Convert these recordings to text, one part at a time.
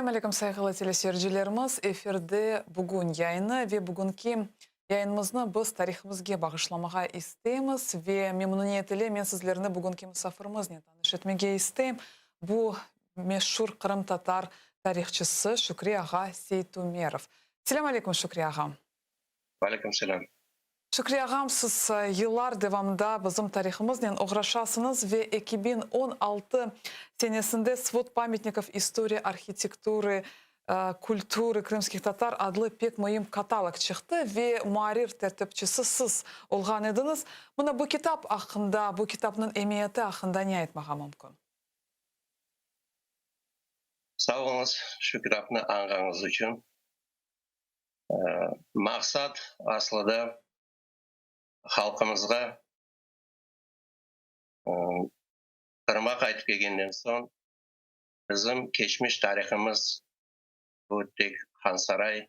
Selâm aleyküm, sayğılı teleseyircilerimiz! Efirde Bugün yayını ve bugünki yayınımıznı biz tarihimizge bağışlamağa isteymiz ve memnuniyet ile men sizlerni bugünki musafirimiznen tanış etmege isteyim. Bu meşur qırımtatar tarihçısı Şükri ağa Seytumerov. Selâm aleyküm, Şükri ağa! Aleyküm selâm. Şükri ağam, siz yıllar devamında bizim tarihımıznen oğraşasıñız ve 2016 senesinde Svod pamyatnikov istorii arhitekturı, kulturı krımskih tatar adlı pek müim katalog çıqtı ve muarrir tertipçisi siz olğan ediñiz. Mına bu kitap aqqında, bu kitapnıñ emiyeti aqqında ne aytmağa mümkün? Sağ oluñız şu kitapnı añğañız içün. Maqsat aslıda halqımızğa Qırımğa qaytıp kelgenden soñ bizim keçmiş tarihımız, bu tek Hansaray,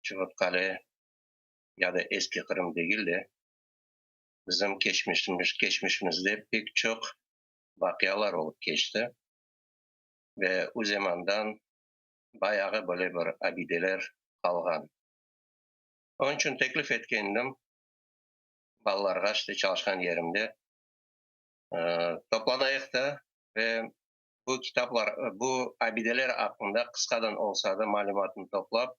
Çuhutqale ya da Eski Qırım degil de, bizim keçmişimizde pek çoq vaqialar olıp keçti ve o zamandan bayağı böyle bir abideler qalğan. Onıñ içün teklif etkendim balalarğa, işte çalışqan yerimde, toplanayıq da ve bu kitaplar, bu abideler aqqında qısqadan olsa da malümatnı toplap,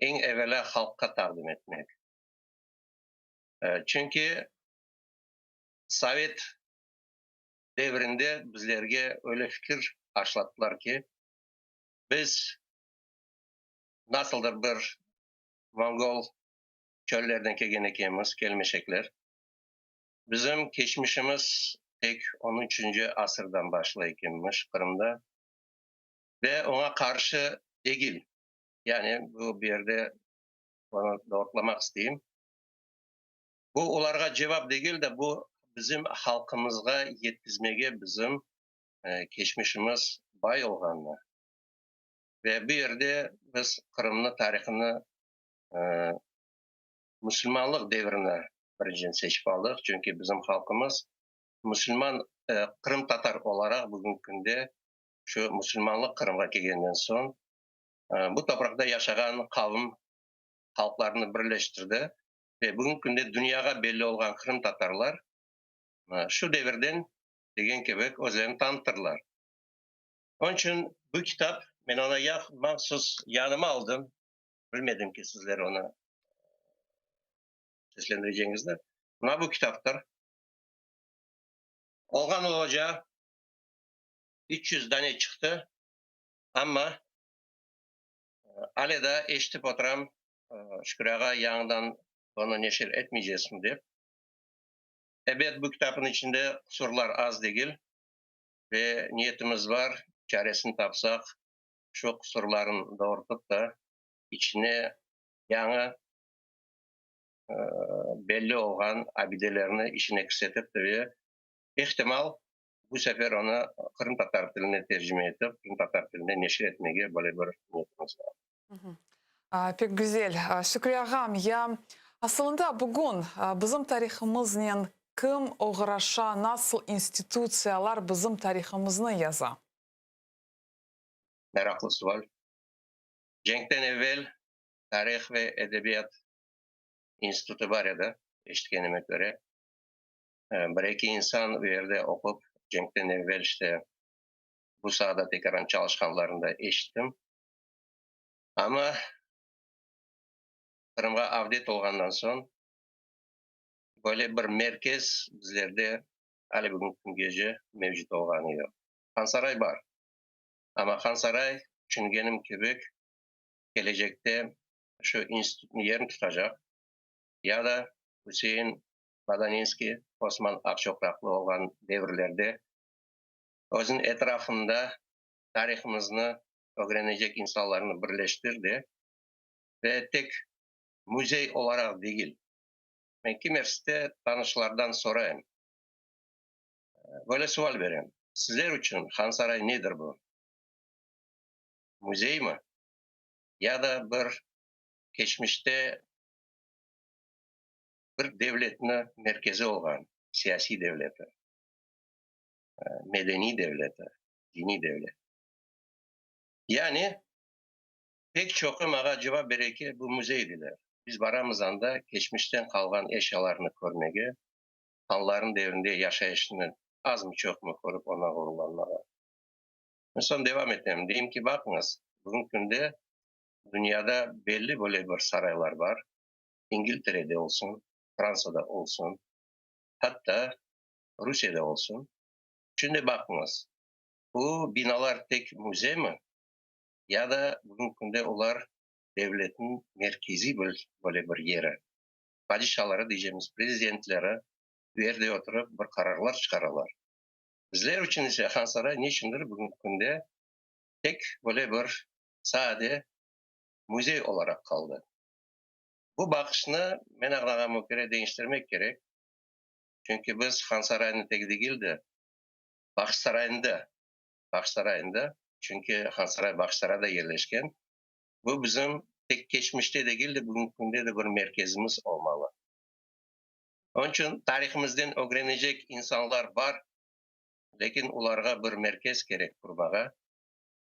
eñ evelâ halqqa taqdim etmek. Çünki sovet devrinde bizlerge öyle fikir aşlattılar ki, biz nasıldır bir mongol çöllerden kelgen ekenmiz, kelmeşekler. Bizim keçmişimiz tek on üçünci asırdan başlay ekenmiş Qırımda ve oña qarşı degil. Yani bu bir yerde onı doğurtlamaq isteyim. Bu olarğa cevap degil de, bu bizim halqımızğa yetkizmege bizim keçmişimiz bay olğanını ve bu yerde biz Qırımnı tarihını musulmanlıq devrini birinciden seçip aldıq, çünki bizim halqımız musulman qırımtatar olaraq bugünki künde şu musulmanlıq Qırımğa kelgenden soñ bu topraqta yaşağan qavım halqlarnı birleştirdi ve bugünki künde dünyağa belli olğan qırımtatarlar şu devirden degen kibi özlerini tanıtırlar. Onıñ içün bu kitap, men onı mahsus yanıma aldım, bilmedim ki, sizler onı seslendirecegiñizni. Mına bu kitaptır. Olğan olacağı 300 dane çıqtı, amma ale daa eşitip oturam, Şükür ağa, yañıdan onı neşir etmeycesiñ dep. Ebet, bu kitapnıñ içinde qusurlar az degil ve niyetimiz bar, çaresini tapsaq, şu qusurlarnı doğurtıp da, içine yañı belli olğan abidelerni içine kirsetip ve ihtimal, bu sefer onı qırımtatar tiline tercime etip, qırımtatar tilinde neşir etmege böyle bir niyetimiz bar. Pek güzel. Şükri ağam, ya asılında bugün bizim tarihımıznen kim oğraşa, nasıl institutsiyalar bizim tarihımıznı yaza? Meraqlı sual. Cenkten evel Tarih ve edebiyat institutı bar edi, eşitkenime köre. Bir-eki insan u yerde oqup, cenkten evel işte bu saada tekaran çalışqanlarını da eşittim. Amma Qırımğa avdet olğandan soñ böyle bir merkez bizlerde ale bugünki küngece mevcut olğanı yoq. Hansaray bar, amma Hansaray, tüşüngenim kibi, kelecekte şu institutnıñ yerini tutacaq ya da Üsein Bodaninskiy, Osman Aqçoqraqlı olğan devirlerde özüniñ etrafında tarihımıznı ögrenecek insanlarnı birleştirdi ve tek müzey olaraq degil. Men kimerste tanışlardan sorayım, böyle sual berem, Sizler içün Hansaray nedir bu? Müzeymi? Ya da bir keçmişte bir devletni merkezi olğan, siyasiy devleti, medeniy devleti, diniy devlet? Yani, pek çoqu maña cevap bere ki, bu müzey deyler. Biz baramız anda keçmişten qalğan eşyalarnı körmege, hanların devrinde yaşayışnı azmı-çoqmı körip ondan ğururlanmağa. Men soñ devam etem, deyim ki, baqıñız, bugünki künde dünyada belli böyle bir saraylar bar, İngilterede olsun, Fransada olsun, hatta Rusiyede olsun. Şimdi baqıñız, bu binalar tek müzeymi ya da bugünki künde olar devletniñ merkeziy bir böyle bir yeri? Padişaları deycemiz, prezidentleri bu yerde oturıp bir qararlar çıqaralar. Bizler içün ise Hansaray ne içündir bugünki künde tek böyle bir sade müzey olaraq qaldı. Bu baqışnı, men añlağanıma köre, deñiştirmek kerek. Çünki biz Hansaraynı tek degil de, Bağçasaraynı da, Bağçasaraynı da, çünki Hansaray Bağçasarayda yerleşken, bu bizim tek keçmişte degil de, bugünki künde de bir merkezimiz olmalı. Onıñ içün tarihimizden ögrenecek insanlar bar, lâkin olarğa bir merkez kerek qurmağa.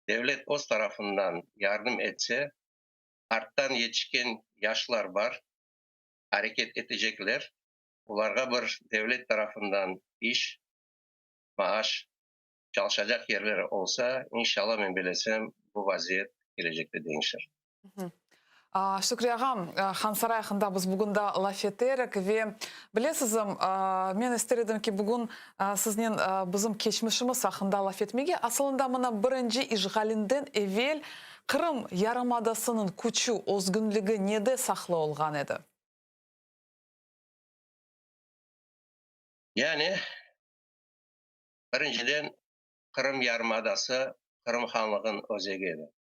Devlet öz tarafından yardım etse, arttan yetişken yaşlar bar, areket etecekler, olarğa bir devlet tarafından iş, maaş, çalışacaq yerleri olsa, inşallah, men bilesem, bu vaziyet kelecekte deñişir. Şükri ağam, Hansaray aqqında biz bugün da laf eterik ve bilesizim, men ister edim ki, bugün siznen bizim keçmişimiz aqqında laf etmege. Asılında, mına birinci işğalinden evel Qırım yarımadasınıñ küçü, özgünligi nede saqlı olğan edi? Yani, birinciden, Qırım yarımadası Qırım hanlığınıñ özegi edi.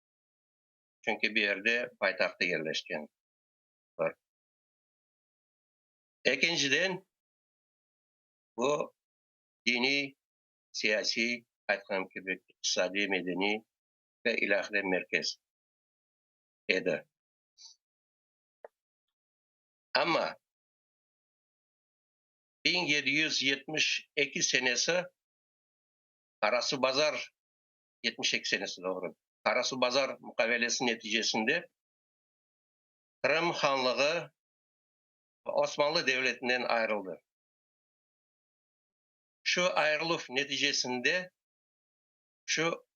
Çünki bu yerde paytahtı yerleşken. Bir. Ekinciden, bu diniy, siyasiy, aytqanım kibi, iqtisadiy, medeniy ve ilâhre merkez edi. Amma 1772 senesi Qarasuvbazar, 72 senesi, doğru, Qarasuvbazar muqavelesi neticesinde Qırım hanlığı Osmanlı devletinden ayırıldı. Şu ayırıluv neticesinde şu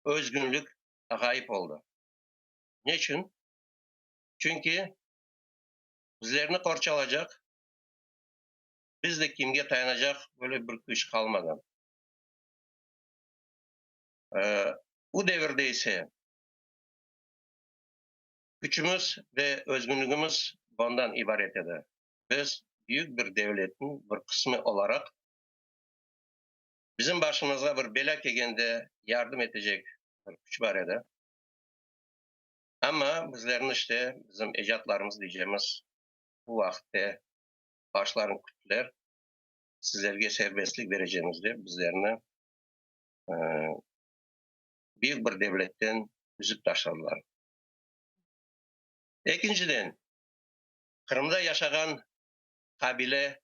özgünlik ğayıp oldı. Neçün? Çünki bizlerni qorçalacaq, biz de kimge tayanacaq böyle bir küç qalmadı. Bu devirde ise küçümiz ve özgünligimiz bundan ibaret edi, biz büyük bir devletniñ bir qısmı olaraq, bizim başımızğa bir belâ kelgende yardım etecek bir küç bar edi. Amma bizlerni işte bizim ecatlarımız deycemiz bu vaqıtte başlarını küttüler, sizlerge serbestlik berecemiz dep bizlerni büyük bir devletten üzüp taşladılar. Ekinciden, Qırımda yaşağan qabile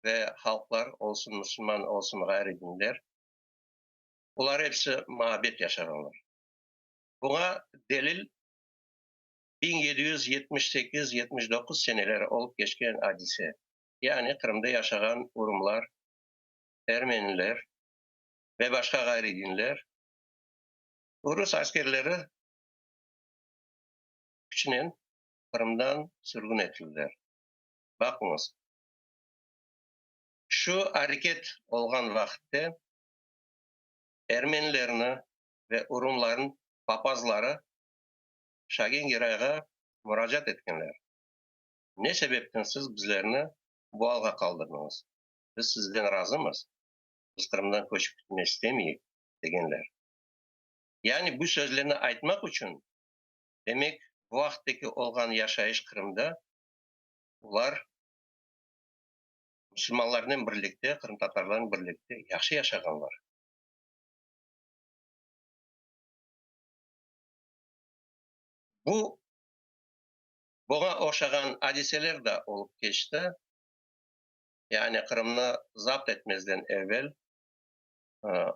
ve halqlar, olsun musulman, olsun ğayrı dinler, olar episi muabbet yaşağanlar. Buña delil 1778, 79 seneleri olıp keçken adise, yani Qırımda yaşağan urumlar, ermeniler ve başqa ğayrı dinler urus askerleri küçünen Qırımdan sürgün etildiler. Baqıñız, şu areket olğan vaqıtte ermenilerni ve urumlarnıñ papazları Şagin Girayğa muracaat etkenler, Ne sebepten siz bizlerni bu alğa qaldırdıñız? Biz sizden razımız, biz Qırımdan köçip gitmek istemeyik, degenler. Yani bu sözlerni aytmaq içün, demek, bu vaqıttaki olğan yaşayış Qırımda olar musulmanlarnen birlikte, qırımtatarlarnen birlikte yahşı yaşağanlar. Bu, buña oşağan adiseler da olıp keçti. Yani Qırımnı zapt etmezden evel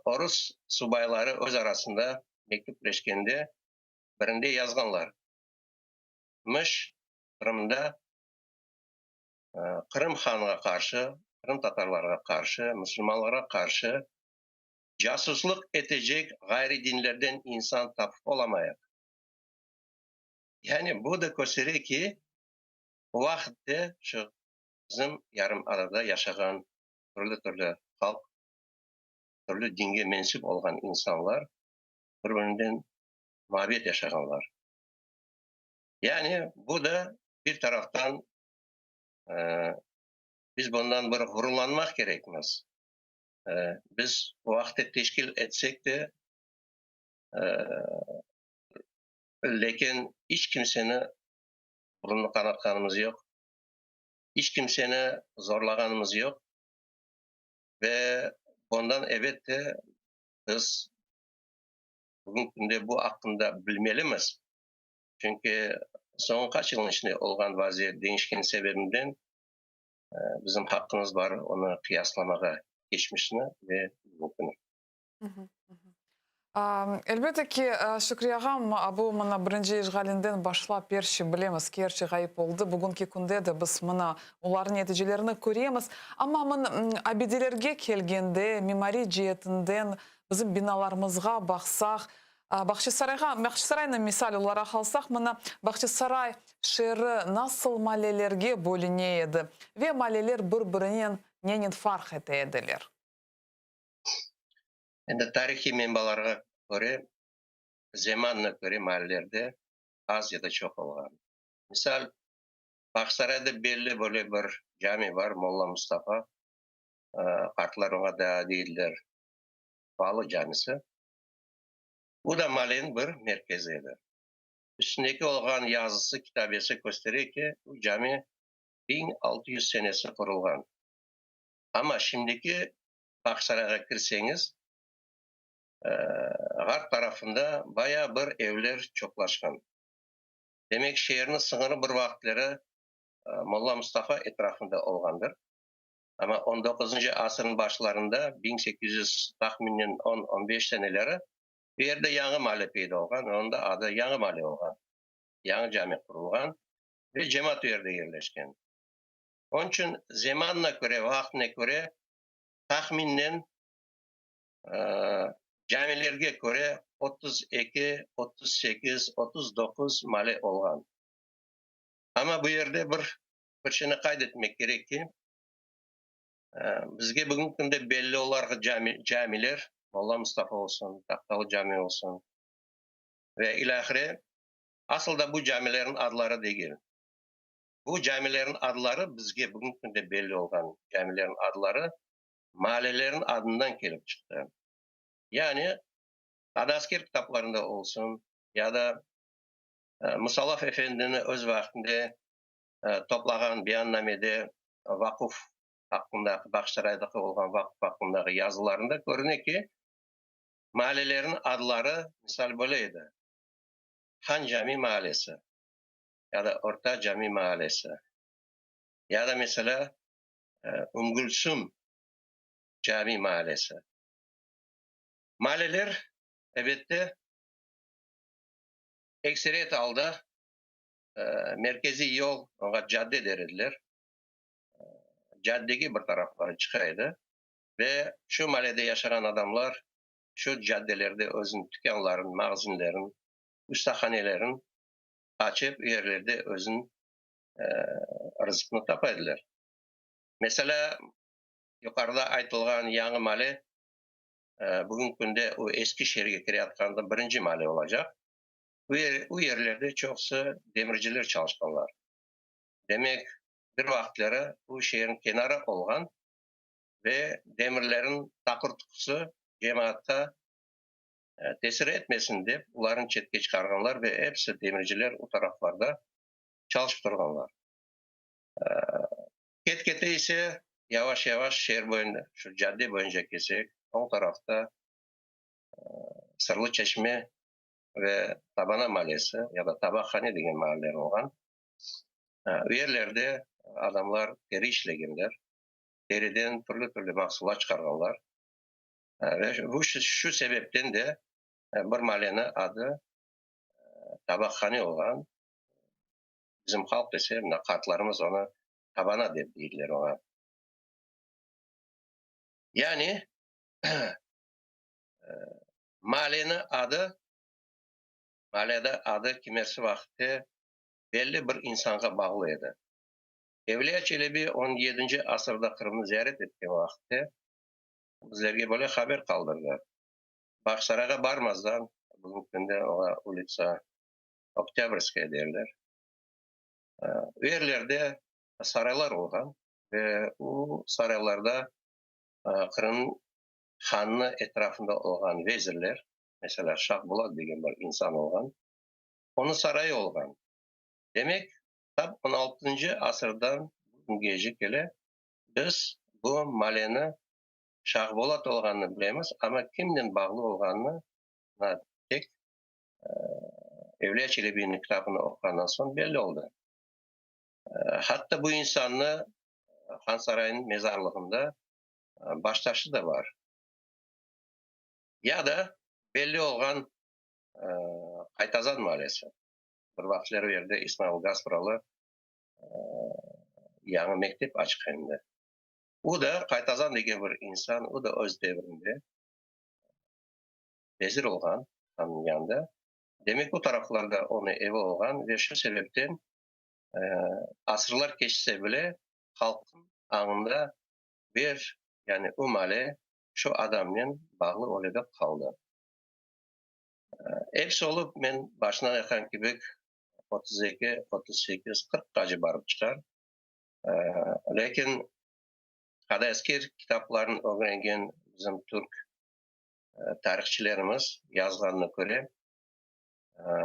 orus subayları öz arasında. mektüpleşkende birinde yazğanlar, mış, Qırımda Qırım hanğa qarşı, qırımtatarlarğa qarşı, musulmanlarğa qarşı casuslıq etecek ğayrı dinlerden insan tapıp olamayıq. Yani bu da köstere ki, o vaqıtte şu bizim yarımadada yaşağan türlü-türlü halq, türlü dinge mensüp olğan insanlar bir-birinden muabbet yaşağanlar. Yani bu da bir taraftan biz bundan bir ğururlanmaq kerekmiz. Biz o vaqıtta teşkil etsek de, lâkin iç kimseni burunını qanatqanımız yoq, iç kimseni zorlağanımız yoq ve bundan, elbette, biz bugünki künde bu aqqında bilmelimiz. Çünki soñki qaç yılnıñ içinde olğan vaziyet deñişkeni sebebinden bizim haqqımız bar onı qıyaslamağa, keçmişni ve bugünkini. Elbette ki, Şükriye ağam, bu mına birinci işğalinden başlap er şey bilemiz ki, er şey ğayıp oldı. Bugünki künde de biz mına olarnıñ neticelerini köremiz. Amma mın abidelerge kelgende, mimariy ceetinden bizim binalarımızğa baqsaq, Bağçasarayğa, Bağçasaraynı misal olaraq alsaq, mına Bağçasaray şeeri nasıl mallelerge bölüne edi ve malleler bir-birinen nenen farq ete ediler? Endi tarihiy menbalarğa köre, zemannı köre mallelerde az ya da çoq olğan. Misal, Bağçasarayda belli böyle bir cami bar, Molla Mustafa, qartlar oña daa deydiler Balı camisi. Bu da malleniñ bir merkezi edi. Üstündeki olğan yazısı, kitabesi köstere ki, bu cami 1600 senesi qurulğan. Amma şimdiki Bağçasarayğa kirseñiz, ğarp tarafında bayağı bir evler çoqlaşqan. Demek, şeerniñ sıñırı bir vaqıtları Molla Mustafa etrafında olğandır. Amma on doquzıncı asırnıñ başlarında, 1800 tahminen on, on beş seneleri, bu yerde yañı maale peyda olğan, onıñ da adı Yañı maale olğan. Yañı cami qurulğan ve cemaat o yerde yerleşken. Onıñ içün zemanına köre, vaqtına köre tahminnen camilerge köre 32, 38, 39 male olğan. Amma bu yerde bir bir şeyni qayd etmek kerek ki, bizge bugünki künde belli olarğa camiler, Molla Mustafa olsun, Tahtalı cami olsun ve ilâhre, asıl da bu camilerniñ adları degil. Bu camilerniñ adları, bizge bugünki künde belli olğan camilerniñ adları maalelerniñ adından kelip çıqtı. Yani, Qadasker kitaplarında olsun ya da Musalaf efendini öz vaqtında toplağan beyannamede vaquf aqqındaki, Bağçasaraydaki olğan vaquf aqqındaki yazılarında körüne ki, maalelerniñ adları, misal, böyle edi, Han Cami maalesi ya da Orta Cami maalesi ya da, meselâ, Ümgülsüm Cami maalesi. Maaleler, elbette, ekseriyet alda merkeziy yol, oña cadde der ediler, caddege bir tarafları çıqa edi ve şu maalede yaşağan adamlar şu caddelerde özüniñ tükânların, mağzinlerin, ustahanelerin açıp, o yerlerde özüniñ rızqını tapa ediler. Meselâ, yuqarıda aytılğan Yañı maale bugünki künde o eski şeerge kireyatqanda birinci maale olacaq. O yerlerde çoqusı demirciler çalışqanlar. Demek, bir vaqıtları bu şeerniñ kenarı olğan ve demirlerniñ taqır-tuqusı cemaatqa tesir etmesin dep, olarnı çetke çıqarğanlar ve episi demirciler o taraflarda çalışıp turğanlar. Ket-kete ise yavaş-yavaş şeer boyunda, şu cadde boyunca kelsek, oñ tarafta Sırlı Çeşme ve Tabana maalesi ya da Tabaqhane degen maaller olğan. O yerlerde adamlar teri işlegenler, teriden türlü-türlü mahsulat çıqarğanlar. Ve bu şu sebepten de. Bir maaleniñ adı Tabaqhane olğan, bizim halq ise, mına qartlarımız onı Tabana dep deydiler oña. Yani maaleniñ adı, maalede adı kimersi vaqıtte belli bir insanğa bağlı edi. Evliya Çelebi on yedinci asırda Qırımnı ziyaret etken vaqıtte bizlerge böyle haber qaldırdı. Bağçasarayğa barmazdan, bugünki künde oña ulitsa Oktâbrskaya derler, o yerlerde saraylar olğan ve o saraylarda Qırım hanını etrafında olğan vezirler, meselâ, Şah Bulat degen bir insan olğan, onıñ sarayı olğan. Demek, tap on altıncı asırdan bugüngece kele biz bu maleni Şahbolat olğanını bilemiz, amma kimnen bağlı olğanını tek Evliya Çelebiniñ kitabını oquğandan soñ belli oldı. Hatta bu insannı Hansaraynıñ mezarlığında baştaşı da bar. Ya da belli olğan Qaytazan maalesi. Bir vaqıtları o yerde İsmail Gaspralı yañı mektep açqan edi. O da, Qaytazan degen bir insan, o da öz devrinde vezir olğan hannıñ yanında. Demek, o taraflarda onıñ evi olğan ve şu sebepten asırlar keçse bile halqnıñ añında bir, yani o male şu adamnen bağlı öyle de qaldı. Episi olıp, men başından aytqan kibi, 32, 38, qırqqace barıp çıqar. Lâkin Qadaesker kitaplarını ögrengen bizim türk tarihçilerimiz yazğanına köre,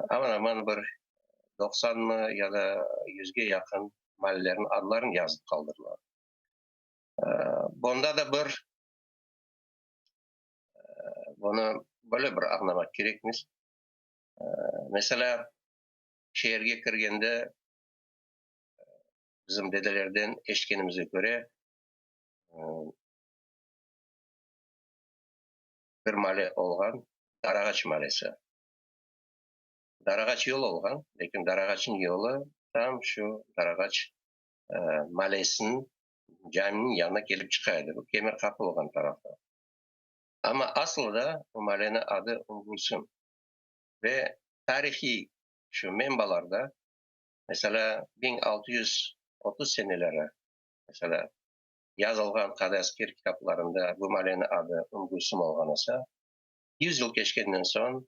aman-aman bir doqsanmı ya da yüzge yaqın mallelerniñ adlarını yazıp qaldırdılar. Bunda da bir bunı böyle bir añlamaq kerekmiz. Meselâ, şeerge kirgende bizim dedelerden eşitkenimizge köre, bir male olğan, Darağaç malesi. Darağaç yolu olğan, lâkin Darağaçnıñ yolu tam şu Darağaç malesiniñ caminiñ yanına kelip çıqa edi, bu Kemer Qapı olğan tarafta. Amma aslı da bu maleniñ adı Umgulsüm. Ve tarihiy şu menbalarda, meselâ, 1630 seneleri, meselâ, yazılğan Qadasker kitaplarında bu maleniñ adı Umgulsüm olğan olsa, 100 yıl keçkenden soñ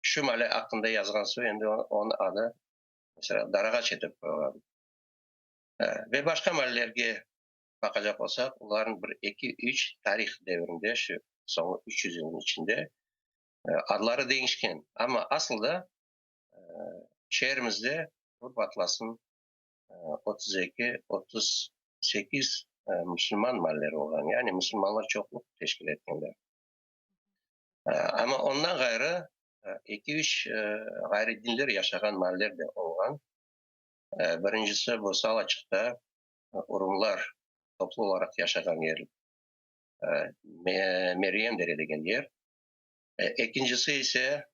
şu male aqqında yazğan soñ endi onıñ adı, meselâ, Darağaç etip qoyulğan. Ve başqa malelerge baqacaq olsaq, olarnıñ bir, eki, üç tarih devrinde, şu soñu 300 yılnıñ içinde adları deñişken. Amma asıl da şeerimizde Urba Atlasnıñ 32, 38 musulman malleri olğan, yani musulmanlar çoqluq teşkil etkenler. Amma ondan ğayrı eki-üç ğayrı dinler yaşağan maller de olğan. Birincisi bu Salaçıqta urumlar toplu olaraq yaşağan yer, Meryem dere degen yer. Ekincisi ise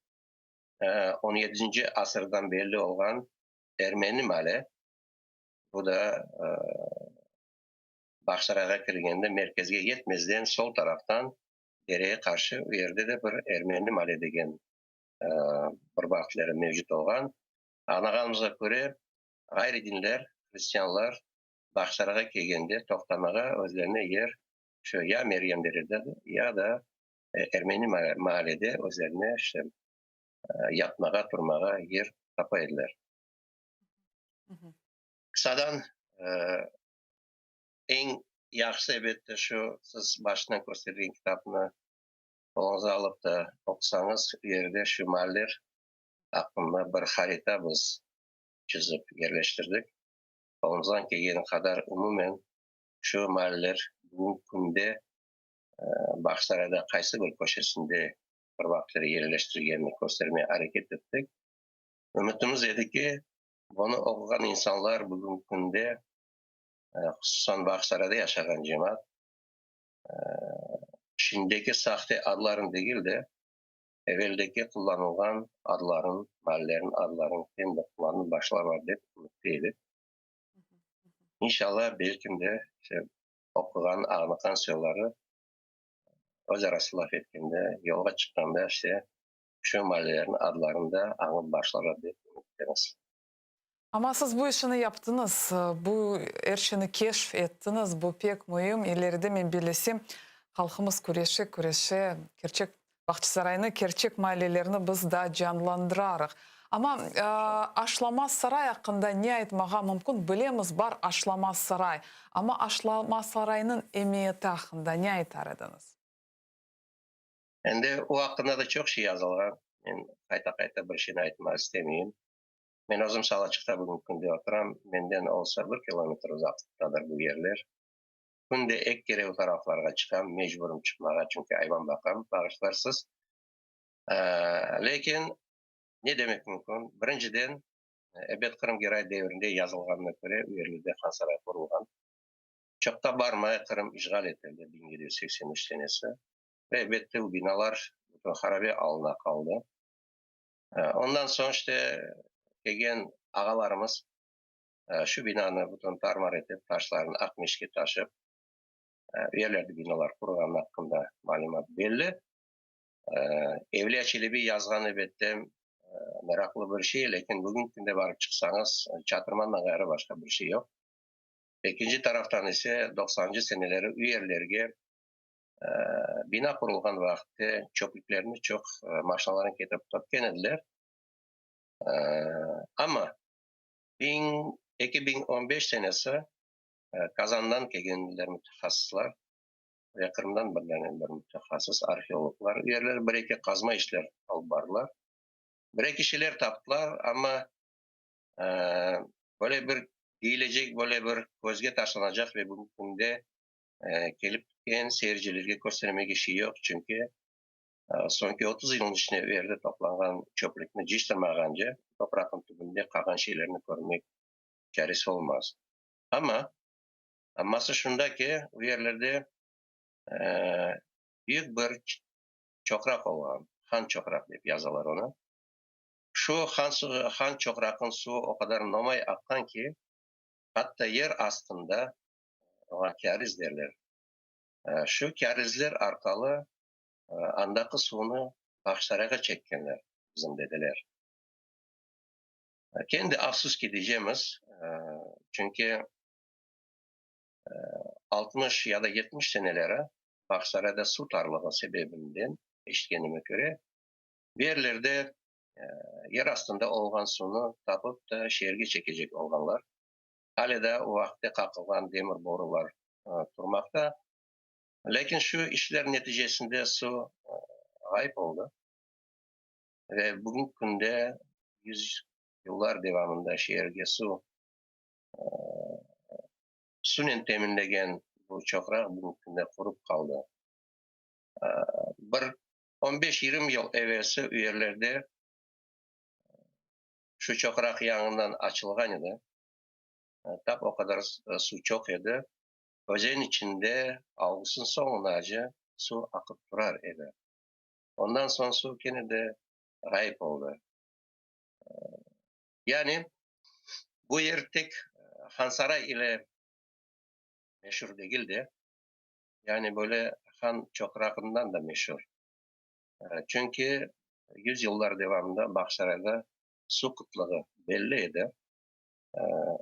on yedinci asırdan belli olğan Ermeni male, bu da Bağçasarayğa kirgende merkezge yetmezden sol taraftan dereye qarşı o yerde de bir Ermeni male degen bir vaqıtları mevcut olğan. Añlağanımızğa köre, ğayrı dinler, hristianlar Bağçasarayğa kelgende toqtamağa özlerine yer şu ya Meryem derede, ya da Ermeni maalede özlerine işte yatmağa, turmağa yer tapa ediler. Qısadan, eñ yahşısı, elbette, şu siz başından köstergen kitapnı qoluñıza alıp da oqusañız, o yerde şu maaller aqqında bir harita biz çizip yerleştirdik. Qolumızdan kelgeni qadar umumen şu maaller bugünki künde Bağçasarayda qaysı bir köşesinde bir vaqıtları yerleştirgenini köstermege areket ettik. Ümütimiz edi ki, bunı oquğan insanlar bugünki künde, hususan Bağçasarayda yaşağan cemaat. Şimdiki sahte adların degil de, eveldeki qullanılğan adların, maallelerniñ adların endi qullanıp başlarlar dep ümütte edik. İnşallah, belkim de, işte, oquğan, añlağan soyları öz arası laf etkende, yolğa çıqqanda, işte, şu maallelerniñ adlarını da añıp başlarlar dep ümüttemiz. Amma siz bu işini yaptıñız, bu er şeyni keşf ettiñiz, bu pek müim. İleride, men bellesem, halqımız küreşe, küreşe, kerçek Bağçasaraynı, kerçek maallelerni biz daa canlandırarıq. Amma Aşlama saray aqqında ne aytmağa mümkün? Bilemiz, bar Aşlama saray. Amma Aşlama saraynıñ emiyeti aqqında ne aytar ediñiz? Endi o aqqında da çoq şey yazılğan. Men qayta-qayta bir şeyni aytmağa istemeyim. Men özüm Salaçıqta bugünki künde oturam. Menden olsa bir kilometr uzaqlıqtadır bu yerler. Künde eki kere o taraflarğa çıqam, mecburım çıqmağa, çünki ayvan baqam, bağışlarsız. Lâkin ne demek mümkün? Birinciden, ebet, Qırım Geray devrinde yazılğanına köre, u yerlerde Hansaray qurulğan. Çoqta barmay Qırım işğal etildi, 1783 senesi. Ve, elbette, u binalar bütün harabe alına qaldı. Ondan soñ, işte, kelgen ağalarımız şu binanı bütün tar-mar etip, taşlarını Aqmescitke taşıp, u yerlerde binalar qurğanı aqqında malümat belli. Evliya Çelebi yazğan, elbette, meraqlı bir şey, lâkin bugünki künde barıp çıqsañız, çatırmandan ğayrı başqa bir şey yoq. Ekinci taraftan ise, doqsanıncı seneleri u yerlerge Bina qurulğan vaqıtte çöplüklerni çoq maşinalarnen ketirip tökken ediler. Amma 2015 senesi Kazandan kelgenler mütehassıslar ve Qırımdan bir dane bir mütehassıs arheologlar u yerler bir-eki qazma işler alıp bardılar. Bir-eki şeyler taptılar, amma böyle bir deyilecek, böyle bir közge taşlanacaq ve bugünki künde kelip ketken seyircilerge köstermege şey yoq, çünki soñki 30 yılnıñ içinde u yerde toplanğan çöplükni cıyıştırmağance, topraqnıñ tübünde qalğan şeylerni körmek çaresi olmaz. Amma, amması şunda ki, u yerlerde büyük bir çoqraq olğan, Han çoqraq dep yazalar onı. Şu Han çoqraqnıñ suvu o qadar nomay aqqan ki, atta yer astında oña kâriz derler. Şu kârizler arqalı andaki suvnı Bağçasarayğa çekkenler bizim dedeler. Kendi afsus ki diycemiz, çünki 60 ya da 70 seneleri Bağçasarayda suv tarlığı sebebinden, eşitkenime köre, bir yerlerde yer astında olğan suvnı tapıp da şeerge çekecek olğanlar. Ale daa o vaqıtte qaqılğan demir borular turmaqta. Lâkin şu işler neticesinde suv ğayıp oldı ve bugünki künde yüz yıllar devamında şeerge suv suvnen teminlegen bu çoqraq bugünki künde qurup qaldı. Bir on beş-yigirmi yıl evelsi u yerlerde Şu çoqraq yañından açılğan edi. Tap o qadar suv çoq edi. Özen içinde avgustnıñ soñunace suv aqıp turar edi. Ondan soñ suv kene de ğayıp oldı. Yani, bu yer tek Hansaray ile meşur degil de, yani böyle Han çoqrağından da meşur. Çünki yüzyıllar devamında Bağçasarayda suv qıtlığı belli edi.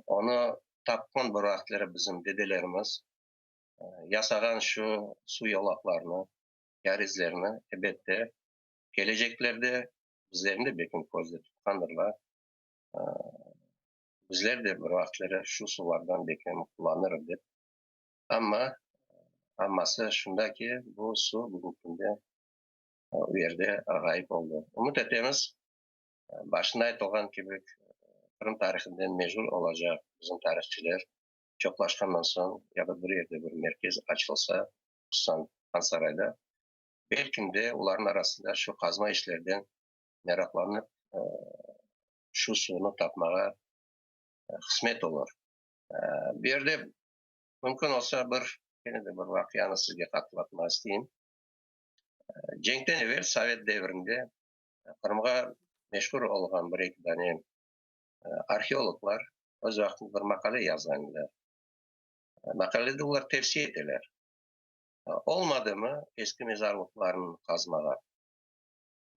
Onı tapqan bir vaqıtları bizim dedelerimiz yasağan şu suv yolaqlarını, kârizlerni, ebette, keleceklerde bizlerni de belki közde tutqandırlar. Bizler de bir vaqıtları şu suvlardan belki qullanırıq dep. Amma, amması şunda ki, bu suv bugünki künde o yerde ğayıp oldı. Ümüt etemiz, başında aytılğan kibi, Qırım tarihınden meşğul olacaq bizim tarihçiler çoqlaşqandan soñ, ya da bir yerde bir merkez açılsa, hususan Hansarayda, belkim de olarnıñ arasında şu qazma işlerden meraqlanıp, şu suvnı tapmağa qısmet olur. Bu yerde mümkün olsa bir, kene de bir vaqianı sizge hatırlatmağa isteyim. Cenkten evel, sovet devrinde Qırımğa meşhur olğan bir-eki dane arheologlar öz vaqtında bir maqale yazğan ediler. Maqalede olar tevsiye eteler, olmadımı eski mezarlıqlarnı qazmağa,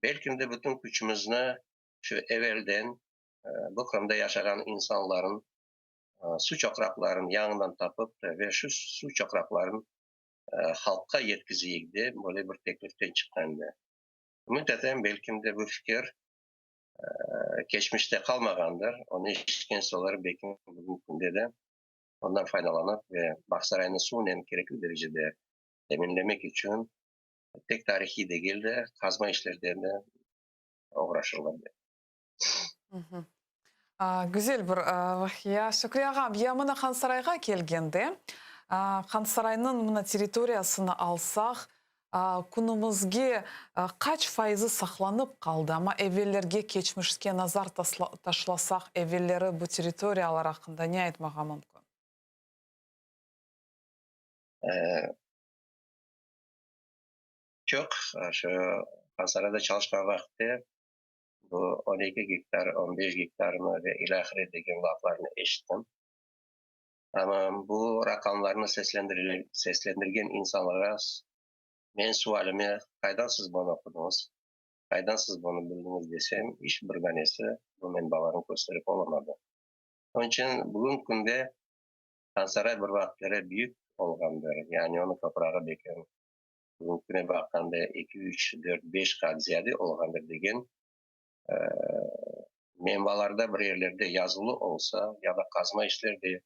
belkim de bütün küçümizni şu evelden bu Qırımda yaşağan insanların suv çoqraqlarını yañıdan tapıp ve şu suv çoqraqlarını halqqa yetkizeyik dep böyle bir tekliften çıqqan edi. Ümüt etem, belkim de bu fikir keçmişte qalmağandır, onı eşitken soñra belkim bugünki künde de ondan faydalanıp ve Bağsaraynı suvnen kerekli derecede teminlemek içün tek tarihiy degil de, qazma işlerden de oğraşırlar dep. Güzel bir vaqia. Şükri ağam, ya mına Hansarayğa kelgende, Hansaraynıñ mına territoriyasını alsaq, künümizge qaç fayızı saqlanıp qaldı? Amma evellerge, keçmişke nazar taşlasaq, evelleri bu territoriyalar aqqında ne aytmağa mümkün? Çoq şu Hansarayda çalışqan vaqıtte bu 12 gektar, 15 gektarmı ve ilâhre degen laflarnı eşittim. Amma bu raqamlarnı seslendirgen insanlarğa men sualime, qaydan siz bunı oqudıñız, qaydan siz bunı bildiñiz desem, iç bir danesi bu menbalarnı kösterip olamadı. Onıñ içün bugünki künde Hansaray bir vaqıtları büyük olğandır, yani onıñ toprağı belki bugünki künge baqqanda eki, üç, dört, beş qat ziyade olğandır degen menbalarda bir yerlerde yazılı olsa ya da qazma işler de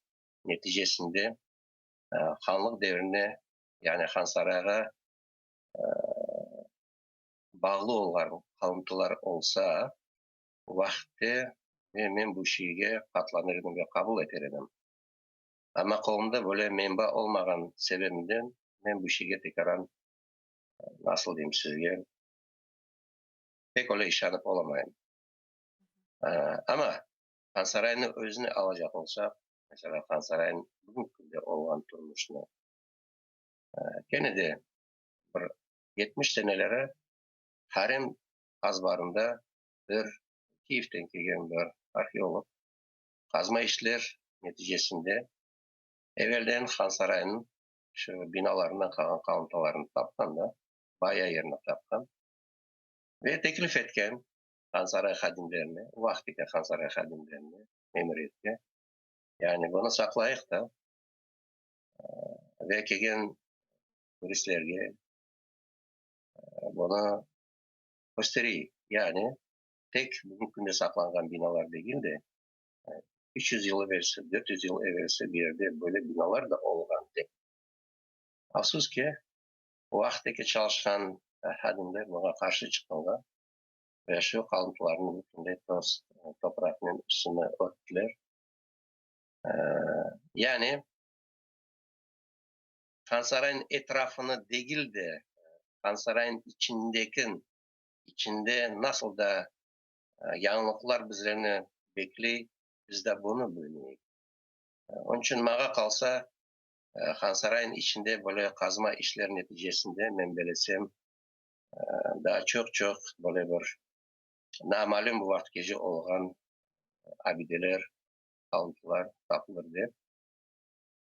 neticesinde hanlıq devrine, yani Hansarayğa bağlı olğan qalımtılar olsa, vaqıtte men bu şeyge qatlanır edim ve qabul eter edim. Amma qolumda böyle menba olmağan sebebinden men bu şeyge tekaran, nasıl deyim sizge, pek öyle işanıp olamayım. Amma Hansaraynı özüni alacaq olsaq, meselâ, Hansaraynıñ bugünki künde olğan turmuşını, kene de bir 70 seneleri harem azbarında bir Kiyevden kelgen bir arheolog qazma işler neticesinde evelden Hansaraynıñ şu binalarından qalğan qalımtılarını tapqan da, bayağı yerini tapqan ve teklif etken Hansaray hadimlerine, o vaqıttaki Hansaray hadimlerine, memuriyetke, yani bunı saqlayıq da ve kelgen turistlerge bunı köstereyik. Yani tek bugünki künde saqlanğan binalar degil de, 300 yıl evelsi, 400 yıl evelsi bir yerde böyle binalar da olğan dep. Afsus ki, o vaqıttaki çalışqan hadimler buña qarşı çıqqanlar ve şu qalımtılarnı bütünley toz, topraqnen üstüni örttüler. Yani Hansaraynıñ etrafını degil de, Hansaraynıñ içindeki, içinde nasıl da yañılıqlar bizlerni bekley, biz de bunı bilmeyik. Onıñ içün maña qalsa, Hansaraynıñ içinde böyle qazma işler neticesinde, men belesem, daa çoq-çoq böyle bir namalüm bu vaqıtqece olğan abideler, qalıntılar tapılır dep,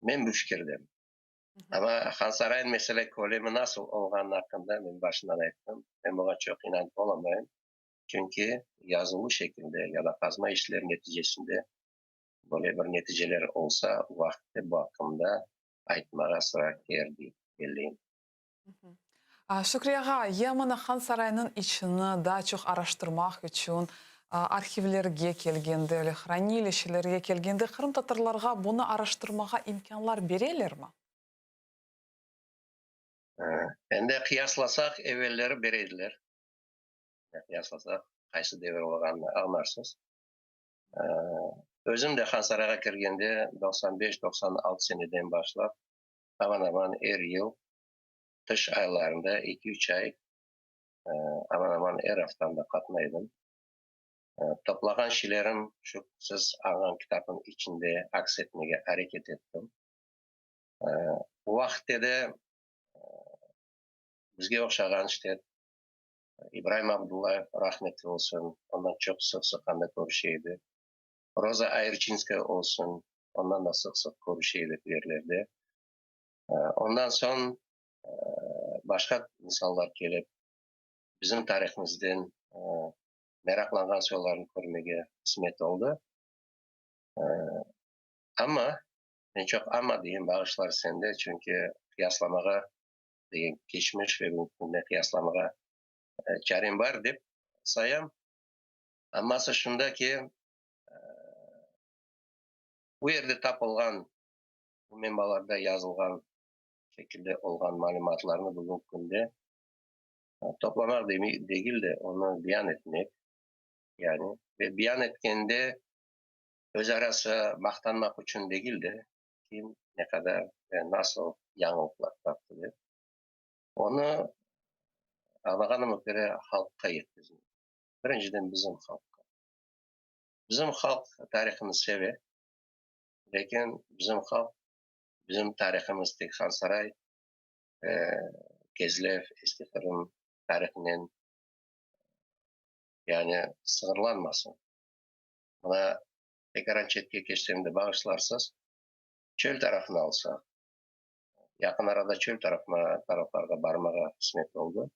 men bu fikirdem. Amma Hansaraynıñ mesele kölemi nasıl olğanı aqqında men başından ayttım, men buña çoq inanıp olamayım. Çünki yazılı şekilde ya da qazma işler neticesinde böyle bir neticeler olsa, vaqıtte bu aqqında aytmağa sıra kelir dep belleyim. Şükri ağa, ya mına Han saraynıñ içini daa çoq araştırmaq içün arhivlerge kelgende, öyle hranilişelerge kelgende qırımtatarlarğa bunı araştırmağa imkânlar berelermi? Endi qıyaslasaq, evelleri bere ediler. Qıyaslasaq, qaysı devir olğanını añlarsız. Özüm de Hansarayğa kirgende 95, 96 seneden başlap, aman-aman er yıl qış aylarında eki-üç ay aman-aman er aftamda qatnay edim. Toplağan şeylerim şu siz añğan kitapnıñ içinde aks etmege areket ettim. O vaqıtte de. Bizge oqşağan işte İbraim Abdullayev rahmetli olsun, ondan çoq sıq-sıq anda körüşe edi. Roza Ayırçinskaya olsun, ondan da sıq-sıq körüşe edik yerlerde. Ondan soñ başqa insanlar kelip, bizim tarihimizden meraqlanğan soylarnı körmege qısmet oldı. Amma, men çoq amma deyim, bağışlar sende, çünki qıyaslamağa degen keçmiş ve bugünki künde qıyaslamağa çarem bar dep sayam. Amması şunda ki, bu yerde tapılğan, bu menbalarda yazılğan şekilde olğan malümatlarnı bugünki künde toplamaq degil de, onı beyan etmek, yani ve beyan etkende özarası maqtanmaq içün degil de, kim ne qadar ve nasıl yañılıqlar taptı dep, onı añlağanıma köre halqqa yetkizmek. Birinciden bizim halqqa. Bizim halq tarihını seve, lâkin bizim halq, bizim tarihımız tek Hansaray, Kezlev, Eski Qırım tarihınen yani sıñırlanmasın. Mına tekaran çetke keçsem de bağışlarsız, çöl tarafını alsaq, yaqın arada çöl tarafına, taraflarğa barmağa qısmet oldı.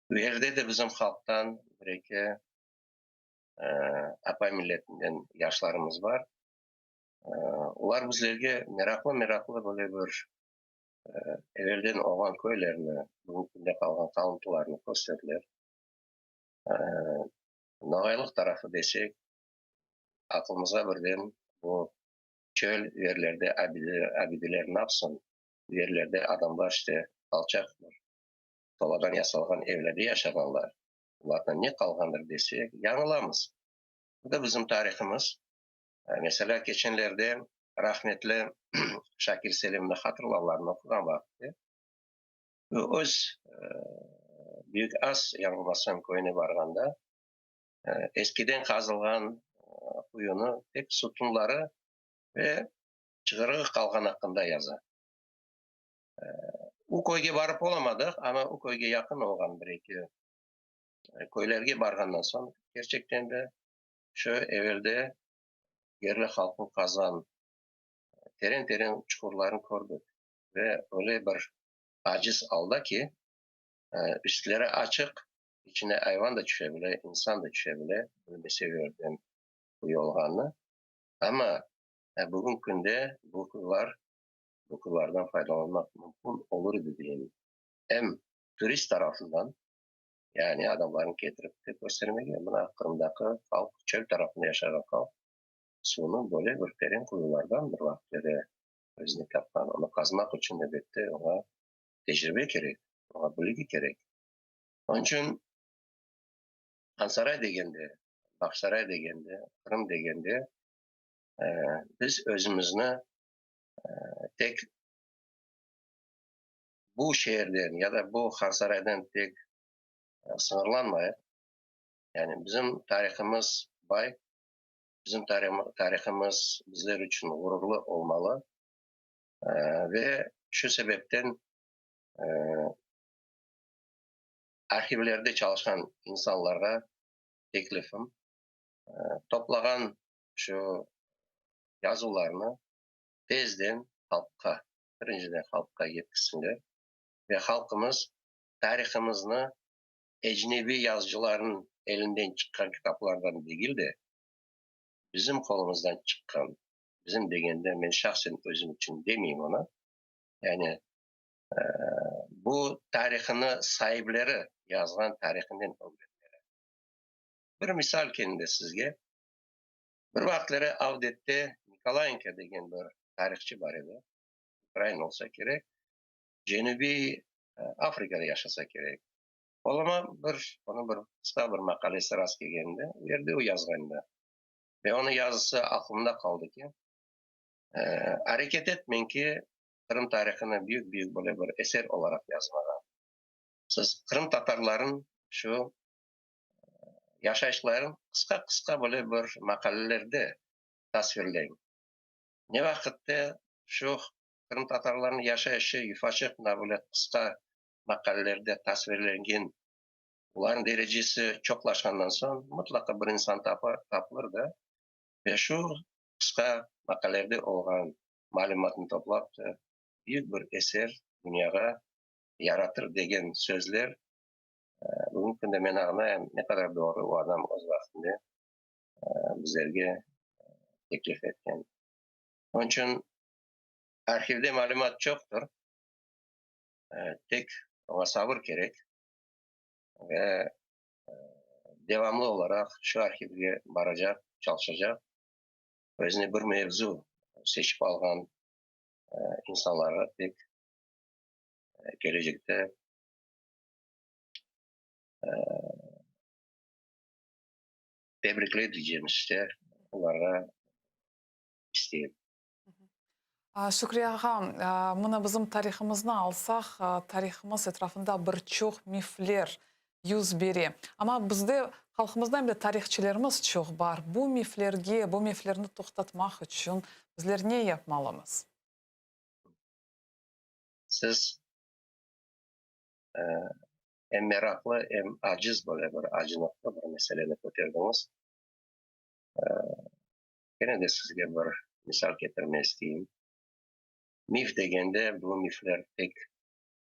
Bu yerde de bizim halqtan bir-eki apay milletinden yaşlarımız bar. Olar bizlerge meraqlı-meraqlı böyle bir evelden olğan köylerni, bugünki künde qalğan qalımtılarnı kösterdiler. Noğaylıq tarafı desek, aqlımızğa birden bu çöl yerlerde abideler napsın, yerlerde adamlar işte alçaq bir toladan yasalğan evlerde yaşağanlar, olardan ne qalğandır desek, yañılamız. Bu da bizim tarihımız. Meselâ, keçenlerde rahmetli Şakir Selimni hatırlavlarını oquğan vaqıtte, öz Büyük As, yañılmasam, köyüne barğanda, eskiden qazılğan quyunı tek sutunları ve çığırığı qalğan aqqında yaza. O köyge barıp olamadıq, amma o köyge yaqın olğan bir-eki köylerge barğandan soñ, kerçekten de, şu evelde yerli halqnıñ qazğan teren-teren çuqurlarını kördik ve öyle bir aciz alda ki, üstleri açıq, içine ayvan da tüşe bile, insan da tüşe bile, bilmese yerden quyu olğanını. Amma bugün künde bu quyular, bu quyulardan faydalanmaq mümkün olur edi deyim. Em turist tarafından, yani adamlarnı ketirip de köstermege, mına Qırımdaki halq, çöl tarafında yaşağan halq suvnı böyle bir teren quyulardan bir vaqıtları özüne tapqan. Onı qazmaq içün, elbette, oña tecribe kerek, oña bilgi kerek. Onıñ içün Hansaray degende, Bağçasaray degende, Qırım degende biz özümizni tek bu şeerden ya da bu Hansaraydan tek sıñırlanmayıq. Yani bizim tarihımız bay, bizim tarihımız bizler içün ğururlı olmalı ve şu sebepten arhivlerde çalışqan insanlarğa teklifim, toplağan şu yazuvlarnı tezden halqqa, birinciden halqqa yetkizsinler ve halqımız tarihımıznı ecnebiy yazıcılarnıñ elinden çıqqan kitaplardan degil de, bizim qolumızdan çıqqan, bizim degende men şahsen özüm içün demeyim onı, yani bu tarihını saipleri yazğan tarihınen ögrenmeli. Bir misal keldi sizge. Bir vaqıtları Avdette Nikolayenko degen bir tarihçı bar edi, ukrain olsa kerek, Cenübiy Afrikada yaşasa kerek. Qoluma bir, onıñ bir qısqa bir maqalesi rast kelgende, o yerde o yazğan edi. Ve onıñ yazısı aqlımda qaldı ki, areket etmeñ ki, Qırım tarihını büyük-büyük böyle bir eser olaraq yazmağa. Siz qırımtatarlarnıñ şu yaşayışların qısqa-qısqa böyle bir maqalelerde tasvirleñ. Ne vaqıtte şu qırımtatarlarnıñ yaşayışı yufaçıq mına böyle qısqa. maqalelerde tasvirlengen olarnıñ derecesi çoqlaşqandan soñ mıtlaqa bir insan tapılır da ve şu qısqa maqalelerde olğan malümatnı toplap da büyük bir eser dünyağa yaratır degen sözler bugünki künde men añlayım, ne qadar doğru o adam öz vaqtında bizlerge teklif etken. Onıñ içün arhivde malümat çoqtır, tek oña sabır kerek ve devamlı olaraq şu arhivge baracaq, çalışacaq, özüne bir mevzu seçip alğan insanlarğa tek kelecekte tebrikler diycemiz işte, olarğa isteyim. Şükriye ağa, mına bizim tarihımıznı alsaq, tarihımız etrafında bir çoq mifler yüz bere. Amma bizde halqımızda em de tarihçilerimiz çoq bar. Bu miflerge, bu miflerni toqtatmaq içün bizler ne yapmalımız? Siz em meraqlı, em aciz böyle bir acınıqlı bir meseleni köterdiñiz. Kene de sizge bir misal ketirme isteyim. Mif degende, bu mifler tek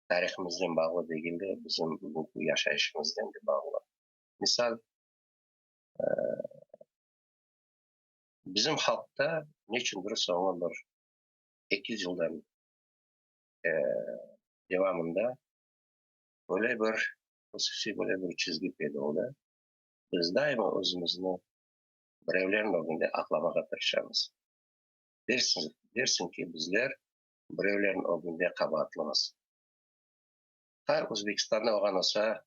tarihimiznen bağlı degil de, bizim bugünki yaşayışımıznen de bağlı. Misal, bizim halqta neçündir soñu bir 200 yıldan devamında böyle bir hususiy böyle bir çizgi peyda oldı. Biz daima özümizni birevlerniñ ögünde aqlamağa tırışamız. Dersiñ, dersiñ ki, bizler birevlerniñ ögünde qabaatlımız. Ta Özbekistanda olğan olsa,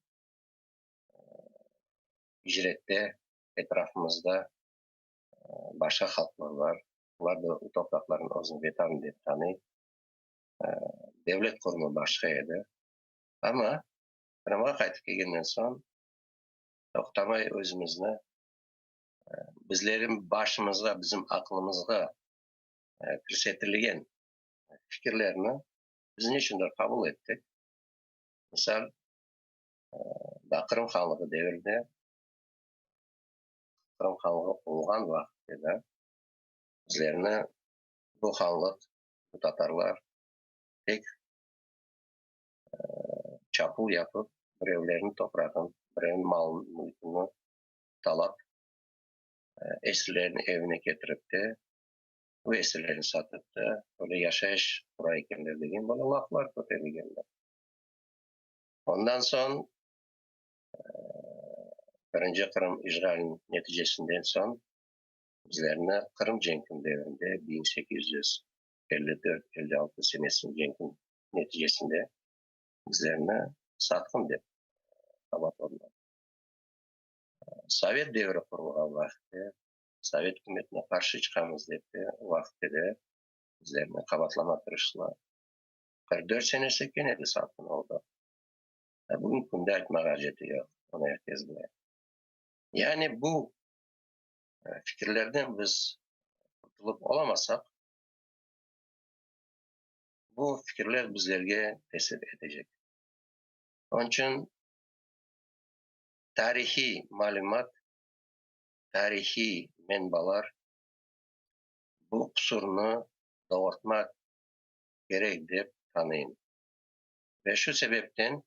icrette etrafımızda başqa halqlar bar, olar da o topraqlarnı özüniñ Vetanı dep tanıy. Devlet qurumı başqa edi. Amma Qırımğa qaytıp kelgenden soñ, toqtamay özümizni bizlerin başımızğa, bizim aqlımızğa kirsetilgen fikirlerni biz neçündir qabul ettik. Misal, daa Qırım hanlığı devirinde, Qırım hanlığı olğan vaqıtte da bizlerni bu hanlıq, bu tatarlar pek çapul yapıp, birevlerniñ toprağın, birevniñ malını, mülküni talap, esirlerni evine ketirip de, bu esirlerni satıp da, böyle yaşayış qura ekenler degen böyle laflar köterilgenler. Ondan soñ, Birinci Qırım işğaliniñ neticesinden soñ, bizlerni Qırım cenkiniñ devrinde, 1854, 56 senesiniñ cenkiniñ neticesinde bizlerni satqın dep qabaatladılar. Sovet devri qurulğan vaqıtte, sovet ükümetine qarşı çıqamız dep de, o vaqıtte de bizlerni qabaatlamağa tırıştılar. 44 senesi kene de satqın oldıq. Bugünki künde aytmağa aceti yoq, onı er kes bile. Yani bu fikirlerden biz qurtulıp olamasaq, bu fikirler bizlerge tesir etecek. Onıñ içün tarihiy malümat, tarihiy menbalar bu qusurnı doğurtmaq kerek dep tanıyım. Ve şu sebepten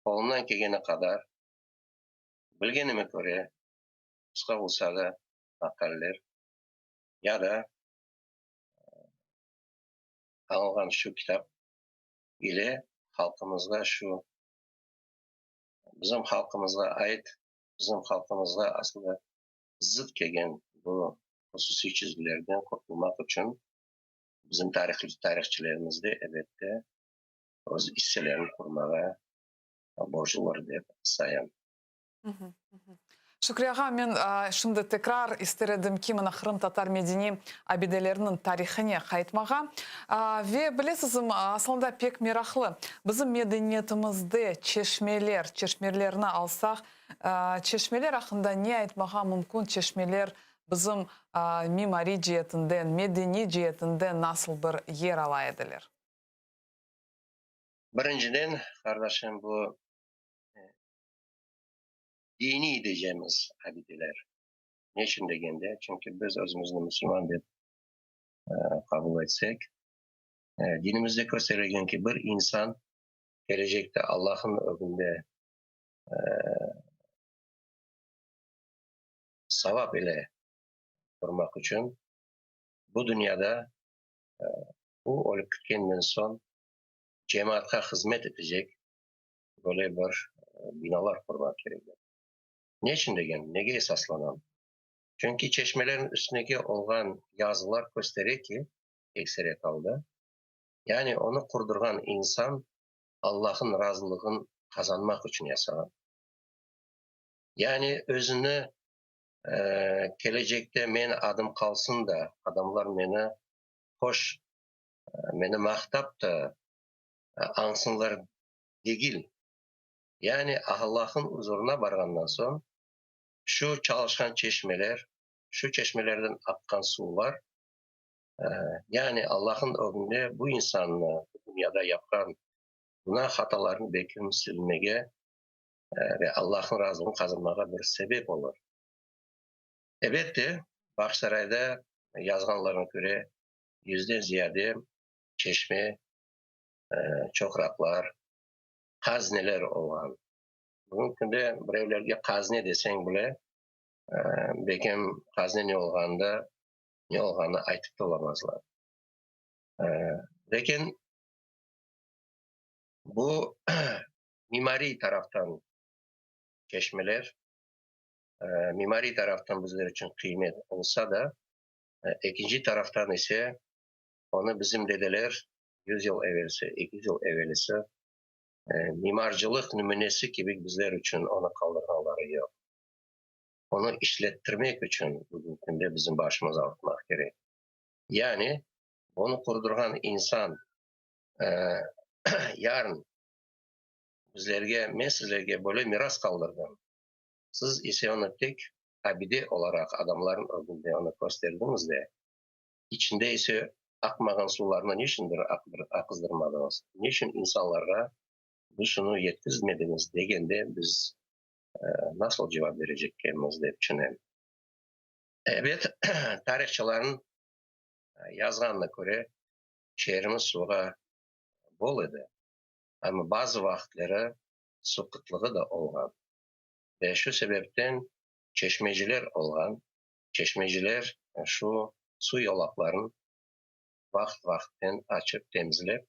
qolumdan kelgeni qadar, bilgenime köre, qısqa olsa da maqaleler ya da añılğan şu kitap ile halqımızğa şu bizim halqımızğa ait, bizim halqımızğa aslında zıt kelgen bu hususiy çizgilerden qurtulmaq içün bizim tarihçilerimiz de, elbette, öz isselerini qurmağa borclular dep sayam. Şükri ağa, men şimdi tekrar ister edim ki, mına qırımtatar medeniy abideleriniñ tarihine qaytmağa. Ve bilesizmi, aslında pek meraqlı, bizim medeniyetimizde çeşmeler, çeşmelerni alsaq, çeşmeler aqqında ne aytmağa mümkün, çeşmeler bizim mimariy ceetinden, medeniy ceetinden nasıl bir yer ala ediler? Birinciden, qardaşım, bu diniy deycemiz abideler. Ne içün degende, çünki biz özümizni musulman dep qabul etsek, dinimizde kösterilgen ki, bir insan kelecekte Allahnıñ ögünde savap ile turmaq içün bu dünyada o ölip ketkenden soñ cemaatqa hızmet etecek böyle bir binalar qurmaq kerek. Ne içün degen, nege esaslanam? Çünki çeşmelerniñ üstündeki olğan yazılar köstere ki, ekseriyet alda, yani onı qurdurğan insan Allahnıñ razılığın qazanmaq içün yasağan. Yani özüni kelecekte men adım qalsın da, adamlar meni hoş, meni maqtap da añsınlar degil. Yani Allahnıñ uzurına barğandan soñ, şu çalışqan çeşmeler, şu çeşmelerden aqqan suvlar, yani Allahnıñ ögünde bu insannı bu dünyada yapqan günah-hatalarını belki silmege ve Allahnıñ razılığını qazanmağa bir sebep olur. Elbette, Bağçasarayda yazğanlarına köre, yüzden ziyade çeşme, çoqraqlar, qazneler olğan. Bugünki künde birevlerge qazne deseñ bile, belki qazne ne olğanını da, ne olğanını aytıp da olamazlar. Lâkin bu mimariy taraftan çeşmeler, mimariy taraftan bizler içün qıymet olsa da, ekinci taraftan ise onı bizim dedeler 100 yıl evelsi, 200 yıl evelsi mimarcılıq nümünesi kibi bizler içün onı qaldırğanları yoq. Onı işlettirmek içün bugünki künde bizim başımız ağırtmaq kerek. Yani, onı qurdurğan insan yarın bizlerge, men sizlerge böyle miras qaldırdım, siz ise onı tek abide olaraq adamlarnıñ ögünde onı kösterdiñiz de, içinde ise aqmağan suvlarnı niçündir aqızdırmadıñız, niçün insanlarğa bu suvnı yetkizmediñiz degende biz nasıl cevap berecekkenimiz dep tüşünem. Ebet, tarihçılarnıñ yazğanına köre, şeerimiz suvğa bol edi, amma bazı vaqıtları suv qıtlığı da olğan ve şu sebepten çeşmeciler olğan, çeşmeciler şu suv yolaqlarını vaqıt-vaqıtten açıp, temizlep,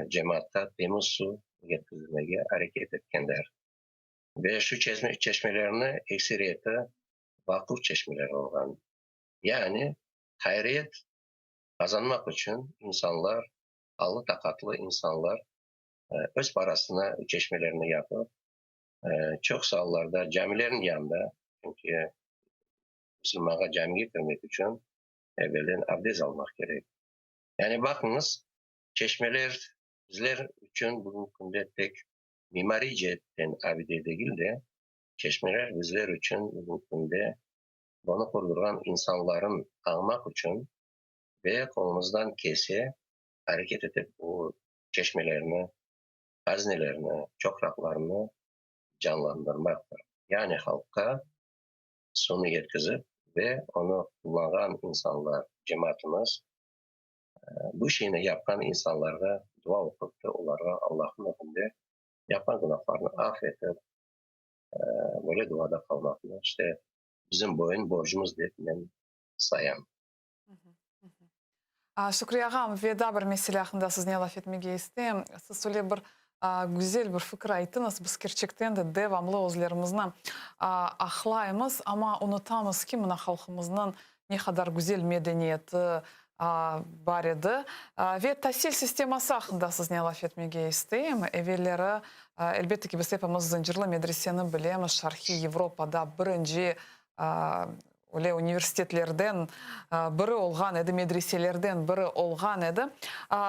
cemaatqa temiz suv yetkizmege areket etkenler. Ve şu çeşmelerni ekseriyeti vaquf çeşmeleri olğan. Yani hayriyet qazanmaq içün insanlar, allı-taqatlı insanlar öz parasına çeşmelerni yapıp, çoqsu allarda camilerniñ yanında, çünki musulmanğa camige kirmek içün evelden abdez almaq kerek. Yani baqıñız, çeşmeler bizler içün bugünki künde tek mimariy ceetten abide degil de, çeşmeler bizler içün bugünki künde bunı qurdurğan insanların añmaq içün ve qolumızdan kelse areket etip bu çeşmelerni, haznelerni, çoqraqlarnı canlandırmaqtır. Yani halqqa suvnı yetkizip ve onı qullanğan insanlar, cemaatımız bu şeyni yapqan insanlarğa dua oqup ve olarğa Allahnıñ ögünde yapqan günahlarını af etip, böyle duada qalmaqnı işte bizim boyun borcumız dep men sayam. Şükriye ağam, ve daa bir mesele aqqında siznen laf etmege isteyim. Siz öyle bir güzel bir fikir ayttıñız, biz kerçekten de devamlı özlerimizni aqlaymız, amma unutamız ki, mına halqımıznıñ ne qadar güzel medeniyeti bar edi. Ve tasil sisteması aqqında siznen laf etmege isteyim. Evelleri, elbette ki, biz epimiz Zıncırlı medreseni bilemiz, Şarqiy Avropada birinci öyle universitetlerden biri olğan edi, medreselerden biri olğan edi.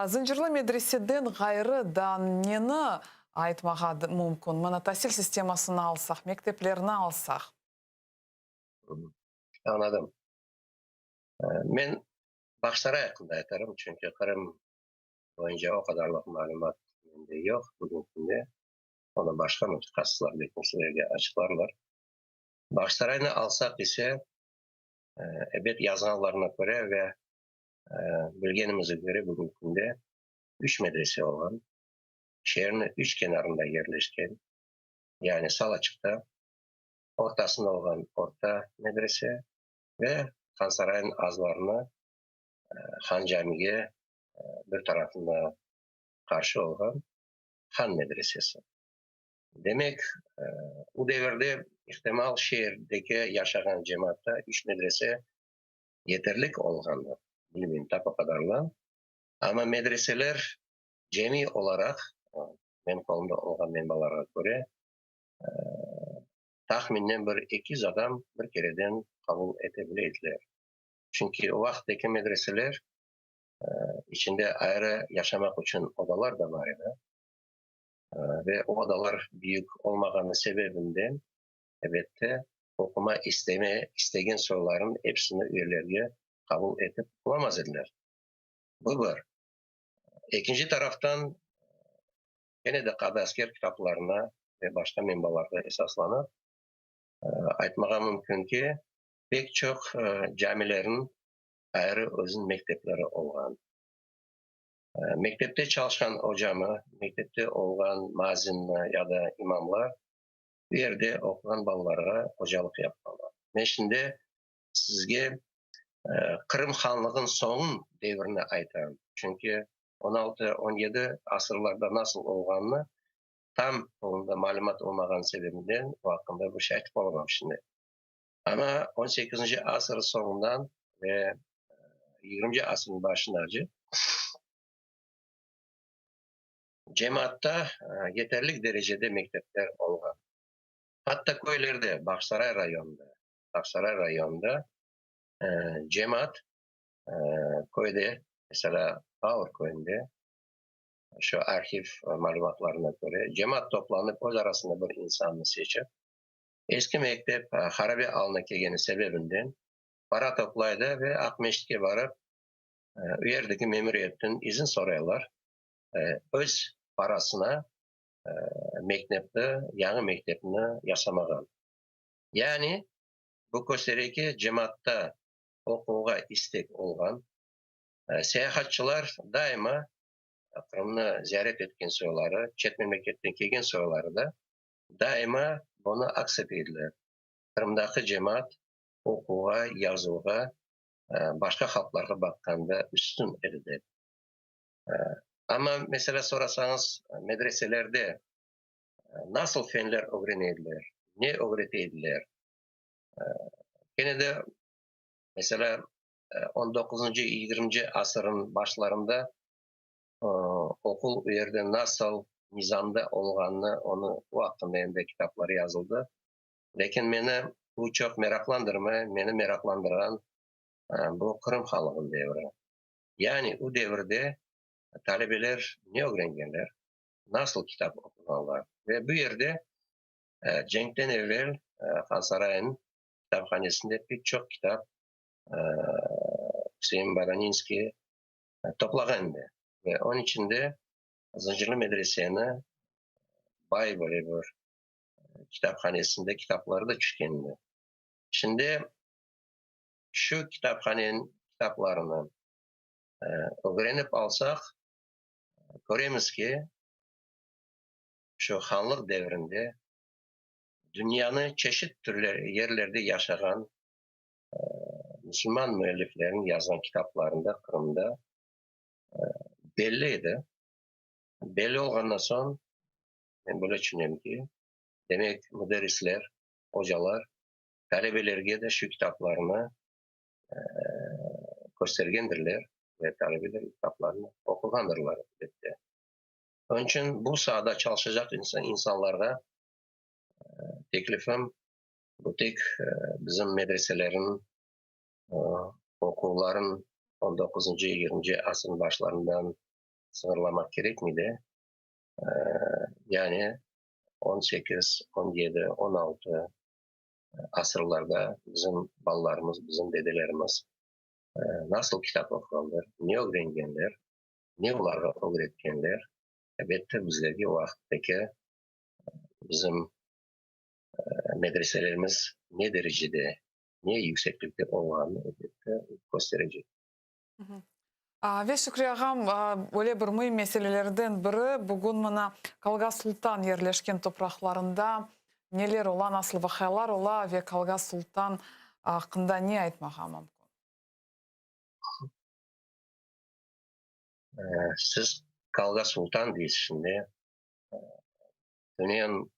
Zıncırlı medreseden ğayrı daa neni aytmağa mümkün? Mına tasil sistemasını alsaq, mekteplerni alsaq. Añladım. Men Bağçasaray aqqında aytarım, çünki Qırım boyunca o qadarlıq malümat mende. mende yoq bugünki künde. Onı başqa mütehassıslar belki sizlerge açıqlarlar. Bağçasaraynı alsaq ise, ebet, yazğanlarına köre ve bilgenimizge köre bugünki künde üç medrese olğan, şeerniñ üç kenarında yerleşken, yani Salaçıqta, ortasında olğan orta medrese ve Hansaraynıñ azbarına, Han camige bir tarafında qarşı olğan Han medresesi. Demek, o devirde, ihtimal, şeerdeki yaşağan cemaatta üç medrese yeterlik olğandır, bilmeyim tap o qadarını, amma medreseler cemi olaraq, menim qolumda olğan menbalarğa köre, tahminen bir 200 adam bir kereden qabul ete bile ediler. Çünki o vaqıttaki medreseler içinde ayrı yaşamaq içün odalar da bar edi. Ve o odalar büyük olmağanı sebebinden, elbette, oquma isteme, istegen soylarnıñ episini üyelerge qabul etip olamaz ediler. Bu bir. Ekinci taraftan, kene de Qadıasker kitaplarına ve başqa menbalarğa esaslanıp, aytmağa mümkün ki, pek çoq camilerniñ ayrı özüniñ mektepleri olğan. Mektepte çalışqan ocamı, mektepte olğan mazinni ya da imamlar bu yerde oquğan balalarğa ocalıq yapqanlar. Men şimdi sizge Qırım hanlığınıñ soñun devrini aytam, çünki on altı, 17 asırlarda nasıl olğanını tam qolumda malümat olmağanı sebebinden o aqqında bir şey aytıp olamam şimdi. Amma 18-nci asır soñundan ve 20-nci asırnıñ başındace cemaatta yeterlik derecede mektepler olğan. Hatta köylerde, Bağçasaray rayonında cemaat köyde, meselâ, Paur köyünde, şu arhiv malümatlarına köre, cemaat toplanıp, öz arasında bir insannı seçip, eski mektep harabe alına kelgeni sebebinden para toplaydı ve Aqmescitke barıp, o yerdeki memuriyetten izin soraylar, öz parasına mektepni, yañı mektepni yasamağa. Yani bu köstere ki, cemaatta oquvğa istek olğan, seyahatçılar daima Qırımnı ziyaret etken soyları, çet memleketten kelgen soyları da daima bunı aks ete ediler. Qırımdaki cemaat oquvğa, yazuvğa başqa halqlarğa baqqanda üstün edi dep. Amma, meselâ, sorasañız, medreselerde nasıl fenler ögrene ediler, ne ögrete ediler? Kene de, meselâ, 19-ncı, 20-nci asırnıñ başlarında oquv o yerde nasıl nizamda olğanını, onı o aqqında endi kitaplar yazıldı. Lâkin meni bu çoq meraqlandırmay, meni meraqlandırğan bu Qırım hanlığınıñ devri. Yani o devirde talebeler ne ögrengenler, nasıl kitap oquğanlar? Ve bu yerde cenkten evel Hansaraynıñ kitaphanesinde pek çoq kitap Üsein Badaninskiy toplağan edi. Ve onıñ içinde Zıncırlı medreseni bay böyle bir kitaphanesinde kitapları da tüşken edi. Şimdi şu kitaphaneniñ kitaplarını ögrenip alsaq, köremiz ki, şu hanlıq devrinde dünyanı çeşit türlü yerlerde yaşağan musulman müellifleriniñ yazğan kitaplarında Qırımda belli edi. Belli olğandan soñ, men böyle tüşünem ki, demek, müderrisler, ocalar talebelerge de şu kitaplarnı köstergendirler ve talebeler kitaplarnı oquğandırlar, elbette. Onıñ içün bu saada çalışacaq insanlarğa teklifim: bu tek bizim medreselerin oquvların 19-ncı, 20-nci asırnıñ başlarından sıñırlamaq kerekmey de, yani 18, 17, 16 asırlarda bizim balalarımız, bizim dedelerimiz nasıl kitap oquğanlar, ne ögrengenler, ne olarğa ögretkenler. Elbette, bizlerge o vaqıttaki bizim medreselerimiz ne derecede, ne yükseklikte olğanını, elbette, kösterecek. Ve Şükri ağam, öyle bir müim meselelerden biri, bugün mına Kalga Sultan yerleşken topraqlarında neler ola, nasıl vaqialar ola ve Kalga Sultan aqqında ne aytmağa mümkün? Siz Kalga Sultan deysiz şimdi. Tünevin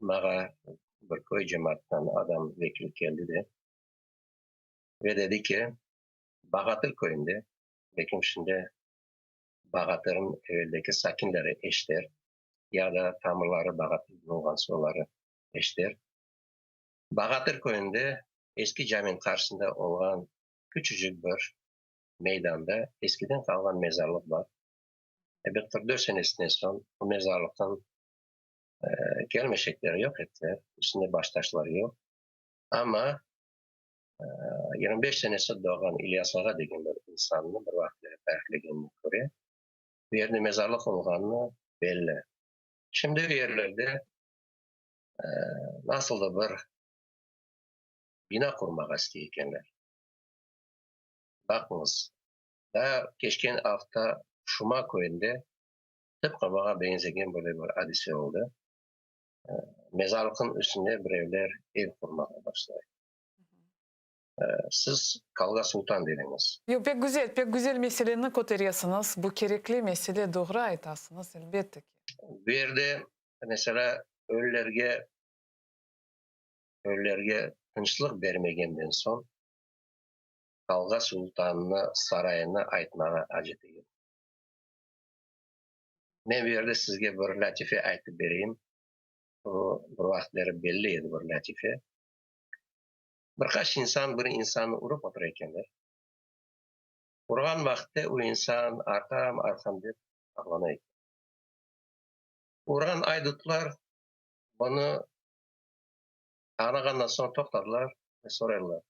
maña bir köy cemaatından adam vekil keldi de, ve dedi ki, Bağatır köyünde, belkim şimdi Bağatırnıñ eveldeki sakinleri eşiter, ya da tamırları Bağatırdan olğan soyları eşiter, Bağatır köyünde eski caminiñ qarşısında olğan küçücik bir meydanda eskiden qalğan mezarlıq bar. Ebet, 44 senesinden soñ bu mezarlıqtan kelmeşekleri yoq ettiler, üstünde baştaşlar yoq. Amma 25 senesi doğğan İlyas ağa degen bir insannı bir vaqıtları tariflegenine köre, bu yerde mezarlıq olğanı belli. Şimdi o yerlerde nasıl da bir bina qurmağa istey ekenler. Baqıñız, daa keçken afta Şuma köyünde tıpqı buña beñzegen böyle bir adise oldı. Mezarlıqnıñ üstünde birevler ev qurmağa başlay. Siz Kalga Sultan dediñiz. Yoq, pek güzel, pek güzel meseleni köteresiñiz. Bu kerekli mesele, doğru aytasıñız, elbette ki. Bu yerde, meselâ, ölülerge, ölülerge tınçlıq bermegenden soñ, Kalga Sultannı sarayını aytmağa aceti yoq. Men bu yerde sizge bir lâtife aytıp bereyim. O, bir vaqıtları belli edi bir lâtife. Bir qaç insan bir insannı urıp otura ekenler. Urğan vaqıtte o insan arqam, arqam dep ağlana eken. Urğan aydutlar bunı añlağandan soñ toqtadılar ve soraylar,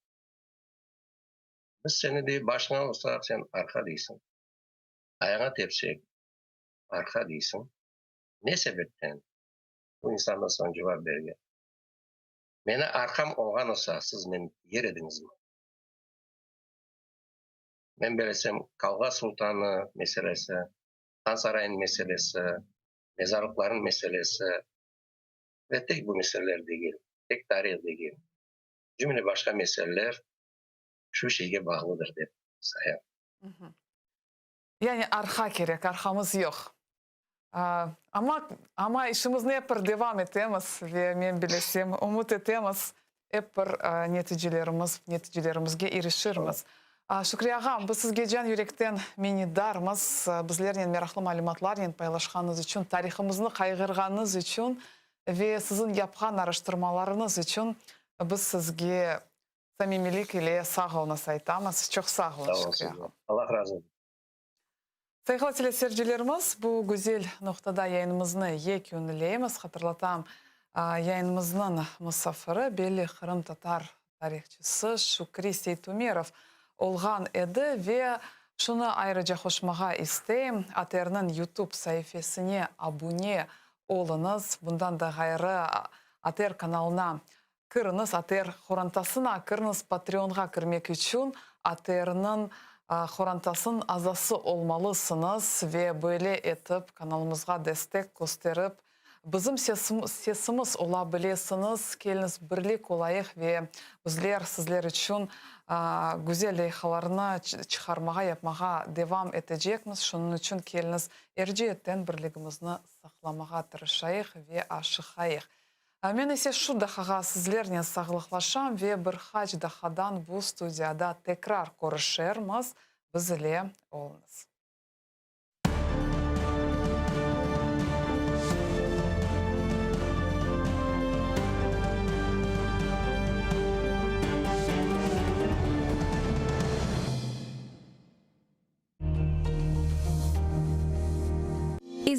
Biz seni, dey, başıña ursaq, sen arqa deysiñ. Ayağıña tepsek, arqa deysiñ. Ne sebepten? Bu insan da soñ cevap bergen, Meni arqam olğan olsa, siz meni yer ediñizmi? Men bilesem, Kalğa sultanı meselesi, Han sarayınıñ meselesi, mezarlıqlarnıñ meselesi ve tek bu meseleler degil, tek tarih degil, cümle başqa meseleler şu şeyge bağlıdır dep sayam. Yani arqa kerek, arqamız yoq. Amma, amma işimizni ep bir devam etemiz ve men bilesem, ümüt etemiz, ep bir neticelerimiz, neticelerimizge irişirmiz. Şükri ağam, biz sizge can yürekten minnetdarmız, bizlernen meraqlı malümatlarnen paylaşqanıñız içün, tarihımıznı qayğırğanıñız içün ve siziñ yapqan araştırmalarıñız içün biz sizge samimiylik ile sağ oluñız aytamız. Çoq sağ oluñ, Şükri ağam. Allah razı olsun. Sayğılı teleseyircilerimiz, bu güzel noqtada yayınımıznı yekünleymiz. Hatırlatam, yayınımıznıñ musafiri belli qırımtatar tarihçısı Şükri Seytumerov olğan edi ve şunı ayrıca qoşmağa isteyim, ATRniñ YouTube saifesine abune oluñız, bundan da ğayrı ATR kanalına Kiriñiz, ATR qorantasına kiriñiz, Patreonğa kirmek içün ATRniñ qorantasınıñ azası olmalısıñız ve böyle etip kanalımızğa destek kösterip, bizim sesimiz ola bilesiñiz. Keliñiz, birlik olayıq ve bizler sizler içün güzel leyhalarnı çıqarmağa, yapmağa devam etecekmiz. Şunıñ içün keliñiz, er ceetten birligimizni saqlamağa tırışayıq ve aşıqayıq. Men ise şu dahağa sizlernen sağlıqlaşam ve bir qaç dahadan bu studiyada tekrar körüşermiz. Biz ile oluñız.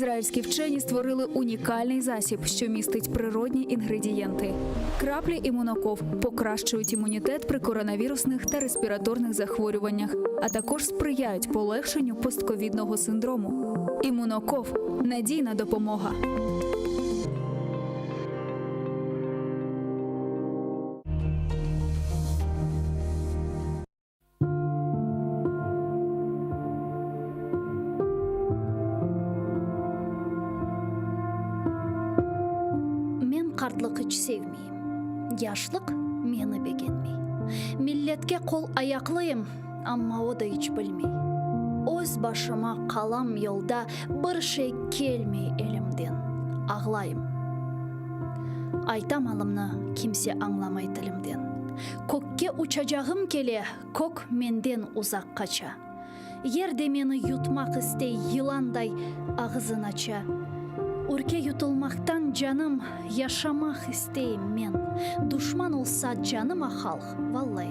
Ізраїльські вчені створили унікальний засіб, що містить природні інгредієнти. Краплі імуноков покращують імунітет при коронавірусних та респіраторних захворюваннях, а також сприяють полегшенню постковідного синдрому. Імуноков надійна допомога. Men qartlıq iç sevmeyim, Yaşlıq meni begenmey. Milletke qol-ayaqlıyım, Amma o da iç bilmey. Öz başıma qalam yolda, Bir şey kelmey elimden, Ağlayım. Aytam alımnı, kimse añlamay tilimden. Kökke uçacağım kele, Kök menden uzaq qaça. Yer de meni yutmaq istey, Yılanday ağızın aça. Ürke yutulmaqtan canım, Yaşamaq isteyim men. Duşman olsa canıma halq, Vallai,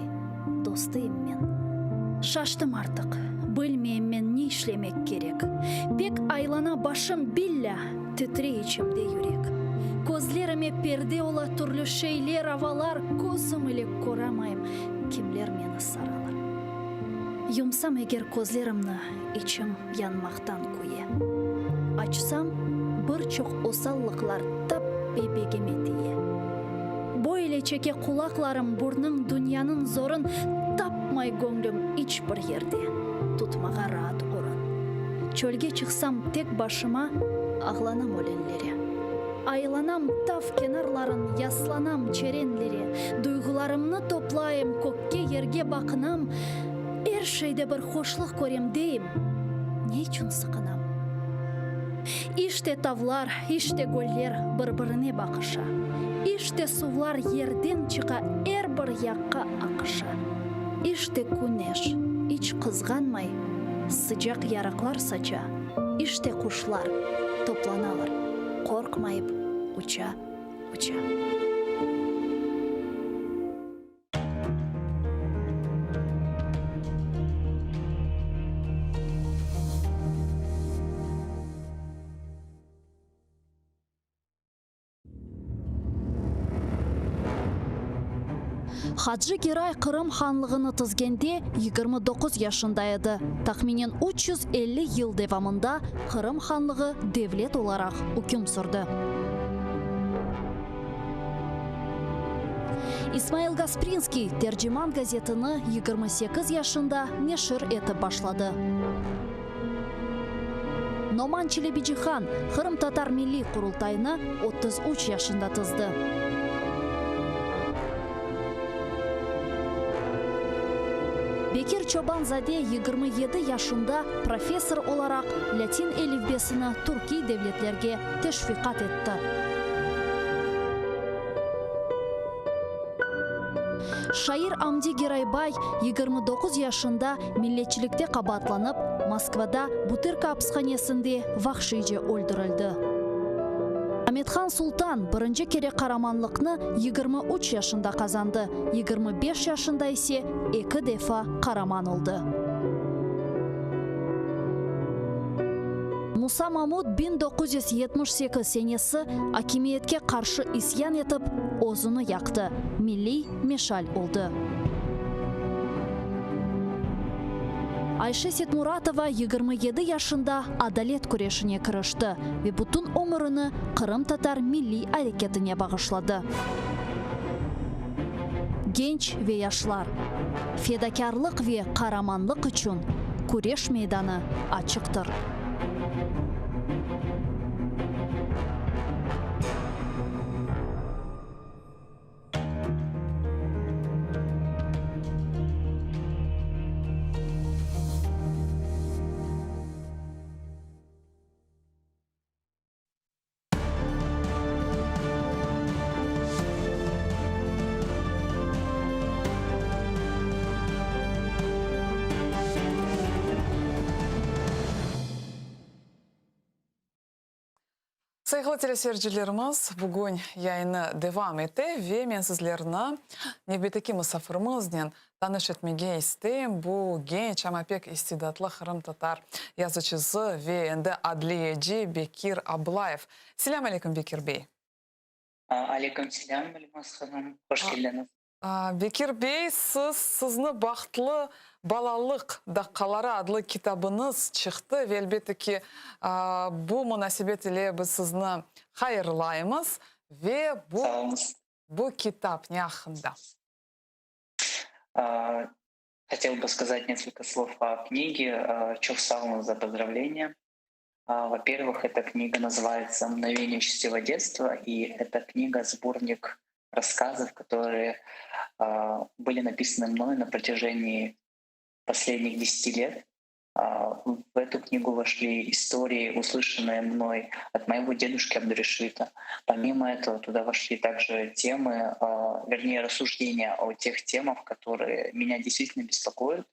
dostıyım men. Şaştım artıq, bilmeyim men ne işlemek kerek. Pek aylana başım, billâ, titrey içimde yürek. Közlerime perde ola türlü şeyler, avalar, Közüm ile köramayım, kimler meni saralar. Yumsam eger közlerimni, içim yanmaqtan küye. Açsam, bir çoq osallıqlar tap bebegime tiye. Böyle çeke qulaqlarım burnıñ dünyanıñ zorun tapmay göñlüm iç bir yerde tutmağa raat orun. Çölge çıqsam tek başıma ağlanam ölenlere. Aylanam tav kenarların yaslanam çerenlere duyğularımnı toplayım kökke yerge baqınam er şeyde bir hoşluq körem deyim ne içün sıqınam. İşte tavlar, işte göller bir-birine baqışa, İşte suvlar yerden çıqa er bir yaqqa aqışa. İşte küneş, iç qızğanmay, sıcaq yarıqlar saça, İşte quşlar toplanalar, qorqmayıp uça, uça. Hacı Geray Qırım hanlığını tizgende 29 yaşında edi. Tahminen 350 yıl devamında Qırım hanlığı devlet olaraq üküm sürdi. İsmail Gasprinskiy Terciman gazetini 28 yaşında neşir etip başladı. Noman Çelebicihan Qırımtatar Milliy Qurultayını 33 yaşında tizdi. Bekir Çoban-zade 27 yaşında professor olaraq lâtin elifbesini türkiy devletlerge teşviqat etti. Şair Amdi Geraybay 29 yaşında milletçilikte qabaatlanıp, Moskvada Butırka apishanesinde vahşiyce öldürildi. Amethan Sultan birinci kere qaramanlıqnı 23 yaşında qazandı, 25 yaşında ise eki defa qaraman oldı. Musa Mamut 1978 senesi akimiyetke qarşı isyan etip, özüni yaqtı, milliy meşal oldı. Ayşe Setmuratova 27 yaşında adalet küreşine kirişti ve bütün ömürini qırımtatar milliy areketine bağışladı. Genç ve yaşlar, fedakârlıq ve qaramanlıq içün küreş meydanı açıqtır. Sayğılı teleseyircilerimiz, bugün yayını devam ete ve men sizlerni nevbetteki musafirimiznen tanış etmege isteyim. Bu genç, amma pek istidatlı qırımtatar yazıcısı ve endi adliyeci Bekir Ablayev. Selâm aleyküm, Bekir bey. Aleyküm selâm, Elmaz hanım, hoş keldiñiz. Bekir bey, siz, sizni Bahtlı balalıq daqqaları adlı kitabıñız çıqtı ve elbette ki, bu munasebet ile biz sizni hayırlaymız. Ve bu, Sağ oluñız. bu kitap ne aqqında? Хотел бы сказать несколько слов о книге. Çoq sağ oluñ за поздравления. Во-первых, эта книга называется «Мгновение счастливого детства», и эта книга — сборник рассказов, которые были написаны мной на протяжении последних 10 лет. В эту книгу вошли истории, услышанные мной от моего дедушки Абдурешита. Помимо этого, туда вошли также темы, вернее, рассуждения о тех темах, которые меня действительно беспокоят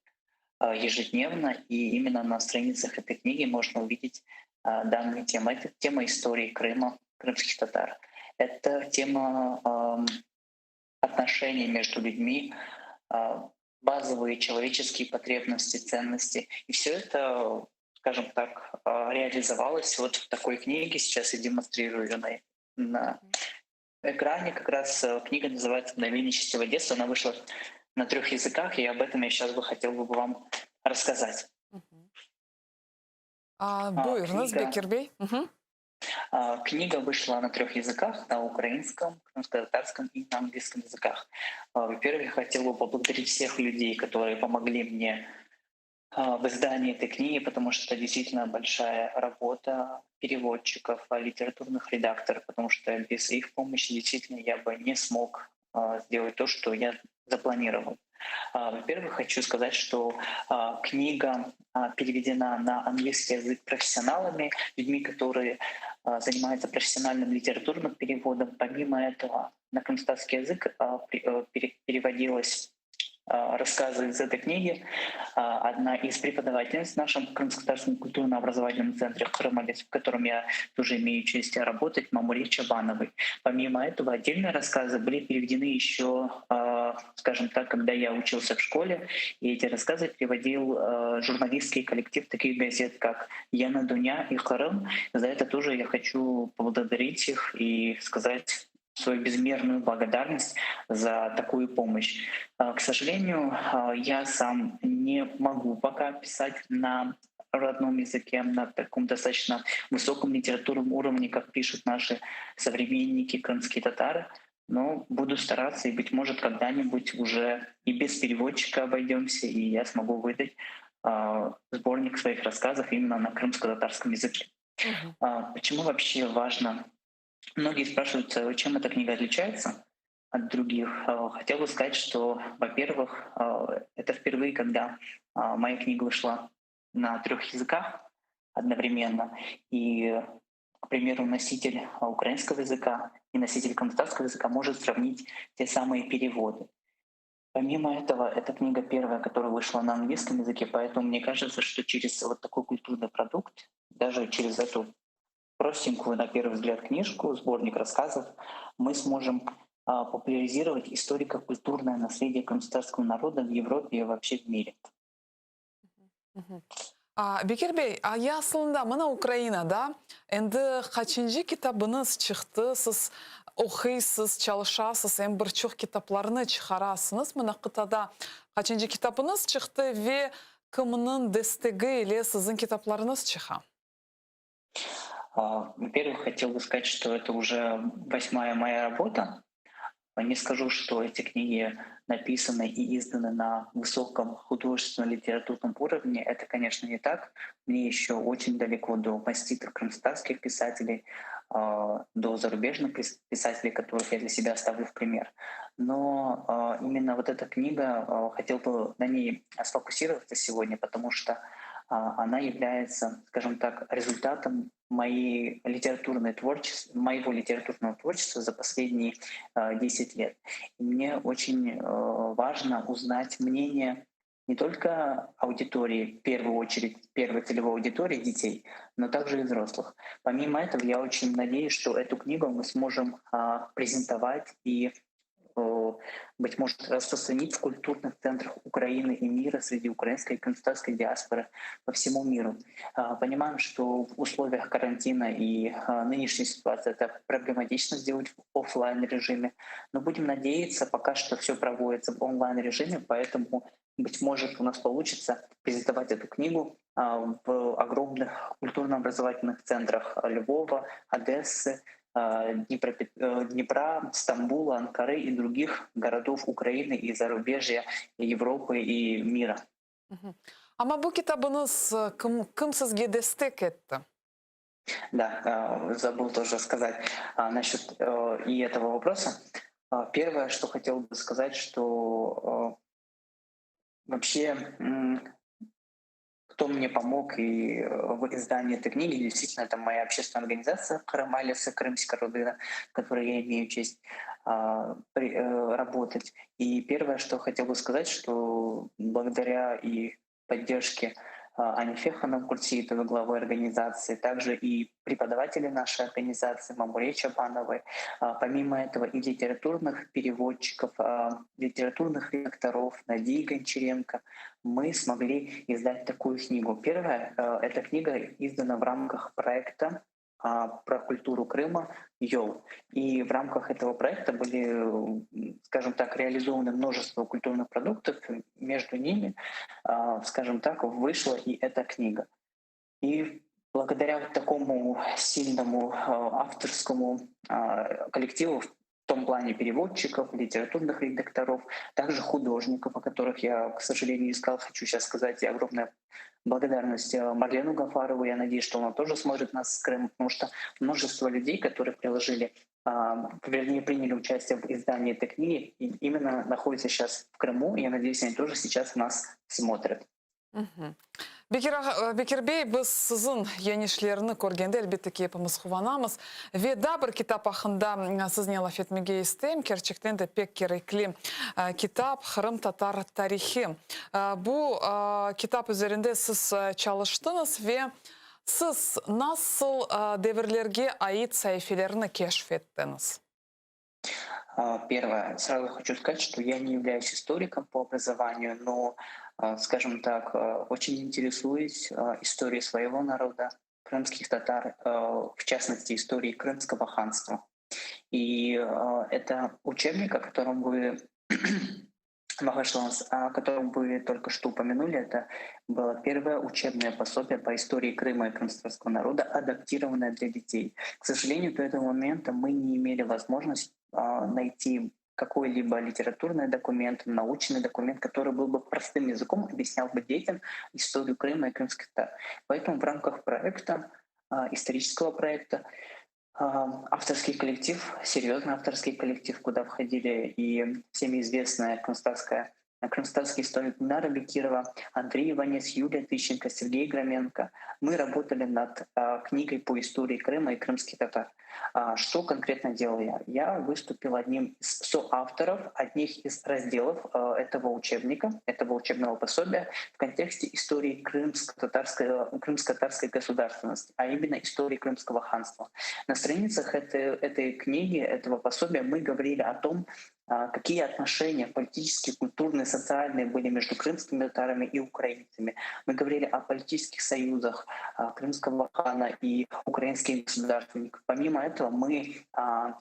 ежедневно. И именно на страницах этой книги можно увидеть данные темы. Это тема истории Крыма, крымских татар. Это тема отношений между людьми, базовые человеческие потребности, ценности. И все это, скажем так, реализовалось вот в такой книге. Сейчас я демонстрирую ее на экране. Как раз книга называется «Мгновение счастливого детства». Она вышла на трех языках, и об этом я сейчас бы хотел бы вам рассказать. Buyurıñız, Bekir bey. Книга вышла на трех языках: на украинском, крымско-татарском и на английском языках. Во-первых, я хотел бы поблагодарить всех людей, которые помогли мне в издании этой книги, потому что это действительно большая работа переводчиков, литературных редакторов, потому что без их помощи действительно я бы не смог сделать то, что я запланировал. Во-первых, хочу сказать, что книга переведена на английский язык профессионалами, людьми, которые занимаются профессиональным литературным переводом. Помимо этого, на крымскотатарский язык переводилось рассказы из этой книги. Одна из преподавательниц в нашем Крымско-Татарском культурно-образовательном центре «Крымалес», в котором я тоже имею честь работать, Мамури Чабановой. Помимо этого, отдельные рассказы были переведены еще, скажем так, когда я учился в школе, и эти рассказы переводил журналистский коллектив таких газет, как «Yañı Dünya» и «Qırım». За это тоже я хочу поблагодарить их и сказать свою безмерную благодарность за такую помощь. К сожалению, я сам не могу пока писать на родном языке, на таком достаточно высоком литературном уровне, как пишут наши современники, крымские татары, но буду стараться, и, быть может, когда-нибудь уже и без переводчика обойдемся, и я смогу выдать сборник своих рассказов именно на крымско-татарском языке. Почему вообще важно? Многие спрашивают, чем эта книга отличается от других. Хотел бы сказать, что, во-первых, это впервые, когда моя книга вышла на трех языках одновременно. И, к примеру, носитель украинского языка и носитель крымскотатарского языка может сравнить те самые переводы. Помимо этого, эта книга первая, которая вышла на английском языке, поэтому мне кажется, что через вот такой культурный продукт, даже через эту простенькую, на первый взгляд, книжку, сборник рассказов, мы сможем популяризировать историко-культурное наследие крымскотатарского народа в Европе и вообще в мире. Bekir bey, ya aslında mına Ukrainada endi qaçıncı kitabıñız çıqtı, siz oquysız, çalışasız, em bir çoq kitaplarnı çıqarasıñız. Mına qıtada qaçıncı kitabıñız çıqtı ve kimniñ destegi ile siziñ kitaplarıñız çıqa? Во-первых, хотел бы сказать, что это уже восьмая моя работа. Не скажу, что эти книги написаны и изданы на высоком художественно-литературном уровне. Это, конечно, не так. Мне еще очень далеко до маститых крымскотатарских писателей, до зарубежных писателей, которых я для себя ставлю в пример. Но именно вот эта книга, хотел бы на ней сфокусироваться сегодня, потому что она является, скажем так, результатом моей литературной творчества, моего литературного творчества за последние 10 лет. И мне очень важно узнать мнение. не только аудитории, в первую очередь, первой целевой аудитории детей, но также и взрослых. Помимо этого, я очень надеюсь, что эту книгу мы сможем презентовать и, быть может, распространить в культурных центрах Украины и мира среди украинской и крымскотатарской диаспоры по всему миру. Понимаем, что в условиях карантина и нынешней ситуации это проблематично сделать в офлайн режиме, но будем надеяться, пока что все проводится в онлайн режиме, поэтому, быть может, у нас получится презентовать эту книгу в огромных культурно-образовательных центрах Львова, Одессы, Днепра, Стамбула, Анкары и других городов Украины и зарубежья, Европы и мира. Amma bu kitabıñız kim sizge destek etti? Да, забыл тоже сказать насчет и этого вопроса. Первое, что хотел бы сказать, что вообще кто мне помог и в издании этой книги, действительно, это моя общественная организация Qırım ailesi Крымская Родина, в которой я имею честь работать. И первое, что хотел бы сказать, что благодаря и поддержке Анифе ханум Куртсеитовой, главы организации, также и преподаватели нашей организации Мамуре Чабановой, помимо этого и литературных переводчиков, литературных редакторов Надии Гончаренко, мы смогли издать такую книгу. Первая, эта книга издана в рамках проекта про культуру Крыма «Йол». И в рамках этого проекта были, скажем так, реализованы множество культурных продуктов. Между ними, скажем так, вышла и эта книга. И благодаря вот такому сильному авторскому коллективу, в том плане переводчиков, литературных редакторов, также художников, о которых я, к сожалению, искал, хочу сейчас сказать, и огромная благодарность Марлену Гафарову. Я надеюсь, что она тоже смотрит нас с Крыма, потому что множество людей, которые приложили, вернее, приняли участие в издании этой книги, именно находятся сейчас в Крыму, и я надеюсь, они тоже сейчас нас смотрят. Bekir, Bekir bey, biz siziñ yeñişlerini körgende, elbette ki, epimiz quvanamız. Ve daa bir kitap aqqında siznen laf etmege isteyim. Kerçekten de pek kerekli kitap Qırımtatar tarihi. Bu kitap üzerinde siz çalıştıñız ve siz nasıl devirlerge ait saifelerni keşf ettiñiz? Первое. Сразу хочу сказать, что я не являюсь историком по образованию, но, скажем так, очень интересуюсь историей своего народа, крымских татар, в частности, историей Крымского ханства. И это учебник, о котором вы о котором вы только что упомянули, это было первое учебное пособие по истории Крыма и крымского народа, адаптированное для детей. К сожалению, до этого момента мы не имели возможности найти какой-либо литературный документ, научный документ, который был бы простым языком, объяснял бы детям историю Крыма и крымских татар. Поэтому в рамках проекта, исторического проекта, авторский коллектив, серьезный авторский коллектив, куда входили и всеми известная крымскотатарская крымскотатарский историк Нара Бекирова, Андрей Иванец, Юлия Тыщенко, Сергей Громенко. Мы работали над книгой по истории Крыма и крымских татар. Что конкретно делал я? Я выступил одним из соавторов одних из разделов этого учебника, этого учебного пособия в контексте истории крымско-татарской, крымско-татарской государственности, а именно истории Крымского ханства. На страницах этой книги, этого пособия мы говорили о том, какие отношения политические, культурные, социальные были между крымскими татарами и украинцами. Мы говорили о политических союзах крымского хана и украинских государственников. Помимо этого мы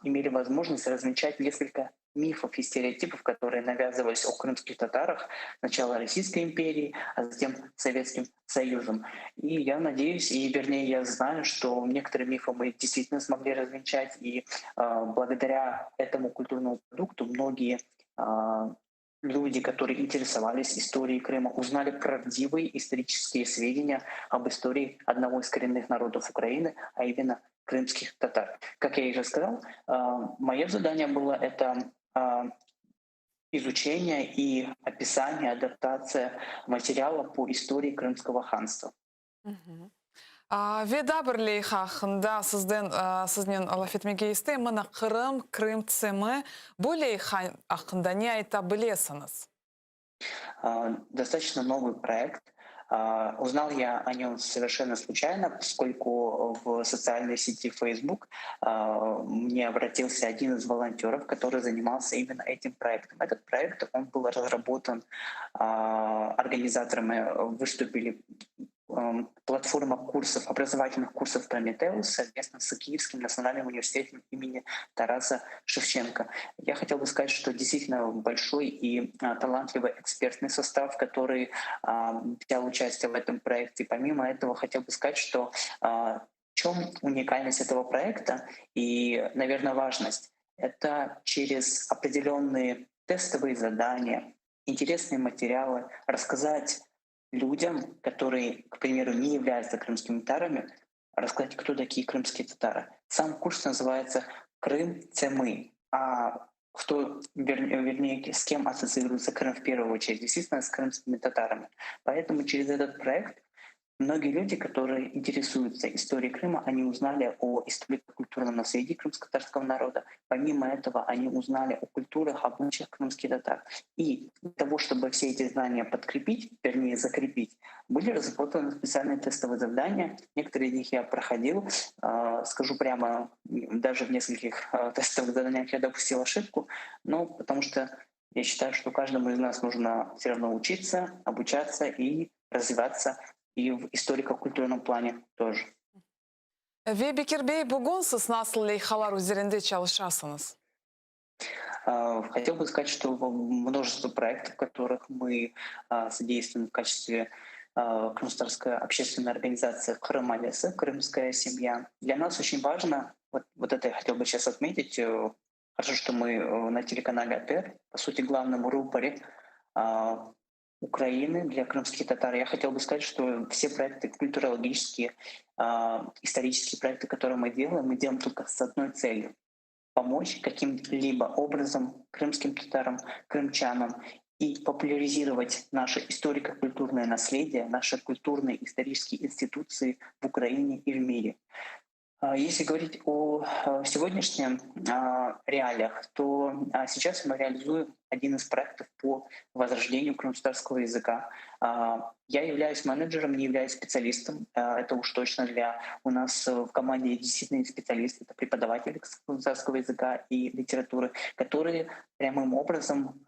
имели возможность развенчать несколько мифов и стереотипов, которые навязывались о крымских татарах сначала Российской империи, а затем Советским Союзом. И я надеюсь, и вернее я знаю, что некоторые мифы мы действительно смогли развенчать, и благодаря этому культурному продукту многие люди, которые интересовались историей Крыма, узнали правдивые исторические сведения об истории одного из коренных народов Украины, а именно крымских татар. Как я уже сказал, мое задание было это изучение и описание, адаптация материала по истории Крымского ханства. Ve daa bir leyha aqqında sizden siznen laf etmege isteyim. Mına Qırım, Krım TSM bu leyha aqqında ne ayta bilesiñiz? Достаточно новый проект. Узнал я о нем совершенно случайно, поскольку в социальной сети Facebook мне обратился один из волонтеров, который занимался именно этим проектом. Этот проект, он был разработан организаторами, выступили платформа курсов, образовательных курсов «Прометеус» совместно с Киевским национальным университетом имени Тараса Шевченко. Я хотел бы сказать, что действительно большой и талантливый экспертный состав, который взял участие в этом проекте. Помимо этого, хотел бы сказать, что в чем уникальность этого проекта и, наверное, важность? Это через определенные тестовые задания, интересные материалы рассказать людям, которые, к примеру, не являются крымскими татарами, рассказать, кто такие крымские татары. Сам курс называется «Крым — це мы». А кто, вернее, с кем ассоциируется Крым в первую очередь? Действительно, с крымскими татарами. Поэтому через этот проект многие люди, которые интересуются историей Крыма, они узнали о историко-культурном наследии крымско-татарского народа. Помимо этого, они узнали о культурах, обычаях крымских татар. И для того, чтобы все эти знания подкрепить, вернее, закрепить, были разработаны специальные тестовые задания. Некоторые из них я проходил. Скажу прямо, даже в нескольких тестовых заданиях я допустил ошибку, но потому что я считаю, что каждому из нас нужно все равно учиться, обучаться и развиваться и в историко-культурном плане тоже. Ve Bekir bey, bugün siz nasıl leyhalar üzerinde çalışasıñız? Хотел бы сказать, что множество проектов, в которых мы содействуем в качестве крымско-татарской общественной организации «Qırım ailesi», «Крымская семья». Для нас очень важно, вот это я хотел бы сейчас отметить, хорошо, что мы на телеканале АТР, по сути, главном рупоре Украины для крымских татар. Я хотел бы сказать, что все проекты культурологические, исторические проекты, которые мы делаем, мы делаем только с одной целью — помочь каким-либо образом крымским татарам, крымчанам и популяризировать наше историко-культурное наследие, наши культурные исторические институции в Украине и в мире. Если говорить о сегодняшних реалиях, то сейчас мы реализуем один из проектов по возрождению крымско-татарского языка. Я являюсь менеджером, не являюсь специалистом. Это уж точно для у нас в команде действительно специалисты, это преподаватели крымско-татарского языка и литературы, которые прямым образом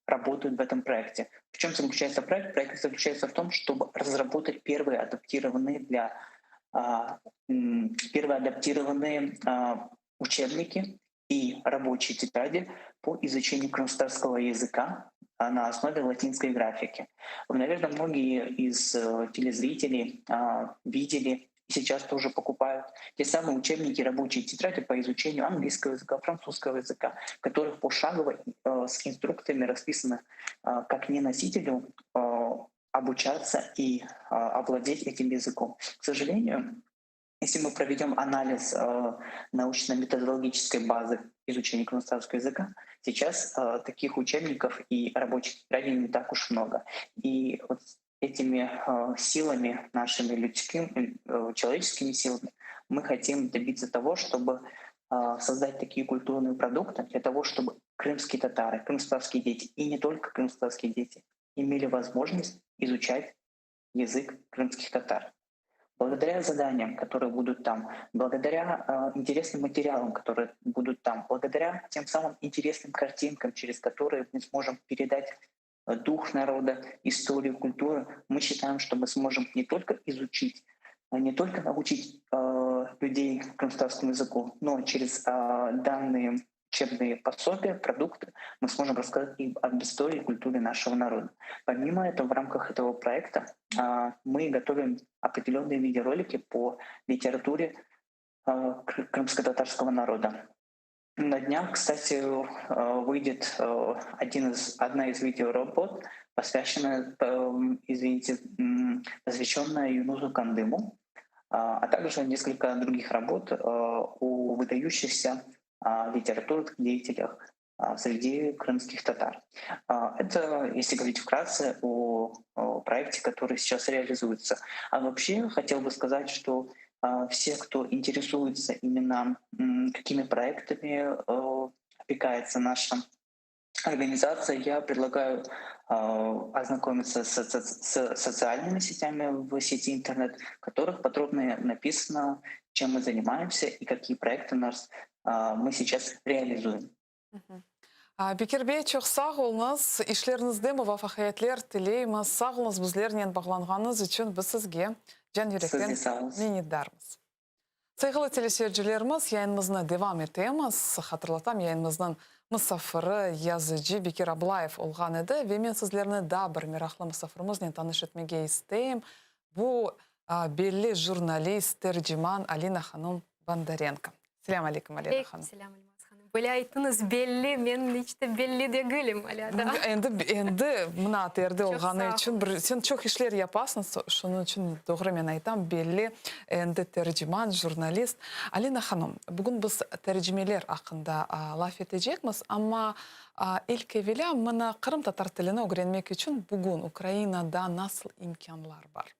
работают в этом проекте. В чем заключается проект? Проект заключается в том, чтобы разработать первые адаптированные для первые адаптированные учебники и рабочие тетради по изучению крымско-татарского языка на основе латинской графики. Наверное, многие из телезрителей видели и сейчас тоже покупают те самые учебники, рабочие тетради по изучению английского языка, французского языка, в которых пошагово с инструкциями расписано, как не носителю обучаться и овладеть этим языком. К сожалению, если мы проведем анализ научно-методологической базы изучения крымско-татарского языка, сейчас таких учебников и рабочих тетрадей не так уж много. И вот этими силами, нашими людскими, человеческими силами, мы хотим добиться того, чтобы создать такие культурные продукты для того, чтобы крымские татары, крымско-татарские дети, и не только крымско-татарские дети, имели возможность изучать язык крымских татар. Благодаря заданиям, которые будут там, благодаря интересным материалам, которые будут там, благодаря тем самым интересным картинкам, через которые мы сможем передать дух народа, историю, культуру, мы считаем, что мы сможем не только изучить, не только научить людей крымско-татарскому языку, но через данные учебные пособия, продукты мы сможем рассказать и об истории и культуре нашего народа. Помимо этого, в рамках этого проекта мы готовим определенные видеоролики по литературе крымско-татарского народа. На днях, кстати, выйдет одна из видеоработ, посвященная Юнусу Кандыму, а также несколько других работ о выдающихся литературных деятелях среди крымских татар. Это, если говорить вкратце, о проекте, который сейчас реализуется. А вообще хотел бы сказать, что все, кто интересуется именно какими проектами опекается наша Организация, я предлагаю ознакомиться с социальными сетями в сети интернет, в которых подробно написано, чем мы занимаемся и какие проекты нас мы сейчас реализуем. Bekir bey, çoq sağ oluñız. İşleriñizde muvafaqiyetler tileymiz. Sağ oluñız bizlernen bağlanğanıñız içün. Biz sizge can yürekten minnetdarmız. Sayğılı teleseyircilerimiz, yayınımıznı devam etemiz. Hatırlatam, yayınımıznıñ musafiri, yazıcı Bekir Ablayev olğan edi ve men sizlerni daa bir meraqlı musafirimiznen tanış etmege isteyim. Bu, belli jurnalist, terciman Alina hanım Bondarenko. Selâm aleyküm, Alina hanım. Aleyküm selâm, Elmaz hanım. Böyle ayttıñız, belli, men iç te belli degilim alâ daa. Endi, endi mına ATRde olğanı içün bir, sen çoq işler yapasıñ, şunıñ içün doğru men aytam, belli, endi terciman, jurnalist. Alina hanım, bugün biz tercimeler aqqında laf etecekmiz, amma ilk evelâ mına qırımtatar tilini ögrenmek içün bugün Ukrainada nasıl imkânlar bar?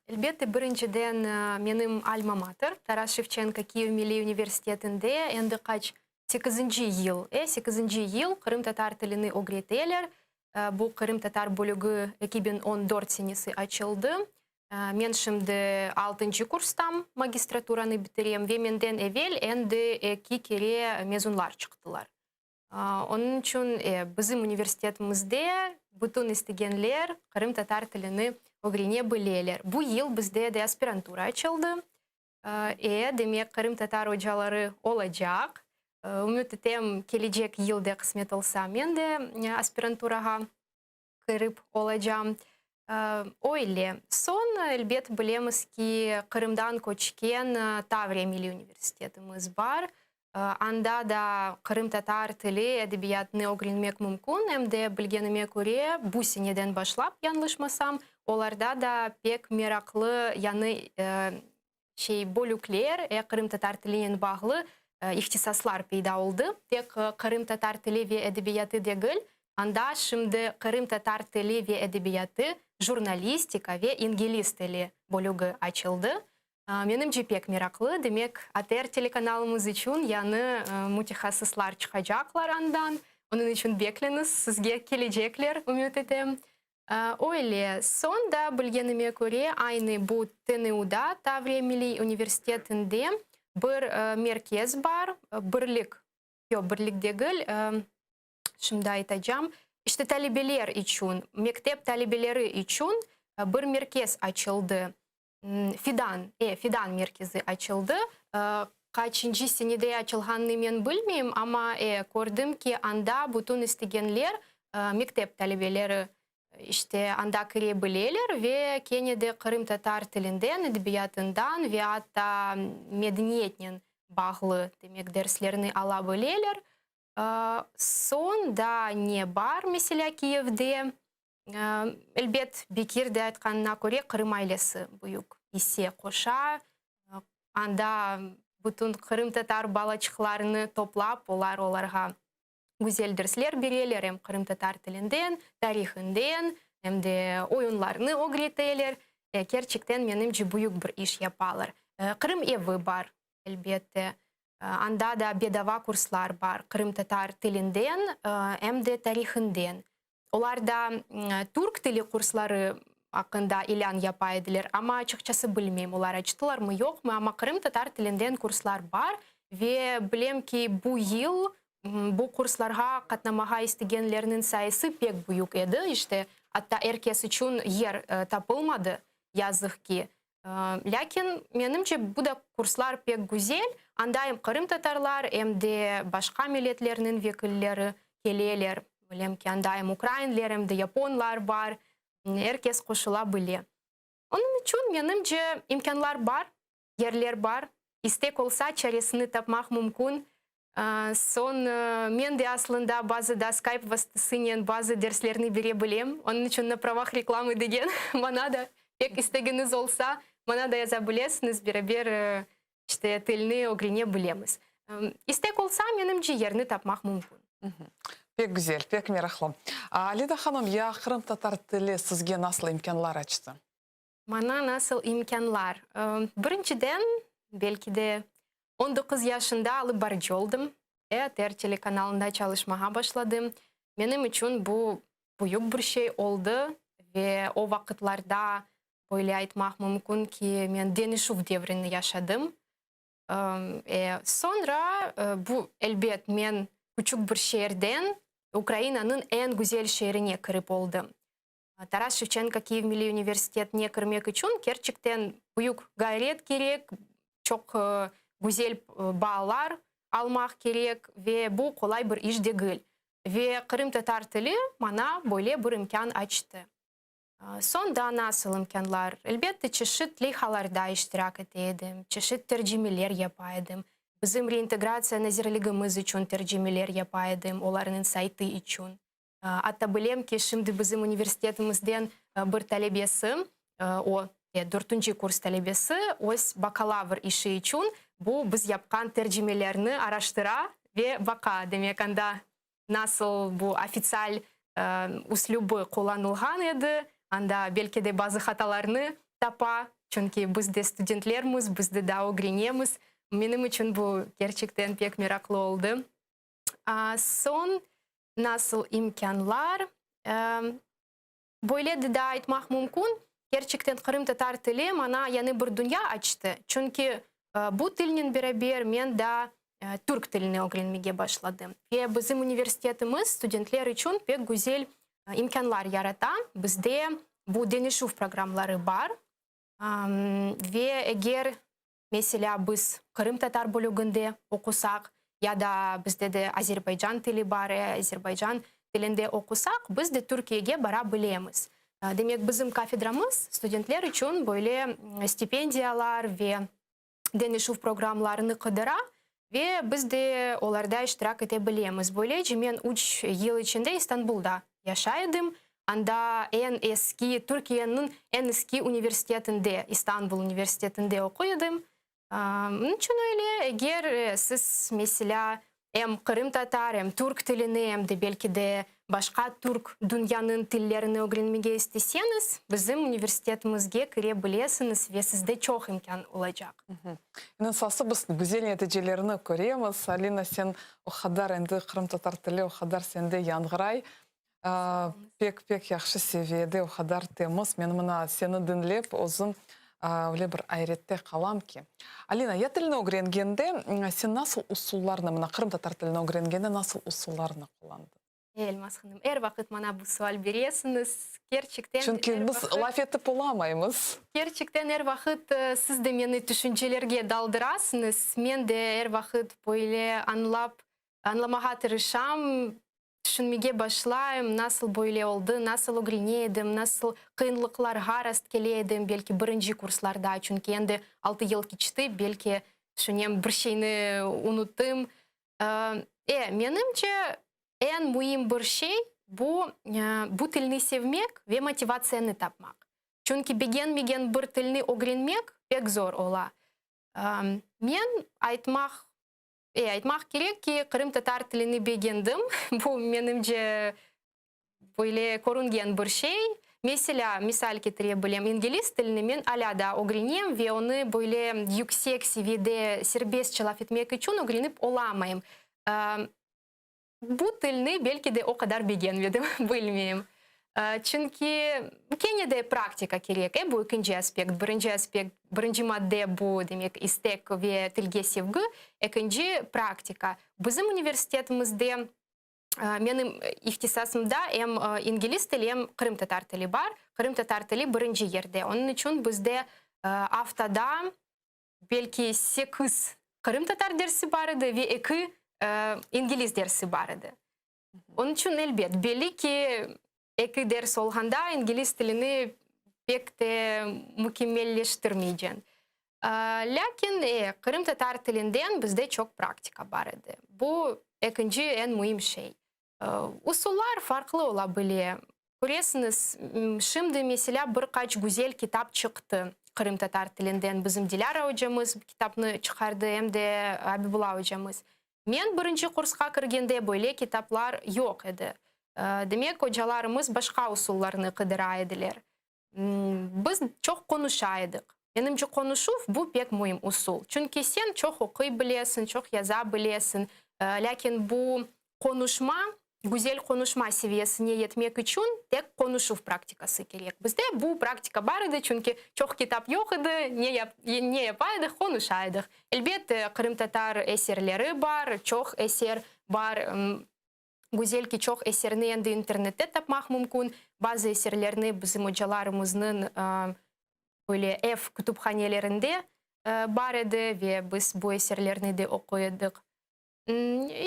Elbette, birinciden, menim alma mater, Taras Şevçenko Kiyev milliy universitetinde endi qaç, sekizinci yıl, e, sekizinci yıl qırımtatar tilini ögreteler. Bu qırımtatar bölügi 2014 senesi açıldı. Men şimdi altıncı kurstam, magistraturanı bitirem ve menden evel endi eki kere mezunlar çıqtılar. Onıñ içün bizim universitetimizde bütün istegenler qırımtatar tilini ögrene bileler. Bu yıl bizde de aspirantura açıldı. E, demek, qırımtatar ocaları olacaq. Ümüt etem, kelecek yıl da qısmet olsa, men de aspiranturağa kirip olacam. Öyle. Soñ, elbet, bilemiz ki, Qırımdan köçken Tavriya milliy universitetimiz bar. Anda da qırımtatar tili, edebiyatını ögrenmek mümkün. Em de, bilgenime köre, bu seneden başlap, yañlışmasam, olarda da pek meraqlı yañı şey, bölükler, qırımtatar tilinen bağlı ihtisaslar peyda oldı. Tek qırımtatar tili ve edebiyatı degil, anda şimdi qırımtatar tili ve edebiyatı, jurnalistika ve ingilis tili bölügi açıldı. Menimce pek meraqlı, demek, ATR telekanalımız içün yañı mütehassıslar çıqacaqlar andan. Onıñ içün bekleñiz, sizge kelecekler, ümüt etem. Öyle, soñ da bilgenime köre, aynı bu TNUda, Tavriya milliy universitetinde bir merkez bar, birlik, yoq, birlik degil, şimdi aytacam, işte talebeler içün, mektep talebeleri içün bir merkez açıldı. Fidan, e, Fidan merkezi açıldı. Qaçıncı senede açılğanını men bilmeyim, amma, e, kördim ki, anda bütün istegenler, mektep talebeleri, işte, anda kire bileler ve kene de qırımtatar tilinden, edebiyatından ve atta medeniyetnen bağlı, demek, derslerni ala bileler. Soñ daa ne bar, meselâ, Kiyevde? Elbet, Bekir de aytqanına köre, Qırım ailesi büyük isse qoşa. Anda bütün qırımtatar balaçıqlarını toplap, olar olarğa güzel dersler bereler, em qırımtatar tilinden, tarihinden, em de oyunlarnı ögreteler. Kerçekten, menimce, büyük bir iş yapalar. Qırım evi bar, elbette. Anda da bedava kurslar bar qırımtatar tilinden, em de tarihinden. Olar da türk tili kursları aqqında ilân yapa ediler, amma açıqçası bilmeyim, olar açtılarmı, yoqmı, amma qırımtatar tilinden kurslar bar ve bilem ki, bu yıl bu kurslarğa qatnamağa istegenlerniñ sayısı pek büyük edi, işte, atta er kes içün yer tapılmadı, yazıq ki. Lâkin, menimce, bu da kurslar pek güzel, anda em qırımtatarlar, em de başqa milletlerniñ vekilleri keleler. Bilem ki, anda em ukrainler, em de yaponlar bar, er kes qoşula bile. Onıñ içün, menimce, imkânlar bar, yerler bar, istek olsa, çaresini tapmaq mümkün. Soñ, men de aslında bazıda Skype vastasınen bazı derslerni bere bilem. Onıñ içün na pravah reklamı degen, maña da pek istegiñiz olsa, maña da yaza bilesiñiz, beraber, işte, tilni ögrene bilemiz. İstek olsa, menimce, yerni tapmaq mümkün. Pek güzel, pek meraqlı. Alida hanım, ya qırımtatar tili sizge nasıl imkânlar açtı? Maña nasıl imkânlar? Birinciden, belki de, on doquz yaşında alıp barıcı oldım. ATR telekanalında çalışmağa başladım. Menim içün bu büyük bir şey oldı ve o vaqıtlarda böyle aytmaq mümkün ki, men deñişüv devrini yaşadım. Soñra bu, elbet, men küçük bir şeerden Ukrainanıñ eñ güzel şeerine kirip oldım. Taras Şevçenko Kiyev milliy universitetine kirmek içün kerçekten büyük ğayret kerek, çoq güzel baalar almaq kerek ve bu qolay bir iş degil. Ve qırımtatar tili maña böyle bir imkân açtı. Soñ daa nasıl imkânlar? Elbette, çeşit leyhalarda iştirak ete edim, çeşit tercimeler yapa edim. Bizim Reintegratsiya nazirligimiz içün tercimeler yapa edim, olarnıñ saytı içün. Atta bilem ki, şimdi bizim universitetimizden bir talebesi, o, dörtünci kurs talebesi, öz bakalavr işi içün bu biz yapqan tercimelerni araştıra ve baqa. Demek, anda nasıl bu ofitsial üslübi qullanılğan edi, anda belki de bazı hatalarnı tapa, çünki biz de studentlermiz, biz de daa ögrenemiz. Menim içün bu kerçekten pek meraqlı oldı. Soñ nasıl imkânlar? Böyle de daa aytmaq mümkün, kerçekten qırımtatar tili maña yañı bir dünya açtı, çünki bu tilnen beraber men daa türk tilini ögrenmege başladım. Ve bizim universitetimiz studentler içün pek güzel imkânlar yarata, bizde bu deñişüv programları bar. Ve eger Meselâ, biz qırımtatar bölüginde oqusaq ya da bizde de azerbaycan tili bar, azerbaycan tilinde oqusaq, biz de Türkiyege bara bilemiz. Demek, bizim kafedramız studentler içün böyle stipendiyalar ve deñişüv programlarını qıdıra ve biz de olarda iştirak ete bilemiz. Böylece, men üç yıl içinde İstanbulda yaşay edim. Anda eñ eski, Türkiyeniñ eñ eski universitetinde, İstanbul universitetinde oquy edim. Niçün öyle? Eger siz, meselâ, em qırımtatar, em türk tilini, em de belki de başqa türk dünyanıñ tillerini ögrenmege isteseñiz, bizim universitetimizge kire bilesiñiz ve sizde çoq imkân olacaq. Eñ esası, biz güzel neticelerini köremiz. Alina, sen o qadar endi qırımtatar tili o qadar sende yañğıray. Pek, pek yahşı seviyede, o qadar temiz. Men mına seni diñlep, özüm öyle bir ayrette qalam ki. Alina, ya tilni ögrengende sen nasıl usullarnı, mına qırımtatar tilini ögrengende nasıl usullarnı qullandıñ? Elmaz hanım, er vaqıt maña bu sual beresiñiz. Kerçekten er Çünki biz laf etip olamaymız. Kerçekten er vaqıt siz de meni tüşüncelerge daldırasıñız. Men de er vaqıt böyle añlap, añlamağa tırışam. Tüşünmege başlayım, nasıl böyle oldı, nasıl ögrene edim, nasıl qıyınlıqlarğa rastkele edim, belki birinci kurslarda, çünki endi altı yıl keçti, belki, tüşünem, bir şeyni unuttım. E, menimce, eñ müim bir şey, bu, bu tilni sevmek ve motivatsiyanı tapmaq. Çünki begenmegen bir tilni ögrenmek pek zor ola. Men aytmaq E, aytmaq kerek ki, qırımtatar tilini begendim. Bu, menimce, böyle körüngen bir şey. Meselâ, misal ketire bilem, ingliz tilini men alâ daa ögrenem ve onı böyle yüksek seviyede serbestçe laf etmek içün ögrenip olamayım. Bu tilni belki de o qadar begenmedim, bilmeyim. Çünki kene de praktika kerek, e, bu ekinci aspekt. Birinci aspekt, birinci madde bu, demek, istek ve tilge sevgi, ekinci, praktika. Bizim universitetimizde menim ihtisasımda em ingliz tili, em qırımtatar tili bar. Qırımtatar tili birinci yerde. Onıñ içün bizde aftada belki sekiz qırımtatar dersi bar edi ve eki ingliz dersi bar edi. Onıñ içün, elbet, belli ki, eki ders olğanda ingliz tilini pek te mükemmelleştirmeyceñ. Lâkin, qırımtatar tilinden bizde çoq praktika bar edi. Bu ekinci eñ müim şey. Usullar farqlı ola bile. Köresiñiz, şimdi, meselâ, bir qaç güzel kitap çıqtı qırımtatar tilinden. Bizim Dilâra ocamız kitapnı çıqardı, em de Abibulla ocamız. Men birinci kursqa kirgende böyle kitaplar yoq edi. Demek, ocalarımız başqa usullarnı qıdıra ediler. Biz çoq qonuşa edik. Menimce, qonuşuv, bu pek müim usul. Çünki sen çoq oquy bilesiñ, çoq yaza bilesiñ, lâkin bu qonuşma. Güzel qonuşma seviyesine yetmek içün tek qonuşuv praktikası kerek. Bizde bu praktika bar edi, çünki çoq kitap yoq edi, ne yap, ne yapa edik, qonuşa edik. Elbet, qırımtatar eserleri bar, çoq eser bar. Güzel ki, çoq eserni endi internette tapmaq mümkün. Bazı eserlerni bizim ocalarımıznıñ böyle ev kütüphanelerinde bar edi ve biz bu eserlerni de oquy edik.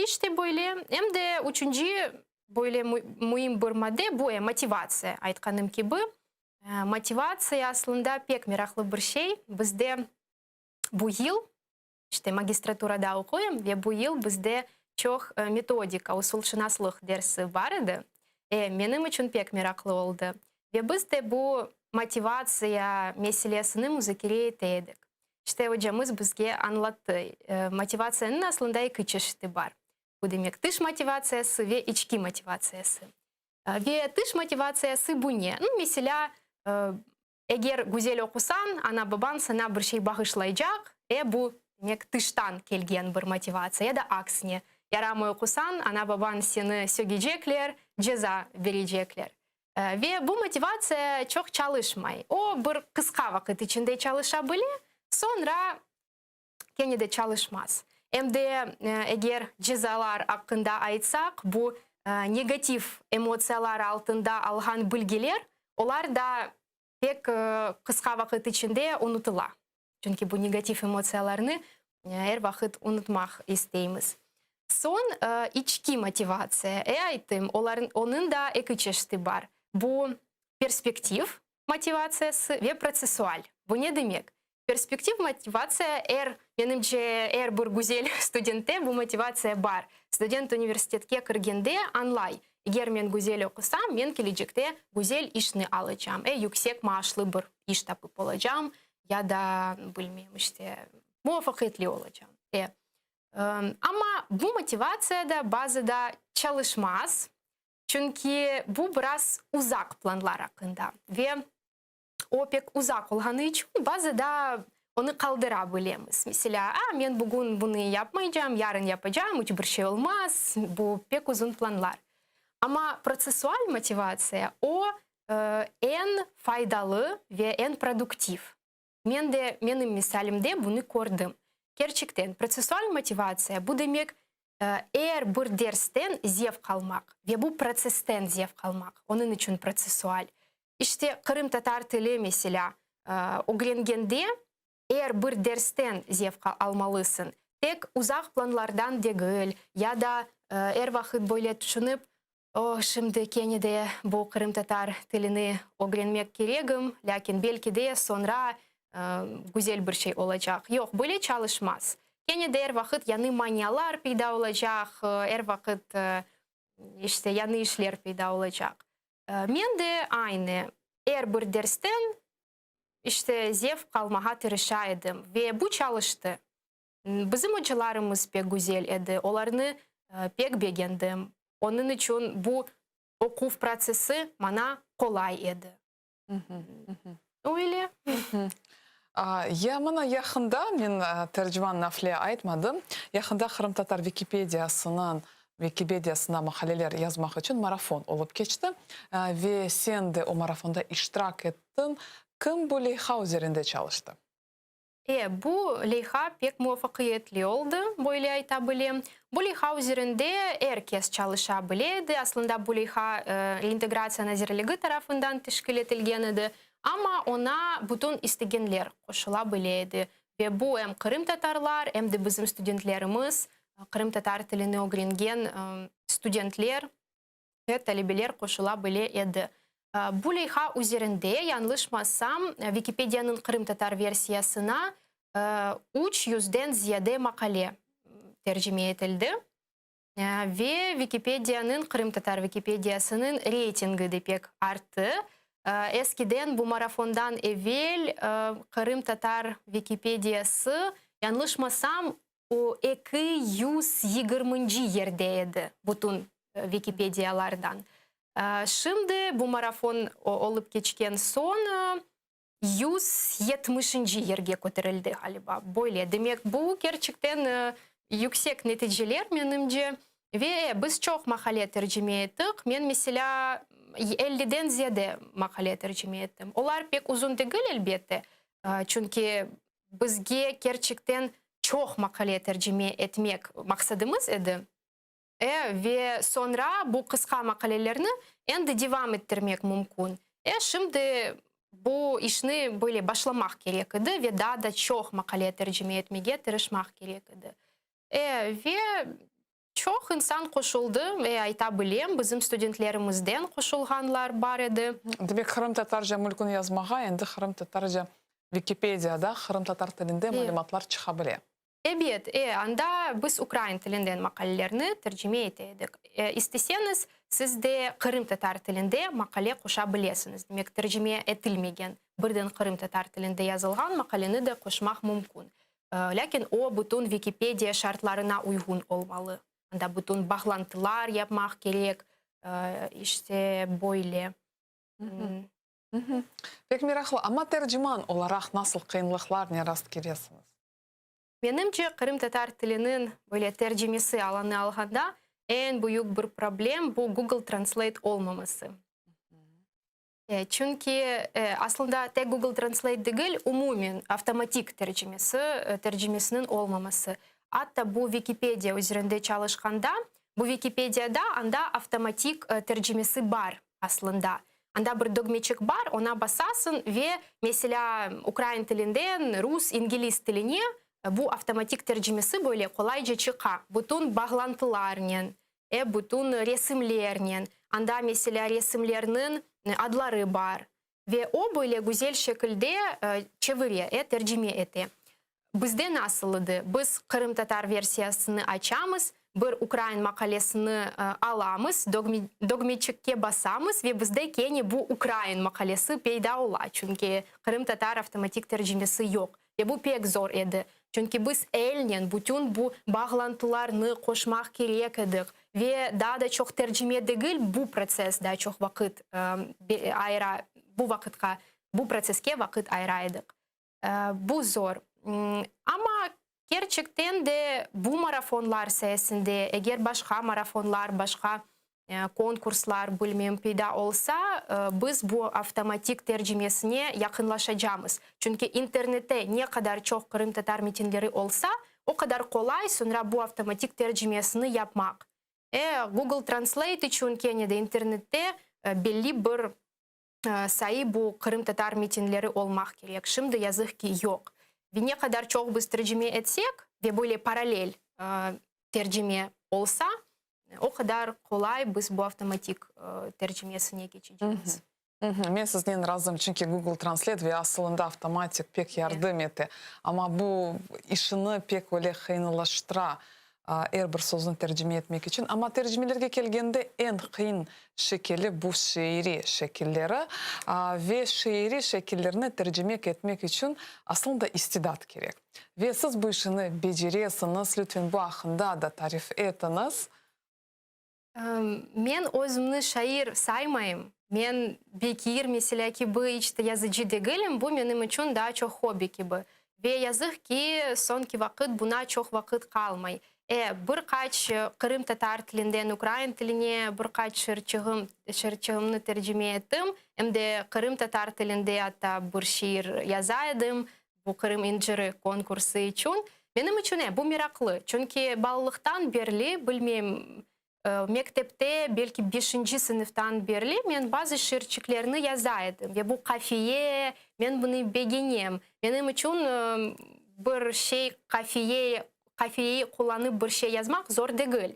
İşte böyle. Em de üçünci böyle müim bir madde, bu motivatsiya, aytqanım kibi. Motivatsiya aslında pek meraqlı bir şey. Bizde bu yıl, işte magistraturada oquyım, ve bu yıl bizde çoq metodika, usulşınaslıq dersi bar edi. Menim içün pek meraqlı oldı. Ve biz de bu motivatsiya meselesini muzakere ete edik. İşte, ocamız bizge añlattı, motivatsiyanıñ aslında eki çeşiti bar. Bu demek, tış motivatsiyası ve içki motivatsiyası. Ve tış motivatsiyası bu ne? Nu, meselâ, eger güzel oqusañ, ana-babañ saña bir şey bağışlaycaq, e, bu, demek, tıştan kelgen bir motivatsiya, ya da aksine, yaramay oqusañ, ana-babañ seni sögecekler, ceza berecekler. Ve bu motivatsiya çoq çalışmay. O, bir qısqa vaqıt içinde çalışa bile, soñra kene de çalışmaz. Em de eger cezalar aqqında aytsaq, bu negativ emotsiyalar altında alğan bilgiler, olar da pek qısqa vaqıt içinde unutıla. Çünki bu negativ emotsiyalarnı er vaqıt unutmaq isteymiz. Soñ içki motivatsiya. E, ayttım, olarnıñ, onıñ da eki çeşiti bar. Bu perspektiv motivatsiyası ve protsessual. Bu ne demek? Perspektiv motivatsiya er, menimce, er bir güzel studentte bu motivatsiya bar. Student universitetke kirgende añlay, eger men güzel oqusam, men kelecekte güzel işni alacam, e, yüksek maaşlı bir iş tapıp olacam ya da, bilmeyim, işte, muvafaqiyetli olacam, e. Amma bu motivatsiya da bazıda çalışmaz, çünki bu biraz uzaq planlar aqqında ve o pek uzaq olğanı içün bazıda onı qaldıra bilemiz. Meselâ, a, men bugün bunı yapmaycam, yarın yapacam, iç bir şey olmaz, bu pek uzun planlar. Amma protsessual motivatsiya, o, eñ faydalı ve eñ produktiv. Men de menim misalimde bunı kördim. Kerçekten, protsessual motivatsiya, bu demek, er bir dersten zevq almaq ve bu protsessten zevq almaq, onıñ içün protsessual. İşte, qırımtatar tili, meselâ, ögrengende er bir dersten zevq almalısıñ, tek uzaq planlardan degil, ya da er vaqıt böyle tüşünip, Oh, şimdi kene de bu qırımtatar tilini ögrenmek keregim, lâkin belki de soñra güzel bir şey olacaq. Yoq, böyle çalışmaz. Kene de er vaqıt yañı manialar peyda olacaq, er vaqıt, işte, yañı işler peyda olacaq. Men de aynı, er bir dersten, işte, zevq almağa tırışa edim ve bu çalıştı. Bizim ocalarımız pek güzel edi, olarnı pek begendim. Onıñ içün bu oquv protsessi maña qolay edi. Öyle. Ya mına yaqında, men terciman nafile aytmadım, yaqında qırımtatar Vikipediyasınıñ Vikipediyasına maqaleler yazmaq içün marafon olıp keçti. Ve sen de o marafonda iştirak ettiñ. Kim bu leyha üzerinde çalıştı? E, bu leyha pek muvafaqiyetli oldı, böyle ayta bilem. Bu leyha üzerinde er kes çalışa bile edi. Aslında bu leyha Reintegratsiya nazirligi tarafından teşkil etilgen edi, amma oña bütün istegenler qoşula bile edi. Ve bu em qırımtatarlar, em de bizim studentlerimiz, qırımtatar tilini ögrengen studentler ve talebeler qoşula bile edi. Bu leyha üzerinde, yañlışmasam, Vikipediyanıñ qırımtatar versiyasına üç yüzden ziyade maqale tercime etildi ve Vikipediyanıñ, qırımtatar Vikipediyasınıñ reytingi de pek arttı. Eskiden, bu marafondan evel, qırımtatar Vikipediyası, yañlışmasam, O 220-nci yerde edi bütün vikipediyalardan. Şimdi bu marafon olıp keçken soñ 170-nci yerge köterildi ğaliba. Böyle. Demek, bu kerçekten yüksek neticeler, menimce. Ve biz çoq maqale tercime ettik. Men, meselâ, elliden ziyade maqale tercime ettim. Olar pek uzun degil, elbette, çünki bizge kerçekten çoq maqale tercime etmek maqsadımız edi. E, ve soñra bu qısqa maqalelerni endi devam ettirmek mümkün. E, şimdi bu işni böyle başlamaq kerek edi ve daa da çoq maqale tercime etmege tırışmaq kerek edi. E, ve çoq insan qoşuldı, e, ayta bilem, bizim studentlerimizden qoşulğanlar bar edi. Demek, qırımtatarca mülkün yazmağa endi qırımtatarca Vikipediyada qırımtatar tilinde malümatlar çıqa bile. Ebet, e, anda biz ukrain tilinden maqalelerni tercime ete edik. E, isteseñiz, siz de qırımtatar tilinde maqale qoşa bilesiñiz. Demek, tercime etilmegen, birden qırımtatar tilinde yazılğan maqaleni de qoşmaq mümkün. Lâkin o, bütün Vikipediya şartlarına uyğun olmalı. Anda bütün bağlantılar yapmaq kerek, işte, böyle. Pek meraqlı. Amma terciman olaraq nasıl qıyınlıqlarnen rast kelesiñiz? Menimce, qırımtatar tiliniñ böyle tercimesi alanı alğanda eñ büyük bir problem bu Google Translate olmaması. Çünki aslında tek Google Translate degil, umumen avtomatik tercimesi, tercimesiniñ olmaması. Atta bu Vikipediya üzerinde çalışqanda, bu Vikipediyada anda avtomatik tercimesi bar aslında. Anda bir dögmeçik bar, oña basasıñ ve, meselâ, ukrain tilinden rus, ingliz tiline bu avtomatik tercimesi böyle qolayca çıqa, bütün bağlantılarnen, E, bütün resimlernen. Anda, meselâ, resimlerniñ adları bar. Ve o, böyle güzel şekilde çevire, e, tercime ete. Bizde nasıl edi? Biz qırımtatar versiyasını açamız, bir ukrain maqalesini alamız, dögmeçikke basamız ve bizde kene bu ukrain maqalesi peyda ola, çünki qırımtatar avtomatik tercimesi yoq. Ve bu pek zor edi, çünki biz elnen bütün bu bağlantılarnı qoşmaq kerek edik ve daa da çoq tercime degil, bu protsess daa çoq vaqıt ayıra, bu vaqıtqa, bu protsesske vaqıt ayıra edik. Bu zor. Amma kerçekten de bu marafonlar sayesinde, eger başqa marafonlar, başqa konkurslar, bilmem, peyda olsa, biz bu avtomatik tercimesine yaqınlaşacamız. Çünki internette ne qadar çoq qırımtatar metinleri olsa, o qadar qolay soñra bu avtomatik tercimesini yapmaq. E, Google Translate içün kene de internette belli bir sayı bu qırımtatar metinleri olmaq kerek. Şimdi, yazıq ki, yoq. Ve ne qadar çoq biz tercime etsek ve böyle parallel tercime olsa, o qadar qolay biz bu avtomatik tercimesine keçecekmiz. Men siznen razım, çünki Google Translate ve asılında avtomatik pek yardım ete. Amma bu işini pek öyle qıyınlaştıra, er bir sözni tercime etmek içün. Amma tercimelerge kelgende eñ qıyın şekili bu şiiriy şekilleri ve şiiriy şekillerni tercime etmek içün aslında istidat kerek. Ve siz bu işini beceresiñiz, lütfen bu aqqında da tarif etiñiz. Men özümni şair saymayım. Men Bekir, meselâ, kibi iç te yazıcı degilim, bu menim içün daa çoq hobbi kibi. Ve yazıq ki, soñki vaqıt buna çoq vaqıt qalmay. E, bir qaç qırımtatar tilinden ukrain tiline bir qaç şırçığım, şırçığımnı tercime ettim, em de qırımtatar tilinde atta bir şiir yaza edim, bu Qırım inciri konkursı içün. Menim içün, e, bu meraqlı, çünki balalıqtan berli, bilmeyim, mektepte, belki beşinci sınıftan berli men bazı şiirçiklerni yaza edim ve bu qafiye, men bunı begenem. Menim içün bir şey qafiye, qafiyeyi qullanıp bir şey yazmaq zor degil.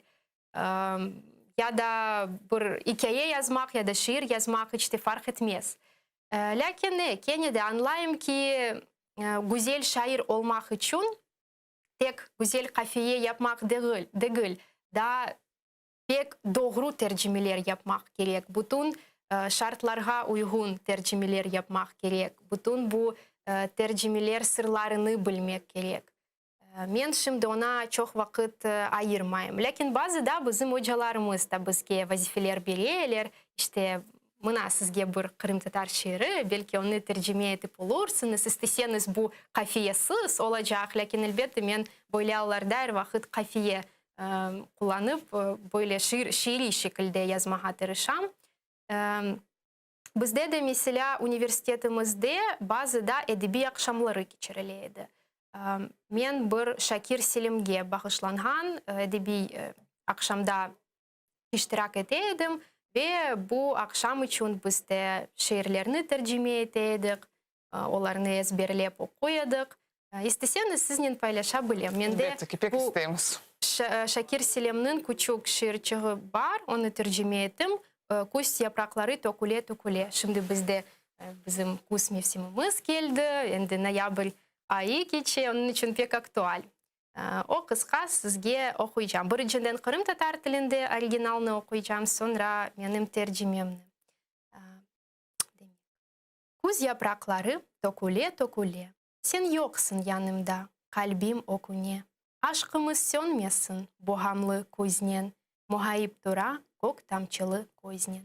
Ya da bir ikâye yazmaq, ya da şiir yazmaq iç te farq etmez. Lâkin ne, kene de añlayım ki, güzel şair olmaq içün tek güzel qafiye yapmaq degil, degil, daa pek doğru tercimeler yapmaq kerek, bütün şartlarğa uyğun tercimeler yapmaq kerek, bütün bu tercimeler sırlarını bilmek kerek. Men şimdi oña çoq vaqıt ayırmayım. Lâkin bazıda bizim ocalarımız da bizge vazifeler bereler, işte, mına sizge bir qırımtatar şiiri, belki onı tercime etip olursıñız, isteseñiz bu qafiyesiz olacaq, lâkin elbette men böyle allarda er vaqıt qafiye. qullanıp, böyle şiir, şiiriy şekilde yazmağa tırışam. Bizde de, meselâ, universitetimizde bazıda edebiy aqşamları keçirile edi. Men bir Şakir Selimge bağışlanğan edebiy aqşamda iştirak ete edim ve bu aqşam içün biz de şiirlerni tercime ete edik, olarnı ezberlep oquy edik. İsteseñiz, siznen paylaşa bilem. Mende Elbette ki, pek bu isteymiz. Şakir Selimniñ küçük şiirçiği bar, onı tercime ettim, Küz yapraqları töküle-töküle. Şimdi bizde bizim küz mevsimimiz keldi, endi noyabr ayı keçe, onıñ içün pek aktual. O qısqa sizge oquycam. Birinciden qırımtatar tilinde originalnı oquycam, soñra menim tercimemni. Küz yapraqları töküle-töküle, Sen yoqsıñ yanımda, qalbim öküne. Aşqımız sönmesin bu ğamlı küznen, Muğayıp tura kök tamçılı köznen.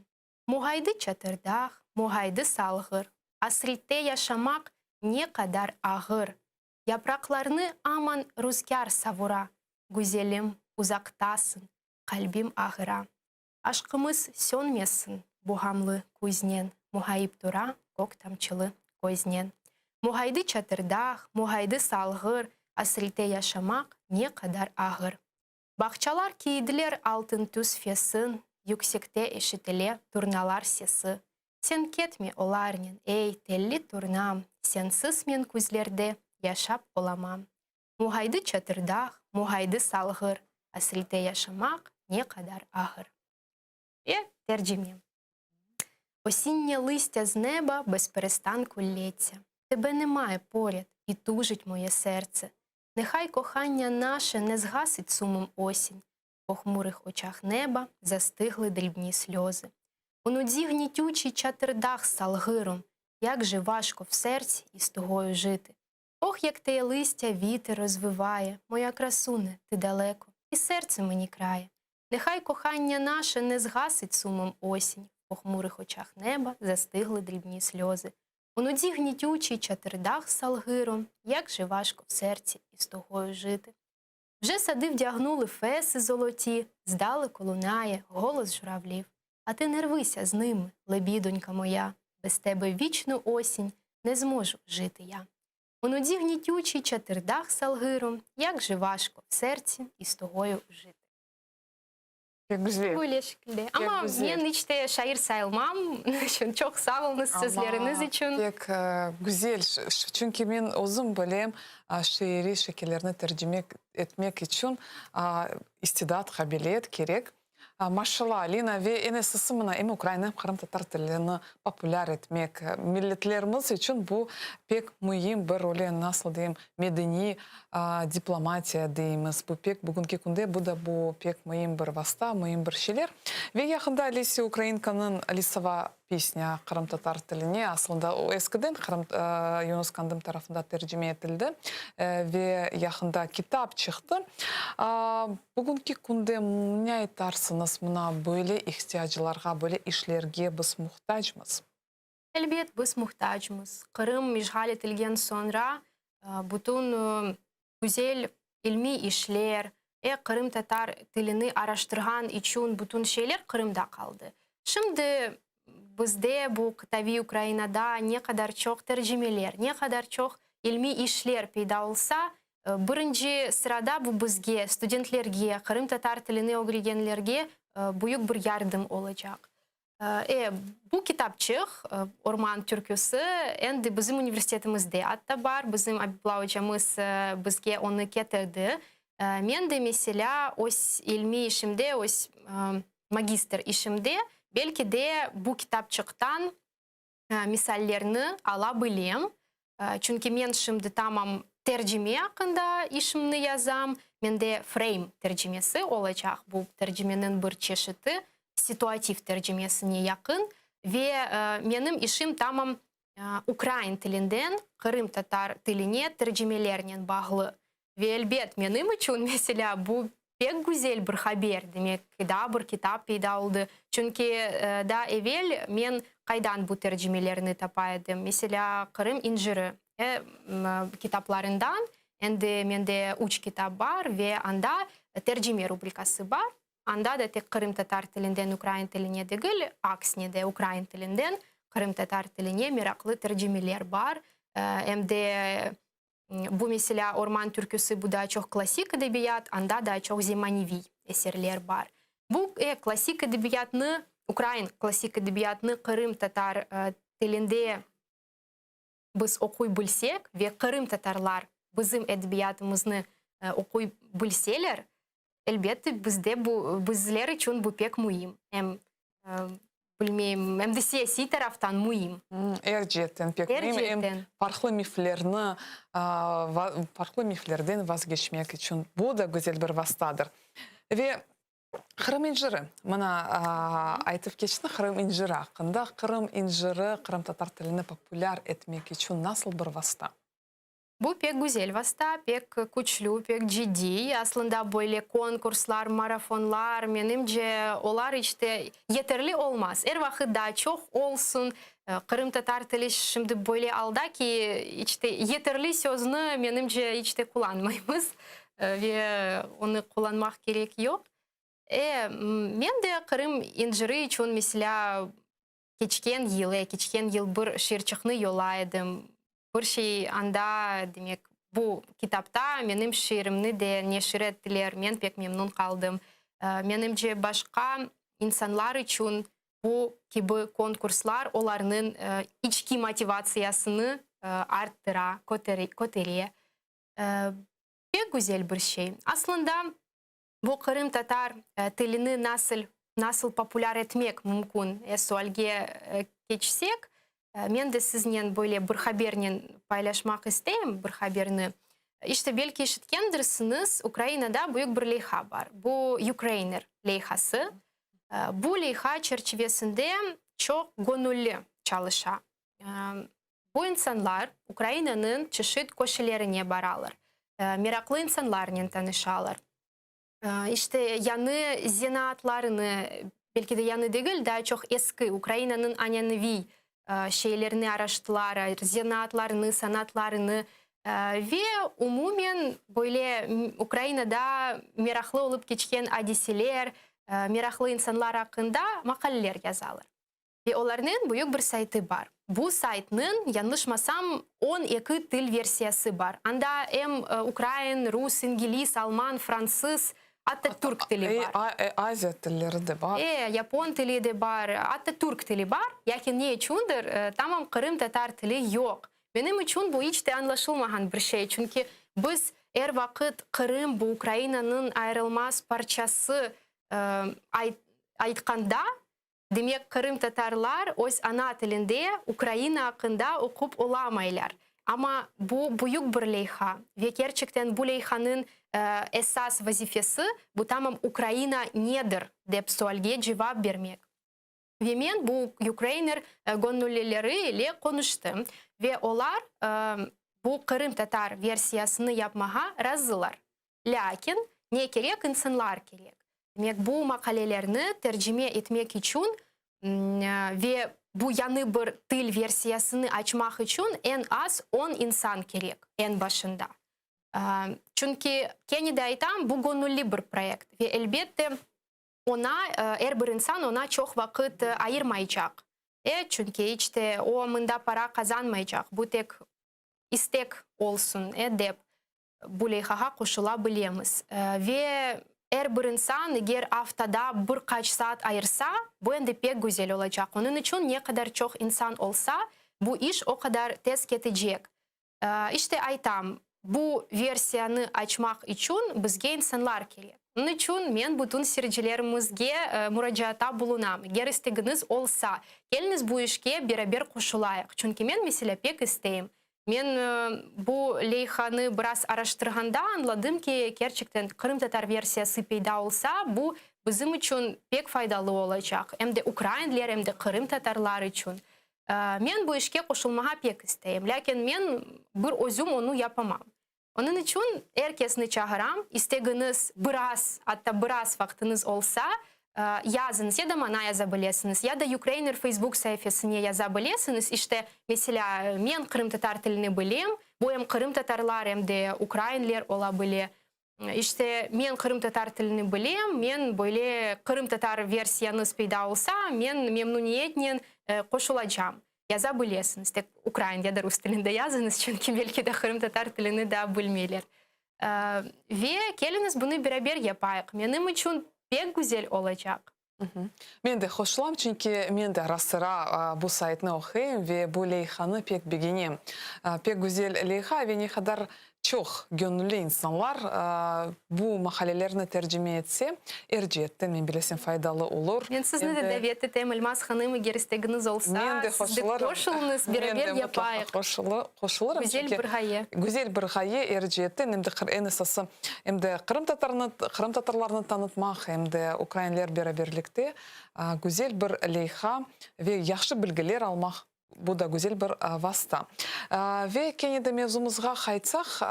Muğaydı Çatırdağ, muğaydı Salğır, Asrette yaşamaq ne qadar ağır. Yapraqlarnı aman ruzgâr savura, Güzelim, uzaqtasıñ, qalbim ağıra. Aşqımız sönmesin bu ğamlı küznen, Muğayıp tura kök tamçılı köznen. Muğaydı Çatırdağ, muğaydı Salğır, Asrette yaşamaq ne qadar ağır. Bağçalar kiydiler altın tüs fesin, Yüksekte eşitile turnalar sesi. Sen ketme olarnen, ey, telli turnam, Sensiz men küzlerde yaşap olamam. Muğaydı Çatırdağ, muğaydı Salğır, Asrette yaşamaq ne qadar ağır. Ve tercime. Осіннє листя з неба без перестанку ллється. Тебе немає поряд, і тужить моє серце. Нехай кохання наше не згасить сумом осінь, В похмурих очах неба застигли дрібні сльози. У нудзі гнітючий Чатирдаг з Салгиром, Як же важко в серці із тугою жити. Ох, як теє листя вітер розвиває, Моя красуне, ти далеко, і серце мені крає. Нехай кохання наше не згасить сумом осінь, В похмурих очах неба застигли дрібні сльози. У нудзі гнітючий Чатирдаг з Салгиром, Як же важко в серці із тугою жити. Вже сади вдягнули феси золоті, здалеку лунає голос журавлів. А ти не рвися з ними, лебідонька моя, без тебе вічну осінь не зможу жити я. У нуді гнітючий Чатирдаг з Салгиром, як же важко в серці із тугою жити. Pek güzel. Böyle şekilde. Ama güzel. men iç te şair sayılmam, çoq sağ oluñız sözleriñiz içün. Pek güzel, çünki men özüm bilem, şiiriy şekillerni tercime etmek içün istidat, qabiliyet kerek. Maşallah, Alina, ve eñ esası mına em ukrain, em qırımtatar tilini populâr etmek, milletlerimiz içün bu pek müim bir öyle, nasıl deyim, medeniy diplomatiya deymiz. Bu pek bugünki künde bu da bu pek müim bir vasta, müim bir şeyler. Ve yaqında Lesya Ukrainkanıñ Lisova pesnâ qırımtatar tiline, aslında o eskiden qırım Yunus Qandım tarafında tercime etildi ve yaqında kitap çıqtı. Bugünki künde ne aytarsıñız, mına böyle ihtiyaclarğa, böyle işlerge biz muhtacmız? Elbet, biz muhtacmız. Qırım işğal etilgen soñra bütün güzel ilmiy işler, qırımtatar tilini araştırğan içün bütün şeyler Qırımda qaldı. Şimdi bizde, bu qıtaviy Ukrainada ne qadar çoq tercimeler, ne qadar çoq ilmiy işler peyda olsa, birinci sırada bu bizge, studentlerge, qırımtatar tilini ögrengenlerge büyük bir yardım olacaq. E, bu kitapçıq, Orman türküsi, endi bizim universitetimizde atta bar, bizim Abibulla ocamız bizge onı ketirdi. Men de, meselâ, öz ilmiy işimde, öz magistr işimde, belki de, bu kitapçıqtan misallerni ala bilem. Çünki men şimdi tamam tercime aqqında işimni yazam. Mende freym tercimesi olacaq, bu tercimeniñ bir çeşiti, situativ tercimesine yaqın. Ve menim işim tamam ukrain tilinden qırımtatar tiline tercimelernen bağlı. Ve elbet, menim içün, meselâ, bu pek güzel bir haber, demek, daa bir kitap peyda oldı. Çünki daa evel men qaydan bu tercimelerni tapa edim? Meselâ, Qırım inciri kitaplarından, endi mende üç kitap bar ve anda. Tercime rubrikası bar. Anda da tek qırımtatar tilinden ukrain tiline degil, aksine de ukrain tilinden qırımtatar tiline meraqlı tercimeler bar. Em de bu, meselâ, Orman türküsi, bu daa çoq klassik edebiyat, anda daa çoq zemaneviy eserler bar. Bu, klassik edebiyatnı, ukrain klassik edebiyatnı qırımtatar tilinde biz oquy bilsek ve qırımtatarlar bizim edebiyatımıznı oquy bilseler, elbette, bizde bu, bizler içün bu pek müim. Em, bilmeyim, em de siyasiy taraftan müim. Er ceetten pek müim. Er ceetten. Em farqlı miflerni, farqlı miflerden vazgeçmek içün bu da güzel bir vastadır. Ve Qırım inciri. Mına, aytıp keçtiñ Qırım inciri aqqında. Qırım inciri qırımtatar tilini populâr etmek içün nasıl bir vasta? Bu pek güzel vasta, pek küçlü, pek ciddiy. Aslında böyle konkurslar, marafonlar, menimce, olar iç te yeterli olmaz. Er vaqıt daa çoq olsun. Qırımtatar tili şimdi böyle alda ki, iç te yeterli sözni, menimce, iç te qullanmaymız. Ve onı qullanmaq kerek yoq. E, men de Qırım inciri içün, meselâ, keçken yıl, e, keçken yıl bir şiirçiqni yollay edim. Bir şey anda, demek, bu kitapta menim şiirimni de neşir ettiler, men pek memnun qaldım. Menimce, başqa insanlar içün bu kibi konkurslar olarnıñ içki motivatsiyasını arttıra, kötere. Pek güzel bir şey. Aslında, bu qırımtatar tilini nasıl nasıl populâr etmek mümkün sualge keçsek, men de siznen böyle bir habernen paylaşmaq isteyim, bir haberni. İşte, belki eşitkendirsiñiz, Ukrainada büyük bir leyha bar. Bu Ukrainer leyhası. Bu leyha çerçivesinde çoq göñülli çalışa. Bu insanlar Ukrainanıñ çeşit köşelerine baralar, meraqlı insanlarnen tanışalar. İşte, yañı zenaatlarını, belki de yañı degil, daa çoq eski Ukrainanıñ ananeviy şeylerini araştılar, zenaatlarını, sanatlarını ve umumen böyle Ukrainada meraqlı olıp keçken adiseler, meraqlı insanlar aqqında maqaleler yazalar. Ve olarnıñ büyük bir saytı bar. Bu saytnıñ, yañlışmasam, 12 til versiyası bar. Anda em ukrain, rus, ingliz, alman, fransız, atta türk tili bar. Aziya tilleri de bar. E, yapon tili de bar, atta türk tili bar. Lâkin ne içündir, tamam qırımtatar tili yoq. Menim içün bu iç te añlaşılmağan bir şey, çünki biz er vaqıt Qırım, bu Ukrainanıñ ayırılmaz parçası aytqanda, Demek, qırımtatarlar öz ana tilinde Ukraina aqqında oqup olamaylar. Amma bu büyük bir leyha ve kerçekten bu leyhanıñ esas vazifesi, bu tamam Ukraina nedir dep sualge cevap bermek. Ve men bu Ukrainer göñüllileri ile qonuştım ve olar bu qırımtatar versiyasını yapmağa razılar. Lâkin ne kerek, insanlar kerek. Demek, bu maqalelerni tercime etmek içün ve bu yañı bir til versiyasını açmaq içün eñ az on insan kerek, eñ başında. Çünki, kene de aytam, bu göñülli bir proyekt ve, elbette, oña, er bir insan oña çoq vaqıt ayırmaycaq. E, çünki iç te o mında para qazanmaycaq, bu tek istek olsun, e, dep. Bu leyhağa qoşula bilemiz. Ve er bir insan eger aftada bir qaç saat ayırsa, bu endi pek güzel olacaq. Onıñ içün ne qadar çoq insan olsa, bu iş o qadar tez ketecek. İşte, aytam, bu versiyanı açmaq içün bizge insanlar kerek. Onıñ içün men bütün seyircilerimizge muracaata bulunam, eger istegiñiz olsa, keliñiz bu işke beraber qoşulayıq. Çünki men, meselâ, pek isteyim. Men bu leyhanı biraz araştırğanda añladım ki, kerçekten qırımtatar versiyası peyda olsa, bu bizim içün pek faydalı olacaq, em de ukrainler, em de qırımtatarlar içün. Men bu işke qoşulmağa pek isteyim, lâkin men bir özüm onı yapamam. Onıñ içün er kesni çağıram, istegiñiz biraz, atta biraz vaqtıñız olsa, yazıñız, ya da maña yaza bilesiñiz, ya da Ukrainer Facebook saifesine yaza bilesiñiz. İşte, meselâ, men qırımtatar tilini bilem, bu em qırımtatarlar, em de ukrainler ola bile. İşte, men qırımtatar tilini bilem, men böyle qırımtatar versiyañız peyda olsa, men memnuniyetnen qoşulacam. Yaza bilesiñiz, tek ukrain ya da rus tilinde yazıñız, çünki belki de qırımtatar tilini daa bilmeyler. Ve keliñiz bunı beraber yapayıq, menim içün pek güzel olacaq. Men de hoşlam, çünki men de ara-sıra bu saytnı oquyım ve bu leyhanı pek begenem. Pek güzel leyha ve ne qadar çoq göñülli insanlar bu maqalelerni tercime etse, er ceetten, men bilesem, faydalı olur. Men sizni de davet etem, Elmaz hanım, eger istegiñiz olsa, siz de qoşulıñız, beraber yapayıq. Qoşulırım, Güzel bir ğaye. Güzel bir ğaye er ceetten, em de eñ esası, em de qırımtatarnı, qırımtatarlarnı tanıtmaq, em de ukrainler beraberlikte güzel bir leyha ve yahşı bilgiler almaq, bu da güzel bir vasta. Ve kene de mevzumızğa qaytsaq,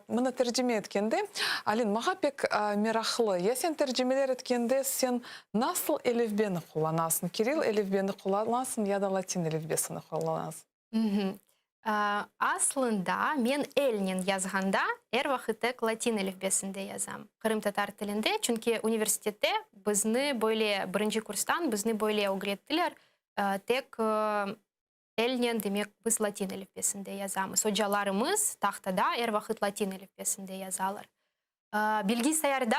mına tercime etkende, Alin, maña pek meraqlı, ya sen tercimeler etkende sen nasıl elifbeni qullanasıñ, kiril elifbeni qullanasıñ ya da latin elifbesini qullanasıñ? Aslında, men elnen yazğanda, er vaqıt tek latin elifbesinde yazam, qırımtatar tilinde, çünki universitette bizni böyle, birinci kurstan bizni böyle ögrettiler, tek elnen, demek, biz latin elifbesinde yazamız. Ocalarımız tahtada er vaqıt latin elifbesinde yazalar. Bilgisayarda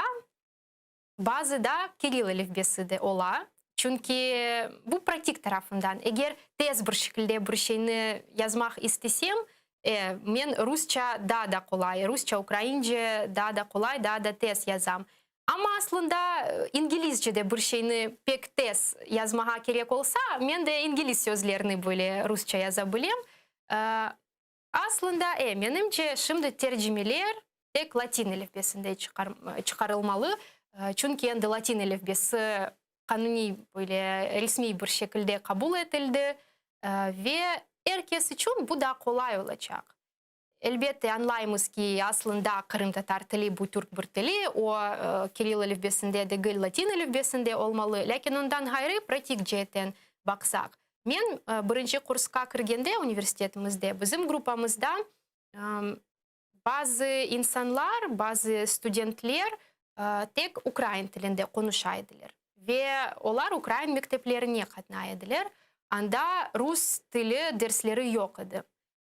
Bazıda kiril elifbesi de ola, çünki bu pratik tarafından. Eger tez bir şekilde bir şeyni yazmaq istesem, e, men rusça daa da qolay, rusça, ukraince daa da qolay, daa da tez yazam. Amma aslında inglizce de bir şeyni pek tez yazmağa kerek olsa, men de ingliz sözlerini böyle rusça yaza bilem. Aslında, e, menimce, şimdi tercimeler tek latin elifbesinde çıqarılmalı, çünki endi latin elifbesi qanuniy, böyle, resmiy bir şekilde qabul etildi ve er kes içün bu daa qolay olacaq. Elbette, añlaymız ki, aslında qırımtatar tili bu türk bir tili, o, kiril elifbesinde degil, latin elifbesinde olmalı, lâkin ondan ğayrı pratik ceetten baqsaq, Men birinci kursqa kirgende universitetimizde bizim gruppamızda bazı insanlar, bazı studentler tek ukrain tilinde qonuşa ediler ve olar ukrain mekteplerine qatnay ediler, anda rus tili dersleri yoq edi.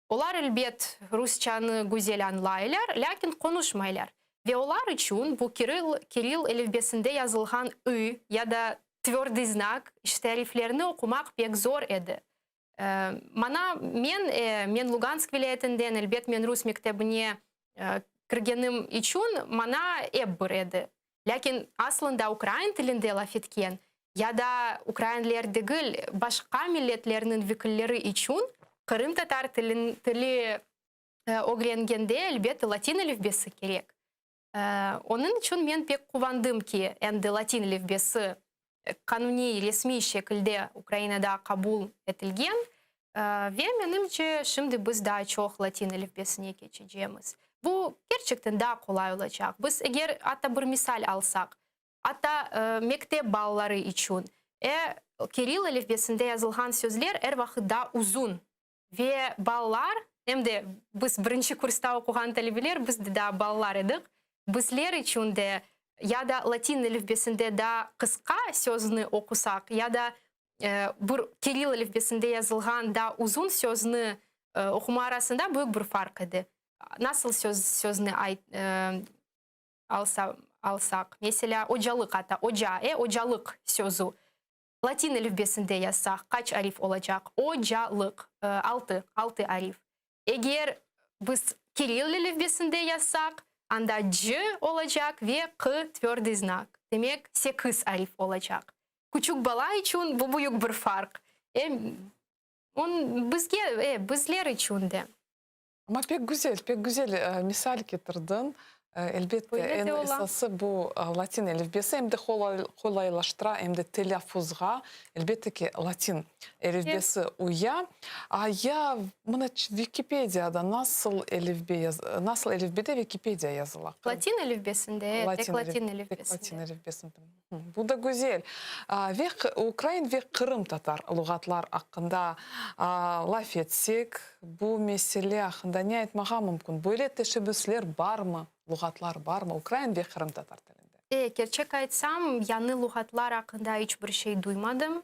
Olar, elbet, rusçanı güzel añlaylar, lâkin qonuşmaylar. Ve olar içün bu kiril, kiril elifbesinde yazılğan ı ya da tvördıy znak, işte, ariflerni oqumaq pek zor edi. Maña, men, men Lugansk vilâyetinden, elbet, men rus mektebine kirgenim içün maña ep bir edi. Lâkin aslında ukrain tilinde laf etken ya da ukrainler degil, başqa milletlerniñ vekilleri içün qırımtatar tili ögrengende, elbette, latin elifbesi kerek. Onıñ içün men pek quvandım ki, endi latin elifbesi qanuniy, resmiy şekilde Ukrainada qabul etilgen ve, menimce, şimdi biz daa çoq latin elifbesine keçecemiz. Bu kerçekten daa qolay olacaq. Biz eger atta bir misal alsaq, atta mektep balaları içün, e, kiril elifbesinde yazılğan sözler er vaqıt daa uzun ve balalar, em de biz birinci kursta oquğan talebeler, biz de daa balalar edik, bizler içün de ya da latin elifbesinde daa qısqa sözni oqusaq, ya da bir kiril elifbesinde yazılğan daa uzun sözni oquma arasında büyük bir farq edi. Nasıl söz sözni alsa alsaq, meselâ, ocalıq atta, oca, e, ocalıq sözü latin elifbesinde yazsaq, qaç arif olacaq? O-ca-lıq, altı, altı arif. Eger biz kiril elifbesinde yazsaq, anda c olacaq ve q tvördıy znak, demek, sekiz arif olacaq. Küçük bala içün bu büyük bir farq. E, on bizge, e, bizler içün de. Amma pek güzel, pek güzel misal ketirdiñ. Elbette, eñ esası bu latin elifbesi em de qolaylaştıra, em de telâffuzğa, elbette ki, latin elifbesi uya. A ya mına Vikipediyada nasıl elifbe, nasıl elifbede Vikipediya yazıla? Latin elifbesinde, tek latin elifbesinde. Tek latin elifbesinde. Bu da güzel. Ve ukrain ve qırımtatar luğatlar aqqında laf etsek, bu mesele aqqında ne aytmağa mümkün? Böyle teşebbüsler barmı? Luğatlar barmı ukrain ve qırımtatar tilinde? E, kerçek aytsam, yañı luğatlar aqqında iç bir şey duymadım.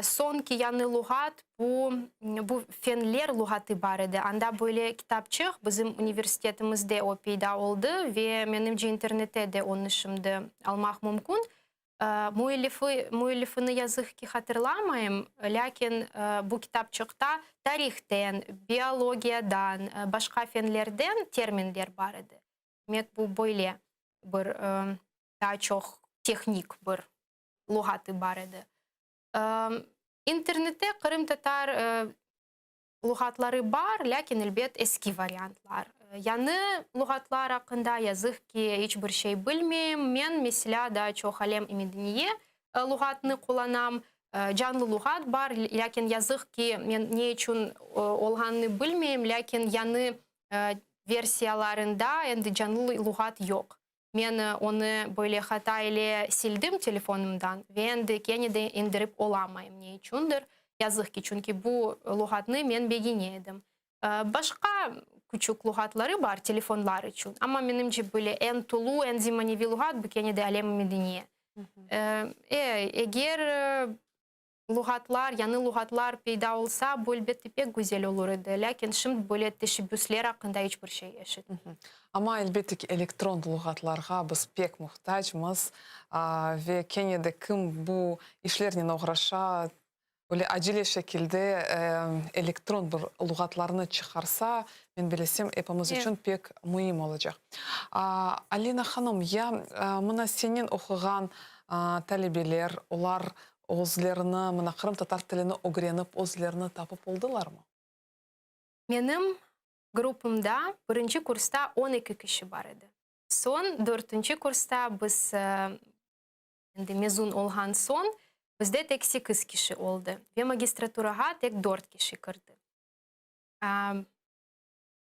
Soñki yañı luğat bu, bu fenler luğatı bar edi. Anda böyle kitapçıq bizim universitetimizde o peyda oldı ve menimce internette de onı şimdi almaq mümkün. Müellifi, müellifini yazıq ki hatırlamayım, lâkin bu kitapçıqta tarihten, biologiyadan, başqa fenlerden terminler bar edi. Demek, bu böyle bir daa çoq tehnik bir luğatı bar edi. İnternette qırımtatar luğatları bar, lâkin, elbet, eski variantlar. Yañı luğatlar aqqında, yazıq ki, iç bir şey bilmeyim. Men, meselâ, daa çoq Alem-i Medeniye luğatını qullanam. Canlı luğat bar, lâkin, yazıq ki, men ne içün olğanını bilmeyim, lâkin yañı versiyalarında endi canlı luğat yoq. Men onı böyle hata ile sildim telefonımdan ve endi kene de endirip olamayım, ne içündir, yazıq ki, çünki bu luğatnı men begene edim. Başqa küçük luğatları bar telefonlar içün, amma menimce böyle eñ tolu, eñ zemaneviy luğat bu kene de Alem-i Medeniye. E, eger Luğatlar, yañı luğatlar peyda olsa, bu elbette pek güzel olur edi. Lâkin şimdi böyle teşebbüsler aqqında iç bir şey eşitmeyim. Amma elbette ki, elektron luğatlarğa biz pek muhtacmız. Ve kene de kim bu işlernen oğraşa, böyle acele şekilde elektron bir luğatlarnı çıqarsa, men bilesem, epimiz içün pek müim olacaq. Alina hanım, ya mına senen oquğan talebeler, olar Özlerini, mına qırımtatar tilini ögrenip, özlerini tapıp oldılarmı? Menim gruppamda birinci kursta 12 kişi bar edi. Soñ dörtünci kursta biz endi mezun olğan soñ bizde tek sekiz kişi oldı ve magistraturağa tek dört kişi kirdi.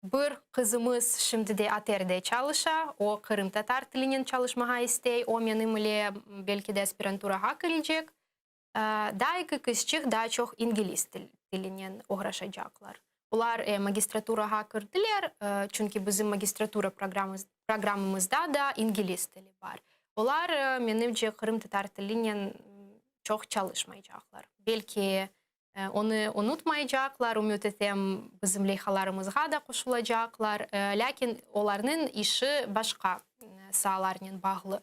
Bir qızımız şimdi de ATRde çalışa, o qırımtatar tilinen çalışmağa istey, o menim ile belki de aspiranturağa kirecek. Daa eki qızçıq daa çoq ingliz tilinen oğraşacaqlar. Olar magistraturağa kirdiler, çünki bizim magistratura programmamızda da ingliz tili bar. Olar, menimce, qırımtatar tilinen çoq çalışmaycaqlar. Belki Onı unutmaycaqlar, ümüt etem, bizim leyhalarımızğa da qoşulacaqlar. Lâkin olarnıñ işi başqa saalarnen bağlı.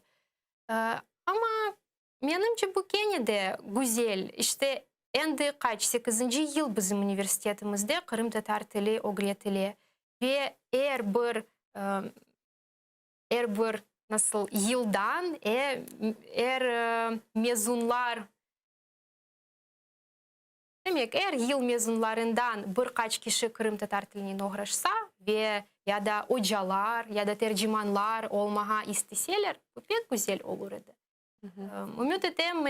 Amma, menimce, bu kene de güzel. İşte, endi qaç, sekizinci yıl bizim universitetimizde qırımtatar tili ögretile ve er bir, er bir, nasıl, yıldan, er mezunlar, Demek, er yıl mezunlarından bir qaç kişi qırımtatar tilinen oğraşsa ve ya da ocalar, ya da tercimanlar olmağa isteseler, bu pek güzel olur edi. Ümüt etem,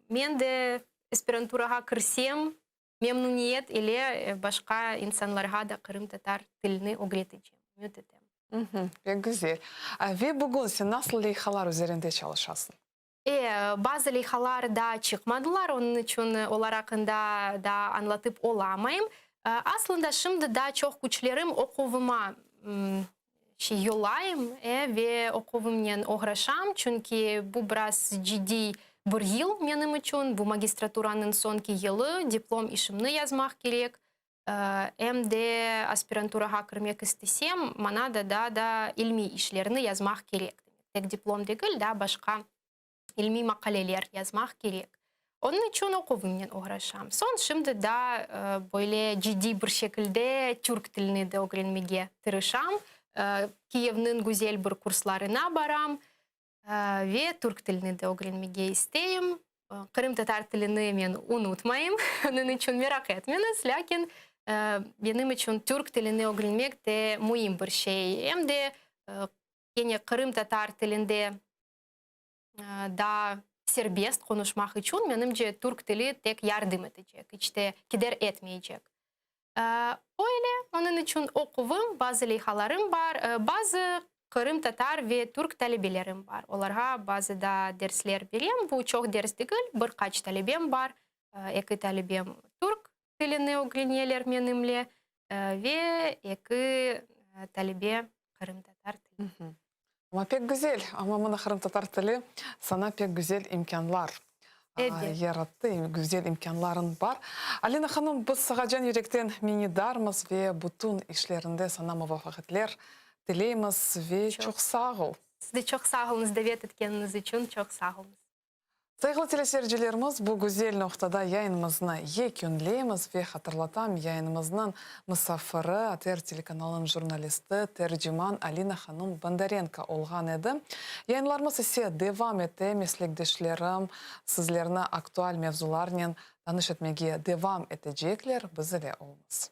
men de esperanturağa kirsem, memnuniyet ile başqa insanlarğa da qırımtatar tilini ögretecem, ümüt etem. Pek güzel. Ve bugün sen nasıl leyhalar üzerinde çalışasıñ? E, bazı leyhalar daa çıqmadılar, onıñ içün olar aqqında daa añlatıp olamayım. Aslında şimdi daa çoq küçlerim oquvıma şey yollayım, e, ve oquvımnen oğraşam, çünki bu biraz ciddiy bir yıl menim içün, bu magistraturanıñ soñki yılı, diplom işimni yazmaq kerek, em de aspiranturağa kirmek istesem, maña da daa da ilmiy işlerni yazmaq kerek. Tek diplom degil, daa başqa ilmiy maqaleler yazmaq kerek. Onıñ içün oquvımnen oğraşam. Soñ şimdi daa böyle ciddiy bir şekilde türk tilini de ögrenmege tırışam. Kiyevniñ güzel bir kurslarına baram. Ve türk tilini de ögrenmege isteyim. Qırımtatar tilini men unutmayım, onıñ içün meraq etmeñiz, lâkin benim içün türk tilini ögrenmek de müim bir şey. Em de kene qırımtatar tilinde daa serbest qonuşmaq içün, menimce, türk tili tek yardım etecek, iç te keder etmeycek. Öyle, onıñ içün oquvım, bazı leyhalarım bar, bazı qırımtatar ve türk talebelerim bar. Olarğa bazı da dersler berem. Bu çoq ders degil, bir qaç talebem bar. Eki talebem türk tilini ögreneler menimle ve eki talebe qırımtatar tilini. Amma pek güzel, amma mına qırımtatar tili saña pek güzel imkânlar yarattı, güzel imkânlarıñ bar. Alina hanım, biz saña can yürekten minnetdarmız ve bütün işlerinde saña muvafaqiyetler tileymiz ve çoq sağ ol. Siz de çoq sağ oluñız, davet etkeniñiz içün çoq sağ oluñız. Sayğılı teleseyircilerimiz, bu güzel noqtada yayınımıznı yekünleymiz ve hatırlatam, yayınımıznıñ musafiri, ATR telekanalınıñ jurnalisti, terciman Alina hanım Bondarenko olğan edi. Yayınlarımız ise devam ete, meslekdeşlerim sizlerni aktual mevzularnen tanış etmege devam etecekler, biz ile oluñız.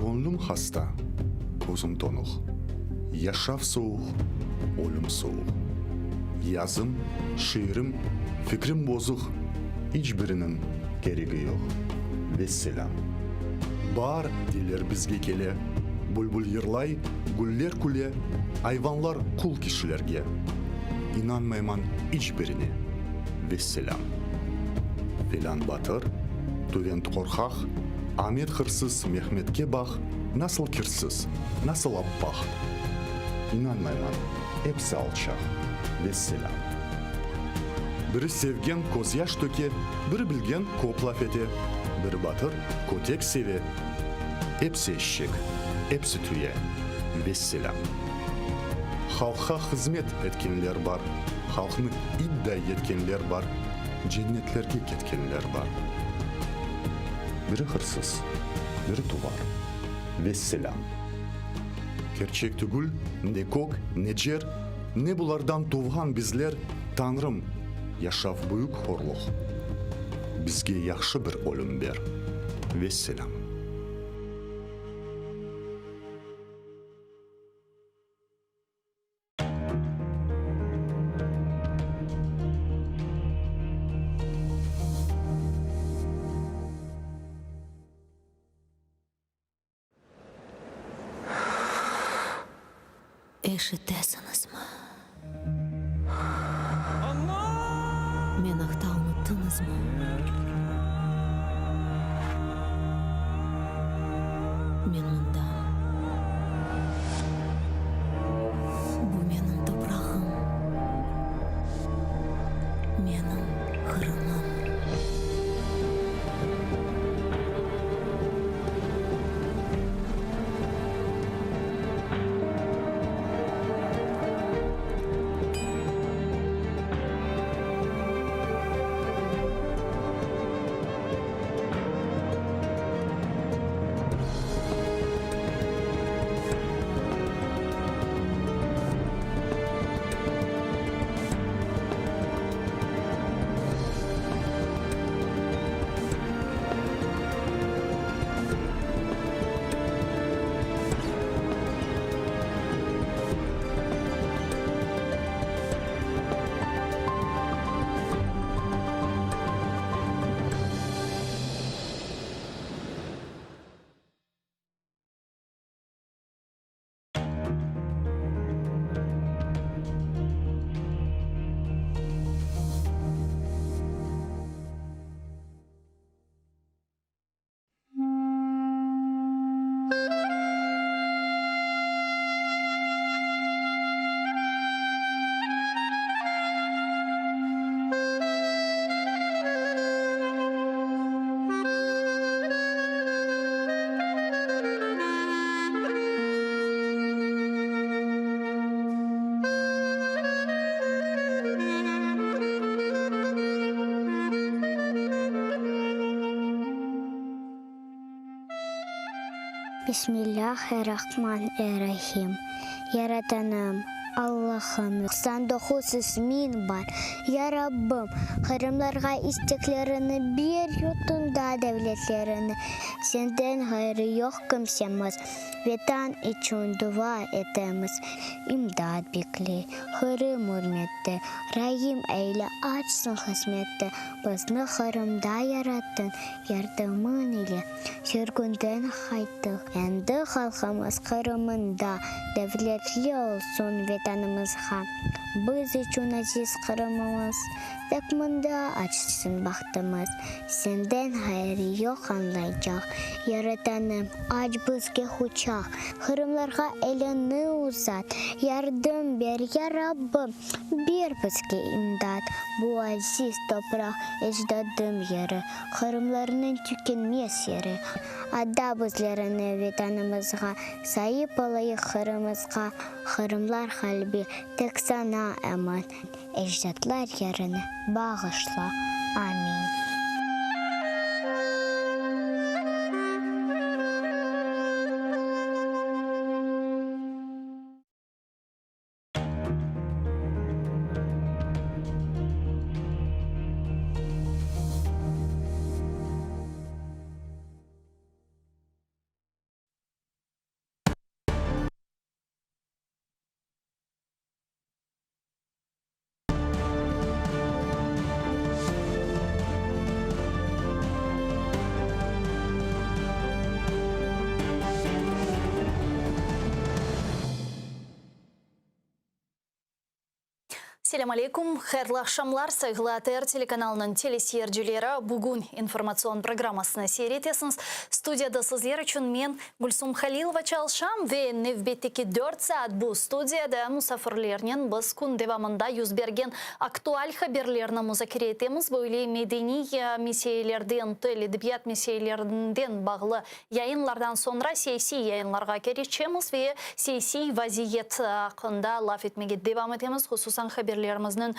Göñlüm hasta, közüm tonuq, Yaşav sovuq, ölüm sovuq. Yazım, şiirim, fikrim bozuq, İç biriniñ keregi yoq. Vesselâm. Baar, deyler, bizge kele, Bülbül yırlay, güller küle, Ayvanlar qul kişilerge. İnanmayman iç birine. Vesselâm. Felân batır, tüvent qorqaq, Amet hırsız, Mehmetke baq, Nasıl kirsiz, nasıl appaq. İnanmayman, epsi alçaq. Vesselâm. Biri sevgen közyaş töke, Biri bilgen köp laf ete, Biri batır, kötek seve, Epsi eşek, epsi tüye. Vesselâm. Halqqa hızmet etkenler bar, Halqnı itday etkenler bar, Cennetlerge ketkenler bar. Biri hırsız, biri tuvar. Vesselâm. Kerçek tügül, ne kök, ne cer, Ne bulardan tuvğan bizler, Tañrım, yaşav büyük horluq, Bizge yahşı bir ölüm ber. Vesselâm. Eşitesiñizmi? Men aqta unuttıñızmı? Men mındam. Bu menim toprağım, menim Qırımım. Bismillâh-er-Rahman-er-Rahim. Yaratanım! Allahım, 99 ismiñ bar, Ya Rabbım, qırımlarğa isteklerini ber, yurtunda devletlerini, Senden ğayrı yoq kimsemiz, Vetan içün dua etemiz, İmdat bekley Qırım ürmette, Raim eyle, açsın qısmetti, Bizni Qırımda yarattıñ, yardımıñ ile sürgünden qayttıq, Endi halqımız Qırımında devletli olsun Vetanımızğa, biz içün aziz Qırımımız, Tek mında açsın bahtımız, Senden ğayrı yoq añlaycaq, Yaratanım, aç bizge quçaq, Qırımlarğa eliñni uzat, Yardım ber, ya Rabbim, ber bizge imdat, Bu aziz topraq ecdadım yeri, Qırımlarnıñ tükenmez yeri. Ada bizlerni Vetanımızğa, Saip olayıq Qırımızğa, Qırımlar qalbi tek saña emin. Ecdatlar yerini bağışla. Amin. Selâm aleykum, hayırlı aqşamlar, sayğılı ATR telekanalınıñ teleseyircileri. Bugün informatsion programmasını seyir etesiñiz. Studiyada sizler içün men, Gülsum Halilova çalışam ve nevbetteki dört saat bu studiyada musafirlernen biz kün devamında yüz bergen aktual haberlerni muzakere etemiz. Böyle medeniy meselelerden, til, edebiyat meselelerinden bağlı yayınlardan soñra siyasiy yayınlarğa keçemiz ve siyasiy vaziyet aqqında laf etmege devam etemiz, hususan haberlerimizniñ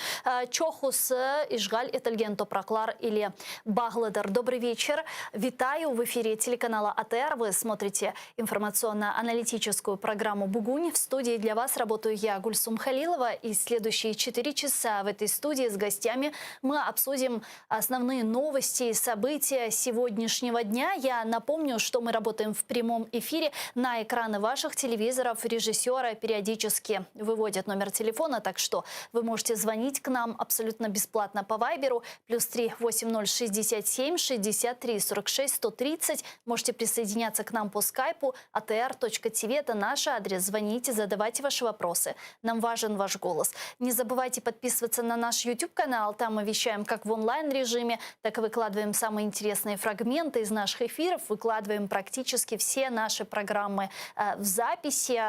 çoqusı işğal etilgen topraqlar ile Bağlıdır. Dobrıy veçer. Витаю в эфире телеканала АТР. Вы смотрите информационно-аналитическую программу «Бугунь». В студии для вас работаю я, Гульсум Халилова. И следующие 4 часа в этой студии с гостями мы обсудим основные новости и события сегодняшнего дня. Я напомню, что мы работаем в прямом эфире на экраны ваших телевизоров. Режиссера периодически выводят номер телефона, так что вы можете звонить к нам абсолютно бесплатно по Вайберу плюс 3 80 67 63 46 130. Можете присоединяться к нам по скайпу atr.tv. Это наш адрес. Звоните, задавайте ваши вопросы. Нам важен ваш голос. Не забывайте подписываться на наш YouTube-канал. Там мы вещаем как в онлайн-режиме, так и выкладываем самые интересные фрагменты из наших эфиров. Выкладываем практически все наши программы э, в записи.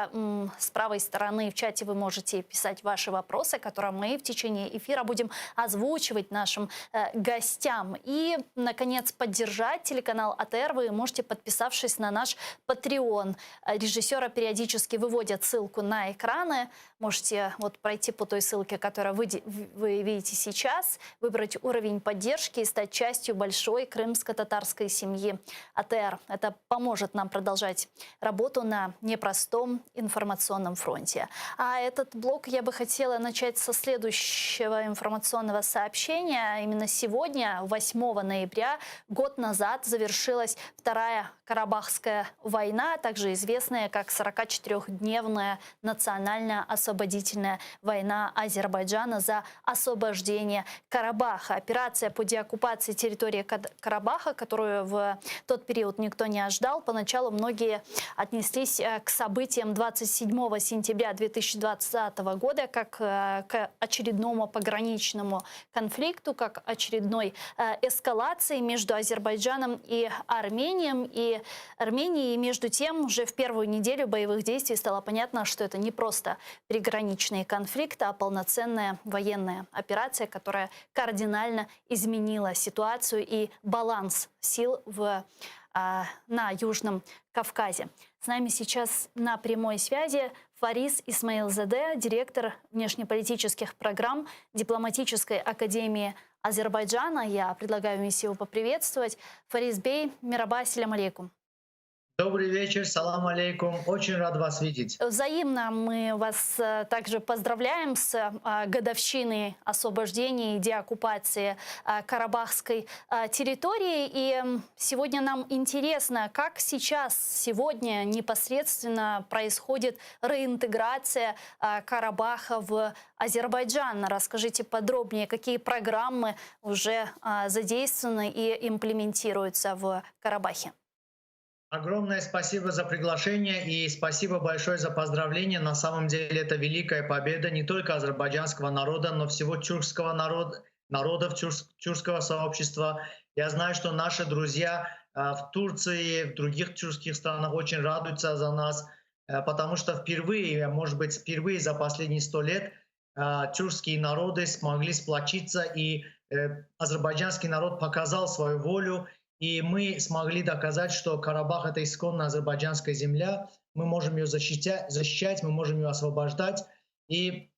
С правой стороны в чате вы можете писать ваши вопросы, которые мы в течение эфира будем озвучивать нашим э, гостям. И, наконец, поддержать телеканал АТР вы можете, подписавшись на наш Patreon. Режиссера периодически выводят ссылку на экраны. Можете вот пройти по той ссылке, которую вы, вы видите сейчас, выбрать уровень поддержки и стать частью большой крымско-татарской семьи АТР. Это поможет нам продолжать работу на непростом информационном фронте. А этот блок я бы хотела начать со следующего информационного сообщения. Именно сегодня, 8 ноября, год назад завершилась Вторая Карабахская война, также известная как 44-дневная национальная освободительная война Азербайджана за освобождение Карабаха. Операция по деоккупации территории Карабаха, которую в тот период никто не ожидал, поначалу многие отнеслись э, к событиям 27 сентября 2020 года как э, к очередному пограничному конфликту, как очередной э, эскалации между Азербайджаном и Арменией. И Арменией. И между тем, уже в первую неделю боевых действий стало понятно, что это не просто приграничный конфликт, а полноценная военная операция, которая кардинально изменила ситуацию и баланс сил в, а, на Южном Кавказе. С нами сейчас на прямой связи Фарис Исмаилзаде, директор внешнеполитических программ Дипломатической академии Азербайджана. Я предлагаю вместе его поприветствовать. Фарис Бей, Мираба, селям алейкум. Добрый вечер, салам алейкум. Очень рад вас видеть. Взаимно мы вас э, также поздравляем с э, годовщиной освобождения и деоккупации э, Карабахской территории. И сегодня нам интересно, как сейчас, сегодня непосредственно происходит реинтеграция Карабаха в Азербайджан. Расскажите подробнее, какие программы уже задействованы и имплементируются в Карабахе. Огромное спасибо за приглашение и спасибо большое за поздравление. На самом деле это великая победа не только азербайджанского народа, но всего тюркского народа, народов тюркского сообщества. Я знаю, что наши друзья а, в Турции, в других тюркских странах очень радуются за нас, э, потому что впервые, может быть, впервые за последние сто лет а, тюркские народы смогли сплочиться, и э, азербайджанский народ показал свою волю и мы смогли доказать, что Карабах — это исконно азербайджанская земля, мы можем ее защищать, защищать, мы можем ее освобождать. И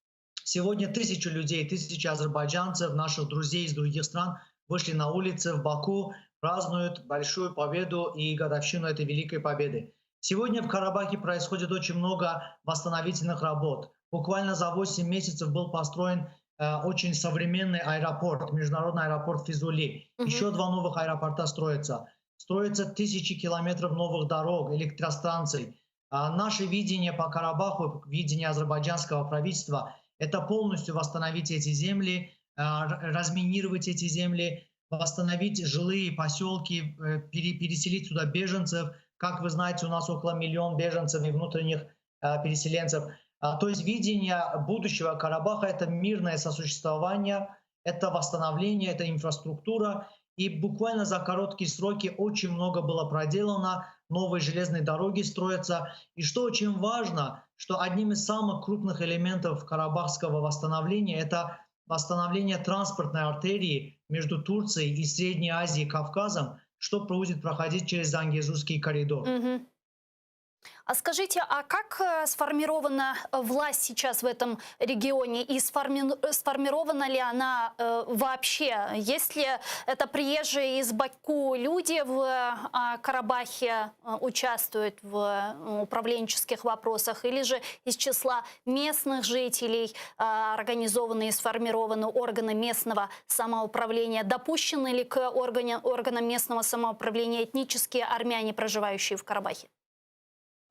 сегодня тысячи людей, тысячи азербайджанцев, наших друзей из других стран вышли на улицы в Баку, празднуют большую победу и годовщину этой великой победы. Сегодня в Карабахе происходит очень много восстановительных работ. Буквально за 8 месяцев был построен Э, очень современный аэропорт, международный аэропорт Физули. Угу. Еще два новых аэропорта строятся. Строятся тысячи километров новых дорог, электростанций. А наше видение по Карабаху, видение азербайджанского правительства, это полностью восстановить эти земли, э, разминировать эти земли, восстановить жилые поселки, э, переселить сюда беженцев. Как вы знаете, у нас около миллиона беженцев и внутренних переселенцев. А, то есть видение будущего Карабаха – это мирное сосуществование, это восстановление, это инфраструктура. И буквально за короткие сроки очень много было проделано, новые железные дороги строятся. И что очень важно, что одним из самых крупных элементов карабахского восстановления – это восстановление транспортной артерии между Турцией и Средней Азией и Кавказом, что будет проходить через Зангезурский коридор. Угу. А скажите, а как э, сформирована власть сейчас в этом регионе и сформи сформирована ли она э, вообще? Есть ли это приезжие из Баку люди в э, Карабахе э, участвуют в э, управленческих вопросах или же из числа местных жителей э, организованы и сформированы органы местного самоуправления? Допущены ли к органе, органам местного самоуправления этнические армяне, проживающие в Карабахе?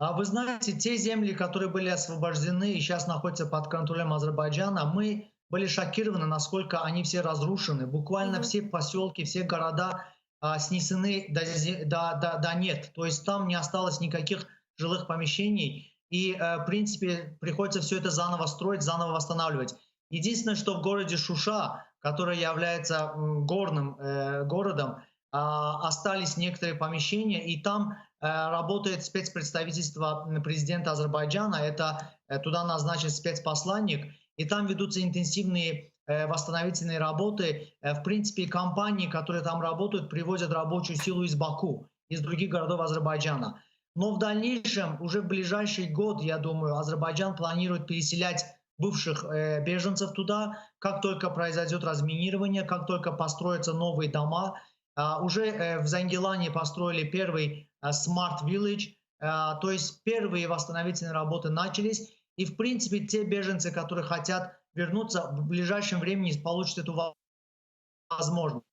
А вы знаете, те земли, которые были освобождены и сейчас находятся под контролем Азербайджана, мы были шокированы, насколько они все разрушены. Буквально mm-hmm. все поселки, все города а, снесены до, до, до, до нет. То есть там не осталось никаких жилых помещений. И, э, в принципе, приходится все это заново строить, заново восстанавливать. Единственное, что в городе Шуша, который является горным э, городом, э, остались некоторые помещения, и там Э, работает спецпредставительство президента Азербайджана, это э, туда назначен спецпосланник, и там ведутся интенсивные э, восстановительные работы. В принципе, компании, которые там работают, привозят рабочую силу из Баку, из других городов Азербайджана. Но в дальнейшем, уже в ближайший год, я думаю, Азербайджан планирует переселять бывших беженцев туда, как только произойдет разминирование, как только построятся новые дома. А, уже в Зангелане построили первый Smart Village, то есть первые восстановительные работы начались. И, в принципе, те беженцы, которые хотят вернуться, в ближайшем времени получат эту возможность.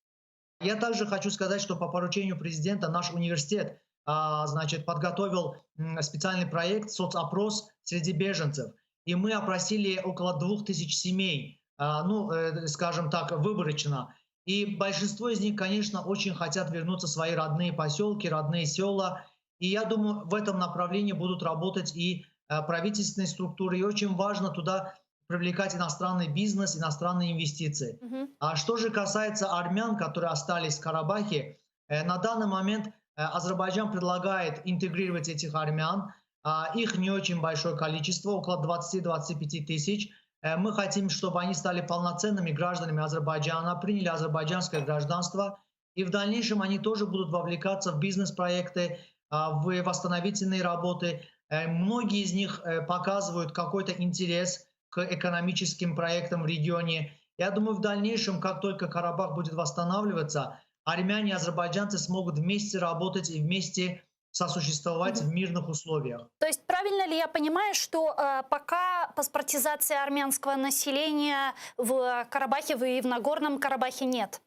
Я также хочу сказать, что по поручению президента наш университет значит, подготовил специальный проект «Соцопрос среди беженцев». И мы опросили около 2000 семей, ну, э, скажем так, выборочно. И большинство из них, конечно, очень хотят вернуться в свои родные поселки, родные села. И я думаю, в этом направлении будут работать и э, правительственные структуры. И очень важно туда привлекать иностранный бизнес, иностранные инвестиции. Угу. А что же касается армян, которые остались в Карабахе, э, на данный момент э, Азербайджан предлагает интегрировать этих армян. А, их не очень большое количество, около 20-25 тысяч. Э, мы хотим, чтобы они стали полноценными гражданами Азербайджана, приняли азербайджанское гражданство, и в дальнейшем они тоже будут вовлекаться в бизнес-проекты, а, в восстановительные работы. Э, многие из них э, показывают какой-то интерес к экономическим проектам в регионе. Я думаю, в дальнейшем, как только Карабах будет восстанавливаться, армяне и азербайджанцы смогут вместе работать и вместе. сосуществовать в мирных условиях. То есть правильно ли я понимаю, что э, пока паспортизации армянского населения в Карабахе и в Нагорном Карабахе нет?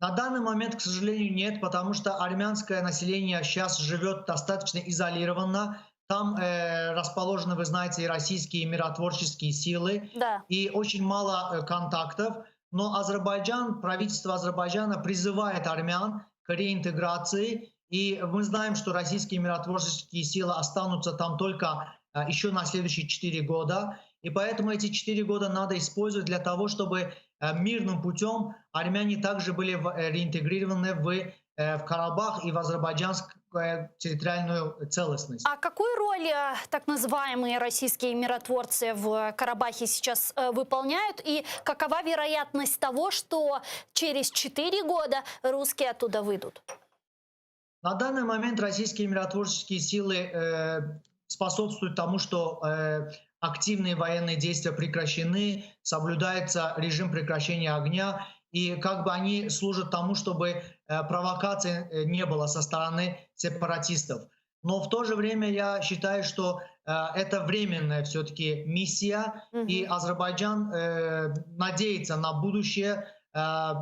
На данный момент, к сожалению, нет, потому что армянское население сейчас живет достаточно изолированно. Там э, расположены, вы знаете, и российские миротворческие силы, да. и очень мало э, контактов. Но Азербайджан, правительство Азербайджана призывает армян к реинтеграции. И мы знаем, что российские миротворческие силы останутся там только э, еще на следующие 4 года. И поэтому эти 4 года надо использовать для того, чтобы э, мирным путем армяне также были э, реинтегрированы в, э, в Карабах и в азербайджанскую территориальную целостность. А какую роль так называемые российские миротворцы в Карабахе сейчас выполняют? И какова вероятность того, что через 4 года русские оттуда выйдут? На данный момент российские миротворческие силы э, способствуют тому, что э, активные военные действия прекращены, соблюдается режим прекращения огня, и как бы они служат тому, чтобы э, провокаций э, не было со стороны сепаратистов. Но в то же время я считаю, что э, это временная все-таки миссия, угу. и Азербайджан э, надеется на будущее э,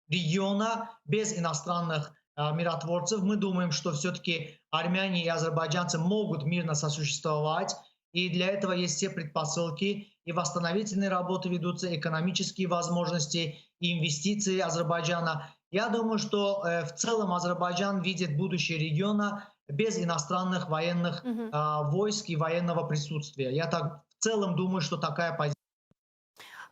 региона без иностранных э, миротворцев. Мы думаем, что все-таки армяне и азербайджанцы могут мирно сосуществовать, и для этого есть все предпосылки, и восстановительные работы ведутся, экономические возможности, и инвестиции Азербайджана. Я думаю, что э, в целом Азербайджан видит будущее региона без иностранных военных угу. э, войск и военного присутствия. Я так в целом думаю, что такая позиция.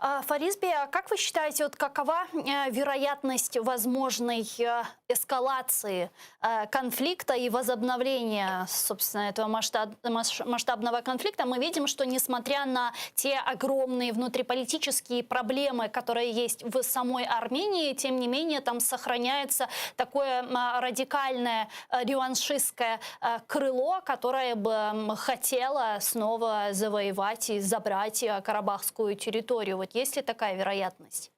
А, Фариз бей, а как вы считаете, вот какова э, вероятность возможной э, эскалации э, конфликта и возобновления, собственно, этого масштаб, масштабного конфликта? Мы видим, что несмотря на те огромные внутриполитические проблемы, которые есть в самой Армении, тем не менее там сохраняется такое радикальное реваншистское крыло, которое бы хотело снова завоевать и забрать карабахскую территорию. Вот есть ли такая вероятность?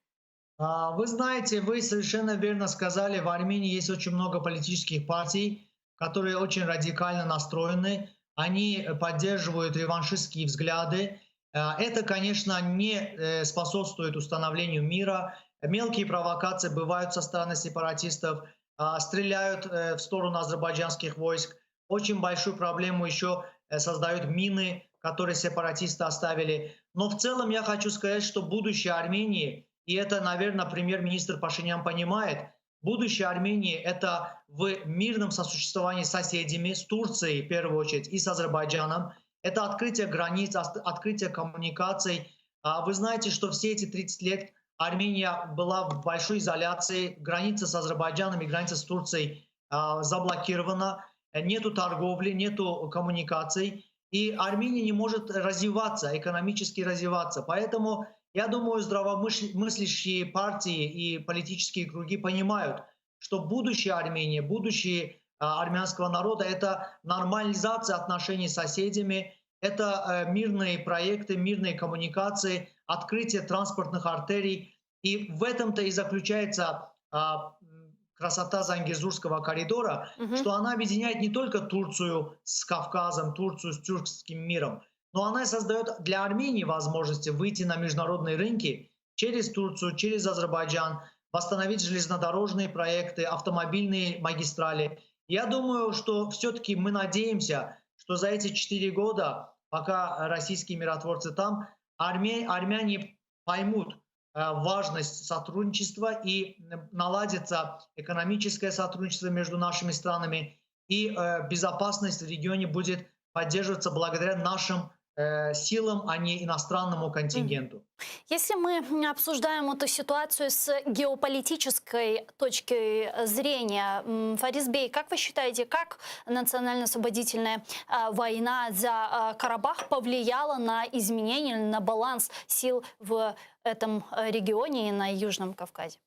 А, вы знаете, вы совершенно верно сказали, в Армении есть очень много политических партий, которые очень радикально настроены. Они поддерживают реваншистские взгляды. А, это, конечно, не э, способствует установлению мира. Мелкие провокации бывают со стороны сепаратистов, а, стреляют э, в сторону азербайджанских войск. Очень большую проблему еще э, создают мины, которые сепаратисты оставили. Но в целом я хочу сказать, что будущее Армении, и это, наверное, премьер-министр Пашинян понимает, будущее Армении это в мирном сосуществовании с соседями, с Турцией в первую очередь и с Азербайджаном. Это открытие границ, открытие коммуникаций. А вы знаете, что все эти 30 лет Армения была в большой изоляции, граница с Азербайджаном и граница с Турцией а, заблокирована, нету торговли, нету коммуникаций и Армения не может развиваться, экономически развиваться. Поэтому, я думаю, здравомыслящие партии и политические круги понимают, что будущее Армении, будущее а, армянского народа – это нормализация отношений с соседями, это э, мирные проекты, мирные коммуникации, открытие транспортных артерий. И в этом-то и заключается а, красота Зангезурского коридора, угу. что она объединяет не только Турцию с Кавказом, Турцию с тюркским миром, но она создает для Армении возможности выйти на международные рынки через Турцию, через Азербайджан, восстановить железнодорожные проекты, автомобильные магистрали. Я думаю, что все-таки мы надеемся, что за эти четыре года, пока российские миротворцы там, армя, армяне поймут, Э, важность сотрудничества и наладится экономическое сотрудничество между нашими странами, и э, безопасность в регионе будет поддерживаться благодаря нашим э, силам, а не иностранному контингенту. Если мы обсуждаем эту ситуацию с геополитической точки зрения, Фариз бей, как вы считаете, как национально-освободительная война за Карабах повлияла на изменение, на баланс сил в этом э, регионе и на Южном Кавказе?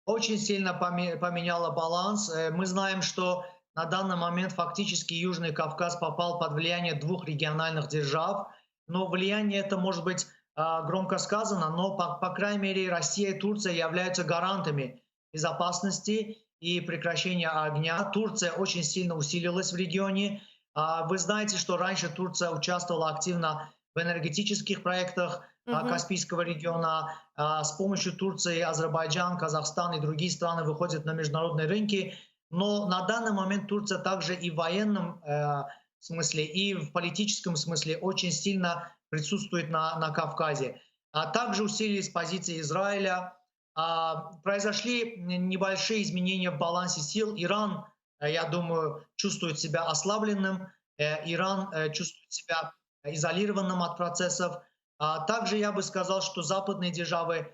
Очень сильно поменяла баланс. Э, мы знаем, что на данный момент фактически Южный Кавказ попал под влияние двух региональных держав. Но влияние это может быть а, громко сказано, но, по, по крайней мере, Россия и Турция являются гарантами безопасности. и прекращения огня. Турция очень сильно усилилась в регионе. Вы знаете, что раньше Турция участвовала активно в энергетических проектах угу. Каспийского региона. С помощью Турции Азербайджан, Казахстан и другие страны выходят на международные рынки. Но на данный момент Турция также и в военном э, смысле, и в политическом смысле очень сильно присутствует на, на Кавказе. А также усилились позиции Израиля. А, произошли небольшие изменения в балансе сил. Иран, э, я думаю, чувствует себя ослабленным. Э, Иран э, чувствует себя изолированным от процессов. А также я бы сказал, что западные державы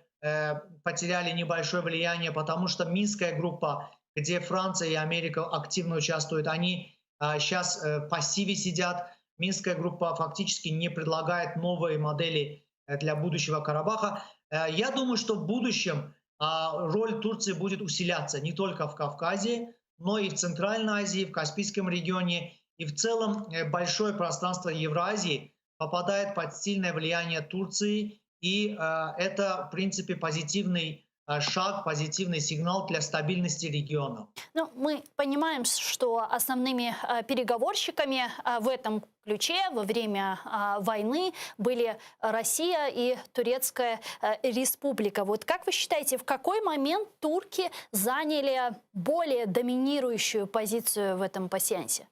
потеряли небольшое влияние, потому что Минская группа, где Франция и Америка активно участвуют, они сейчас в пассиве сидят. Минская группа фактически не предлагает новые модели для будущего Карабаха. Я думаю, что в будущем роль Турции будет усиляться не только в Кавказе, но и в Центральной Азии, в Каспийском регионе. И в целом большое пространство Евразии попадает под сильное влияние Турции. И это, в принципе, позитивный шаг, позитивный сигнал для стабильности региона. Ну, мы понимаем, что основными переговорщиками в этом ключе во время войны были Россия и Турецкая республика. Вот как вы считаете, в какой момент турки заняли более доминирующую позицию в этом пасьянсе?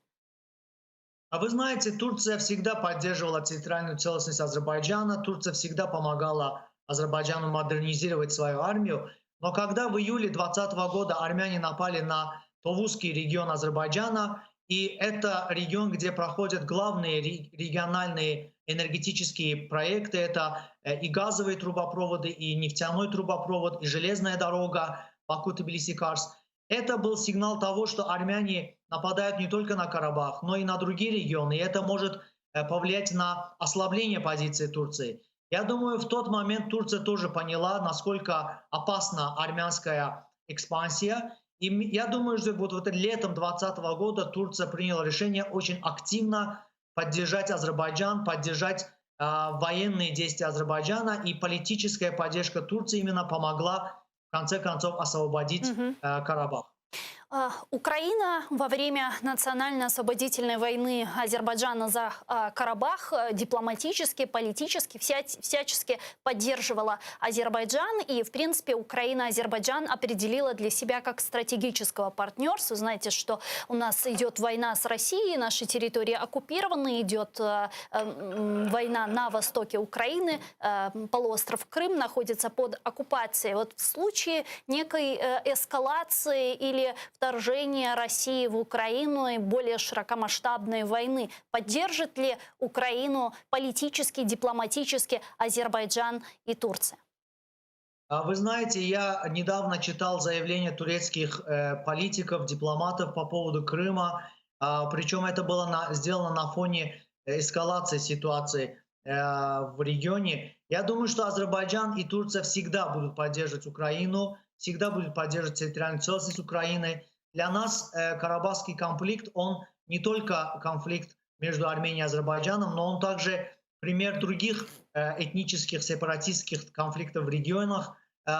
А вы знаете, Турция всегда поддерживала территориальную целостность Азербайджана, Турция всегда помогала Азербайджану модернизировать свою армию. Но когда в июле 2020 года армяне напали на Товузский регион Азербайджана, и это регион, где проходят главные региональные энергетические проекты, это э, и газовые трубопроводы, и нефтяной трубопровод, и железная дорога Баку-Тбилиси-Карс. Это был сигнал того, что армяне нападают не только на Карабах, но и на другие регионы, и это может э, повлиять на ослабление позиции Турции. Я думаю, в тот момент Турция тоже поняла, насколько опасна армянская экспансия. И я думаю, что вот, вот летом 2020 года Турция приняла решение очень активно поддержать Азербайджан, поддержать э, военные действия Азербайджана, и политическая поддержка Турции именно помогла в конце концов освободить угу. э, Карабах. А, Украина во время национально-освободительной войны Азербайджана за а, Карабах э, дипломатически, политически, всячески поддерживала Азербайджан. И, в принципе, Украина Азербайджан определила для себя как стратегического партнерства. Знаете, что у нас идет война с Россией, наши территории оккупированы, идет э, война на востоке Украины, э, полуостров Крым находится под оккупацией. Вот в случае некой эскалации или вторжения России в Украину и более широкомасштабной войны. Поддержит ли Украину политически, дипломатически Азербайджан и Турция? А вы знаете, я недавно читал заявление турецких э, политиков, дипломатов по поводу Крыма. А, причем это было на, сделано на фоне эскалации ситуации э, в регионе. Я думаю, что Азербайджан и Турция всегда будут поддерживать Украину, всегда будут поддерживать территориальную целостность Украины. Для нас э, Карабахский конфликт, он не только конфликт между Арменией и Азербайджаном, но он также пример других э, этнических сепаратистских конфликтов в регионах э,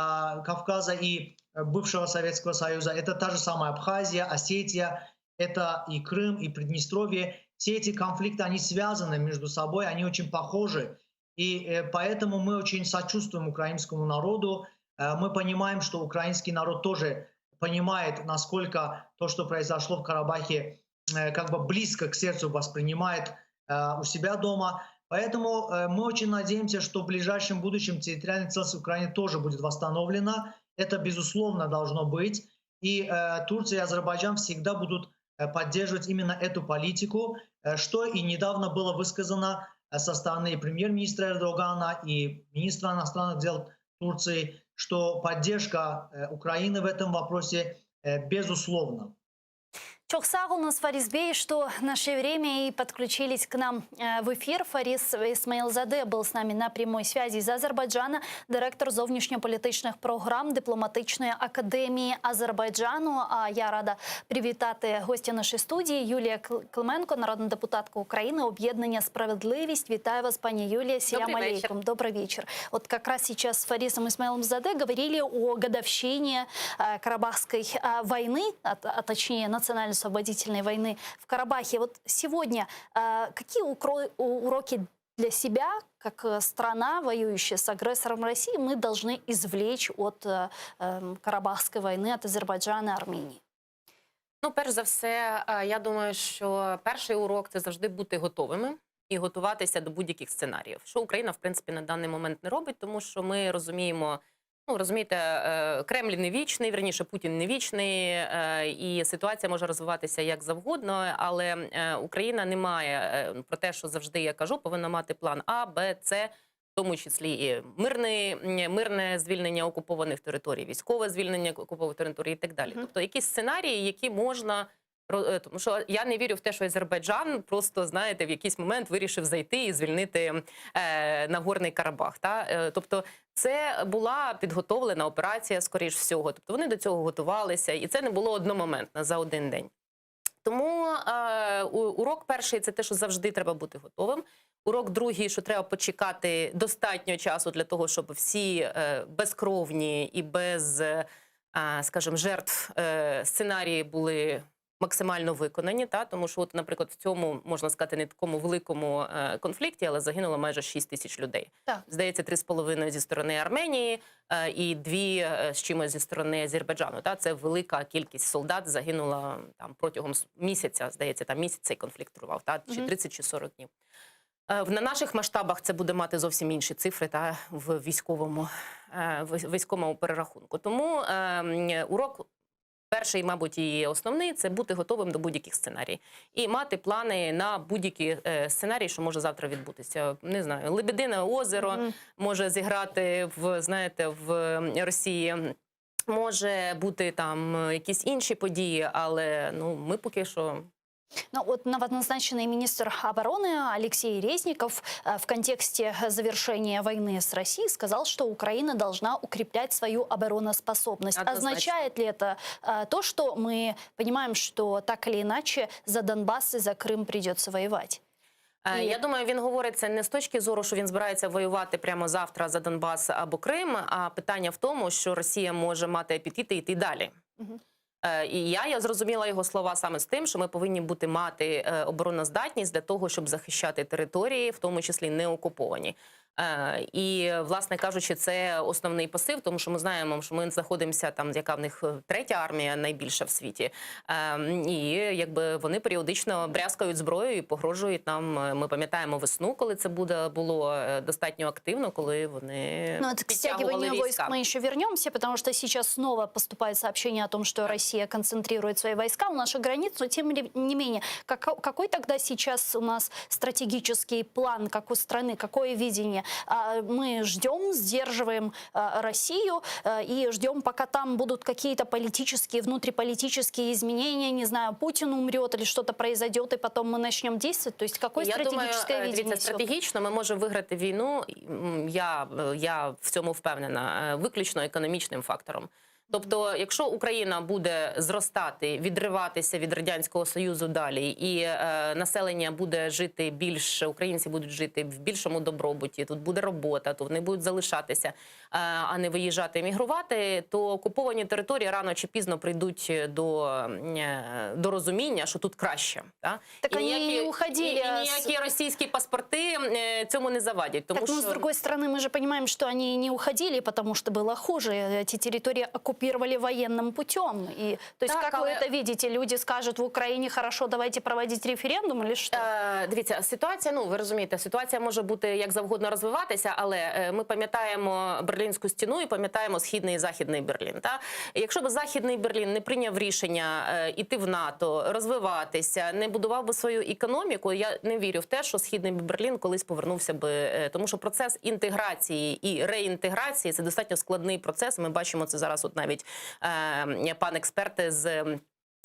Кавказа и бывшего Советского Союза. Это та же самая Абхазия, Осетия, это и Крым, и Приднестровье. Все эти конфликты, они связаны между собой, они очень похожи. И поэтому мы очень сочувствуем украинскому народу. Мы понимаем, что украинский народ тоже понимает, насколько то, что произошло в Карабахе, э, как бы близко к сердцу воспринимает э, у себя дома. Поэтому э, мы очень надеемся, что в ближайшем будущем территориальная целостность Украины тоже будет восстановлена. Это, безусловно, должно быть. И Турция и Азербайджан всегда будут поддерживать именно эту политику, что и недавно было высказано со стороны премьер-министра Эрдогана и министра иностранных дел Турции, что поддержка э, Украины в этом вопросе э, безусловна. Çoq sağ oluñız, Faris bey, что нашли время и подключились к нам э, в эфир. Фарис Исмаилзаде был с нами на прямой связи из Азербайджана, директор зовнішньополітичних програм Дипломатичної академії Азербайджану. А я рада привітати гостя нашої студії Юлія Клименко, народна депутатка України, об'єднання «Справедливість». Вітаю вас, пані Юлія. Селям Добрый вечер. алейкум. Добрый вечер. Вот как раз сейчас с Фарисом Исмаилом Заде говорили о годовщине э, Карабахской э, войны, а, а точнее национально-освободительной войны в Карабахе. Вот сегодня э, какие укро- уроки для себя, как э, страна, воюющая с агрессором России, мы должны извлечь от э, эм, Карабахской войны, от Азербайджана и Армении? Ну, перш за все, е, я думаю, що перший урок це завжди бути готовими і готуватися до будь-яких сценаріїв. Що Україна, в принципі, на даний момент не робить, тому що ми розуміємо. Ну, розумієте, е, Кремль не вічний, вірніше, Путін не вічний, е, і ситуація може розвиватися як завгодно, але е, Україна не має е, про те, що завжди я кажу, повинна мати план А, Б, С, в тому числі і мирне, мирне звільнення окупованих територій, військове звільнення окупованих територій і так далі. Мгм. Тобто якісь сценарії, які можна ро- е, тому що я не вірю в те, що Азербайджан просто знаєте в якийсь момент вирішив зайти і звільнити е, Нагорний Карабах. Та? Е, тобто, це була підготовлена операція, скоріш всього. Тобто вони до цього готувалися, і це не було одномоментно за один день. Тому е, у- урок перший це те, що завжди треба бути готовим. Урок другий, що треба почекати достатньо часу для того, щоб всі е, безкровні і без, е, а, скажімо, жертв е, сценарії були максимально виконані. Та? Тому що, от, наприклад, в цьому, можна сказати, не такому великому е, конфлікті, але загинуло майже 6 тисяч людей. Так. Здається, 3,5 зі сторони Арменії е, і дві е, з чимось зі сторони Азербайджану. Та? Це велика кількість солдат загинула там протягом с- місяця, здається, там місяць цей конфлікт тривав, та? чи Мгм. 30, чи 40 днів. Е, в- На наших масштабах це буде мати зовсім інші цифри та в військовому, е, в військовому перерахунку. Тому е, м, урок перший, мабуть, і основний це бути готовим до будь-яких сценаріїв і мати плани на будь-які е, сценарії, що може завтра відбутися. Не знаю, Лебедине озеро Мгм. може зіграти в знаєте в Росії. Може бути там е, якісь інші події, але ну ми поки що Ну, вот новоназначенный министр обороны Алексей Резников э, в контексте завершения войны с Россией сказал, что Украина должна укреплять свою обороноспособность. Однозначно. Означает ли это э, то, что мы понимаем, что так или иначе за Донбасс и за Крым придется воевать? Е, І- Я думаю, він говорить це не з точки зору, що він збирається воювати прямо завтра за Донбас або Крим. А питання в тому, що Росія може мати апетити і йти далі. Мгм. Е, І я, я зрозуміла його слова саме з тим, що ми повинні бути мати е, обороноздатність для того, щоб захищати території, в тому числі не окуповані. Е, І, власне кажучи, це основний посил, тому що ми знаємо, що ми знаходимося там, яка в них е, третя армія найбільша в світі. Е, І якби вони періодично брязкають зброєю і погрожують нам. Е, Ми пам'ятаємо весну, коли це буде було е, достатньо активно, коли вони Ну, это к підтягували стягиванию войск війська. мы еще вернемся, потому что сейчас снова поступает сообщение о том, что Россия концентрирует свои войска у наших границ, но тем ли- не менее, как- какой тогда сейчас у нас стратегический план, как у страны, какое видение? А, Мы ждем, сдерживаем а, Россию а, и ждем, пока там будут какие-то политические, внутриполитические изменения, не знаю, Путин умрет или что-то произойдет, и потом мы начнем действовать. То есть какое Я думаю, стратегическое е, видение? дивіться, сегодня? стратегічно ми можемо виграти війну. м, Я, е, я в цьому впевнена, е, виключно економічним фактором. Тобто, якщо Україна буде зростати, відриватися від радянського союзу далі, і е, населення буде жити більше, українці будуть жити в більшому добробуті, тут буде робота, то вони будуть залишатися, е, а не виїжджати, емігрувати, то окуповані території рано чи пізно прийдуть до, е, до розуміння, що тут краще. Та? Так І они ніякі- не уходили. І, і с- ніякі російські паспорти е, цьому не завадять. Тому Так, ну, що с другой стороны, мы же понимаем, что они не уходили, потому что было хуже. Эти территории оккупировали военным путем. И, то есть, Так, как вы але- это видите? Люди скажут, в Украине хорошо, давайте проводить референдум или что? Е, дивіться, ситуація, ну ви розумієте, ситуація може бути як завгодно розвиватися, але е, ми пам'ятаємо Берлінську стіну і пам'ятаємо Східний і Західний Берлін. Та? Якщо б Західний Берлін не прийняв рішення е, іти в НАТО, розвиватися, не будував би свою економіку, я не вірю в те, що Східний Берлін колись повернувся би, е, тому що процес інтеграції і реінтеграції це достатньо складний процес. Ми бачимо це зараз, от навіть е, пан експерти з.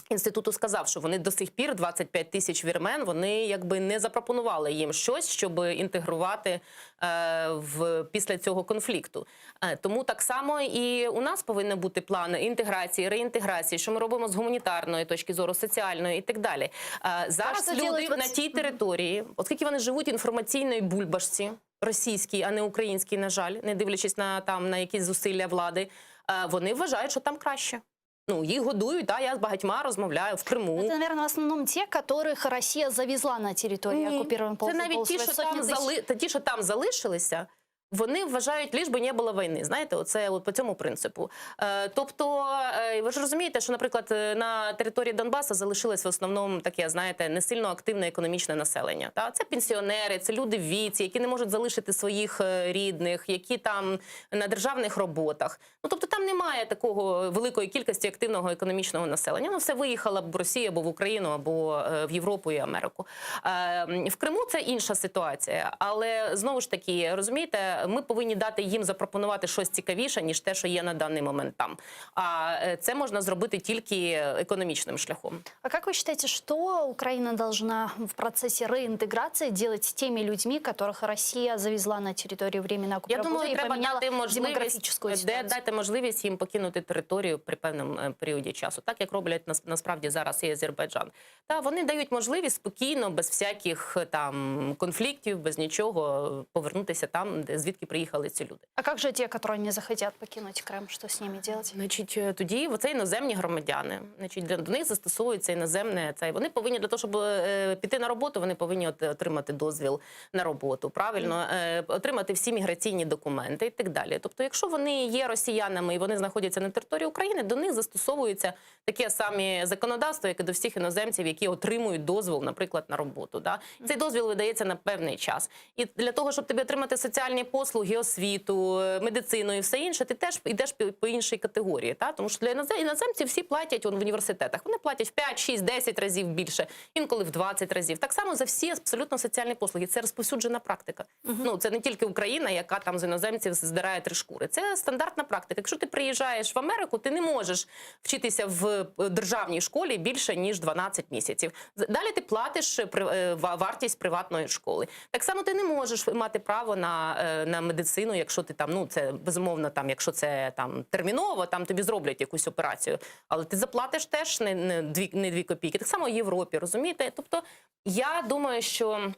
Інституту сказав, що вони до сих пір 25 тисяч вірмен, вони якби не запропонували їм щось, щоб інтегрувати е, в після цього конфлікту. Е, тому так само і у нас повинні бути плани інтеграції, реінтеграції, що ми робимо з гуманітарної точки зору, соціальної і так далі. Е, зараз що люди делать на вот с- тій території, оскільки вони живуть в інформаційної бульбашці. Російській, а не українській, на жаль, не дивлячись на там на якісь зусилля влади, е, вони вважають, що там краще. Ну їх годують, да, я з багатьма розмовляю в Криму. Это, наверное, в основном те, которых Россия завезла на территорию Ні. оккупированного Це навіть ті, полуострова. що Сотни там тысяч. зали... та ті, що там залишилися, вони вважають, лиш би не було війни. Знаєте, оце от по цьому принципу. Е, тобто, е, ви ж розумієте, що, наприклад, е, на території Донбасу залишилось в основному таке, знаєте, не сильно активне економічне населення. Та це пенсіонери, це люди в віці, які не можуть залишити своїх е, рідних, які там на державних роботах. Ну тобто там немає такого великої кількості активного економічного населення. Ну все виїхало б в Росію або в Україну, або е, в Європу і Америку. Е, м, В Криму це інша ситуація, але знову ж таки, розумієте, ми повинні дати їм запропонувати щось цікавіше, ніж те, що є на даний момент там. А е, це можна зробити тільки економічним шляхом. А как вы считаете, что Украина должна в процессе реинтеграции делать с теми людьми, которых Россия завезла на территорию временно Я оккупированного думаю, и треба поменяла дати можливість, демографическую де ситуацию? дати можливість їм покинути територію при певному е, періоді часу, так як роблять нас- насправді зараз і Азербайджан. Та вони дають можливість спокійно, без всяких е, там конфліктів, без нічого е, повернутися там, де звідки приїхали ці люди. А как же те, которые не захотят покинуть Крым, что с ними делать? Значить, е, тоді це іноземні громадяни. Значить, для- до них застосовується іноземне це. Вони повинні для того, щоб е, піти на роботу, вони повинні от- отримати дозвіл на роботу, правильно е, отримати всі міграційні документи і так далі. Тобто, якщо вони є росіянами і вони знаходяться на території України, до них застосовується таке саме законодавство, як і до всіх іноземців, які отримують дозвіл, наприклад, на роботу. Да? Цей дозвіл видається на певний час. І для того, щоб тобі отримати соціальні послуги, освіту, е, медицину і все інше, ти теж йдеш по- по іншій категорії. Та? Тому що для інозе- іноземців всі платять он, в університетах. Вони платять в 5, 6, 10 разів більше, інколи в 20 разів. Так само за всі абсолютно соціальні послуги. Це розповсюджена практика. Ну, це не тільки Україна, яка там з іноземців здирає три шкури. Це стандартна практика. Якщо ти приїжджаєш в Америку, ти не можеш вчитися в е, державній школі більше ніж 12 місяців. З- Далі ти платиш е, при- е, ва- вартість приватної школи. Так само ти не можеш мати право на, е, на медицину, якщо ти там, ну це безумовно, там, якщо це там терміново, там тобі зроблять якусь операцію, але ти заплатиш теж не, не, дві, не дві копійки. Так само в Європі, розумієте? Тобто, я думаю, що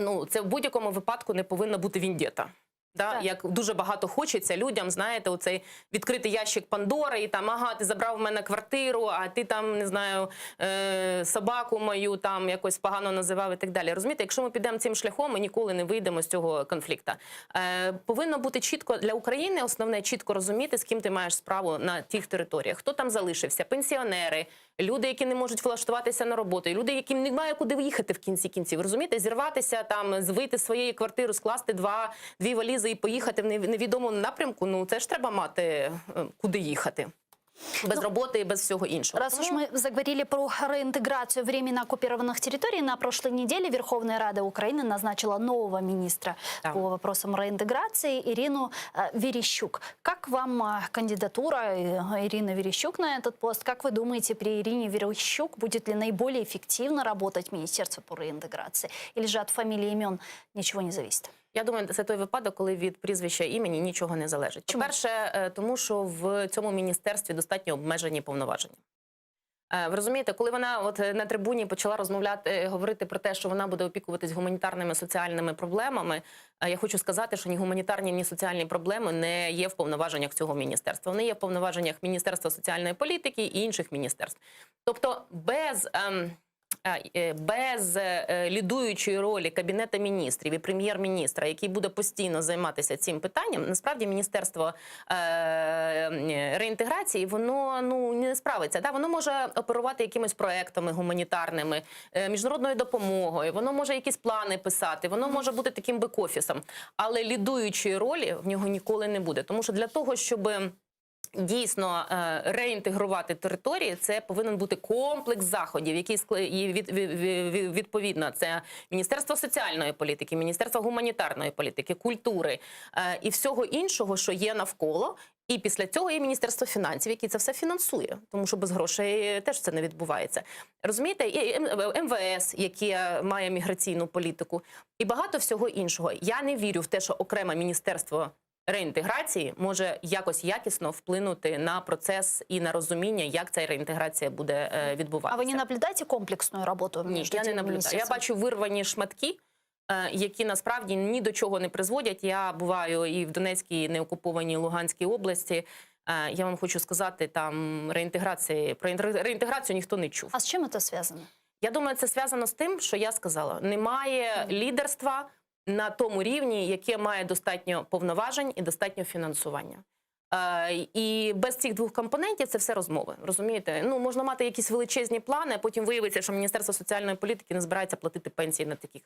ну, це в будь-якому випадку не повинна бути віндета. Да? Так. Як дуже багато хочеться людям, знаєте, оцей відкритий ящик Пандори, і там, ага, ти забрав в мене квартиру, а ти там, не знаю, е, собаку мою там якось погано називав і так далі. Розумієте, якщо ми підемо цим шляхом, ми ніколи не вийдемо з цього конфлікту. Е, повинно бути чітко для України основне чітко розуміти, з ким ти маєш справу на тих територіях, хто там залишився, пенсіонери, люди, які не можуть влаштуватися на роботу, і люди, яким немає куди виїхати в кінці кінців. Розумієте, зірватися там, з- вийти з своєї квартири, скласти два дві валізи і поїхати в нев- невідомому напрямку. Ну це ж треба мати е, куди їхати. Без роботи і без всього іншого. Раз уж Тому- мы заговорили про реинтеграцию временно оккупированных территорий, на прошлой неделе Верховная Рада Украины назначила нового министра Да. по вопросам реинтеграции Ирину э, Верещук. Как вам э, кандидатура э, Ирины Верещук на этот пост? Как вы думаете, при Ирине Верещук будет ли наиболее эффективно работать Министерство по реинтеграции? Или же от фамилии и имен ничего не зависит? Я думаю, це той випадок, коли від прізвища імені нічого не залежить. Чому? По-перше, е, тому що в цьому міністерстві достатньо обмежені повноваження. Е, Ви розумієте, коли вона от е, на трибуні почала розмовляти, е, говорити про те, що вона буде опікуватись гуманітарними соціальними проблемами, е, я хочу сказати, що ні гуманітарні, ні соціальні проблеми не є в повноваженнях цього міністерства. Вони є в повноваженнях Міністерства соціальної політики і інших міністерств. Тобто, без. ем, е, е, без е, лідуючої ролі кабінета міністрів і прем'єр-міністра, який буде постійно займатися цим питанням, насправді міністерство е, е, реінтеграції воно ну не справиться. Да, воно може оперувати якимись проектами гуманітарними, е, міжнародною допомогою, воно може якісь плани писати, воно може бути таким бек-офісом, але лідуючої ролі в нього ніколи не буде. Тому що для того, щоб дійсно е, реінтегрувати території, це повинен бути комплекс заходів, які скли- і від, від- від- відповідно це Міністерство соціальної політики, Міністерство гуманітарної політики, культури е, і всього іншого, що є навколо. І після цього є Міністерство фінансів, яке це все фінансує, тому що без грошей теж це не відбувається. Розумієте, і МВС, яке має міграційну політику, і багато всього іншого. Я не вірю в те, що окреме міністерство реінтеграції може якось якісно вплинути на процес і на розуміння, як ця реінтеграція буде е, відбуватися. А вы не наблюдаете комплексную работу? Ні, между я не этими наблюдаю. Я министерствами? бачу вирвані шматки, е, які насправді ні до чого не призводять. Я буваю і в Донецькій, і неокупованій Луганській області. Е, Я вам хочу сказати, там реінтеграції про інтер- реінтеграцію ніхто не чув. А с чем это связано? Я думаю, це зв'язано з тим, що я сказала: немає лідерства на тому рівні, яке має достатньо повноважень і достатньо фінансування. Е, і без цих двох компонентів це все розмови. Розумієте? Ну можна мати якісь величезні плани, а потім виявиться, що Міністерство соціальної політики не збирається платити пенсії на таких.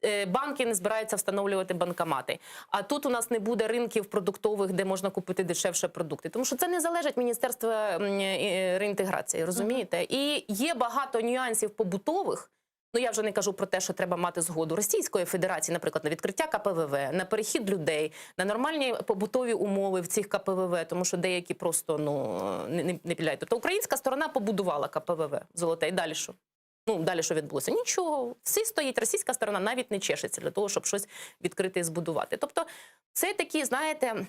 Е, Банки не збираються встановлювати банкомати. А тут у нас не буде ринків продуктових, де можна купити дешевше продукти. Тому що це не залежить Міністерства м, е, реінтеграції, розумієте? І є багато нюансів побутових. Ну я вже не кажу про те, що треба мати згоду Російської Федерації, наприклад, на відкриття КПВВ, на перехід людей, на нормальні побутові умови в цих КПВВ, тому що деякі просто ну не, не, не підляють. Тобто українська сторона побудувала КПВВ золоте і далі що? Ну далі що відбулося? Нічого, всі стоїть. Російська сторона навіть не чешеться для того, щоб щось відкрити і збудувати. Тобто, це такі, знаєте.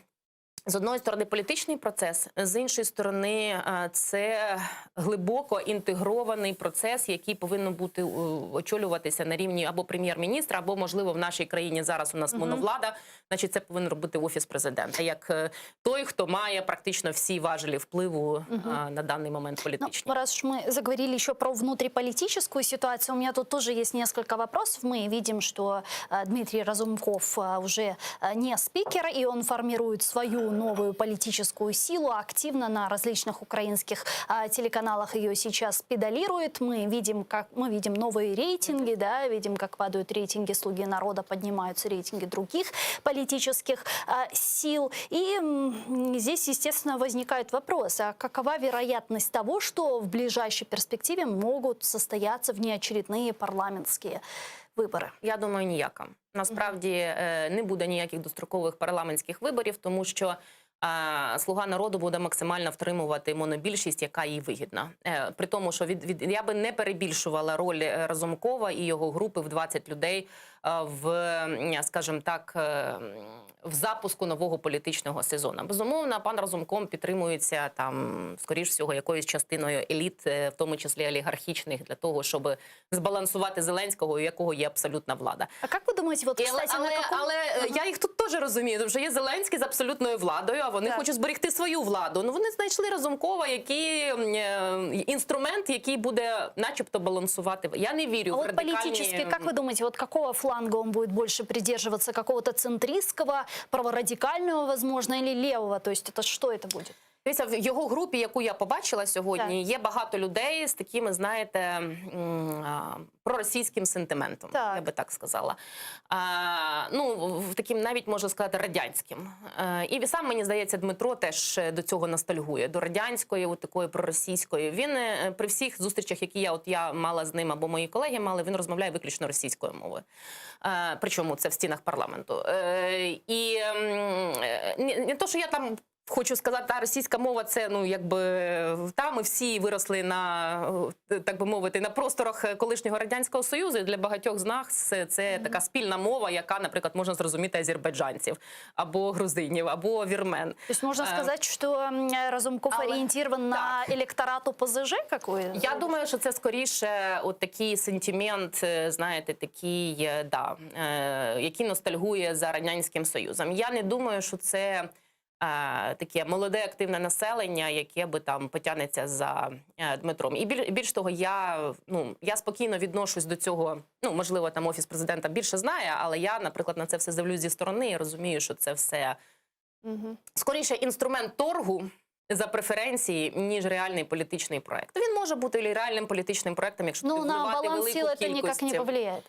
З одної сторони політичний процес, з іншої сторони, е, це глибоко інтегрований процес, який повинен бути е, очолюватися на рівні або прем'єр-міністра, або можливо в нашій країні зараз у нас Мгм. моновлада. Значить, це повинен робити офіс президента, як е, той, хто має практично всі важелі впливу Мгм. е, на даний момент Ну, політичні. раз уж мы заговорили еще про внутриполитическую ситуацию, у меня тут тоже есть несколько вопросов. Мы видим, что э, Дмитрий Разумков э, уже э, не спикер, и он формирует свою новую политическую силу, активно на различных украинских э, телеканалах ее сейчас педалирует. Мы видим, как мы видим новые рейтинги, да, видим, как падают рейтинги «Слуги народа», поднимаются рейтинги других политических э, сил. И м, здесь, естественно, возникает вопрос, а какова вероятность того, что в ближайшей перспективе могут состояться внеочередные парламентские выборы? Я думаю, ніяка. Насправді е, не буде ніяких дострокових парламентських виборів, тому що е, Слуга народу буде максимально втримувати монобільшість, яка їй вигідна. Е, При тому, що від, від я би не перебільшувала роль е, Разумкова і його групи в 20 людей е, в, м, скажімо так, е, м, в запуску нового політичного сезону. Безумовно, пан Разумков підтримується там, скоріш всього, якоюсь частиною еліт, е, в тому числі олігархічних, для того, щоб збалансувати Зеленського, у якого є абсолютна влада. А как вы думаете, вот, І, але, кстати, але, на каком... але е, я їх тут теж розумію, тому що є Зеленський з абсолютною владою, а вони Так. хочуть зберегти свою владу. Ну вони знайшли Разумкова, який м, е, інструмент, який буде, начебто, балансувати. Я не вірю А в вот радикальні... политически, как вы думаете, вот какого фланга он будет больше придерживаться? Какого-то центристского, праворадикального, возможно, или левого? То есть это что это будет? Дивіться, в його групі, яку я побачила сьогодні, є багато людей з такими, знаєте, м, а, проросійським сентиментом, Так. я би так сказала. А, ну, в таким навіть можна сказати, радянським. Е, І сам, мені здається, Дмитро теж е, до цього ностальгує, до радянської, от такої проросійської. Він е, при всіх зустрічах, які я, от я мала з ним або мої колеги мали, він розмовляє виключно російською мовою. Е, Причому це в стінах парламенту. Е, І м, е, не, не то, що я там хочу сказати, та російська мова це ну якби та ми всі виросли на е, так би мовити на просторах колишнього радянського союзу. І для багатьох з нас це, це така спільна мова, яка, наприклад, можна зрозуміти азербайджанців або грузинів, або вірмен. То есть можно Э, сказать, что м, Разумков але- ориентирован на электорат ОПЗЖ какой? Я думаю, що це скоріше от такий сентимент, е, знаєте, такий, е, да, е, який ностальгує за радянським союзом. Я не думаю, що це. е, Таке молоде активне населення, яке би там потягнеться за е, Дмитром, і біль, більш того, я ну я спокійно відношусь до цього. Ну можливо, там офіс президента більше знає, але я, наприклад, на це все дивлюсь зі сторони і розумію, що це все Мгм. скоріше інструмент торгу за преференції, ніж реальний політичний проект. Він може бути і реальним політичним проектом, якщо Ну, туди на вливати баланс велику сил это кількість. никак не повлияет.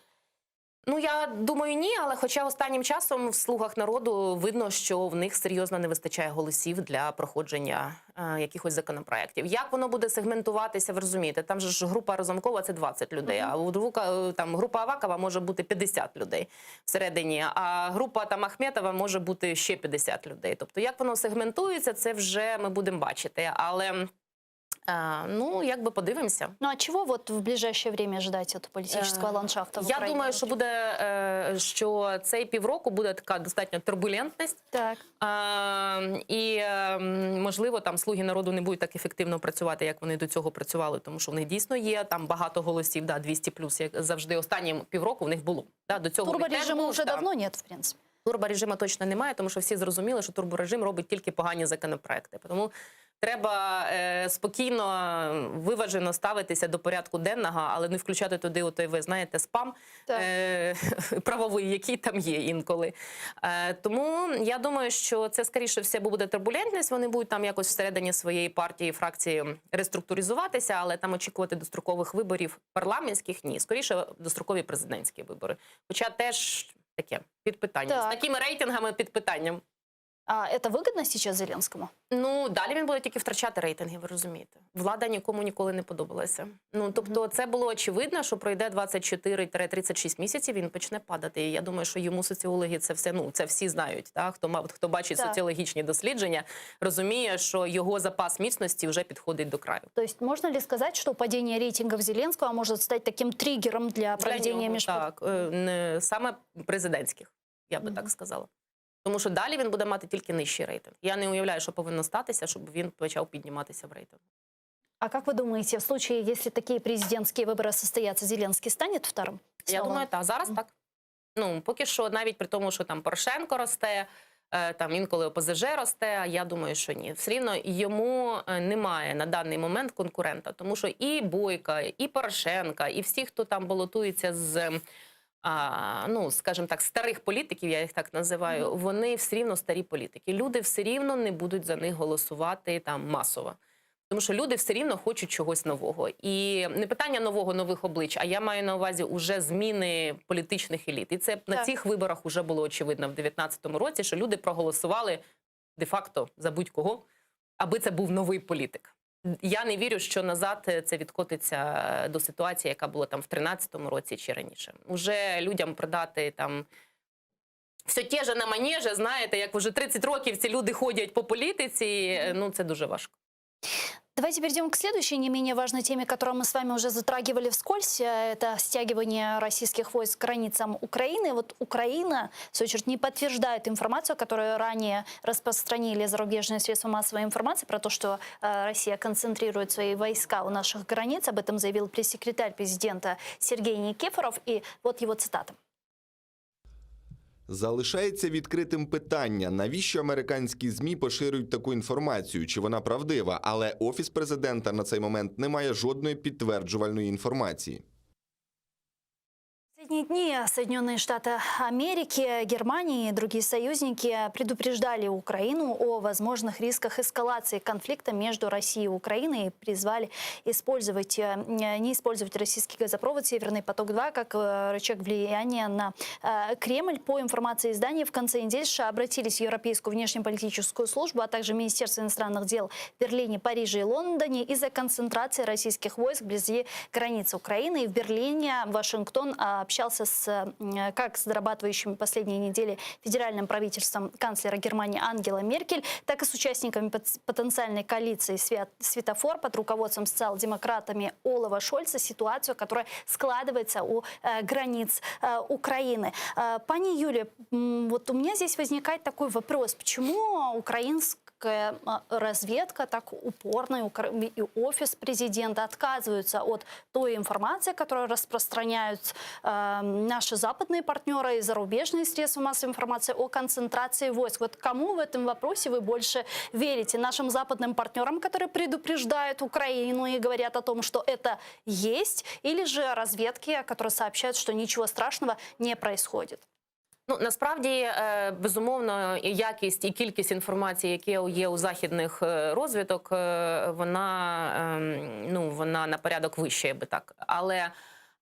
Ну, я думаю, ні, але хоча останнім часом в слугах народу видно, що в них серйозно не вистачає голосів для проходження якихось законопроєктів. Як воно буде сегментуватися, ви розумієте? Там же ж група Разумкова це 20 людей, а у друга, там група Авакова може бути 50 людей всередині, а група там Ахметова може бути ще 50 людей. Тобто, як воно сегментується, це вже ми будемо бачити. Але е, ну, якби подивимося. Ну а чего вот в ближайшее время ждать от политического Е, ландшафта в Я Украине? думаю, що буде що цей півроку буде така достатньо турбулентність. Так. І можливо, там слуги народу не будуть так ефективно працювати, як вони до цього працювали, тому що в них дійсно є там багато голосів, да, 200 плюс, як завжди останні півроку в них було. Да, до цього в них теж Турборежима був, уже да. давно нет, в принципе. Турборежиму точно немає, тому що всі зрозуміли, що турборежим робить тільки погані законопроекти. Тому треба спокійно, виважено ставитися до порядку денного, але не включати туди отой, ви знаєте, спам правовий, який там є інколи. Тому я думаю, що це скоріше все буде турбулентність. Вони будуть там якось всередині своєї партії, фракції реструктуризуватися, але там очікувати дострокових виборів парламентських ні. Скоріше дострокові президентські вибори. Хоча теж таке під питанням. Так. З такими рейтингами під питанням. А это выгодно сейчас Зеленскому? Ну, далі він буде тільки втрачати рейтинги, ви розумієте. Влада нікому ніколи не подобалася. Ну, тобто, це було очевидно, що пройде 24-36 місяців, він почне падати. І я думаю, що йому соціологи це все, ну, це всі знають, так? Хто, мав, хто бачить Так. соціологічні дослідження, розуміє, що його запас міцності вже підходить до краю. То есть можно ли сказать, что падение рейтингов Зеленского может стать таким триггером для Для проведения нього, меж... Так, не, саме президентських, я би Мгм. так сказала. Тому що далі він буде мати тільки нижчий рейтинг. Я не уявляю, що повинно статися, щоб він почав підніматися в рейтингу. А как вы думаете, в случае, если такие президентские выборы состоятся, Зеленский станет вторым? Я Снова? думаю, так. Зараз Мгм. так. Ну, поки що, навіть при тому, що там Порошенко росте, там інколи ОПЗЖ росте, а я думаю, що ні. Все рівно йому немає на даний момент конкурента, тому що і Бойка, і Порошенка, і всі, хто там балотується з. А, ну, скажімо так, старих політиків, я їх так називаю, вони все рівно старі політики. Люди все рівно не будуть за них голосувати там масово. Тому що люди все рівно хочуть чогось нового. І не питання нового нових облич, а я маю на увазі уже зміни політичних еліт. І це на Так. цих виборах вже було очевидно в 2019 році, що люди проголосували де-факто за будь-кого, аби це був новий політик. Я не вірю, що назад це відкотиться до ситуації, яка була там в 2013 році чи раніше. Уже людям продати там все те же на манеже, знаєте, як вже 30 років ці люди ходять по політиці, ну це дуже важко. Давайте перейдем к следующей, не менее важной теме, которую мы с вами уже затрагивали вскользь. Это стягивание российских войск к границам Украины. Вот Украина, в свою очередь, не подтверждает информацию, которую ранее распространили зарубежные средства массовой информации про то, что Россия концентрирует свои войска у наших границ. Об этом заявил пресс-секретарь президента Сергей Никифоров. И вот его цитата. Залишається відкритим питання, навіщо американські ЗМІ поширюють таку інформацію, чи вона правдива, але офіс президента на цей момент не має жодної підтверджувальної інформації. В последние дни Соединенные Штаты Америки, Германия и другие союзники предупреждали Украину о возможных рисках эскалации конфликта между Россией и Украиной и призвали использовать, не использовать российский газопровод «Северный поток-2» как рычаг влияния на Кремль. По информации издания, в конце недели США обратились в Европейскую внешнеполитическую службу, а также Министерство иностранных дел в Берлине, Париже и Лондоне из-за концентрации российских войск вблизи границ Украины. И в Берлине Вашингтон общался с, как с дорабатывающими последние недели федеральным правительством канцлера Германии Ангела Меркель, так и с участниками потенциальной коалиции «Светофор» под руководством социал-демократами Олафа Шольца ситуацию, которая складывается у границ Украины. Пани Юлия, вот у меня здесь возникает такой вопрос. Почему украинская разведка так упорно и офис президента отказываются от той информации, которую распространяют наши западные партнеры и зарубежные средства массовой информации о концентрации войск? Вот кому в этом вопросе вы больше верите? Нашим западным партнерам, которые предупреждают Украину и говорят о том, что это есть, или же разведке, которые сообщают, что ничего страшного не происходит? Ну насправді, безумовно, і якість і кількість інформації, які є у західних розвідок, вона, ем, ну, вона на порядок вища, я би так. Але.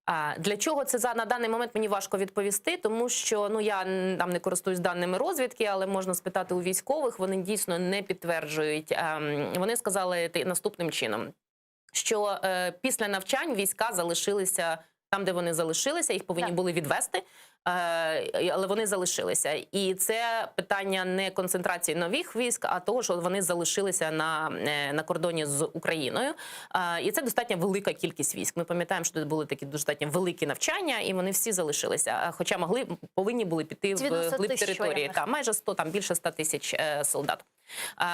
А, Для чого це за на даний момент мені важко відповісти, тому що ну я м, там не користуюсь даними розвідки, але можна спитати у військових. Вони дійсно не підтверджують. Ем, Вони сказали ти- наступним чином, що е, після навчань війська залишилися там, де вони залишилися, їх повинні Так. були відвести, е, але вони залишилися. І це питання не концентрації нових військ, а того, що вони залишилися на, е, на кордоні з Україною. Е, І це достатньо велика кількість військ. Ми пам'ятаємо, що тут були такі достатньо великі навчання, і вони всі залишилися. Е, Хоча могли повинні були піти в 90 глиб тисяч території. воєнних. Та майже 100, там більше 100 тисяч е, солдат е,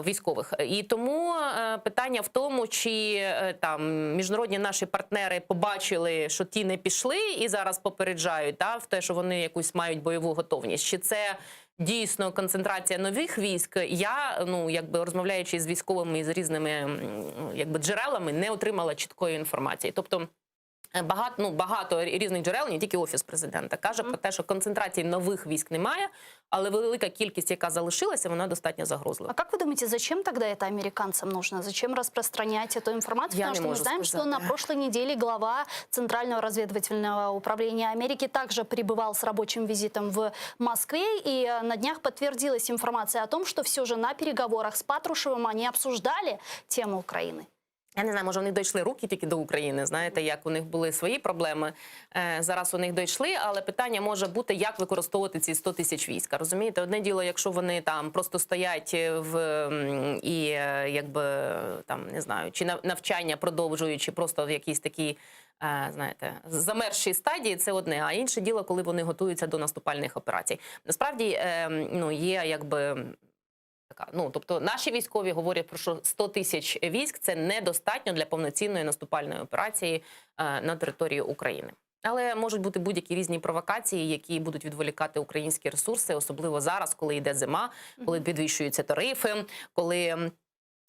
військових. І тому е, питання в тому, чи е, там міжнародні наші партнери побачили, що ті не пішли і зараз попереджають та, в те, що вони якусь мають бойову готовність. Чи це дійсно концентрація нових військ? Я ну якби розмовляючи з військовими і з різними м, якби джерелами, не отримала чіткої інформації. Тобто. Багато ну багато різних джерел, не тільки офіс президента, каже про те, що концентрації нових військ немає, але велика кількість, яка залишилася, вона достатньо загрозлива. А как вы думаете, зачем тогда это американцам нужно? Зачем распространять эту информацию? Я Потому не что мы могу знаем, что сказать. на прошлой неделе глава Центрального разведывательного управления Америки также пребывал с рабочим визитом в Москве. И э, на днях подтвердилась информация о том, что все же на переговорах с Патрушевым они обсуждали тему Украины. Я не знаю, може, вони дійшли руки тільки до України. Знаєте, як у них були свої проблеми. Е, зараз у них дійшли, але питання може бути, як використовувати ці 100 тисяч війська. Розумієте, одне діло, якщо вони там просто стоять в м, і е, якби там не знаю, чи нав- навчання продовжують, чи просто в якійсь такій. е, Знаєте, замерзшій стадії це одне, а інше діло, коли вони готуються до наступальних операцій. Насправді, е, ну є якби така. Ну тобто, наші військові говорять про що 100 тисяч військ це недостатньо для повноцінної наступальної операції е, на території України. Але можуть бути будь-які різні провокації, які будуть відволікати українські ресурси, особливо зараз, коли йде зима, коли підвищуються тарифи, коли. м,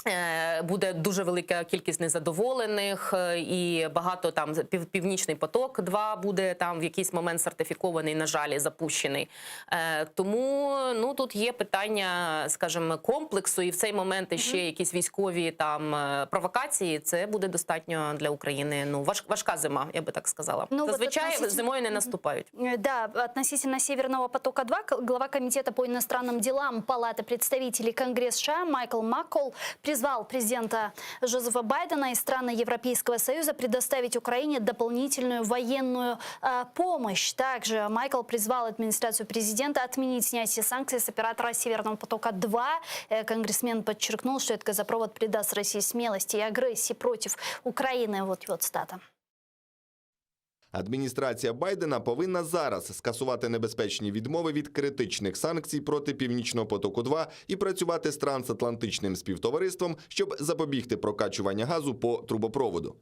е, Буде дуже велика кількість незадоволених, е, і багато там пів, північний поток 2 буде там в якийсь момент сертифікований, на жаль, і запущений. Е, Тому ну тут є питання, скажімо, комплексу, і в цей момент ще якісь військові там е, провокації. Це буде достатньо для України. Ну важ, важка зима, я би так сказала. Ну, от Зазвичай относительно- зимою не наступають. Э, Да, относительно Северного потока-2 к- глава Комитета по иностранным делам Палаты представителей Конгресса США Майкл Маккол призвал президента Джозефа Байдена и страны Европейского Союза предоставить Украине дополнительную военную э, помощь. Также Майкл призвал администрацию президента отменить снятие санкций с оператора Северного потока-2. Э, Конгрессмен подчеркнул, что этот газопровод придаст России смелости и агрессии против Украины. Вот его цитата. Адміністрація Байдена повинна зараз скасувати небезпечні відмови від критичних санкцій проти Північного потоку 2 і працювати з трансатлантичним співтовариством, щоб запобігти прокачування газу по трубопроводу.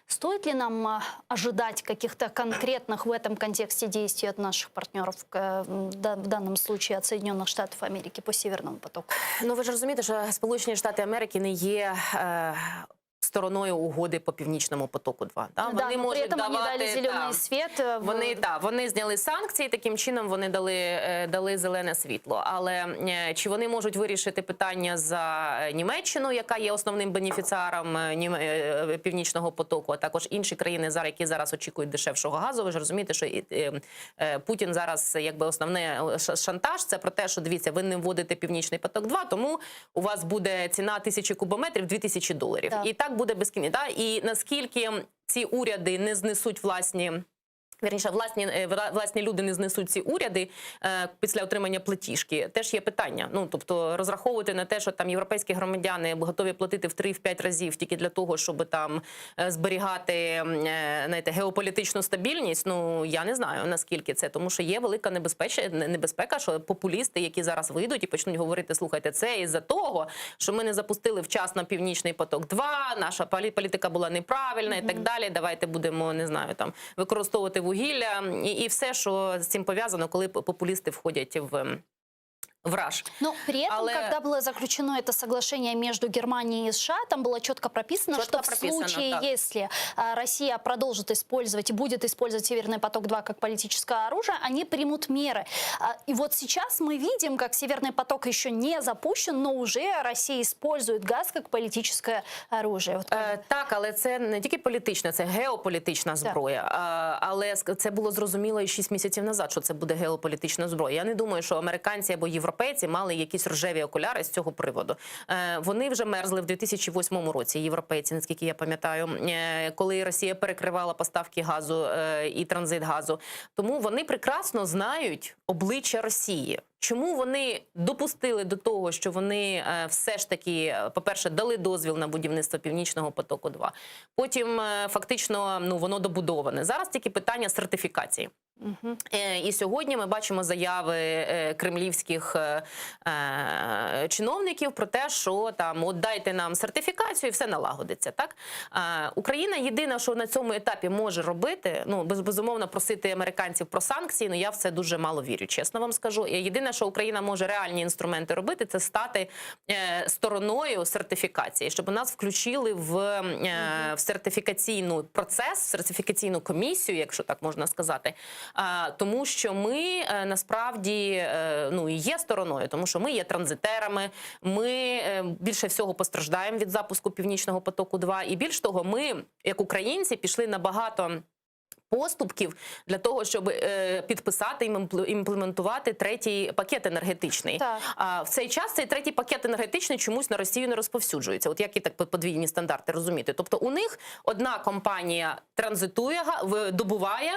Стоит ли нам а, ожидать каких-то конкретных в этом контексте действий от наших партнеров, э, м, да- в данном случае от Соединенных Штатов Америки по Северному потоку? Ну ви ж розумієте, що Сполучені Штати Америки не є. Е... Стороною угоди по північному потоку 2 Да? да, но при этом они дали зеленый та, свет. э, в- Вони та вони зняли санкції. Таким чином вони дали, е, дали зелене світло. Але е, чи вони можуть вирішити питання за е, Німеччину, яка є основним бенефіціаром е, Нім- е, північного потоку, а також інші країни, зараз які зараз очікують дешевшого газу? Ви ж розумієте, що і, е, е, Путін зараз якби основне е, ша- шантаж це про те, що дивіться, ви не вводите північний поток 2 тому у вас буде ціна тисячі кубометрів 2000 доларів. Так. І так буде безкінечно. Да? І наскільки ці уряди не знесуть власні. Вірніше, власні, е, вла- власні люди не знесуть ці уряди е, після отримання платіжки. Теж є питання. Ну тобто розраховувати на те, що там європейські громадяни готові платити в 3-5 разів тільки для того, щоб там е, зберігати м, е, знаєте, геополітичну стабільність. Ну я не знаю наскільки це, тому що є велика небезпеча, небезпека, що популісти, які зараз вийдуть і почнуть говорити, слухайте, це із-за того, що ми не запустили вчасно північний поток 2 наша полі- політика була неправильна і так далі. Давайте будемо не знаю там використовувати вугілля і, і все, що з цим пов'язано, коли популісти входять в. Враж. Но при этом, Але- когда было заключено это соглашение между Германией и США, там было четко прописано, Чётко что в прописано, случае, так. если а, Россия продолжит использовать и будет использовать Северный поток-2 как политическое оружие, они примут меры. А, И вот сейчас мы видим, как Северный поток еще не запущен, но уже Россия использует газ как политическое оружие. Вот Е, так, але це не тільки політична, це геополітична зброя. Е, але ск- це було зрозуміло і 6 місяців назад, що це буде геополітична зброя. Я не думаю, що американці або європейці мали якісь рожеві окуляри з цього приводу. Е, вони вже мерзли в 2008 році. Європейці, наскільки я пам'ятаю, е, коли Росія перекривала поставки газу е, і транзит газу. Тому вони прекрасно знають обличчя Росії. Чому вони допустили до того, що вони е, все ж таки, е, по-перше, дали дозвіл на будівництво Північного потоку 2 Потім е, фактично ну воно добудоване. Зараз тільки питання сертифікації. Мгм. Е, І сьогодні ми бачимо заяви е, кремлівських е, е, чиновників про те, що там от дайте нам сертифікацію, і все налагодиться. Так Е, Україна єдина, що на цьому етапі може робити, ну без- безумовно просити американців про санкції. Ну я в це дуже мало вірю, чесно вам скажу. Е, Єдине, що Україна може реальні інструменти робити, це стати е, стороною сертифікації, щоб нас включили в, е, в сертифікаційну процес, в сертифікаційну комісію, якщо так можна сказати. А, тому що ми е, насправді е, ну, і є стороною, тому що ми є транзитерами, ми е, більше всього постраждаємо від запуску Північного потоку 2 І більш того, ми, як українці, пішли на багато. Поступків для того, щоб е, підписати і імпле- імплементувати третій пакет енергетичний. Так. А в цей час цей третій пакет енергетичний чомусь на Росію не розповсюджується. От які так подвійні стандарти розуміти? Тобто у них одна компанія транзитує, га- в- добуває,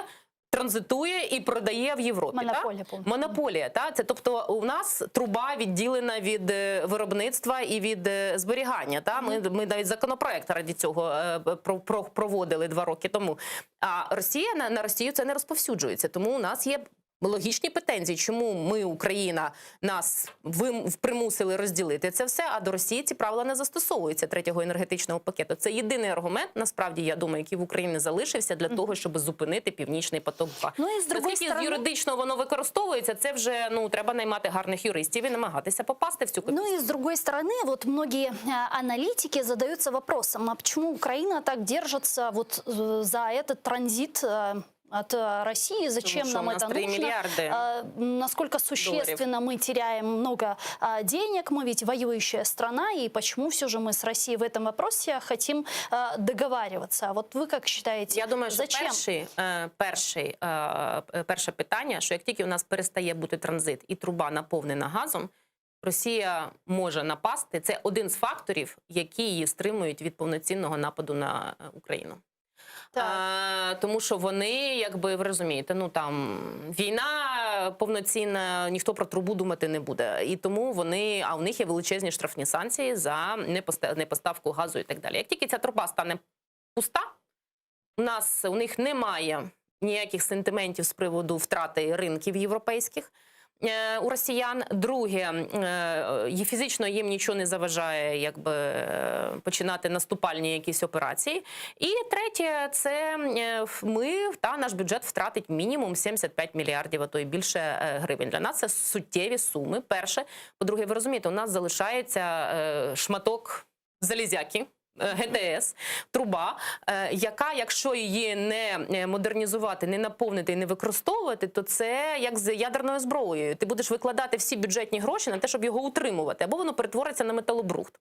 транзитує і продає в Європі. так? Монополія повна. Монополія, та це тобто у нас труба відділена від е, виробництва і від е, зберігання. Та ми, ми навіть законопроект раді цього е, про, про, проводили два роки тому. А Росія на, на Росію це не розповсюджується. Тому у нас є логічні претензії, чому ми, Україна, нас вим, примусили розділити це все, а до Росії ці правила не застосовуються третього енергетичного пакету. Це єдиний аргумент, насправді, я думаю, який в Україні залишився для того, щоб зупинити північний поток 2 Ну и с другой Наскільки стороны... юридично воно використовується, це вже ну треба наймати гарних юристів і намагатися попасти в цю комісію. Ну и с другой стороны, вот многие э, аналитики задаются вопросом, а почему Украина так держится вот э, за этот транзит э, от э, России, зачем Тому що нам у нас это 3 нужно? мільярди. Э, Насколько существенно мы теряем много а, денег, мы ведь воюющая страна, и почему все же мы с Россией в этом вопросе хотим э, договариваться? А вот вы как считаете, Я думаю, що зачем? перший, е, перший, е, е, перше питання, що як тільки у нас перестає бути транзит і труба наповнена газом, Росія може напасти. Це один з факторів, які її стримують від повноцінного нападу на е, Україну. Так. Е, тому що вони, якби ви розумієте, ну там війна повноцінна, ніхто про трубу думати не буде. І тому вони, а у них є величезні штрафні санкції за непоста- непоставку газу і так далі. Як тільки ця труба стане пуста, у нас у них немає ніяких сентиментів з приводу втрати ринків європейських. е, У росіян друге, е, є- фізично їм нічого не заважає, якби е, починати наступальні якісь операції. І третє, це е, ф- ми та наш бюджет втратить мінімум 75 мільярдів, а то й більше е, гривень. Для нас це суттєві суми. Перше, по-друге, ви розумієте, у нас залишається е, шматок залізяки. е, ГТС, труба, е, яка, якщо її не е, модернізувати, не наповнити і не використовувати, то це як з ядерною зброєю. Ти будеш викладати всі бюджетні гроші на те, щоб його утримувати, або воно перетвориться на металобрухт.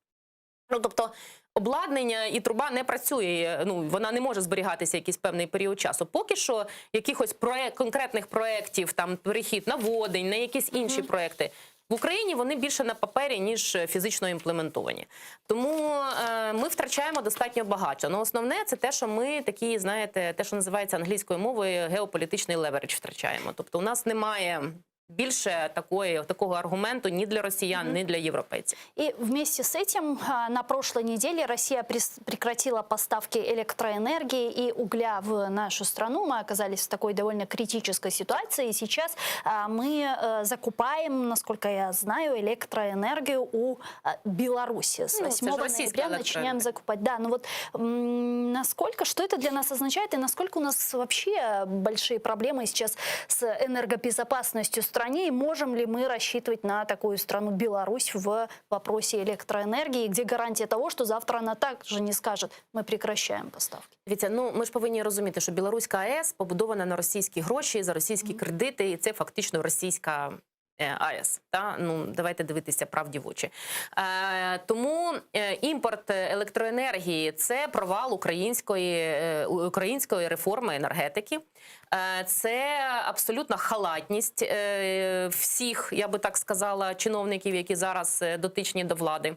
Ну, тобто обладнання і труба не працює, ну вона не може зберігатися якийсь певний період часу. Поки що якихось проект, конкретних проєктів, там перехід на водень, на якісь інші проекти. В Україні вони більше на папері, ніж фізично імплементовані. Тому е, ми втрачаємо достатньо багато. Ну, основне це те, що ми такі, знаєте, те, що називається англійською мовою, геополітичний leverage втрачаємо. Тобто, у нас немає більше такої, такого аргументу ні для росіян, ні для європейців. И вместе с этим а, на прошлой неделе Россия прес- прекратила поставки электроэнергии и угля в нашу страну. Мы оказались в такой довольно критической ситуации. И сейчас а, мы э, закупаем, насколько я знаю, электроэнергию у а, Беларуси. С Ну, это же 8 российская ноября начинаем электроэнергия. закупать. Да, но вот м, насколько, что это для нас означает и насколько у нас вообще большие проблемы сейчас с энергобезопасностью страны? стране? И можем ли мы рассчитывать на такую страну Беларусь в вопросе электроэнергии? Где гарантия того, что завтра она также не скажет, мы прекращаем поставки? Дивіться, ну ми ж повинні розуміти, що білоруська АЕС побудована на російські гроші за російські кредити, і це фактично російська. е, АЕС, та ну давайте дивитися правді в очі. Е, тому е, імпорт електроенергії це провал української, е, української реформи енергетики. Е, це абсолютна халатність е, всіх, я би так сказала, чиновників, які зараз е, дотичні до влади.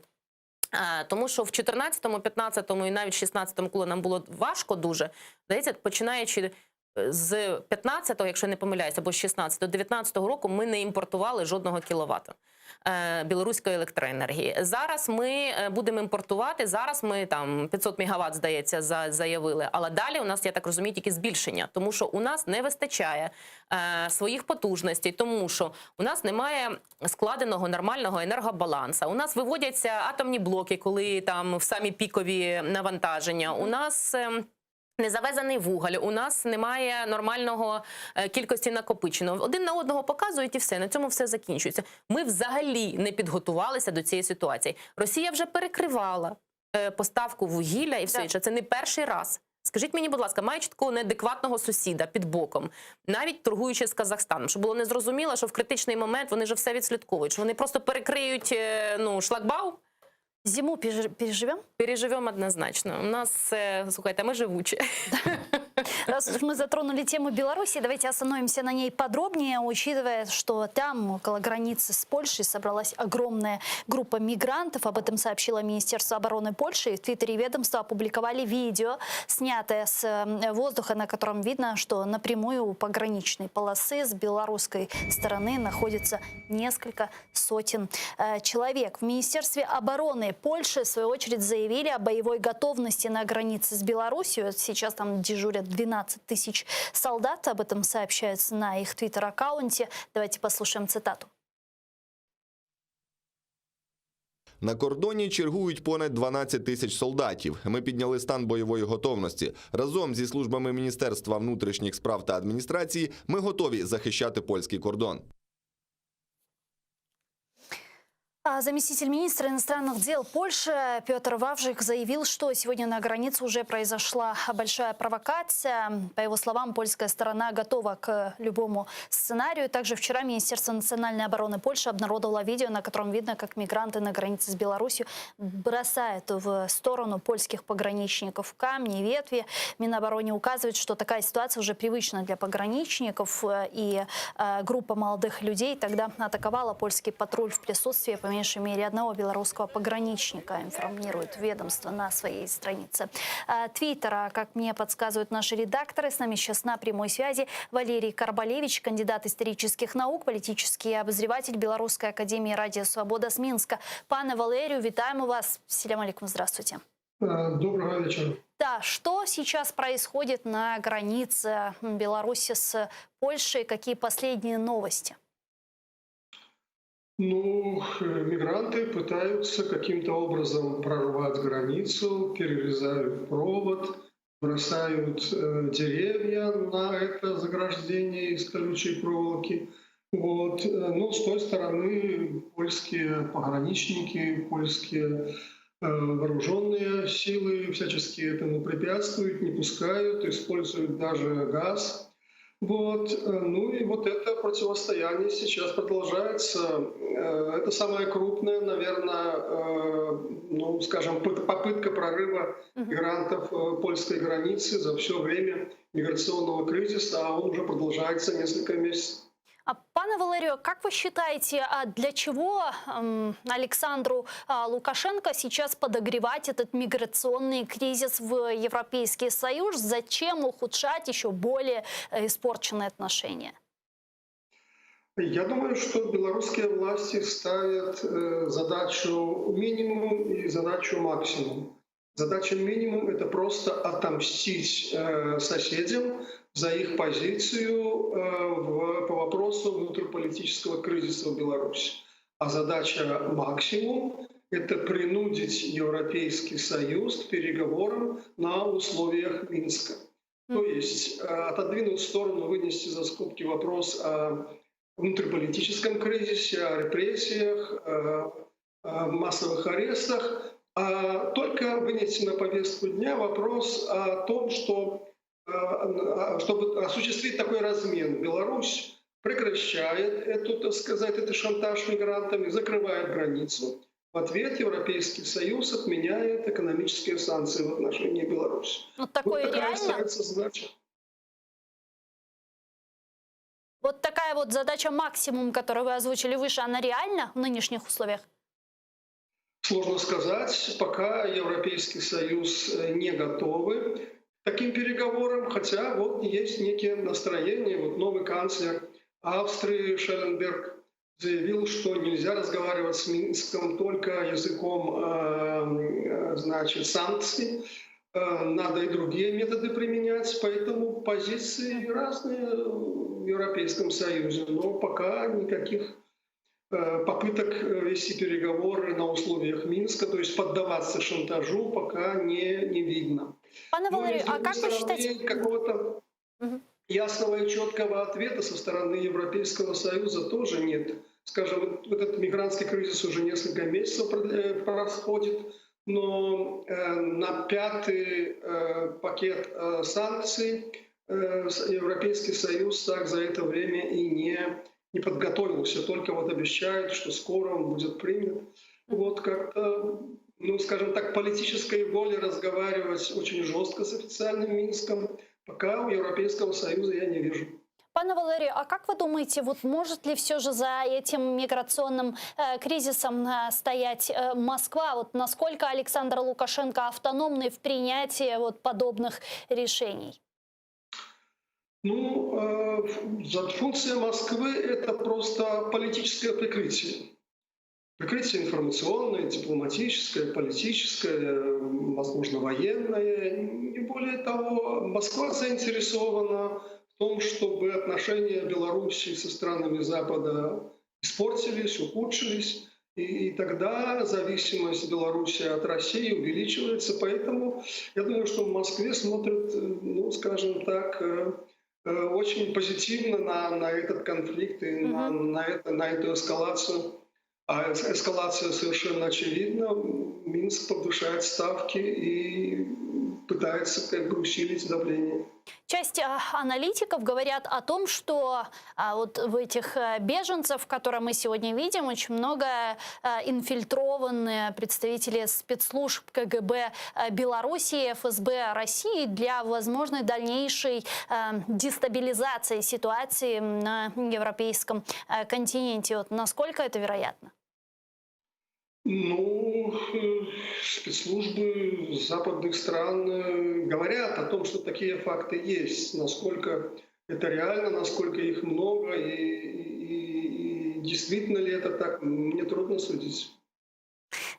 Е, Тому що в 14-му, 15-му і навіть 16-му, коли нам було важко дуже, здається, починаючи е, з 15-го, якщо я не помиляюся, або з 16-го, 19-го року ми не імпортували жодного кіловата е, білоруської електроенергії. Зараз ми е, будемо імпортувати. Зараз ми там 500 мегаватт, здається, за- заявили. Але далі у нас, я так розумію, тільки збільшення, тому що у нас не вистачає е, своїх потужностей, тому що у нас немає складеного нормального енергобаланса. У нас виводяться атомні блоки, коли там в самі пікові навантаження. У нас ем, не завезений вуголь, у нас немає нормального е, кількості накопиченого. Один на одного показують і все. На цьому все закінчується. Ми взагалі не підготувалися до цієї ситуації. Росія вже перекривала е, поставку вугілля і все Да. інше. Це не перший раз. Скажіть мені, будь ласка, маючи такого неадекватного сусіда під боком, навіть торгуючи з Казахстаном, щоб було незрозуміло, що в критичний момент вони вже все відслідковують, що вони просто перекриють е, ну, шлагбаум, Зиму переж- переживем? переживемо однозначно. У нас, е, слухайте, ми живучі. Раз уж мы затронули тему Беларуси, давайте остановимся на ней подробнее, учитывая, что там, около границы с Польшей, собралась огромная группа мигрантов. Об этом сообщило Министерство обороны Польши. И в Твиттере ведомства опубликовали видео, снятое с э, воздуха, на котором видно, что напрямую у пограничной полосы с белорусской стороны находится несколько сотен э, человек. В Министерстве обороны Польши, в свою очередь, заявили о боевой готовности на границе с Беларусью. Сейчас там дежурят 12 тысяч солдат. Об этом сообщается на их твиттер-аккаунте. Давайте послушаем цитату. На кордоні чергують понад 12 тисяч солдатів. Ми підняли стан бойової готовності. Разом зі службами Міністерства внутрішніх справ та адміністрації ми готові захищати польський кордон. А Заместитель министра иностранных дел Польши Петр Вавжик заявил, что сегодня на границе уже произошла большая провокация. По его словам, польская сторона готова к любому сценарию. Также вчера Министерство национальной обороны Польши обнародовало видео, на котором видно, как мигранты на границе с Беларусью бросают в сторону польских пограничников камни, ветви. Минобороне указывает, что такая ситуация уже привычна для пограничников, э, и э, группа молодых людей тогда атаковала польский патруль в присутствии по меньшей мере одного белорусского пограничника, информирует ведомство на своей странице э, Твиттера. Как мне подсказывают наши редакторы, с нами сейчас на прямой связи Валерий Карбалевич, кандидат исторических наук, политический обозреватель Белорусской академии Радио Свобода с Минска. Пане Валерію, вітаємо вас. Селям алейкум, здравствуйте. Э, Доброго вечера. Да, что сейчас происходит на границе Беларуси с Польшей? Какие последние новости? Ну, э, мигранты пытаются каким-то образом прорвать границу, перерезают провод, бросают э, деревья на это заграждение из колючей проволоки. Вот. Э, Но с той стороны польские пограничники, польские э, вооруженные силы всячески этому препятствуют, не пускают, используют даже газ. Вот. э, Ну и вот это противостояние сейчас продолжается. Э, Это самая крупная, наверное, э, ну, скажем, пыт- попытка прорыва мигрантов э, польской границы за все время миграционного кризиса, а он уже продолжается несколько месяцев. А, пане Валерію, как вы считаете, а для чего эм, Александру а, Лукашенко сейчас подогревать этот миграционный кризис в Европейский Союз? Зачем ухудшать еще более э, испорченные отношения? Я думаю, что белорусские власти ставят э, задачу минимум и задачу максимум. Задача минимум – это просто отомстить э, соседям за их позицию э, в, по вопросу внутриполитического кризиса в Беларуси. А задача максимум – это принудить Европейский Союз к переговорам на условиях Минска. То есть э, отодвинуть в сторону, вынести за скобки вопрос о. внутриполитическом кризисе, о репрессиях, о массовых арестах, а только вынести на повестку дня вопрос о том, что чтобы осуществить такой размен, Беларусь прекращает эту, так сказать, этот шантаж мигрантами, закрывает границу. В ответ Европейский Союз отменяет экономические санкции в отношении Беларуси. Вот такое вот такая реально? ставится задача. Вот такая вот задача максимум, которую вы озвучили выше, она реальна в нынешних условиях? Сложно сказать. Пока Европейский Союз э, не готовы к таким переговорам, хотя вот есть некие настроения. Вот новый канцлер Австрии Шелленберг заявил, что нельзя разговаривать с Минском только языком э, э, значит, санкций. Надо и другие методы применять, поэтому позиции разные в Европейском Союзе, но пока никаких э, попыток вести переговоры на условиях Минска, то есть поддаваться шантажу, пока не, не видно. Пане Ну и, Валерию, с а другой как вы стороны, считаете... Какого-то Мгм. ясного и четкого ответа со стороны Европейского Союза тоже нет. Скажем, вот этот мигрантский кризис уже несколько месяцев э, происходит, но э, на пятый э, пакет санкций Европейский Союз так за это время и не, не подготовился. Только вот обещает, что скоро он будет принят. Вот как-то, ну, скажем так, политической воли разговаривать очень жестко с официальным Минском пока у Европейского Союза я не вижу. Пане Валерию, а как вы думаете, вот может ли все же за этим миграционным э, кризисом э, стоять э, Москва? Вот насколько Александр Лукашенко автономный в принятии вот подобных решений? Ну, э, функция Москвы – это просто политическое прикрытие. Прикрытие информационное, дипломатическое, политическое, возможно, военное. Не более того, Москва заинтересована в том, чтобы отношения Беларуси со странами Запада испортились, ухудшились. И, и тогда зависимость Беларуси от России увеличивается. Поэтому я думаю, что в Москве смотрят, ну, скажем так, э, э, очень позитивно на, на этот конфликт и угу. на, на, это, на эту эскалацию. А эскалация совершенно очевидна. Минск повышает ставки и пытается как бы усилить давление. Часть а, аналитиков говорят о том, что а, вот в этих э, беженцев, которые мы сегодня видим, очень много э, инфильтрованные представители спецслужб КГБ э, Белоруссии, ФСБ России для возможной дальнейшей дестабилизации ситуации на европейском континенте. Вот насколько это вероятно? Ну, спецслужбы западных стран э, говорят о том, что такие факты есть. Насколько это реально, насколько их много и, и, и действительно ли это так, мне трудно судить.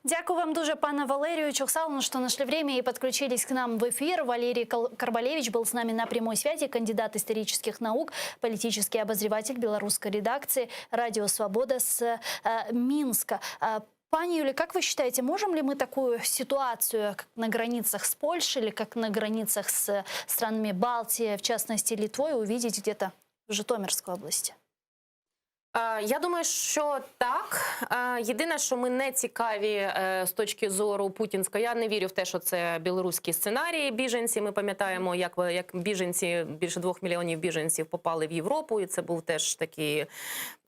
Дякую вам дуже, пане Валерию. Çoq sağ oluñ, что нашли время и подключились к нам в эфир. Валерий Карбалевич был с нами на прямой связи, кандидат исторических наук, политический обозреватель белорусской редакции «Радио Свобода» с э, Минска. Э, Пани Юлия, как вы считаете, можем ли мы такую ситуацию, как на границах с Польшей или как на границах с странами Балтии, в частности Литвой, увидеть где-то в Житомирской области? Е, Я думаю, що так. Е, Єдине, що ми не цікаві е, з точки зору путінської. Я не вірю в те, що це білоруські сценарії біженці. Ми пам'ятаємо, як, як біженці, більше 2 мільйонів біженців попали в Європу, і це був теж такий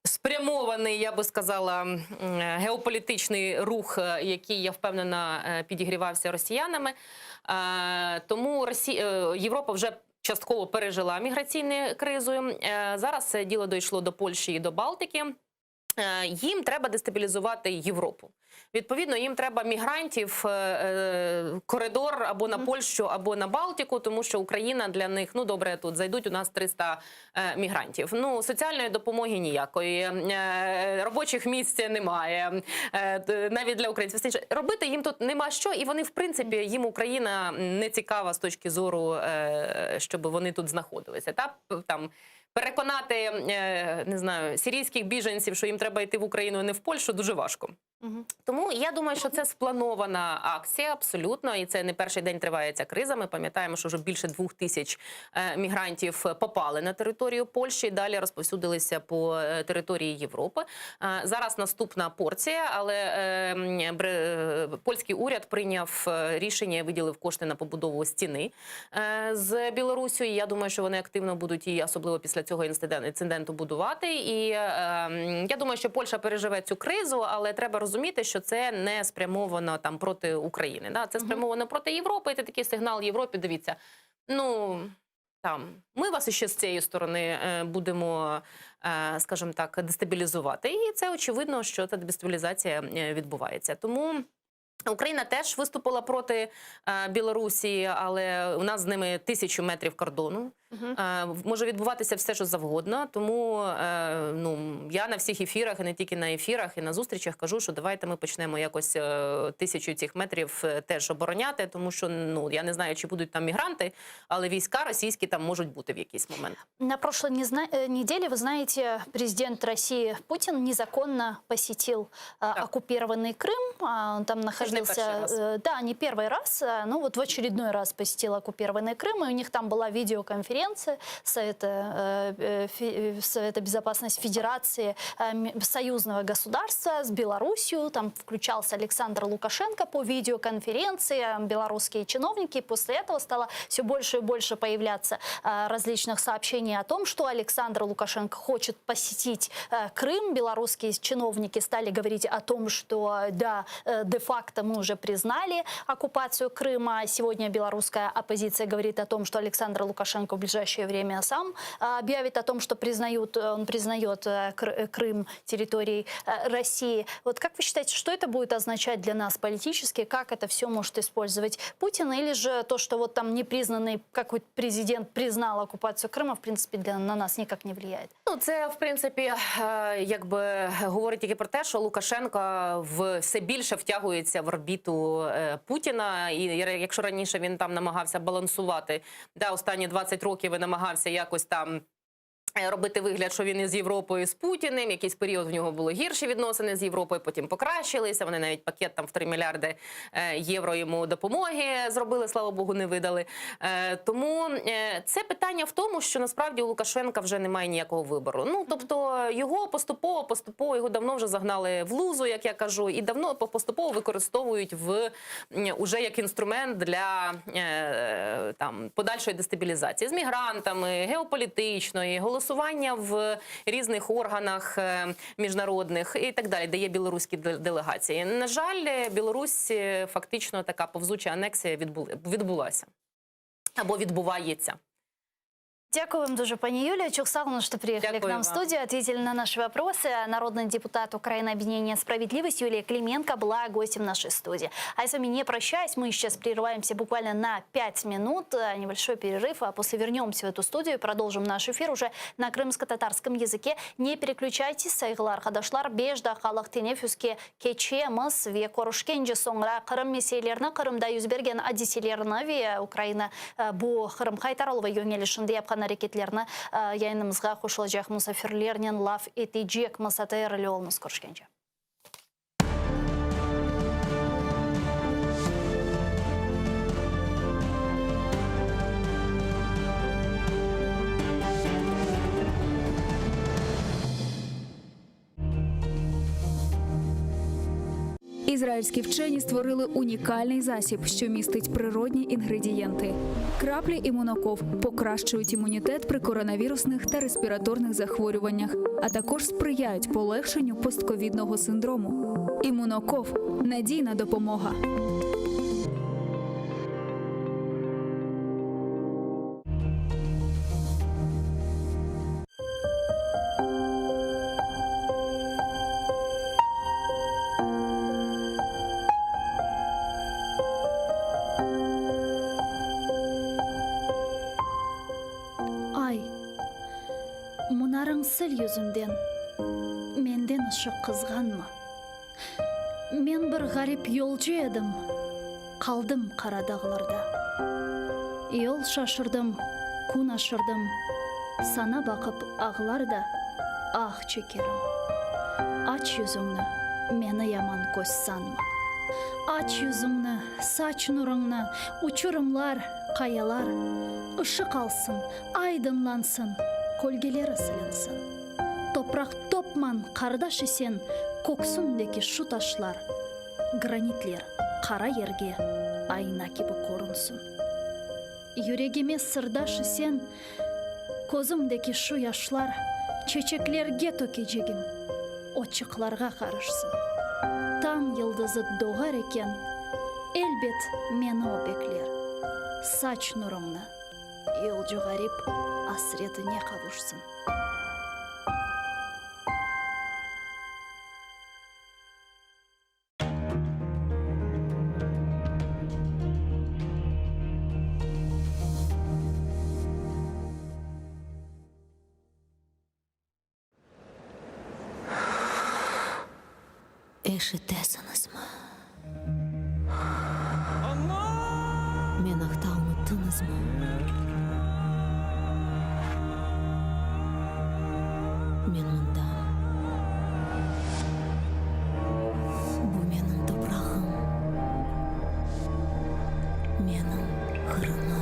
спрямований, я би сказала, м, геополітичний рух, е, який, я впевнена, е, підігрівався росіянами. Е, Тому Росі... е, Європа вже частково пережила міграційну кризу. Е, Зараз це діло дійшло до Польщі і до Балтики. Е, Їм треба дестабілізувати Європу. Відповідно, їм треба мігрантів, е, е, коридор або на Польщу, або на Балтику, тому що Україна для них ну добре, тут зайдуть у нас 300 е, мігрантів. Ну соціальної допомоги ніякої, е, робочих місць немає, е, т- навіть для українців. Все інше. Робити їм тут нема що, і вони, в принципі, їм Україна не цікава з точки зору, е, щоб вони тут знаходилися. Та там переконати е, не знаю сирійських біженців, що їм треба йти в Україну, а не в Польщу, дуже важко. Тому я думаю, що це спланована акція абсолютно, і це не перший день триває ця криза. Ми пам'ятаємо, що вже більше 2000 е, мігрантів попали на територію Польщі і далі розповсюдилися по е, території Європи. Е, Зараз наступна порція, але е, м, бре- е, польський уряд прийняв е, рішення і виділив кошти на побудову стіни е, з Білорусією. Я думаю, що вони активно будуть її, особливо після цього інциден- інциденту, будувати. І е, м, я думаю, що Польща переживе цю кризу, але треба розуміти, що це не спрямовано там проти України. Да? Це спрямовано проти Європи. І це такий сигнал Європі. Дивіться, ну. Там ми вас іще з цієї сторони е, будемо, е, скажімо так, дестабілізувати. І це очевидно, що ця дестабілізація е, відбувається. Тому Україна теж виступила проти е, Білорусі, але у нас з ними тисячу метрів кордону. Е, Може відбуватися все, що завгодно. Тому е, ну, я на всіх ефірах, і не тільки на ефірах, і на зустрічах кажу, що давайте ми почнемо якось е, тисячу цих метрів е, теж обороняти, тому що ну я не знаю, чи будуть там мігранти, але війська російські там можуть бути в якийсь момент. На прошлой незна- э, неделе, вы знаете, президент России Путин незаконно посетил э, оккупированный Крым. А, Он там ж не находился... первый раз. э, Да, не первый раз, а, ну вот в очередной раз посетил оккупированный Крым, и у них там была видеоконференция Совета, э, э, Фе- э, Совета Безопасности Федерации э, м- Союзного государства с Белоруссией. Там включался Александр Лукашенко по видеоконференции, э, белорусские чиновники. После этого стало все больше и больше появляться э, различных сообщений о том, что Александр Лукашенко хочет посетить э, Крым. Белорусские чиновники стали говорить о том, что э, да, э, де-факто мы уже признали оккупацию Крыма. Сегодня белорусская оппозиция говорит о том, что Александр Лукашенко в ближайшее время сам э, объявит о том, что признают, э, он признает э, Кр- э, Крым территорией э, России. Вот как вы считаете, что это будет означать для нас политически? Как это все может использовать Путин? Или же то, что вот там непризнанный какой-то президент признал оккупацию Крыма, в принципе, для, на нас никак не влияет? Ну, це в принципі, е, якби говорить тільки про те, що Лукашенко в все більше втягується в орбіту е, Путіна. І якщо раніше він там намагався балансувати, да, останні 20 років і намагався якось там. е, Робити вигляд, що він із Європою з Путіним. Якийсь період в нього були гірші відносини з Європою, потім покращилися. Вони навіть пакет там в 3 мільярди е, євро йому допомоги зробили, слава Богу, не видали. Е, Тому е, це питання в тому, що насправді у Лукашенка вже немає ніякого вибору. Ну тобто його поступово, поступово його давно вже загнали в лузу, як я кажу, і давно по- поступово використовують в м, уже як інструмент для е, там подальшої дестабілізації з мігрантами, геополітичної, голосування в різних органах е, міжнародних і так далі, де є білоруські де- делегації. На жаль, е, Білорусь е, фактично така повзуча анексія відбули- відбулася або відбувається. Дякую вам дуже, пані Юлія. Çoq sağ oluñ, что приехали Дякую к нам в вам. студию, ответили на наши вопросы. Народный депутат Украины Объединения «Справедливость» Юлия Клименко была гостем нашей студии. А я с вами не прощаюсь. Мы сейчас прерываемся буквально на 5 минут. Э, Небольшой перерыв, а после вернемся в эту студию и продолжим наш эфир уже на крымско-татарском языке. Не переключайтесь. Sayğılı arqadaşlar, 5 daqqalıq teneffüske keçemiz ve körüşkence soñra Qırım meselelerini, Qırımda yüz bergen adiselerni ve Ukraina e, bu Qırım qaytarıluvı yönelişinde yapqan areketlerini e, yayınımızğa qoşulacaq musafirlernen laf etecekmiz. ATR ile oluñız körüşkence. Ізраїльські вчені створили унікальний засіб, що містить природні інгредієнти. Краплі імуноков покращують імунітет при коронавірусних та респіраторних захворюваннях, а також сприяють полегшенню постковідного синдрому. Імуноков надійна допомога. Ay, munarıñ sil yüzünden, Menden ışıq qızğanma. Men bir ğarip yolcu edim, Qaldım qara dağlarda. Yol şaşırdım, kün aşırdım, Saña baqıp ağlar da ah çekerim. Aç yüzüñni. Meni yaman köz sanma. Aç yüzüñni, saç nurıñnı, Uçurımlar, qayalar. Işıq alsın, aydınlansın, Kölgeleri silinsin. Topraq topman, qardaş isen, Köksündeki şu taşlar, Granitler qara yerge Ayna kibi körünsin. Yüregime sırdaş isen, Közümdeki şu yaşlar Çeçeklerge tökecegim, Otçıqlarğa qarışsın. Tañ yıldızı doğar eken, Elbet meni o bekler. Saç nurıñnı, yolcu ğarip Asretine qavuşsın. Eşitesiñizmi? Men aqta unuttıñızmı? Men mındam. Bu menim toprağım, menim Qırımım.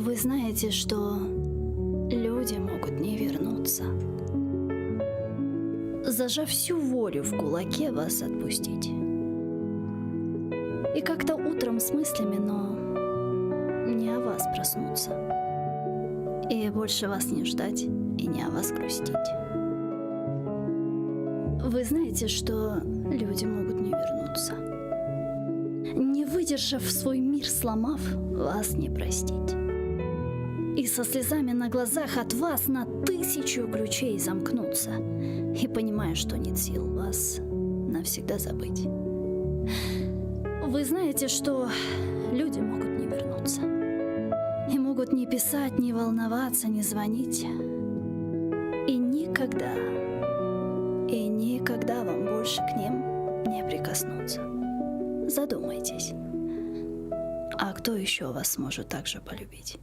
Вы знаете, что люди могут не вернуться. Зажав всю волю в кулаке, вас отпустить. И как-то утром с мыслями, но не о вас проснуться. И больше вас не ждать, и не о вас грустить. Вы знаете, что люди могут не вернуться. Не выдержав свой мир, сломав, вас не простить. И со слезами на глазах от вас на тысячу ключей замкнуться. И понимая, что нет сил вас навсегда забыть. Вы знаете, что люди могут не вернуться. И могут не писать, не волноваться, не звонить. И никогда, и никогда вам больше к ним не прикоснуться. Задумайтесь, а кто еще вас сможет так же полюбить?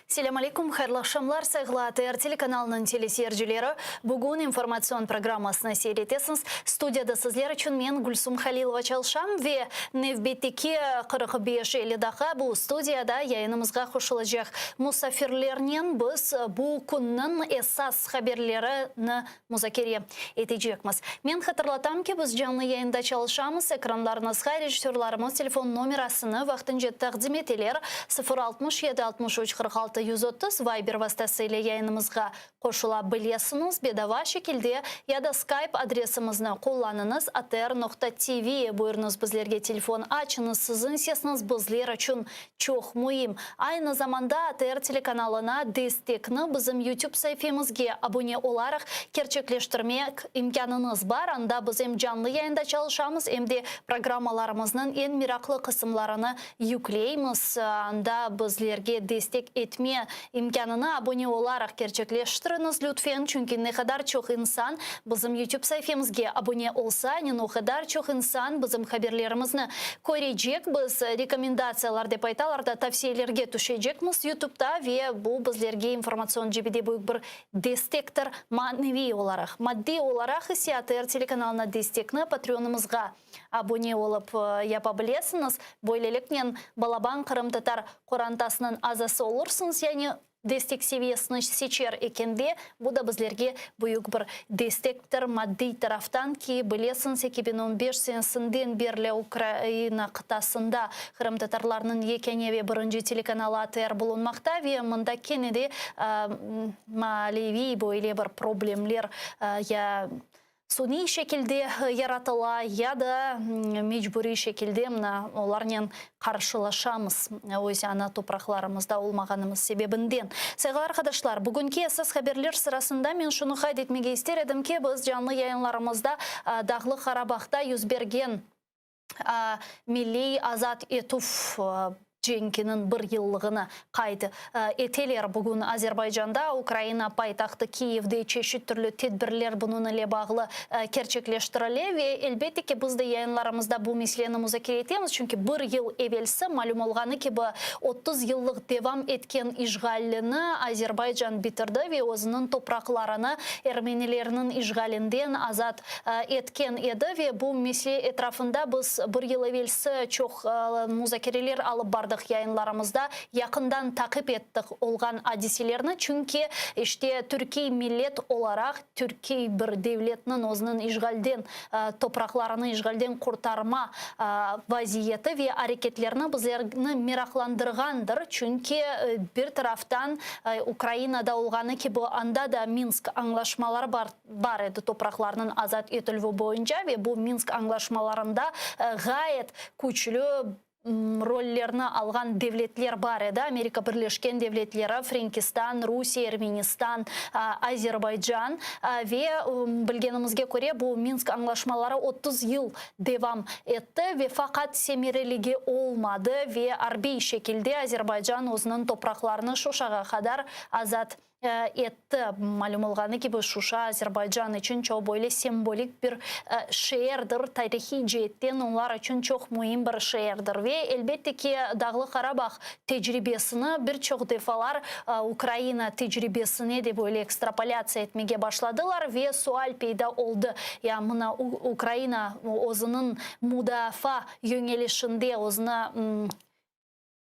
Selâm aleyküm, hayırlı aqşamlar, sayğılı ATR telekanalınıñ teleseyircileri. Bugün informatsion programmasını seyir etesiñiz. Studiyada sizler içün men, Gülsum Halilova çalışam ve nevbetteki 45-50 daqqa bu studiyada yayınımızğa qoşulacaq musafirlernen biz bu künniñ esas haberlerini muzakere etecekmiz. Men hatırlatam ki, biz canlı yayında çalışamız, ekranlarıñızğa rejissörlarımız telefon nomerasını vaqtınca taqdim eteler, 0 67 63 46 130, Viber vastası ile yayınımızğa. Qoşula bilesiñiz bedava şekilde ya da Skype adresimizni qullanıñız, atr noqta TV. Buyurıñız bizlerge telefon açıñız, siziñ sesiñiz bizler içün çoq müim. Aynı zamanda ATR telekanalına destekni bizim YouTube saifemizge abone olaraq kerçekleştirmek imkânıñız bar, anda biz em canlı yayında çalışamız, em de programmalarımıznıñ eñ meraqlı qısımlarını yükleymiz. Anda bizlerge destek etme imkânını abone olaraq kerçekleştiriñiz lütfen, çünki ne qadar çoq insan bizim YouTube saifemizge abone olsa, anen o qadar çoq insan bizim haberlerimizni körecek, biz rekomendatsiyalar dep aytalar da, tavsiyelerge tüşecekmiz YouTubeta ve bu bizlerge informatsion cebede büyük bir destektir maneviy olaraq. Maddiy olaraq ise ATR telekanalına destekni Patreonımızğa abone olıp yapa bilesiñiz. Böyleliknen balaban qırımtatar qorantasınıñ azası olursıñız, yani destek seviyesini seçer ekende, bu da bizlerge büyük bir destektir maddiy taraftan ki, bilesiñiz, 2015 senesinden berli Ukraina qıtasında qırımtatarlarnıñ yekâne ve birinci telekanalı ATR bulunmaqta ve mında kene de maliyeviy böyle bir problemler ya Suniy şekilde yaratıla ya da mecburiy şekilde mına olarnen qarşılaşamız, öz ana topraqlarımızda olmağanımız sebebinden. Sayğılı arqadaşlar, bugünki esas haberler sırasında men şunı qayd etmege ister edim ki, biz canlı yayınlarımızda Dağlıq Qarabağda yüz bergen Milliy azat etüv cenkiniñ bir yıllığını qayd eteler. Bugün Azerbaycanda, Ukraina paytahtı Kiyevde çeşit türlü tedbirler bunıñ ile bağlı kerçekleştirile ve, elbette ki, biz de yayınlarımızda bu meseleni muzakere etemiz, çünki bir yıl evelsi, malüm olğanı kibi, 30 yıllıq devam etken işğalini Azerbaycan bitirdi ve özüniñ topraqlarını ermenilerniñ işğalinden azat etken edi ve bu mesele etrafında biz bir yıl evelsi çoq muzakereler alıp bardıq yayınlarımızda, yaqından taqip ettik olğan adiselerni, çünki işte türkiy millet olaraq türkiy bir devletniñ özüniñ işğalden topraqlarını işğalden qurtarma vaziyeti ve areketlerini bizlerni meraqlandırğandır, çünki bir taraftan Ukrainada olğanı kibi anda da Minsk añlaşmaları bar. Bar edi topraqlarnıñ azat etilüvi boyunca ve bu Minsk añlaşmalarında ğayet küçlü rollerni alğan devletler bar edi, Amerika Birleşken Devletleri, Frenkistan, Rusiye, Ermenistan, Azerbaycan ve bilgenimizge köre bu Minsk añlaşmaları 30 yıl devam etti ve faqat semereligi olmadı ve arbiy şekilde Azerbaycan özüniñ topraqlarını Şuşağa qadar azat etti. Malüm olğanı kibi, Şuşa Azerbaycan içün çoq böyle sembolik bir şeerdir, tarihiy ceetten onlar içün çoq müim bir şeerdir. Ve, elbette ki, Dağlı Qarabağ tecribesini bir çoq defalar Ukraina tecribesine de böyle ekstrapolâtsiya etmege başladılar ve sual peyda oldı, ya mına Ukraina özüniñ mudafaa yöñelişinde özüni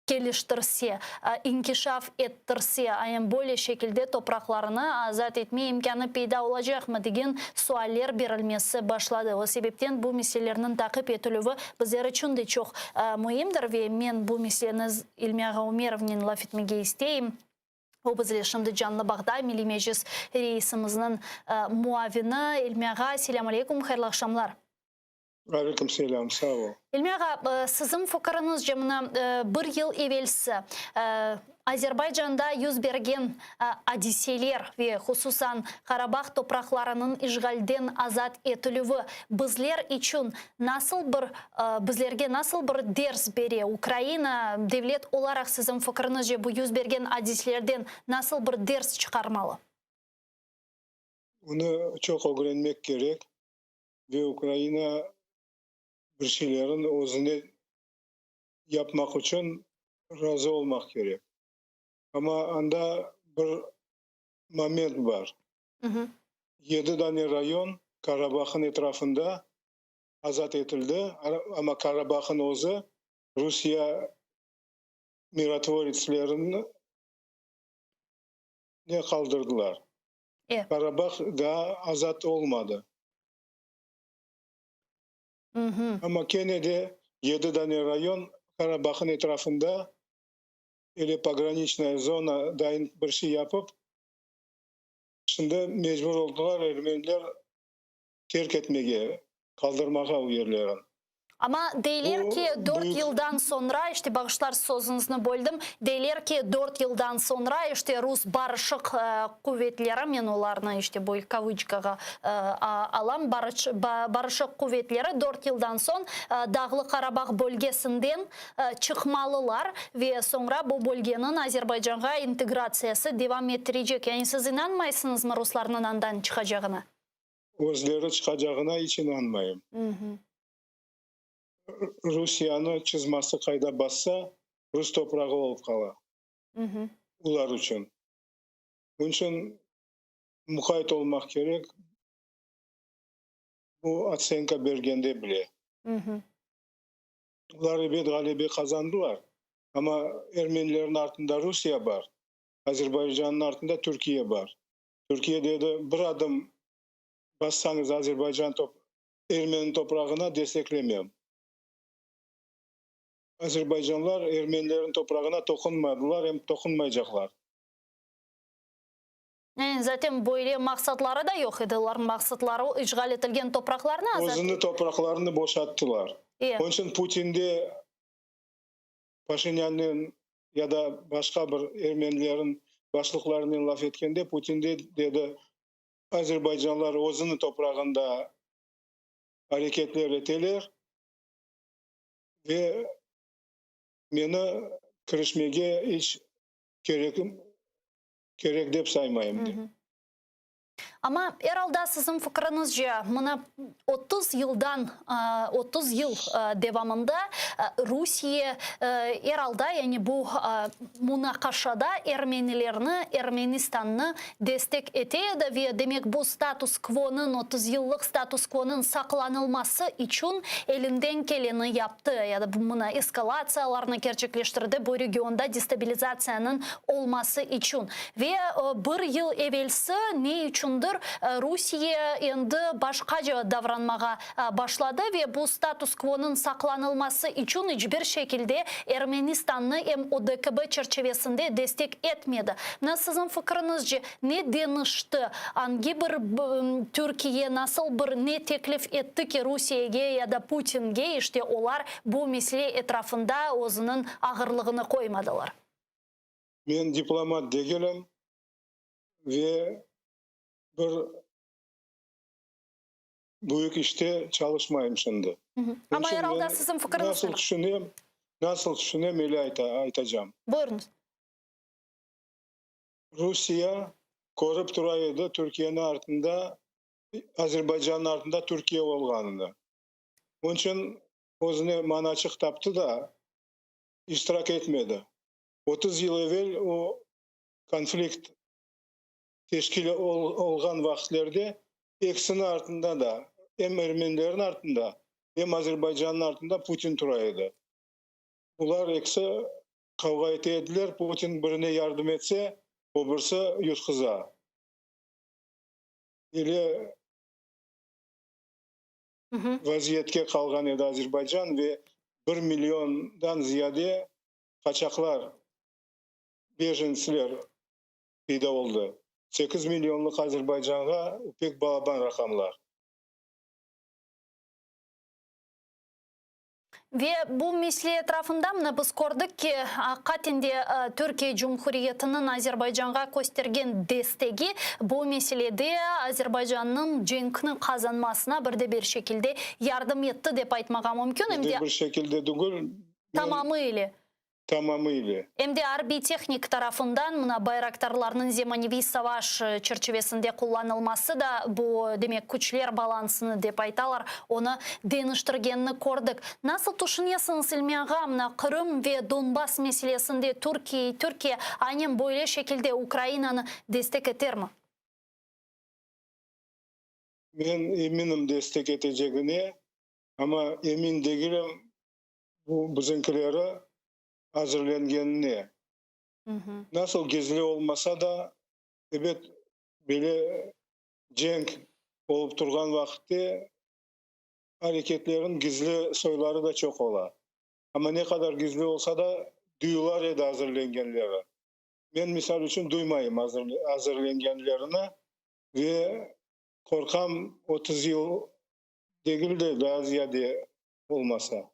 keliştirse, inkişaf ettirse, aynen böyle şekilde topraqlarını azat etme imkânı peyda olacaqmı degen sualler berilmesi başladı. O sebepten bu meselelerniñ taqip etilüvi bizler içün de çoq müimdir ve men bu meseleni İlmi ağa Umerovnen laf etmege isteyim. O bizle şimdi canlı bağda, Milliy Meclis reisimizniñ muavini. İlmi ağa, selâm aleykum, hayırlı aqşamlar. Aleyküm selâm, sağ ol. İlmi ağa, siziñ fikiriñizce, mına bir yıl evelsi Azerbaycanda yüz bergen adiseler ve hususan Qarabağ topraqlarınıñ işğalden azat etilüvi bizler içün nasıl bir, bizlerge nasıl bir ders bere? Ukraina devlet olaraq siziñ fikiriñizce bu yüz bergen adiselerden nasıl bir ders çıqarmalı? Bunı çoq ögrenmek kerek. Ve Ukraina bir şeylerin özüne yapmaq içün razı olmaq kerek. Amma anda bir moment bar. Yedi dane rayon Karabahın etrafında azat etildi, amma Karabahın özü Rusiye mirotvoretslerin ne qaldırdılar. Karabah daa azat olmadı. Amma kene de yedi dane rayon Karabahın etrafında ele pograniçnaya zona dayın bir şey yapıp, Şimdi mecbur oldılar ermeniler terk etmege, qaldırmağa o yerlerin. Amma deyler ki, dört yıldan soñra, işte, bağışlar sözüñizni böldim, deyler ki, dört yıldan soñra, işte, rus barışıq quvetleri, men olarnı, işte, böyle kavıçkağa alam, barışıq quvetleri dört yıldan soñ Dağlı Qarabağ bölgesinden çıqmalılar ve soñra bu bölgeniñ Azerbaycanğa integratsiyası devam ettirecek. Yani siz inanmaysıñızmı ruslarnıñ andan çıqacağına? Özleri çıqacağına iç inanmayım. Rusiyanı çızması qayda bassa, rus toprağı olıp qala olar içün. Bunıñ içün muqayt olmaq kerek, bu otsenka bergende bile. Olar ebet ğalebe qazandılar, amma ermenilerniñ artında Rusiya bar, Azerbaycannıñ artında Türkiye bar. Türkiye dedi, bir adım bassañız Azerbaycan ermeni toprağına desteklemem. Azerbaycanlar ermenilerniñ toprağına toqunmadılar, em toqunmaycaqlar. Yani zaten böyle maqsatları da yoq edi. Olarnıñ maqsatları işğal etilgen topraqlarnı azat Özüni topraqlarını boşattılar. Onıñ içün Putin de Paşinyannen ya da başqa bir ermenilerin başlıqlarınen laf etkende Putin de dedi, Azerbaycanlar özüni toprağında areketler eteler ve meni kirişmege iç kerekim kerek dep saymayım dep. Amma er alda siziñ fikriñizce, mına 30 yıldan, 30 yıl devamında Rusiye er alda, yani bu munaqaşada ermenilerni, Ermenistannı destek ete edi ve demek bu status-kvonıñ, 30 yıllıq status-kvonıñ saqlanılması içün elinden keleni yaptı, ya da mına eskalatsiyalarnı kerçekleştirdi bu regionda destabilizatsiyanıñ olması içün. Ve bir yıl evelsi ne içündir Rusiye endi başqaca davranmağa başladı ve bu status-kvonıñ saqlanılması içün iç bir şekilde Ermenistannı em ODKB çerçivesinde destek etmedi. Mına siziñ fikriñizce, ne deñişti, angi bir Türkiye nasıl bir ne teklif etti ki Rusiyege ya da Putinge, işte olar bu mesele etrafında özüniñ ağırlığını qoymadılar? Men diplomat degilim ve bir büyük işte çalışmayım şimdi. Amma er alda siziñ fikriñiz Nasıl tüşünem, nasıl tüşünem öyle aytacam. Buyurıñız. Rusiye körip tura edi Türkiyeniñ artında, Azerbaycannıñ artında Türkiye olğanını. Onıñ içün özüne manaçıq taptı da, iştirak etmedi. 30 yıl evel o konflikt teşkil olğan vaqıtlerde ekisiniñ artında da, em ermenilerniñ artında, em Azerbaycannıñ artında Putin tura edi. Bular ekisi qavğa ete ediler, Putin birine yardım etse, o birisi yutqıza. Ile vaziyetke qalğan edi Azerbaycan ve bir milliondan ziyade qaçaqlar, bejensler peyda oldı. Sekiz millionlıq Azerbaycanğa pek balaban raqamlar. Ve bu mesele etrafında mına biz kördik ki, aqiqaten de Türkiye Cumhuriyetiniñ Azerbaycanğa köstergen destegi bu meselede Azerbaycannıñ cenkni qazanmasına bir de bir şekilde yardım etti dep aytmağa mümkün. Bir de bir şekilde degil. Tamamı ile. Tamamı ile. Em de arbiy-tehnik tarafından mına bayraktarlarnıñ zemaneviy savaş çerçivesinde qullanılması da bu, demek, küçler balansını dep aytalar, onı deñiştirgenini kördik. Nasıl tüşünesiñiz, İlmi ağa, mına Qırım ve Donbass meselesinde Türkiye, Türkiye aynen böyle şekilde Ukrainanı destek etermi? Men eminim destek etecegine, amma emin degilim bu bizimkileri azırlengenine. Nasıl gizli olmasa da, ebet, böyle cenk olıp turğan vaqıtte areketlerin gizli soyları da çoq ola. Amma ne qadar gizli olsa da, duyular edi azırlengenleri. Men, misal içün, duymayım azırlengenlerini. Ve qorqam, 30 yıl degil de, daa ziyade olmasa.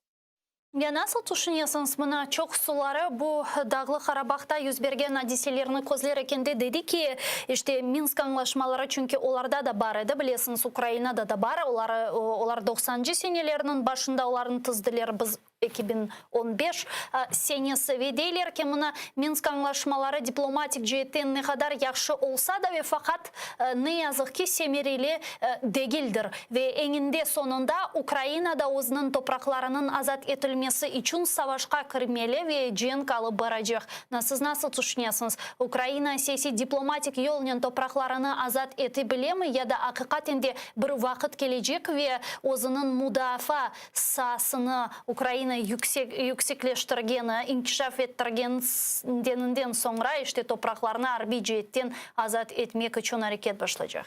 Ya nasıl tüşünesiñiz, mına çoqsuları bu Dağlı Qarabağda yüz bergen adiselerni közler ekende dedi ki, işte Minsk añlaşmaları, çünki olarda da bar edi, bilesiñiz, Ukrainada da bar, olar, olar doqsancı senelerniñ başında olarnı tizdiler, biz 2015 senesi ve deyler ki, mına Minsk añlaşmaları diplomatik ceetten ne qadar yahşı olsa da ve faqat ne yazıq ki semereli degildir ve eñinde soñunda Ukraina da özüniñ topraqlarınıñ azat etilmesi içün savaşqa kirmeli ve cenk alıp baracaq. Siz nasıl tüşünesiñiz, Ukraina siyasiy diplomatik yolnen topraqlarını azat ete bilemi ya da aqiqaten de bir vaqıt kelecek ve özüniñ mudafaa saasını Ukraina yüksek yüksekleştirgeni, inkişaf ettirgeninden soñra, işte, topraqlarnı arbiy ceetten azat etmek içün areket başlaycaq.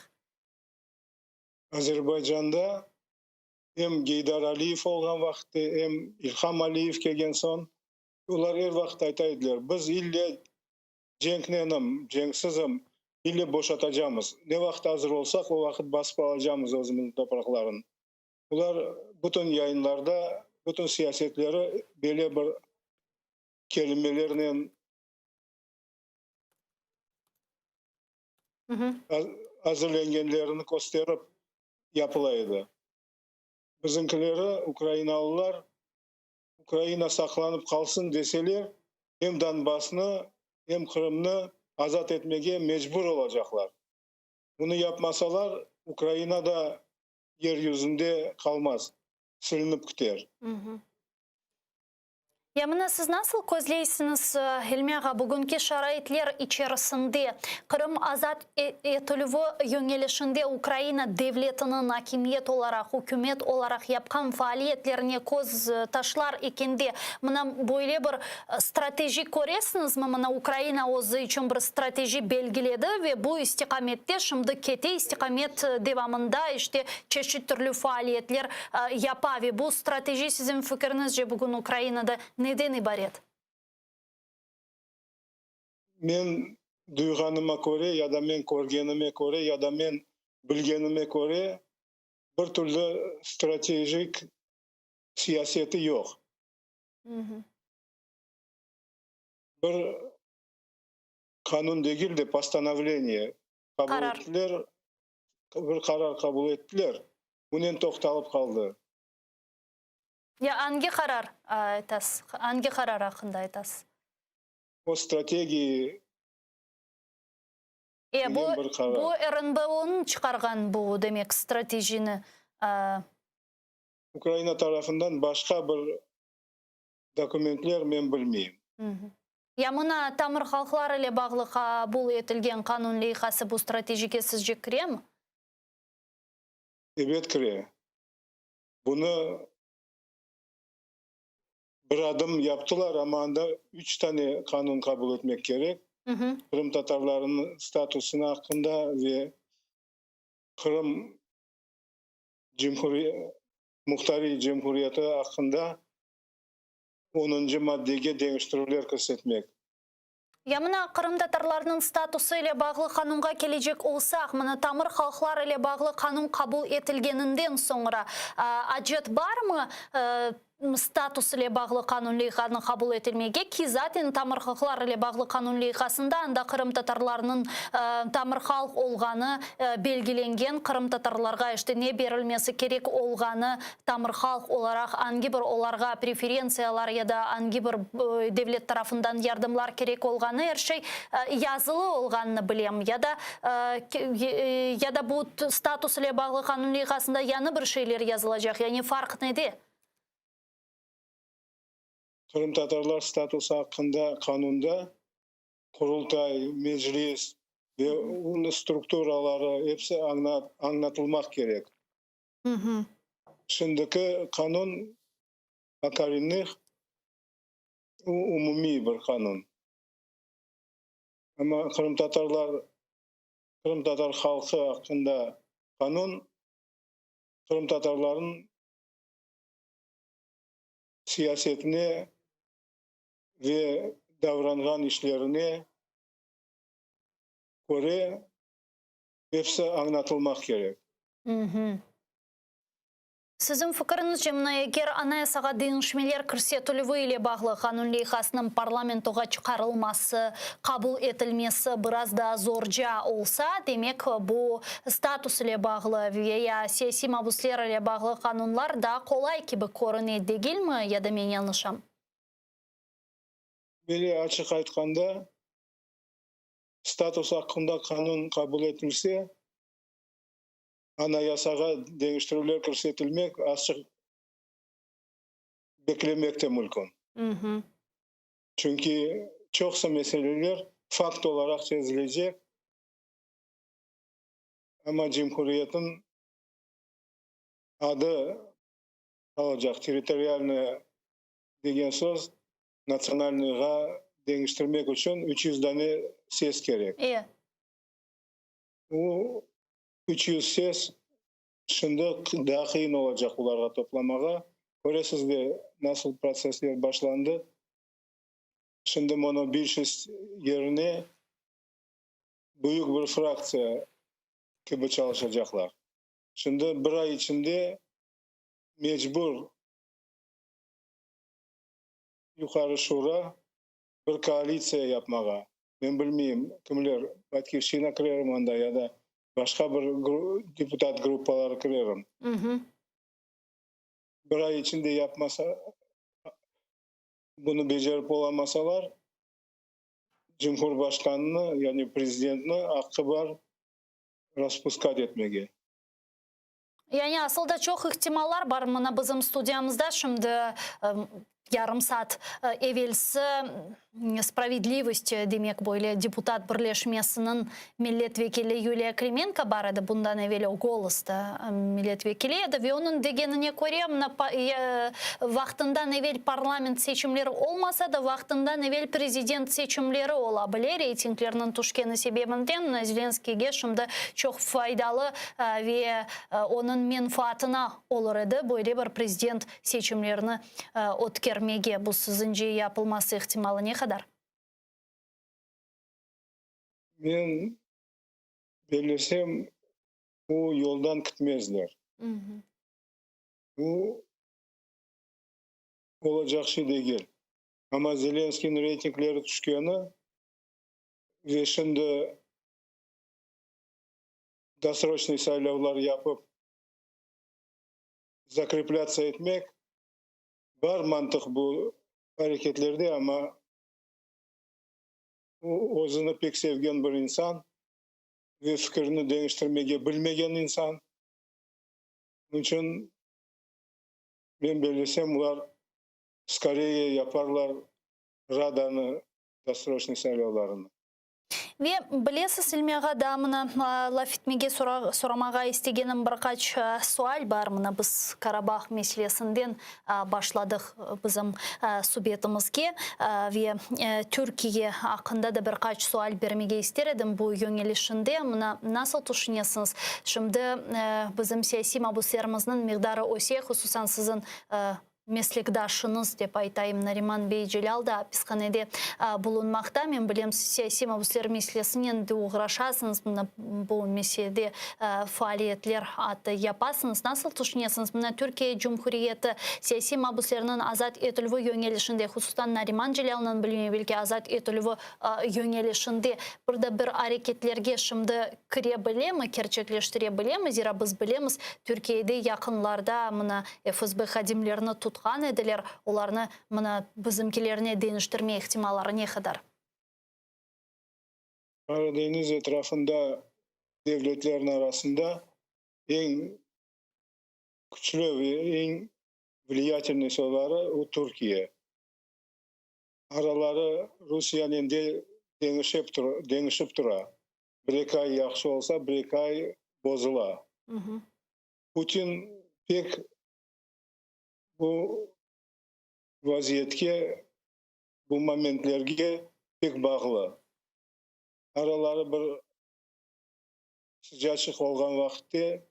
Azerbaycanda em Geydar Aliyev olğan vaqıtte, em İlham Aliyev kelgen soñ, olar er vaqıt ayta ediler, biz ille cenknenim, cenksizim, ille boşatacamız. Ne vaqıt azır olsaq, o vaqıt basıp alacamız özümizniñ topraqların. Bular bütün yayınlarda, bütün siyasetleri böyle bir kelimelernen azırlengenlerini kösterip yapıla edi. Bizimkileri, ukrainalılar, Ukraina saqlanıp qalsın deseler, em Donbassnı, em Qırımnı azat etmege mecbur olacaqlar. Bunı yapmasalar, Ukraina da yer yüzünde qalmaz, silinip kiter. Ya mına siz nasıl közleysiñiz, Hilmi ağa, bugünki şaraitler içerisinde Qırım azat etilüvi yöñelişinde Ukraina devletiniñ akimiyet olaraq, ükümet olaraq yapqan faaliyetlerine köz taşlar ekende, mına böyle bir Strateji köresiñizmi? Mına Ukraina özü içün bir strateji belgiledi ve bu istiqamette şimdi kete, istiqamet devamında işte çeşit türlü faaliyetler yapa ve bu strateji siziñ fikiriñizce bugün Ukrainada neden ibaret? Men duyğanıma köre ya da men körgenime köre ya da men bilgenime köre bir türlü stratejik siyaseti yoq. Bir qanun degil de, postanovleniye qabul ettiler, bir qarar qabul ettiler, bunen toqtalıp qaldı. Ya angi qarar aytasız, angi qarar aqqında aytasız? O strategiya E, bu, bu RNBOnıñ çıqarğan bu, demek, stratejini. Ukraina tarafından başqa bir dokumentler men bilmeyim. Ya mına tamır halqlar ile bağlı qabul etilgen qanun leyhası bu stratejige sizce kiremi? Ebet kire. Bunı bir adım yaptılar, amma anda üç tane qanun qabul etmek kerek, qırımtatarlarnıñ statusını aqqında ve Qırım Muhtariy Cumhuriyeti aqqında onuncı maddege deñiştirüvler kirsetmek. Ya mına qırımtatarlarnıñ statusı ile bağlı qanunğa kelecek olsaq, mına tamır halqlar ile bağlı qanun qabul etilgeninden soñra acet barmı status ile bağlı qanun leyhanı qabul etilmege, ki zaten tamır halqlar ile bağlı qanun leyhasında anda qırımtatarlarnıñ tamır halq olğanı belgilengen, qırımtatarlarğa işte ne berilmesi kerek olğanı, tamır halq olaraq angi bir olarğa preferentsiyalar ya da angi bir devlet tarafından yardımlar kerek olğanı er şey yazılı olğanını bilem. Ya da ya da bu status ile bağlı qanun leyhasında yañı bir şeyler yazılacaq, yani farq nede? Qırımtatarlar statusı aqqında qanunda Qurultay, Meclis ve onıñ strukturaları episi añlatılmaq kerek. Şimdiki qanun o korennıh, umumiy bir qanun. Amma qırımtatarlar, qırımtatar halqı aqqında qanun qırımtatarlarnıñ siyasetine ve davranğan işlerine köre. Episi añlatılmaq kerek. Siziñ fikiriñizce, mına eger Anayasağa deñişmeler kirsetilüvi ile bağlı qanun leyhasınıñ parlamentoğa çıqarılması, qabul etilmesi biraz daa zorca olsa, demek, bu status ile bağlı ve ya siyasiy mabusler ile bağlı qanunlar daa qolay kibi körüne, degilmi, ya da men yañlışam? Böyle açıq aytqanda, status aqqında qanun qabul etilse, Anayasağa deñiştirüvler kirsetilmek azçıq beklemek de mümkün. Çünki çoqsa meseleler fakt olaraq çezilecek, amma cumhuriyetniñ adı qalacaq, territorialnaya degen söz natsionalnıyğa deñiştirmek içün 300 dane ses kerek. O 300 ses şimdi daa qıyın olacaq olarğa toplamağa. Köresiz de, nasıl protsessler başlandı. Şimdi monobilşist yerine büyük bir fraktsiya kibi çalışacaqlar. Şimdi bir ay içinde mecbur Yuqarı Şura bir koalitsiya yapmağa. Men bilmeyim, kimler, Batkivşçina kirerim anda ya da başqa bir deputat gruppaları kirerim. Bir ay içinde yapmasa, bunı becerip olamasalar, Cumhurbaşqanını, yani prezidentni aqqı bar raspuskat etmege. Yani asıl da çoq ihtimallar bar. Mına bizim studiyamızda şimdi yarım saat evelsi Spravedlivost, demek böyle deputat birleşmesiniñ millet vekili Yuliya Klimenko bar edi, bundan evel o Golosta millet vekili edi ve onıñ degenine köre, mına vaqtından evel parlament seçimleri olmasa da, vaqtından evel prezident seçimleri ola bile, reytinglerniñ tüşkeni sebebinden Zelenskiyge şimdi çoq faydalı ve onıñ menfaatına olur edi böyle bir prezident seçimlerini ötkermege. Bu siziñce yapılması ihtimalı ne qadar? Men bellesem, bu yoldan ketmezler. Bu olacaq şey degil. Amma Zelenskiyniñ reytingleri tüşkeni ve şimdi dosroçnıy saylavlar yapıp zakreplâtsiya etmek, bar mantıq bu areketlerde, amma o özüni pek sevgen bir insan ve fikirini deñiştirmege bilmegen insan. Onıñ içün men bellesem, olar skoreye yaparlar Radanı dosroçnıy saylavlarını. Ve, bilesiz, İlmi ağa, daa mına laf etmege, soramağa istegenim bir qaç sual bar. Mına biz Karabah meselesinden başladıq bizim subetimizge ve Türkiye aqqında da bir qaç sual bermege ister edim bu yöñelişinde. Mına nasıl tüşünesiñiz, şimdi bizim siyasiy mabuslerimizniñ miqdarı öse, hususan siziñ Meslekdaşıñız, dep aytayım, Nariman bey Celâl da apishanede bulunmaqta. Men bilem, siz siyasiy mabüsler meselesinen de oğraşasıñız, mına bu meselede faaliyetler atı yapasıñız. Nasıl tüşünesiñiz, mına Türkiye Cumhuriyeti siyasiy mabüslerniñ azat etilüvi yöñelişinde, hususan Nariman Celâlnıñ, bilmeyim, belki azat etilüvi yöñelişinde bir de bir areketlerge şimdi kire bilemi, kerçekleştire bilemi? Zira biz bilemiz, Türkiyede yaqınlarda mına FSB hadimlerini tutqan ediler, olarnı mına bizimkilerine deñiştirme ihtimalları ne qadar? Qara deñiz etrafında devletlerniñ arasında eñ küçlü ve eñ vliyatelnıy oları o Türkiye. Araları Rusiyanen de deñişip tura. Bir-eki ay yahşı olsa, bir-eki ay bozula. Putin pek bu vaziyetke, bu momentlerge pek bağlı. Araları bir sıcaçıq olğan vaqıtte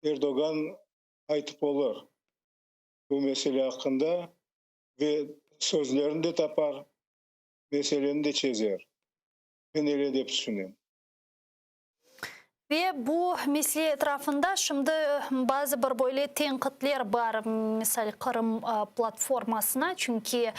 Erdoğan aytıp olur bu mesele aqqında ve sözlerini de tapar, meseleni de çezer. Men öyle dep tüşünem. Ve bu mesele etrafında şimdi bazı bir böyle tenqitler bar, misal, Qırım platformasına, çünki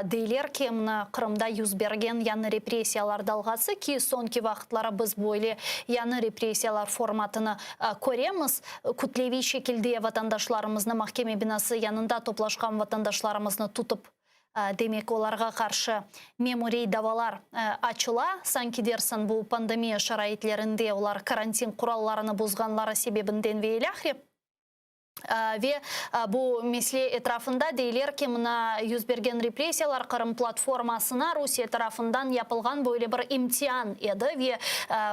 deyler ki, mına Qırımda yüz bergen yañı repressiyalar dalğası, ki soñki vaqıtları biz böyle yañı repressiyalar formatını köremiz, kütleviy şekilde vatandaşlarımıznı, mahkeme binası yanında toplaşqan vatandaşlarımıznı tutıp, Demek, olarğa qarşı memuriy davalar açıla. Sanki dersiñ, bu pandemiya şaraitlerinde olar karantin qurallarını bozğanları sebebinden ve ilâhre. Ve bu mesele etrafında deyler ki, mına yüz bergen repressiyalar Qırım platformasına Rusiye tarafından yapılğan böyle bir imtian edi ve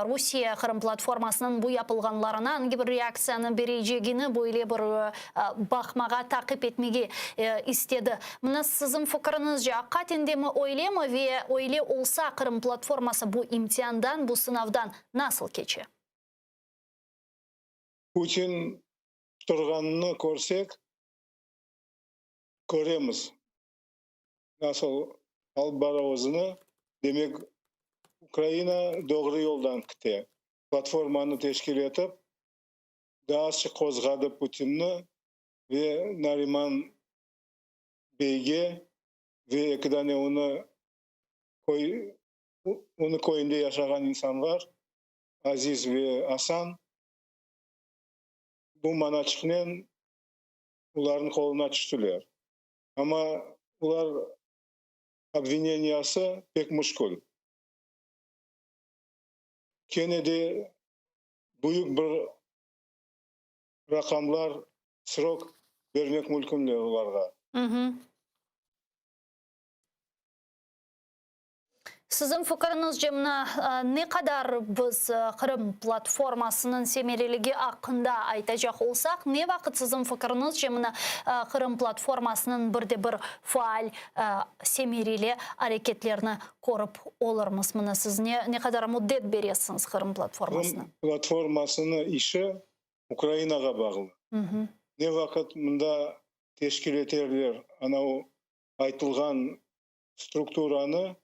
Rusiye Qırım platformasınıñ bu yapılğanlarına angi bir reaktsiyanı berecegini böyle bir baqmağa, taqip etmege istedi. Mına siziñ fikiriñizce, aqiqaten demi öylemi ve öyle olsa Qırım platforması bu imtiandan, bu sınavdan nasıl keçe? Putin turğanını körsek, köremiz, nasıl alıp bara özüni. Demek, Ukraina doğru yoldan kite. Platformanı teşkil etip, daa azçıq qozğadı Putinni ve Nariman beyge ve eki dane onı köy, onı köyünde yaşağan insanlar, Aziz ve Asan, bu manaçıqnen olarnıñ qoluna tüştiler. Amma olar obvineniyası pek müşkül. Kene de büyük bir raqamlar, srok bermek mülkünler olarğa. Siziñ fikiriñizce, mına ne qadar biz Qırım platformasınıñ semereligi aqqında aytacaq olsaq, ne vaqıt siziñ fikiriñizce mına Qırım platformasınıñ bir de bir faal semereli areketlerini körip olurmız? Mına siz ne ne qadar müddet beresiñiz Qırım platformasına? Qırım platformasınıñ işi Ukrainağa bağlı. Ne vaqıt mında teşkil eterler ana o aytılğan strukturanı,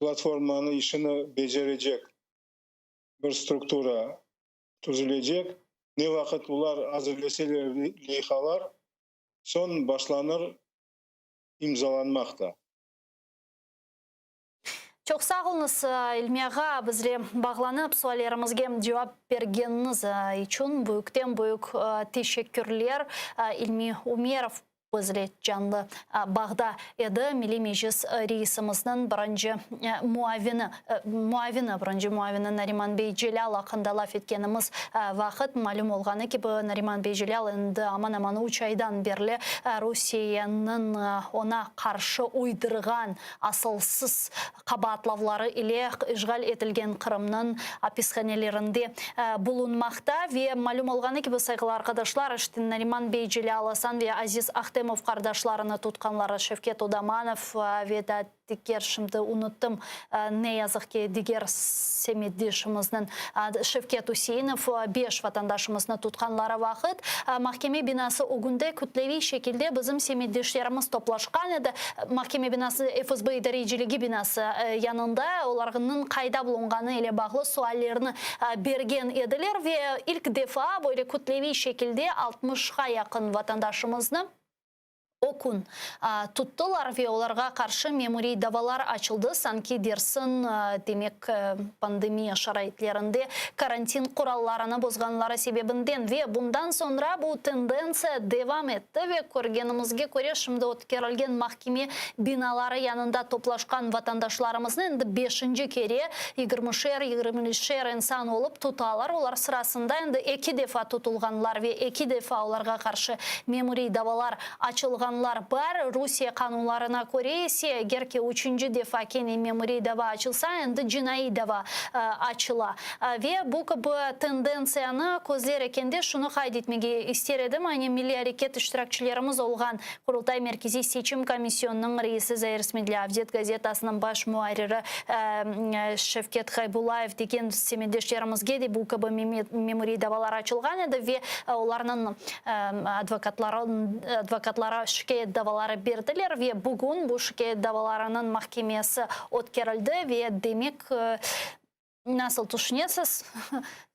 platformanı işini becerecek bir struktura tüzülecek, ne vaqıt olar azırleseler leyhalar, soñ başlanır imzalanmaq da. Çoq sağ oluñız, İlmi ağa, bizle bağlanıp, suallerimizge cevap bergeniñiz içün büyükten-büyük teşekkürler. İlmi Ümerov bizle canlı bağda edi, Milliy Meclis reisimizniñ birinci muavini, muavini, birinci muavini Nariman bey Celâl aqqında laf etkenimiz vaqıt, malüm olğanı kibi, Nariman bey Celâl endi aman-aman üç aydan berli Rusiyeniñ oña qarşı uydurğan asılsız qabaatlavları ile işğal etilgen Qırımnıñ apishanelerinde bulunmaqta. Ve malüm olğanı kibi, sayğılı arqadaşlar, işte Nariman bey Celâl, Asan ve Aziz Ahtemov qardaşlarını tutqanları Şevket Odamanov ve daa diger, şimdi unuttım, ne yazıq ki, diger semetdeşimizniñ Şevket Üseinov, beş vatandaşımıznı tutqanları vaqıt mahkeme binası ögünde kütleviy şekilde bizim semetdeşlerimiz toplaşqan edi. Mahkeme binası, FSB idareciligi binası yanında olarnıñ qayda bulunğanı ile bağlı suallerni bergen ediler ve ilk defa böyle kütleviy şekilde altmışqa yaqın vatandaşımıznı O kün tuttılar ve olarğa qarşı memuriy davalar açıldı, sanki dersiñ, demek, pandemiya şaraitlerinde karantin qurallarını bozğanları sebebinden. Ve bundan soñra bu tendentsiya devam etti ve körgenimizge köre, şimdi ötkerilgen mahkeme binaları yanında toplaşqan vatandaşlarımıznı endi beşinci kere yigirmişer, yigirmişer insan olıp tutalar. Olar sırasında endi eki defa tutulğanlar ve eki defa olarğa qarşı memuriy davalar açılğanlar bar. Rusiye qanunlarına köre ise, eger ki üçünci defa kene memuriy dava açılsa, endi cinaiy dava açıla. Ve bu kibi tendentsiyanı közler ekende şunı qayd etmege ister edim, aynı milliy areket iştirakçilerimiz olğan Qurultay Merkeziy seçim komisyonınıñ reisi Zair Smedlâ, Avdet gazetasınıñ baş muarriri Şevket Gaybullayev degen semetdeşlerimizge de bu kibi memuriy davalar açılğan edi ve olarnıñ advokatları advokatları şikâyet davaları berdiler ve bugün bu şikâyet davalarınıñ mahkemesi ötkerildi ve demek. Nasıl tüşünesiz?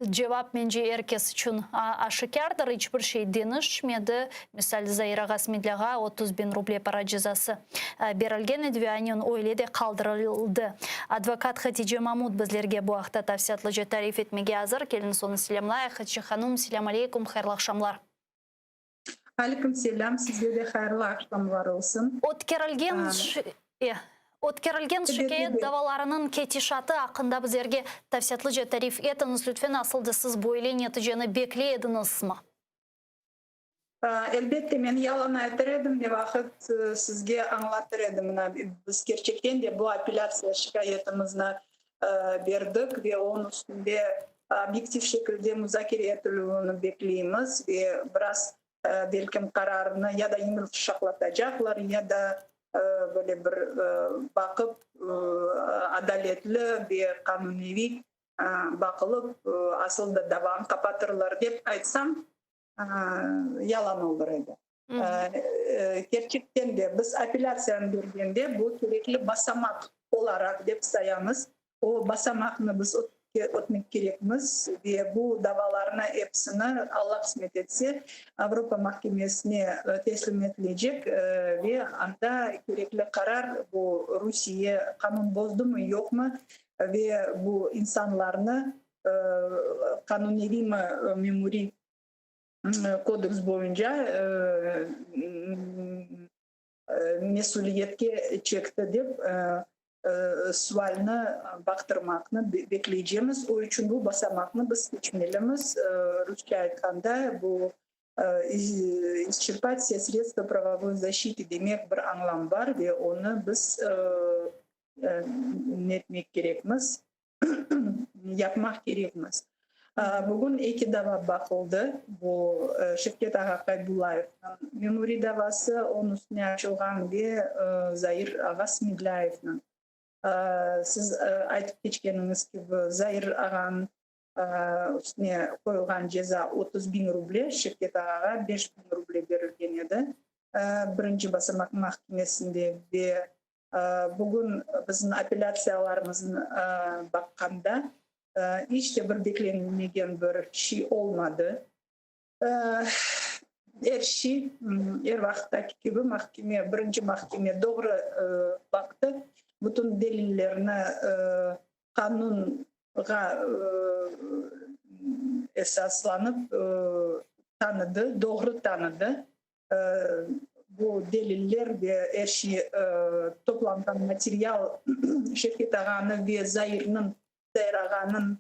Cevap, mence, er kes içün aşikârdır, iç bir şey deñişmedi. Misal, Zair ağa Smedlâğa 30 biñ ruble para cezası berilgen edi ve aynen öyle de qaldırıldı. Advokat Hatice Mamut bizlerge bu aqta tafsilâtlıca tarif etmege azır. Keliñiz, onı selâmlayıq. Hatice hanum, selâm aleykum, hayırlı aqşamlar. Aleyküm selâm, sizge de hayırlı aqşamlar olsun. Ötkerilgen Ötkerilgen şikâyet davalarınıñ ketişatı aqqında bizlerge tafsilâtlıca tarif etiñiz, lütfen. Asıl da siz böyle neticeni bekley ediñizmi? Elbette, men yalan aytır edim, ne vaqıt sizge añlatır edim, mına, biz kerçekten de bu apellâtsiya şikâyetimizni berdik ve onıñ üstünde obyektiv şekilde muzakere etilüvini bekleymiz ve biraz, belkim, qararnı ya da yumuşaqlatacaqlar, ya da böyle bir baqıp adaletli ve qanuneviy baqılıp, asıl da davanı qapatırlar, dep aytsam, yalan olur edi. Kerçekten de, biz apellâtsiyanı bergende, bu kerekli basamaq olaraq dep sayamız. O basamaqnı biz ötmek kerekmiz ve bu davalarnı episini, Alla qısmet etse, Avropa mahkemesine teslim etilecek ve anda kerekli qarar, bu Rusiye qanun bozdımı, yoqmı ve bu insanlarnı qanuneviymi memuriy kodeks boyunca mesüliyetke çekti dep sualni baqtırmaqnı bekleycemiz. O içün bu basamaqnı biz keçmelimiz. Rusça aytqanda, bu isçerpat vse sredstva pravovoy защity demek bir añlam bar ve onı biz netmek kerekmiz. Yapmaq kerekmiz. Bugün eki dava baqıldı. Bu Şevket ağa Qaybullayevniñ memuriy davası, onıñ üstüne açılğan ve Zair ağa Smedlâyevniñ. Siz aytıp keçkeniñiz kibi, Zair ağanıñ üstüne qoyulğan ceza 30 biñ ruble, Şevket ağağa 5 biñ ruble berilgen edi birinci basamaq mahkemesinde ve Bugün bizim apellâtsiyalarımıznı baqqanda, iç te bir beklenilmegen bir şey olmadı. Er şey er vaqıttaki kibi mahkeme, birinci mahkeme doğru baqtı, bütün delillerni qanunğa esaslanıp tanıdı, doğru tanıdı. Bu deliller ve er şey toplanğan material Şevket ağanı ve Zairniñ, Zair ağanıñ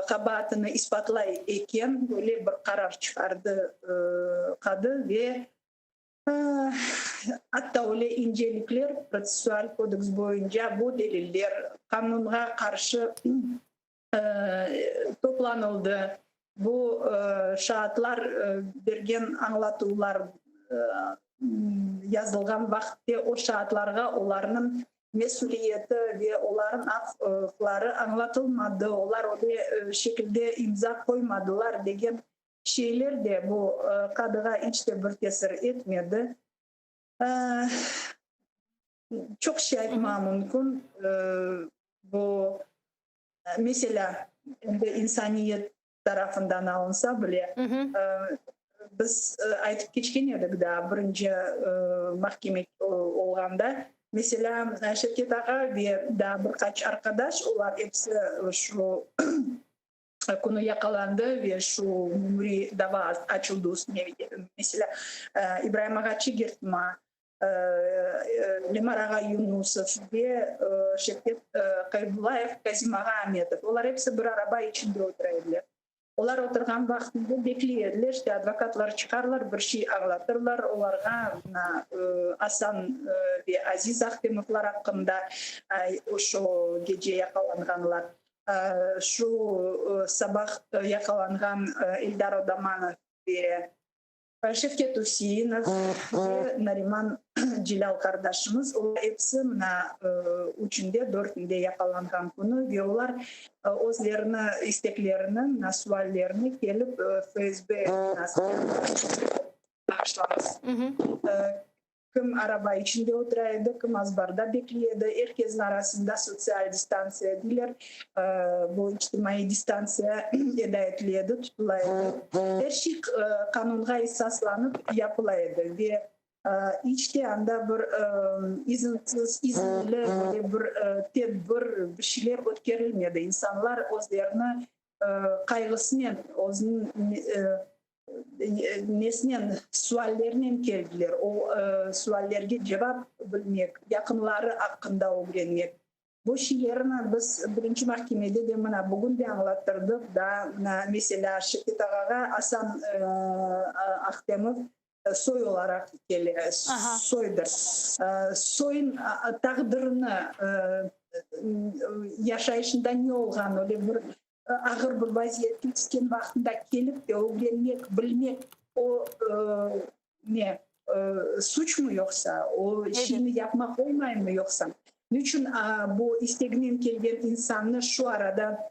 qabaatını isbatlay eken, böyle bir qarar çıqardı qadı ve atta öyle incelikler protsessual kodeks boyunca bu deliller qanunğa qarşı toplanıldı, bu şaatlar bergen añlatuvlar yazılğan vaqıtte o şaatlarğa olarnıñ mesüliyeti ve olarnıñ aqları añlatılmadı, olar öyle şekilde imza qoymadılar degen şeyler de bu qadığa iç te bir tesir etmedi. Çoq şey aytmağa mümkün. Bu, meselâ, endi insaniyet tarafından alınsa bile, biz aytıp keçken edik daa birinci mahkeme olğanda, meselâ, Şevket ağa ve daa bir qaç arqadaş, olar episi şu künü yaqalandı ve şu memuriy dava açıldı üstüne, meselâ, İbraim ağa Çegertma, Lemar ağa Yunusov ve Şevket Qaybullayev, Kazim ağa Ametov, olar episi bir araba içinde otura ediler. Olar oturğan vaqtında bekley ediler, işte, advokatlar çıqarlar, bir şey añlatırlar olarğa, mına, Asan ve Aziz Ahtemovlar aqqında, şu gece yaqalanğanlar, şu sabah yaqalanğan Eldar Odamanov ve Şevket Üseinov ve Nariman Celâl qardaşımız, olar episi mına üçünde, dörtünde yaqalanğan künü ve olar özlerini isteklerini, mına suallerini kelip FSB binasına bağışlañız. Kim araba içinde otura edi, kim azbarda bekley edi. Er kesniñ arasında sotsial distantsiya deyler, bu içtimaiy distantsiya eda etile edi, tutula edi. Er şey qanunğa esaslanıp yapıla edi ve iç te anda bir izinsiz, izinli böyle bir tedbir, bir şeyler ötkerilmedi. İnsanlar özlerini qayğısınen, özüniñ nesinen, suallerinen keldiler, o suallerge cevap bilmek, yaqınları aqqında ögrenmek. Bu şeylerni biz birinci mahkemede de, mına, bugün de añlattırdıq da, mına, meselâ, Şevket ağağa Asan Ahtemov soy olaraq kele, soydır. Soyun taqdirini, yaşayışında ne olğanı, öyle bir ağır bir vaziyetke tüşken vaqtında kelip de ögrenmek, bilmek, o ne, suçmı yoqsa, o şeyni yapmaq olmaymı yoqsa? Niçün bu isteginen kelgen insannı şu arada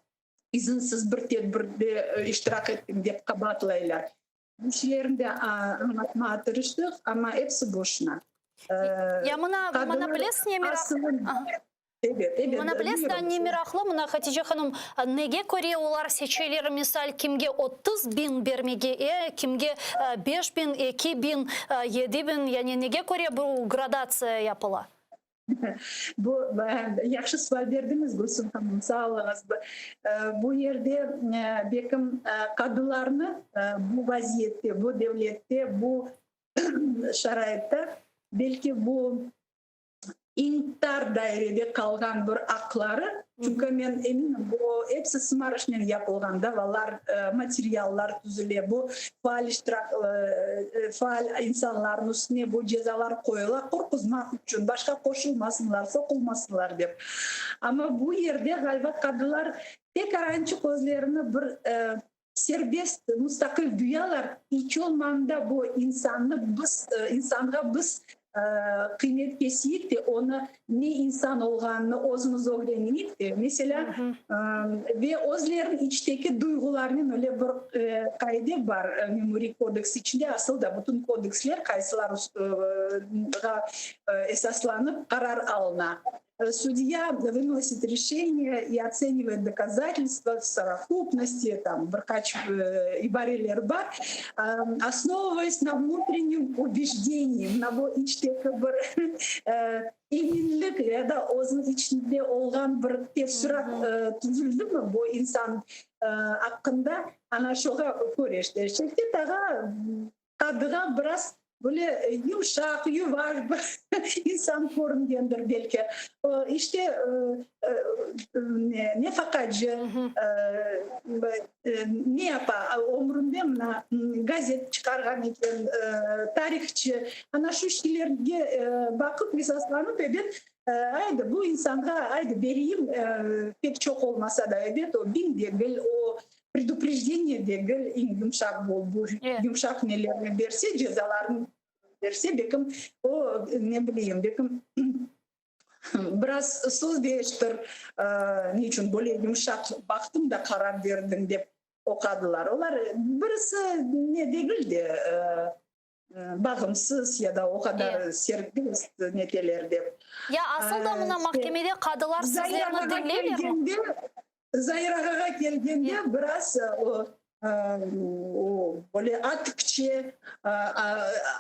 izinsiz bir tedbirde iştirak ettiñ dep qabaatlaylar? Bu şeylerni de añlatmağa tırıştıq, amma episi boşuna. Ya mına, mına bilesiz ne meraq? Ebet, ebet. Mına bilesiz da ne meraqlı, mına Hatice hanım, nege köre olar seçeler, misal, kimge 30 biñ bermege, e, kimge 5000, 2000, 7000, yani nege köre bu gradatsiya yapıla? Bu yahşı sual berdiñiz, Gülsüm hanım, sağ oluñız. Bu yerde belkim qadılarnı bu vaziyette, bu devlette, bu şaraitta belki bu eñ tar dairede qalğan bir aqları, çünki men eminim, bu episi sımarışnen yapılğan davalar, materiallar tüzüle, bu faal iştirak, faal insanlarnıñ üstüne bu cezalar qoyula, qorquzmaq içün, başqa qoşulmasınlar, soqulmasınlar dep. Amma bu yerde, ğaliba, qadılar tek arançıq özlerini bir serbest, mustaqil duyalar, iç olmağanda bu insannı biz, insanğa biz qıymet keseyik de, onı ne insan olğanını özümiz ögreneyik de, meselâ, ve özleriniñ içteki duyğularınen öyle bir qaide bar memuriy kodeks içinde, asıl da bütün kodeksler qaysılarğa esaslanıp qarar alına. Судья выносит решение и оценивает доказательства в совокупности, там, bir qaç ibareler bar, основываясь на внутреннем убеждении, mına bu içteki bir eminlik ya da özüniñ içinde olğan bir teessurat tüzüldimi bu insan aqqında, ana şoğa köre işte. Şevket ağa qadığa biraz böyle yumşaq, yuvaş bir insan körüngendir belki. İşte nefaqacı, ne yapa ömründe, mına gazet çıqarğan eken, tarihçı, ana şu şeylerge baqıp, esaslanıp, ebet, aydı, bu insanğa, aydı, bereyim, pek çoq olmasa da, ebet, o 1000 degil, o preduprejdeniye degil, eñ yumşaq bu yumşaq nelerni berse, cezalarnı berse, belkim o, ne bileyim, belkim biraz söz değiştir, ne içün böyle yumşaq baqtıñ da qarar berdiñ dep oqadılar. Olar birisi ne degil de, bağımsız ya da o qadar serbest neteler dep. Ya asıl da mına mahkemede qadılar sizlerni diñleylermi? Zair ağağa kelgende biraz o böyle atikçe,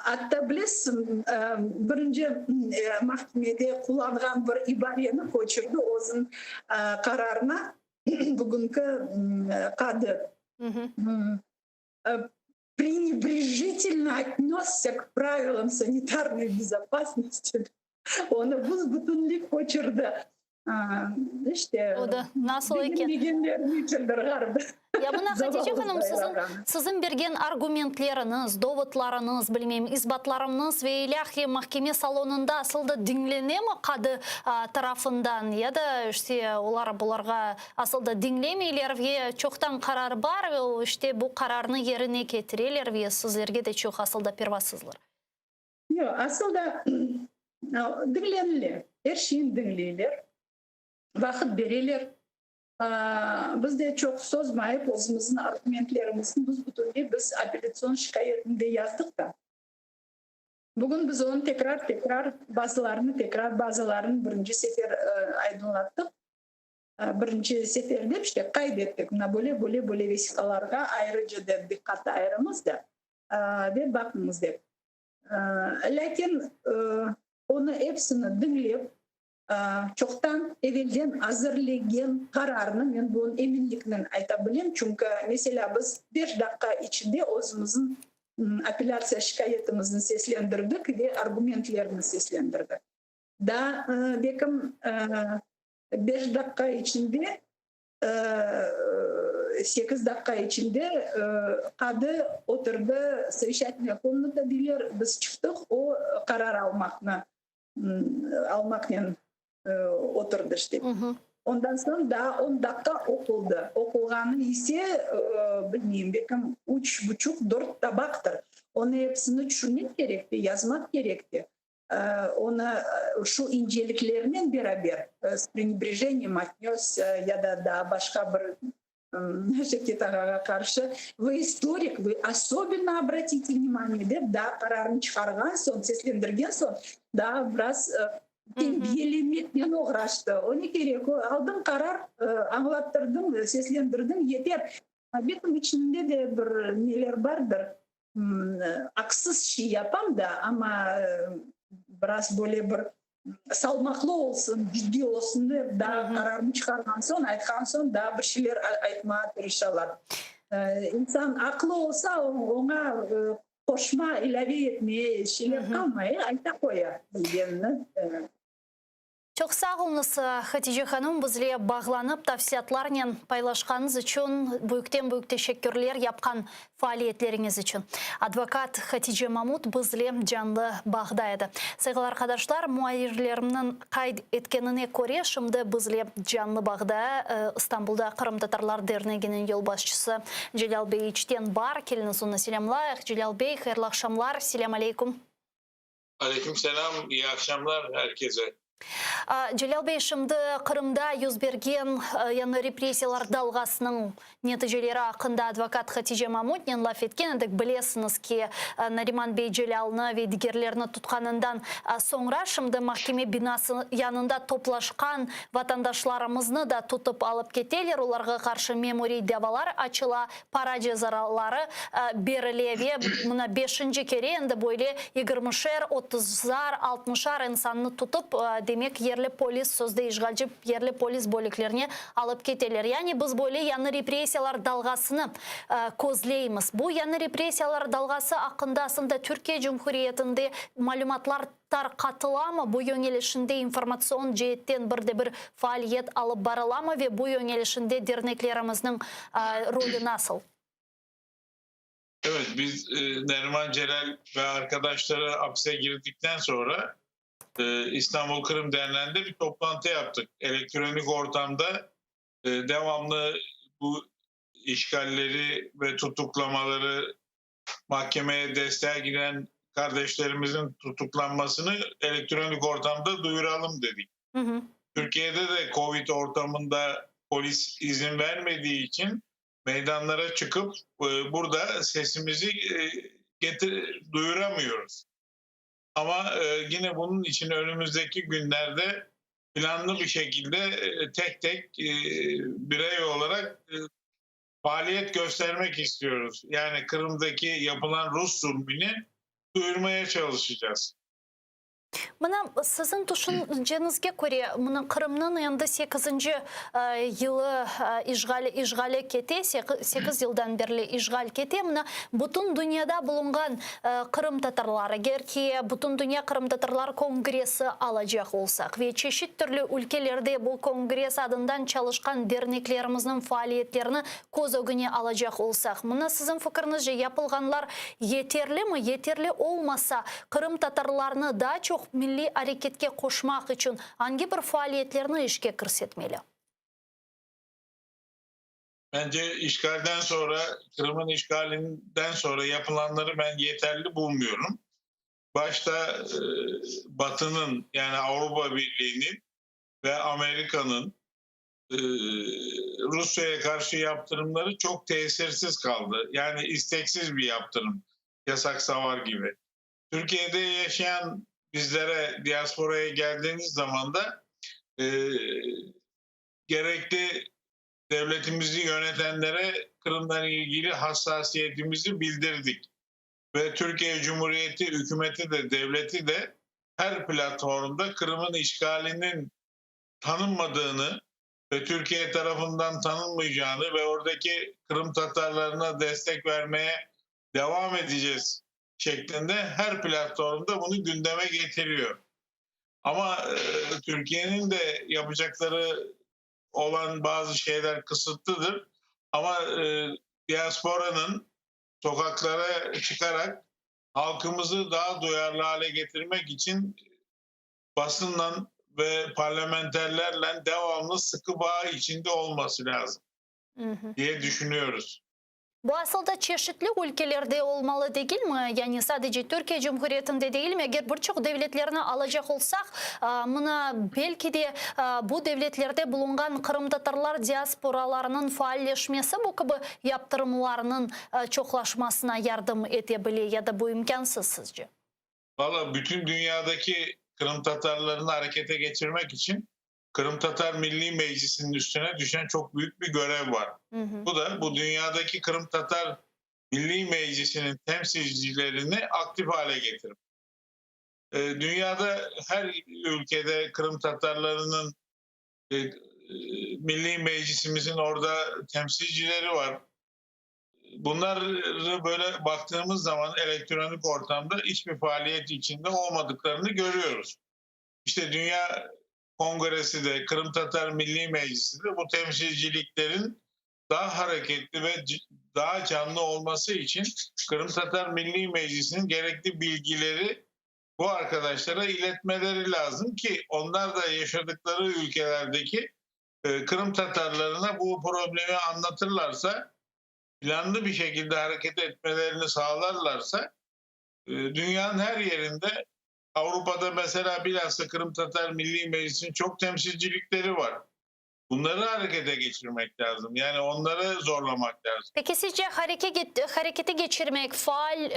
atta bilesiñ, birinci mahkemede qullanğan bir ibareni köçürdi özüniñ qararına bugünki qadı. Пренебрежительно отнесся к правилам санитарной безопасности. Onı büs-bütünley köçürdi. İşte. O da nasıl eken? Begenmegenler içündir ğarip. Ya mına Hatice hanım, siziñ, siziñ bergen argumentleriñiz, dovodlarıñız, bilmeyim, isbatlarıñız ve ilâhre mahkeme salonında asıl da diñlenemi qadı tarafından ya da işte olar bularğa asıl da diñlemeyler ve çoqtan qarar bar ve işte bu qararnı yerine ketireler ve sizlerge de çoq asıl da pervasızlar? Yoq, asıl da diñlenile, er şeyni diñleyler, vaqıt bereler. Biz de çoq sozmayıp özümizniñ argumentlerimizni büs-bütünley biz apellâtsion şikâyetinde yazdıq da. Bugün biz onı tekrar-tekrar, bazılarını tekrar, bazılarını birinci sefer aydınlattıq. Birinci sefer dep işte qayd ettik, mına böyle, böyle, böyle vesiqalarğa ayrıca da diqqat ayırıñız da ve baqıñız dep. Lâkin onı epsini diñlep, çoqtan evelden azırlegen qararnı men bunı eminliknen ayta bilem, çünki, meselâ, biz beş daqqa içinde özümizniñ apellâtsiya şikâyetimizni seslendirdik ve argumentlerni seslendirdik. Daa, bekim, beş daqqa içinde, sekiz daqqa içinde qadı oturdı, soveşçatelnaya komnata deyler, biz çıqtıq, o qarar almaqnı, almaqnen oturdı işte. Ondan soñ daa on daqqa oquldı. Oqulğanı ise, bilmeyim, belkim üç buçuq, dört tabaqtır. Onı episini tüşünmek kerek te, yazmaq kerek te. Onı şu inceliklernen beraber, s prenebrejeniyem otnösся ya da daa başqa bir Şevket ağağa qarşı, Vı istorik, vı osobenno obratite vnimaniye dep, daa qararını çıqarğan soñ, seslendirgen soñ, daa biraz tenbiyelemeknen oğraştı. O ne kerek, o, aldıñ qarar, añlattırdıñ, seslendirdiñ, yeter. Bekim içinde de bir neler bardır, aqsız şey yapam da, amma biraz böyle bir salmaqlı olsun, ciddiy olsun dep, daa qararnı çıqarğan soñ, aytqan soñ, daa bir şeyler aytmağa tırışalar. İnsan aqlı olsa, oña qoşma, ilâve etmeye şeyler qalmay, ayta qoya bilgenini. Çoq sağ oluñız, Hatice hanım, bizle bağlanıp, tafsilâtlarnen paylaşqanıñız içün büyükten-büyük teşekkürler, yapqan faaliyetleriñiz içün. Advokat Hatice Mamut bizle canlı bağda edi. Sayğılı arqadaşlar, muarrirlerimniñ qayd etkenine köre, şimdi bizle canlı bağda İstanbulda Qırımtatarlar derneginiñ yolbaşçısı Celâl bey İçten bar. Keliñiz, onı selâmlayıq. Celâl bey, hayırlı aqşamlar, selâm aleyküm. Aleyküm selâm, iyi akşamlar herkese. Celâl bey, şimdi Qırımda yüz bergen yañı repressiyalar dalğasınıñ neticeleri aqqında advokat Hatice Mamutnen laf etken edik. Bilesiñiz ki, Nariman bey Celâlnı ve digerlerini tutqanından soñra şimdi mahkeme binası yanında toplaşqan vatandaşlarımıznı da tutıp alıp keteler, olarğa qarşı memuriy davalar açıla, para cezaları berile ve mına beşinci kere endi böyle yigirmişer, otuzar, altmışar insannı tutıp, demek, yerli polis, sözde işğalci yerli polis bölüklerine alıp keteler. Yani biz böyle yañı repressiyalar dalğasını közleymiz. Bu yañı repressiyalar dalğası aqqında aslında Türkiye Cumhuriyetinde malümatlar tarqatılamı, bu yöñelişinde informatsion ceetten bir de bir faaliyet alıp barılamı ve bu yöñelişinde derneklerimizniñ rolü nasıl? Evet, biz Neriman Celal ve arkadaşları apse girdikten sonra İstanbul Kırım Derneği'nde bir toplantı yaptık. Elektronik ortamda devamlı bu işgalleri ve tutuklamaları mahkemeye desteğe giden kardeşlerimizin tutuklanmasını elektronik ortamda duyuralım dedik. Hı hı. Türkiye'de de Covid ortamında polis izin vermediği için meydanlara çıkıp e, burada sesimizi e, getir duyuramıyoruz. Ama e, yine bunun için önümüzdeki günlerde planlı bir şekilde e, tek tek e, birey olarak e, faaliyet göstermek istiyoruz. Yani Kırım'daki yapılan Rus zulmünü duyurmaya çalışacağız. Mına siziñ tüşünceñizge köre, mına Qırımnıñ endi sekizinci yılı işğal işğali kete, sekiz yıldan berli işğal kete, mına bütün dünyada bulunğan qırımtatarlar, eger ki Bütündünya qırımtatarlar kongressi alacaq olsaq ve çeşit türlü ülkelerde bu kongress adından çalışqan derneklerimizniñ faaliyetlerini köz ögüne alacaq olsaq, mına siziñ fikriñizce yapılğanlar yeterlimi, yeterli olmasa, qırımtatarlarnı daa çoq milliy areketke qoşmaq içün angi bir faaliyetlerni işke kirsetmeli? Bence işgalden sonra, Kırım'ın işgalinden sonra yapılanları ben yeterli bulmuyorum. Başta e, Batı'nın yani Avrupa Birliği'nin ve Amerika'nın e, Rusya'ya karşı yaptırımları çok tesirsiz kaldı. Yani isteksiz bir yaptırım. Yasak savar gibi. Türkiye'de yaşayan bizlere diasporaya geldiğiniz zaman da e, gerekli devletimizi yönetenlere Kırım'la ilgili hassasiyetimizi bildirdik. Ve Türkiye Cumhuriyeti hükümeti de devleti de her platformda Kırım'ın işgalinin tanınmadığını ve Türkiye tarafından tanınmayacağını ve oradaki Kırım Tatarlarına destek vermeye devam edeceğiz şeklinde her platformda bunu gündeme getiriyor. Ama e, Türkiye'nin de yapacakları olan bazı şeyler kısıtlıdır. Ama e, diasporanın sokaklara çıkarak halkımızı daha duyarlı hale getirmek için basınla ve parlamenterlerle devamlı sıkı bağ içinde olması lazım diye düşünüyoruz. Bu asıl da çeşitli ülkelerde olmalı degil mi? Yani sadece Türkiye Cumhuriyetinde değil mi? Eger bir çoq devletlerni alacaq olsaq, mına, belki de, bu devletlerde bulunğan qırımtatarlar diasporalarınıñ faalleşmesi bu kibi yaptırımlarnıñ çoqlaşmasına yardım ete bile ya da bu imkânsız sizce? Valla, bütün dünyadaki qırımtatarlarını arekete geçirmek içün Qırımtatar Milliy Meclisiniñ üstüne düşen çoq büyük bir görev bar. Bu da bu dünyadaki Qırımtatar Milliy Meclisiniñ temsilcilerini aktif hale getirmek. Dünyada her ülkede qırımtatarlarınıñ Milliy Meclisimizin orada temsilcileri var. Bunları böyle baktığımız zaman elektronik ortamda hiçbir faaliyet içinde olmadıklarını görüyoruz. İşte Dünya Kongresi de, Qırımtatar Milliy Meclisi de bu temsilciliklerin daha hareketli ve daha canlı olması için Qırımtatar Milliy Meclisiniñ gerekli bilgileri bu arkadaşlara iletmeleri lazım ki onlar da yaşadıkları ülkelerdeki Qırım Tatarlarına bu problemi anlatırlarsa, planlı bir şekilde hareket etmelerini sağlarlarsa, dünyanın her yerinde Avrupa'da mesela bilhassa Qırımtatar Milliy Meclisiniñ çoq temsilcilikleri var. Bunları harekete geçirmek lazım. Yani onları zorlamak lazım. Peki sizce harekete geçirmek, faal,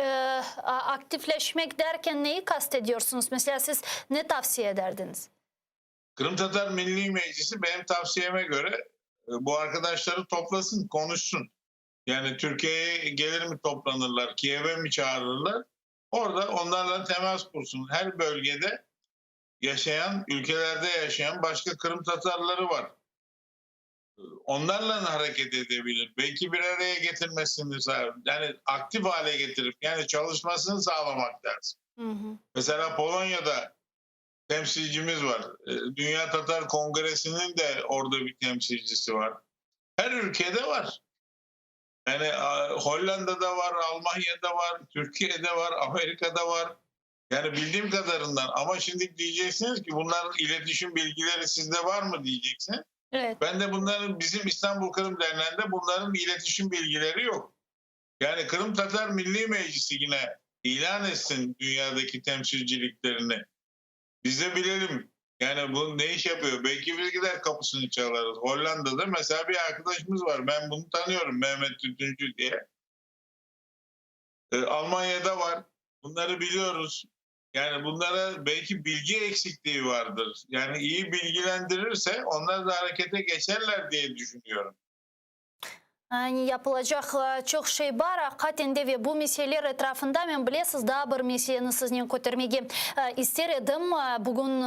aktifleşmek derken neyi kast ediyorsunuz? Mesela siz ne tavsiye ederdiniz? Qırımtatar Milliy Meclisi benim tavsiyeme göre bu arkadaşları toplasın, konuşsun. Yani Türkiye'ye gelir mi toplanırlar, Kiev'e mi çağırırlar? Orada onlarla temas kursun. Her bölgede yaşayan, ülkelerde yaşayan başka Kırım Tatarları var. Onlarla hareket edebilir. Belki bir araya getirmesini sağlar. Yani aktif hale getirip, yani çalışmasını sağlamak lazım. Mesela Polonya'da temsilcimiz var. Dünya Tatar Kongresi'nin de orada bir temsilcisi var. Her ülkede var. Yani Hollanda'da var, Almanya'da var, Türkiye'de var, Amerika'da var. Yani bildiğim kadarından ama şimdi diyeceksiniz ki bunların iletişim bilgileri sizde var mı diyeceksin. Evet. Ben de bunların bizim İstanbul Kırım Derneği'nde bunların iletişim bilgileri yok. Yani Kırım Tatar Milli Meclisi yine ilan etsin dünyadaki temsilciliklerini. Biz de bilelim. Yani bu ne iş yapıyor? Belki biz gider kapısını çalarız. Hollanda'da mesela bir arkadaşımız var. Ben bunu tanıyorum Mehmet Tütüncü diye. Ee, Almanya'da var. Bunları biliyoruz. Yani bunlara belki bilgi eksikliği vardır. Yani iyi bilgilendirirse onlar da harekete geçerler diye düşünüyorum. Yani yapılacaq çoq şey bar, aqiqaten de, ve bu meseleler etrafında men, bilesiz, daa bir meseleni siznen kötermege ister edim. Bugün,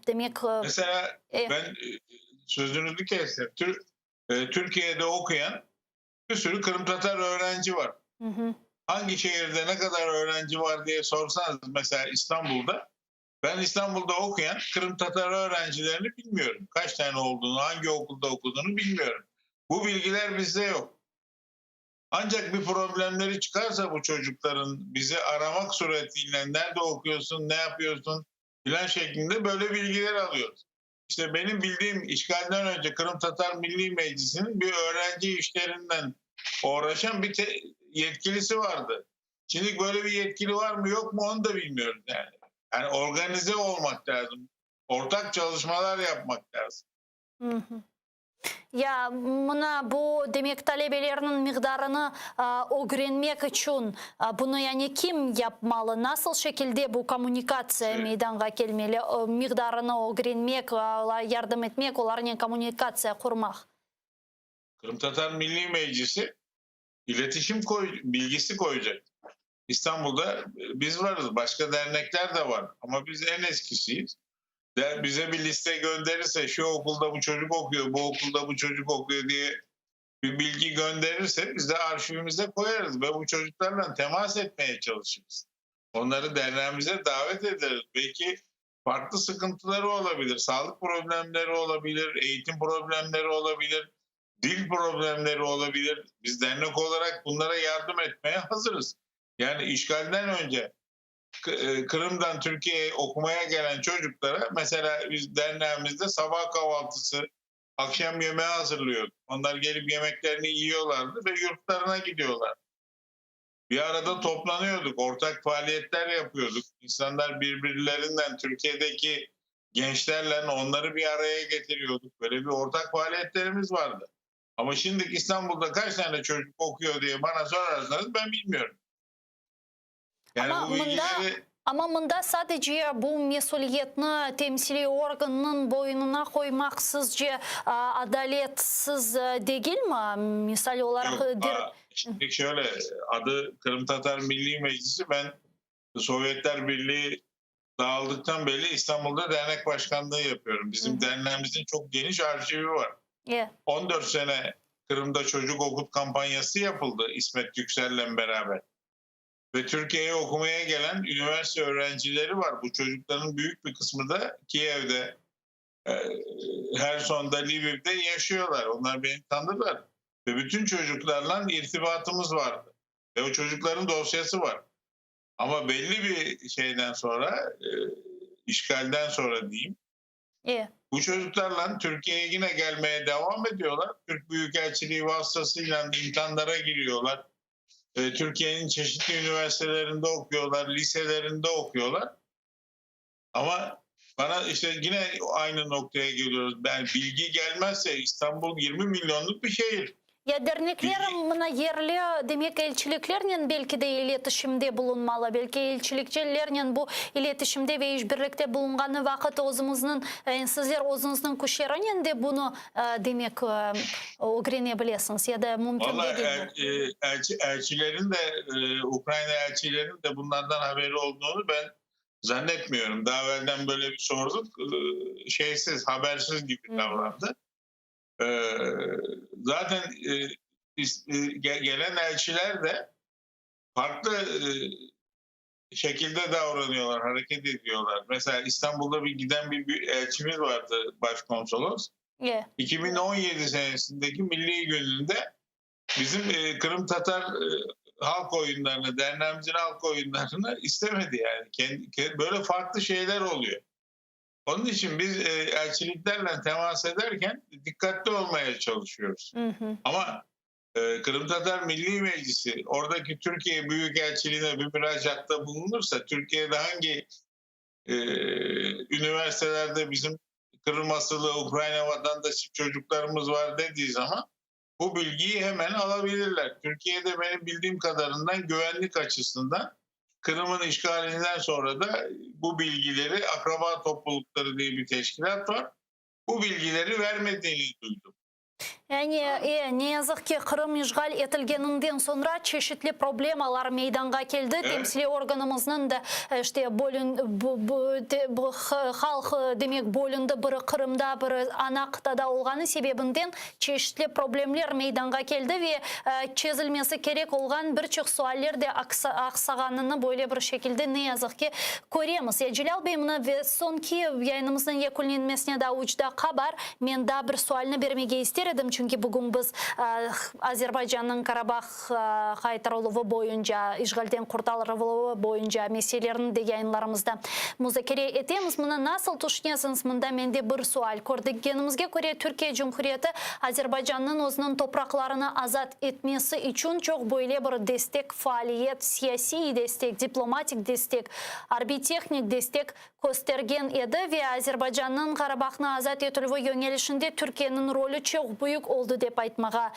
demek. Mesela ben sözüñizni kestim. Türkiye'de okuyan bir sürü Qırımtatar öğrenci var. Hangi şehirde ne kadar öğrenci var diye sorsanız mesela İstanbul'da ben İstanbul'da okuyan Qırımtatar öğrencilerini bilmiyorum. Kaç tane olduğunu, hangi okulda okuduğunu bilmiyorum. Bu bilgiler bizde yok. Ancak bir problemleri çıkarsa bu çocukların bizi aramak suretiyle nerede okuyorsun, ne yapıyorsun filan şeklinde böyle bilgiler alıyoruz. İşte benim bildiğim işgalden önce Kırım Tatar Milli Meclisi'nin bir öğrenci işlerinden uğraşan bir yetkilisi vardı. Şimdi böyle bir yetkili var mı yok mu onu da bilmiyoruz yani. Yani organize olmak lazım. Ortak çalışmalar yapmak lazım. Hı hı. Ya, mına bu, demek, talebelerniñ miqdarını ögrenmek içün bunı yani kim yapmalı? Nasıl şekilde bu kommunikatsiya meydanğa kelmeli, miqdarını ögrenmek, yardım etmek, olarnen kommunikatsiya qurmaq? Qırımtatar Milliy Meclisi iletişim bilgisi qoyacaq. İstanbulda biz varız, başqa dernekler de var, amma biz eñ eskisiyiz. Bize bir liste gönderirse, şu okulda bu çocuk okuyor, bu okulda bu çocuk okuyor diye bir bilgi gönderirse, biz de arşivimize koyarız ve bu çocuklarla temas etmeye çalışırız. Onları derneğimize davet ederiz. Belki farklı sıkıntıları olabilir, sağlık problemleri olabilir, eğitim problemleri olabilir, dil problemleri olabilir. Biz dernek olarak bunlara yardım etmeye hazırız. Yani işgalden önce Kırım'dan Türkiye'ye okumaya gelen çocuklara mesela biz derneğimizde sabah kahvaltısı, akşam yemeği hazırlıyorduk. Onlar gelip yemeklerini yiyorlardı ve yurtlarına gidiyorlar. Bir arada toplanıyorduk, ortak faaliyetler yapıyorduk. İnsanlar birbirlerinden Türkiye'deki gençlerle onları bir araya getiriyorduk. Böyle bir ortak faaliyetlerimiz vardı. Ama şimdi İstanbul'da kaç tane çocuk okuyor diye bana sorarsanız ben bilmiyorum. Yani Amma bu mında, bilgileri amma mında sadece bu mesüliyetni temsiliy organnıñ boyununa qoymaq sizce adaletsiz degilmi? Misal olaraq, Yoq, şimdi şöyle, adı Qırımtatar Milliy Meclisi, ben Sovyetler Birliği dağıldıktan beri İstanbul'da dernek başkanlığı yapıyorum. Bizim derneğimizin çok geniş arşivi var. 14 sene Kırım'da çocuk okut kampanyası yapıldı İsmet Yüksel'le beraber. Ve Türkiye'ye okumaya gelen üniversite öğrencileri var. Bu çocukların büyük bir kısmı da Kiev'de, Herson'da, Lviv'de yaşıyorlar. Onlar beni tanırlar. Ve bütün çocuklarla irtibatımız vardı. Ve o çocukların dosyası var. Ama belli bir şeyden sonra, işgalden sonra diyeyim, bu çocuklarla Türkiye'ye yine gelmeye devam ediyorlar. Türk Büyükelçiliği vasıtasıyla imtihanlara giriyorlar. Türkiye'nin çeşitli üniversitelerinde okuyorlar, liselerinde okuyorlar. Ama bana işte yine aynı noktaya geliyoruz. Yani bilgi gelmezse İstanbul 20 milyonluk bir şehir. Ya dernekler mına yerli, demek elçiliklernen belki de iletişimde bulunmalı, belki elçiliklernen bu iletişimde ve işbirlikte bulunğanı vaqıt özümizniñ, yani sizler özüñizniñ küçlerinen de bunı demek ögrene bilesiñiz ya da mümkün Vallahi degil bu? elçi, elçilerin de Ukrayna elçilerin de bunlardan haberi olduğunu ben zannetmiyorum. Daha evvelden böyle bir sorduk, şeysiz, habersiz gibi davrandı. Zaten gelen elçiler de farklı şekilde davranıyorlar, hareket ediyorlar. Mesela İstanbul'da bir giden bir, bir elçimiz vardı, başkonsolos. Yeah. 2017 senesindeki Milli Günü'nde bizim Kırım Tatar halk oyunlarını, derneğimizin halk oyunlarını istemedi yani. Kendi, böyle farklı şeyler oluyor. Onun için biz elçiliklerle temas ederken dikkatli olmaya çalışıyoruz. Hı hı. Ama Kırım Tatar Milli Meclisi oradaki Türkiye Büyükelçiliğine bir müracaatta bulunursa Türkiye'de hangi e, üniversitelerde bizim Kırım asıllı Ukrayna vatandaşı çocuklarımız var dediği zaman bu bilgiyi hemen alabilirler. Türkiye'de benim bildiğim kadarından güvenlik açısından Kırım'ın işgalinden sonra da bu bilgileri akraba toplulukları diye bir teşkilat var. Bu bilgileri vermediğini duydum. Yani ne yazıq ki, Qırım işğal etilgeninden soñra çeşitli problemalar meydanğa keldi. Evet. Temsiliy organımıznıñ da işte bölün, bu, bu, bu, halq demek bölündi, biri Qırımda, biri ana qıtada olğanı sebebinden çeşitli problemler meydanğa keldi ve çezilmesi kerek olğan bir çoq sualler de aqsağanını böyle bir şekilde ne yazıq ki köremiz. Ya Celâl bey, mına ve soñki yayınımıznıñ yekünlenmesine daa üç daqqa bar. Men daa bir sualni bermege ister edim, çünki. Çünki bugün biz Azerbaycannıñ Karabah qaytarıluvı boyunca, işğalden qurtarıluvı boyunca meselelerini de yayınlarımızda muzakere etemiz. Mına nasıl tüşünesiñiz, mında mende bir sual, körgenimizge köre, Türkiye Cumhuriyeti Azerbaycannıñ özüniñ topraqlarını azat etmesi içün çoq böyle bir destek, faaliyet, siyasiy destek, diplomatik destek, arbiy-tehnik destek köstergen edi ve Azerbaycannıñ Qarabahnı azat etilüvi yöñelişinde Türkiyeniñ rolü çoq büyük oldı dep aytmağa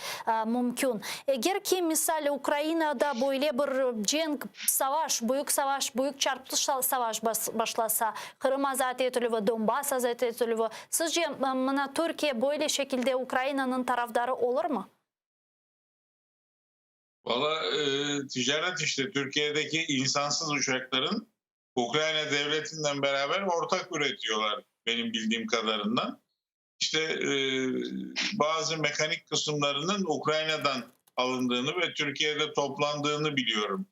mümkün. Eger ki, misal, Ukrainada böyle bir cenk, savaş, büyük savaş, büyük çarptı savaş başlasa, Qırım azat etilüvi, Donbass azat etilüvi, sizce, mına Türkiye böyle şekilde Ukrainanıñ tarafdarı olurmı? Valla, ticaret işte, Türkiyedeki insansız uçakların Ukrayna devletinden beraber ortak üretiyorlar benim bildiğim kadarından. İşte e, bazı mekanik kısımlarının Ukrayna'dan alındığını ve Türkiye'de toplandığını biliyorum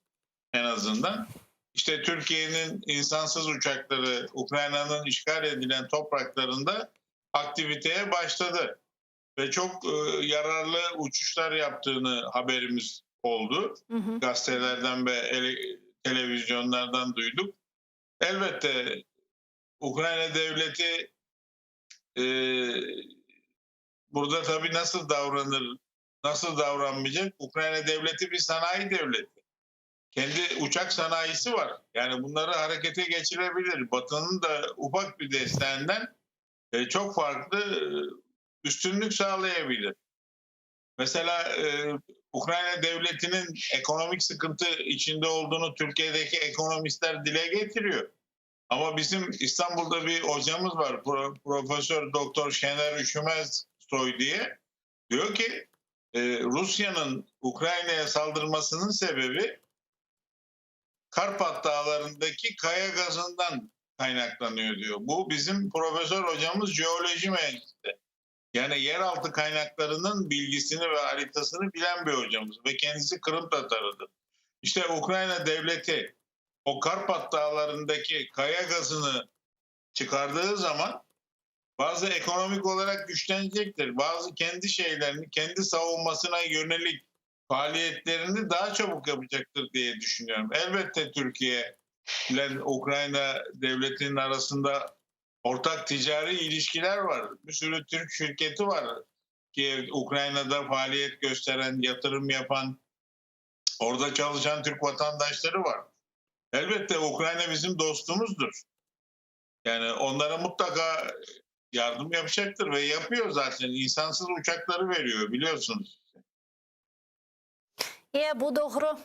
en azından. İşte Türkiye'nin insansız uçakları Ukrayna'nın işgal edilen topraklarında aktiviteye başladı. Ve çok e, yararlı uçuşlar yaptığını haberimiz oldu. Hı hı. Gazetelerden ve ele, televizyonlardan duyduk. Elbette Ukrayna devleti e, burada tabii nasıl davranır, nasıl davranmayacak? Ukrayna devleti bir sanayi devleti. Kendi uçak sanayisi var. Yani bunları harekete geçirebilir. Batı'nın da ufak bir desteğinden e, çok farklı e, üstünlük sağlayabilir. Mesela e, Ukrayna devletinin ekonomik sıkıntı içinde olduğunu Türkiye'deki ekonomistler dile getiriyor. Ama bizim İstanbul'da bir hocamız var, Pro, Profesör Doktor Şener Üşümez Soy diye. Diyor ki e, Rusya'nın Ukrayna'ya saldırmasının sebebi Karpat Dağları'ndaki kaya gazından kaynaklanıyor diyor. Bu bizim profesör hocamız jeoloji mühendisi. Yani yeraltı kaynaklarının bilgisini ve haritasını bilen bir hocamız ve kendisi Kırım Tatarıdır. İşte Ukrayna devleti o Karpat Dağları'ndaki kaya gazını çıkardığı zaman bazı ekonomik olarak güçlenecektir. Bazı kendi şeylerini, kendi savunmasına yönelik faaliyetlerini daha çabuk yapacaktır diye düşünüyorum. Elbette Türkiye ile Ukrayna devletinin arasında ortak ticari ilişkiler var. Bir sürü Türk şirketi var ki Ukrayna'da faaliyet gösteren, yatırım yapan, orada çalışan Türk vatandaşları var. Elbette Ukrayna bizim dostumuzdur. Yani onlara mutlaka yardım yapacaktır ve yapıyor zaten. İnsansız uçakları veriyor biliyorsunuz. E, bu doğru.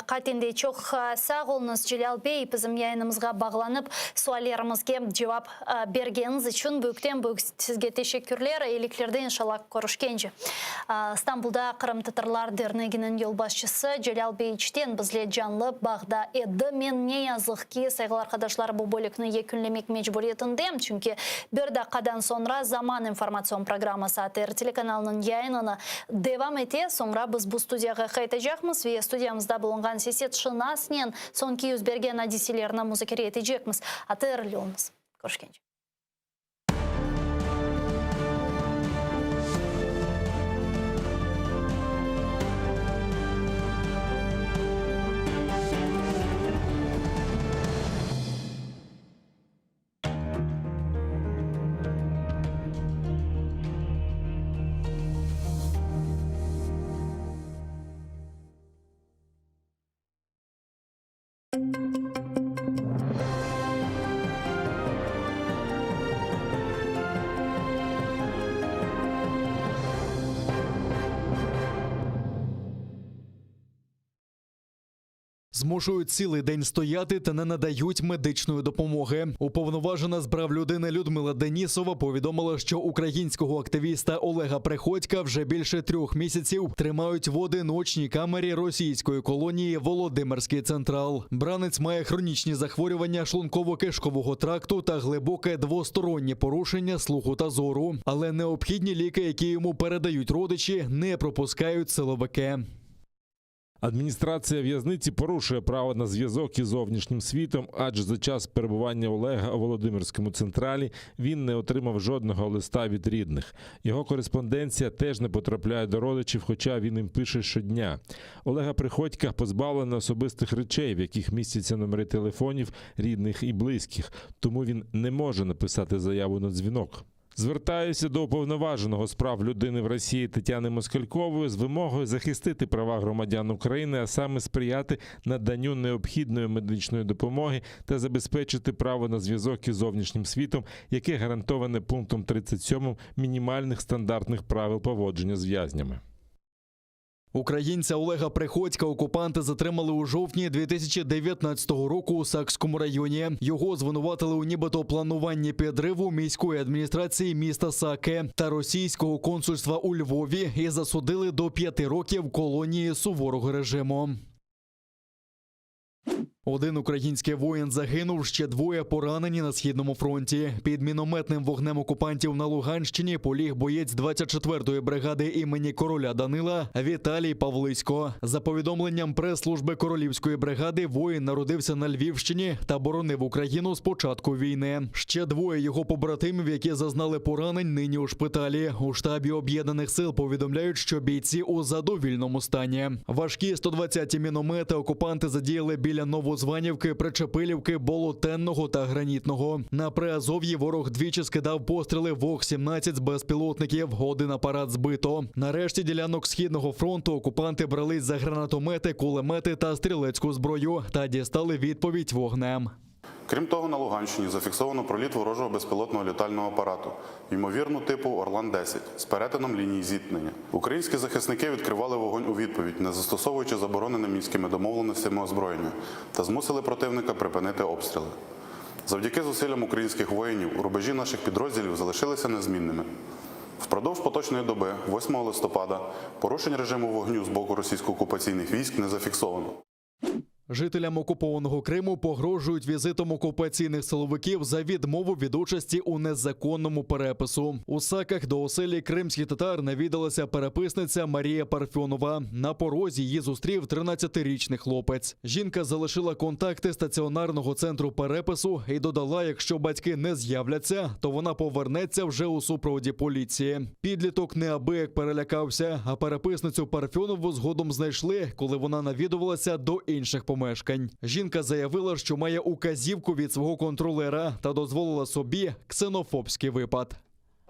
Qaten de çoq sağ oluñız, Celâl bey, bizim yayınımızğa bağlanıp, suallerimizge cevap bergeniñiz içün büyükten büyük sizge teşekkürler. Eyiliklerde inşallah körüşkence. İstanbulda Qırımtatarlar derneginiñ yolbaşçısı Celâl bey İçten bizle canlı bağda edi. Men, ne yazıq ki, sayğılı arqadaşlar, bu bölükni yekünlemek mecburiyetindem, çünki bir daqqadan soñra Zaman informatsion programması ATR telekanalınıñ yayınını Devam ete, soñra biz bu studiyağa qaytacaqmız ve studiyamızda bulunğan siyasetşınasnen soñki yüz bergen adiselerni muzakere etecekmiz. ATR-li oluñız. Körüşkence. Змушують цілий день стояти та не надають медичної допомоги. Уповноважена з прав людини Людмила Денісова повідомила, що українського активіста Олега Приходька вже більше трьох місяців тримають в одиночній камері російської колонії Володимирський Централ. Бранець має хронічні захворювання шлунково-кишкового тракту та глибоке двостороннє порушення слуху та зору. Але необхідні ліки, які йому передають родичі, не пропускають силовики. Адміністрація в'язниці порушує право на зв'язок із зовнішнім світом, адже за час перебування Олега у Володимирському централі він не отримав жодного листа від рідних. Його кореспонденція теж не потрапляє до родичів, хоча він їм пише щодня. Олега Приходька позбавлено особистих речей, в яких містяться номери телефонів рідних і близьких, тому він не може написати заяву на дзвінок. Звертаюся до уповноваженого з прав людини в Росії Тетяни Москалькової з вимогою захистити права громадян України, а саме сприяти наданню необхідної медичної допомоги та забезпечити право на зв'язок із зовнішнім світом, яке гарантоване пунктом 37 мінімальних стандартних правил поводження з в'язнями. Українця Олега Приходька окупанти затримали у жовтні 2019 року у Сакському районі. Його звинуватили у нібито плануванні підриву міської адміністрації міста Саки та російського консульства у Львові і засудили до п'яти років колонії суворого режиму. Один український воїн загинув, ще двоє поранені на східному фронті. Під мінометним вогнем окупантів на Луганщині поліг боєць 24-ї бригади імені короля Данила Віталій Павлисько. За повідомленням прес-служби королівської бригади, воїн народився на Львівщині та боронив Україну з початку війни. Ще двоє його побратимів, які зазнали поранень, нині у шпиталі. У штабі об'єднаних сил повідомляють, що бійці у задовільному стані. Важкі 120-ті міномети окупанти задіяли біля Новозванівки, Причепилівки, Болотенного та Гранітного. На Приазов'ї ворог двічі скидав постріли ВОГ-17 з безпілотників. Один апарат збито. Нарешті ділянок східного фронту окупанти брались за гранатомети, кулемети та стрілецьку зброю та дістали відповідь вогнем. Крім того, на Луганщині зафіксовано проліт ворожого безпілотного літального апарату, ймовірно, типу Орлан-10 з перетином лінії зіткнення. Українські захисники відкривали вогонь у відповідь, не застосовуючи заборонене мінськими домовленостями озброєння, та змусили противника припинити обстріли. Завдяки зусиллям українських воїнів рубежі наших підрозділів залишилися незмінними. Впродовж поточної доби, 8 листопада, порушень режиму вогню з боку російсько-окупаційних військ не зафіксовано. Жителям окупованого Криму погрожують візитом окупаційних силовиків за відмову від участі у незаконному перепису. У Саках до оселі кримських татар навідалася переписниця Марія Парфьонова. На порозі її зустрів 13-річний хлопець. Жінка залишила контакти стаціонарного центру перепису і додала, якщо батьки не з'являться, то вона повернеться вже у супроводі поліції. Підліток неабияк перелякався, а переписницю Парфьонову згодом знайшли, коли вона навідувалася до інших помешкань. Жінка заявила, що має указівку від свого контролера та дозволила собі ксенофобський випад.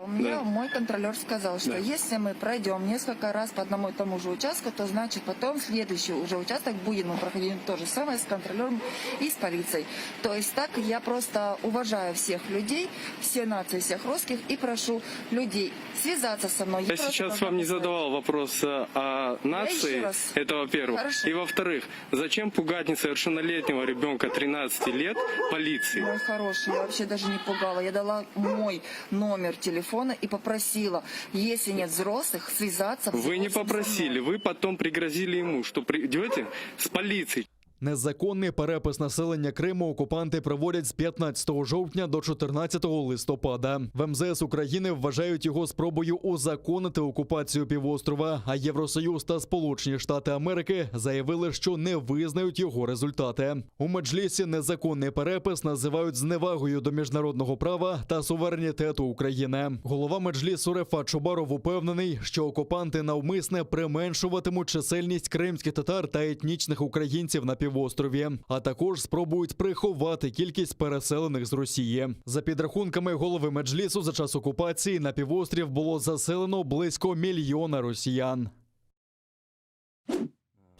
Мне мой контролер сказал, что если мы пройдем несколько раз по одному и тому же участку, то значит потом следующий уже участок будет мы проходить то же самое с контролером и с полицией. То есть так я просто уважаю всех людей, все нации, всех русских и прошу людей связаться со мной. Я просто сейчас должна вам не поставить. задавал вопрос э, о нации, еще раз. это во-первых. Хорошо. И во-вторых, зачем пугать несовершеннолетнего ребенка 13 лет полицией? Мой хороший, я вообще даже не пугала. Я дала мой номер телефона и попросила, если нет взрослых, связаться. Вы не взрослым со мной. попросили, вы потом пригрозили ему, что придете с полицией. Незаконний перепис населення Криму окупанти проводять з 15 жовтня до 14 листопада. В МЗС України вважають його спробою узаконити окупацію півострова. А Євросоюз та Сполучені Штати Америки заявили, що не визнають його результати. У Меджлісі незаконний перепис називають зневагою до міжнародного права та суверенітету України. Голова Меджлісу Рефат Чубаров упевнений, що окупанти навмисне применшуватимуть чисельність кримських татар та етнічних українців на півострові, а також спробують приховати кількість переселених з Росії. За підрахунками голови Меджлісу, за час окупації на півострів було заселено близько мільйона росіян.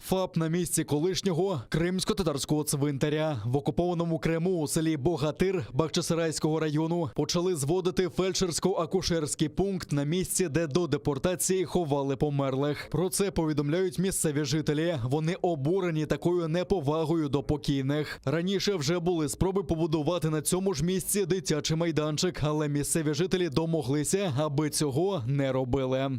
ФАП на місці колишнього кримсько-татарського цвинтаря в окупованому Криму у селі Богатир Бахчисарайського району почали зводити фельдшерсько-акушерський пункт на місці, де до депортації ховали померлих. Про це повідомляють місцеві жителі. Вони обурені такою неповагою до покійних. Раніше вже були спроби побудувати на цьому ж місці дитячий майданчик, але місцеві жителі домоглися, аби цього не робили.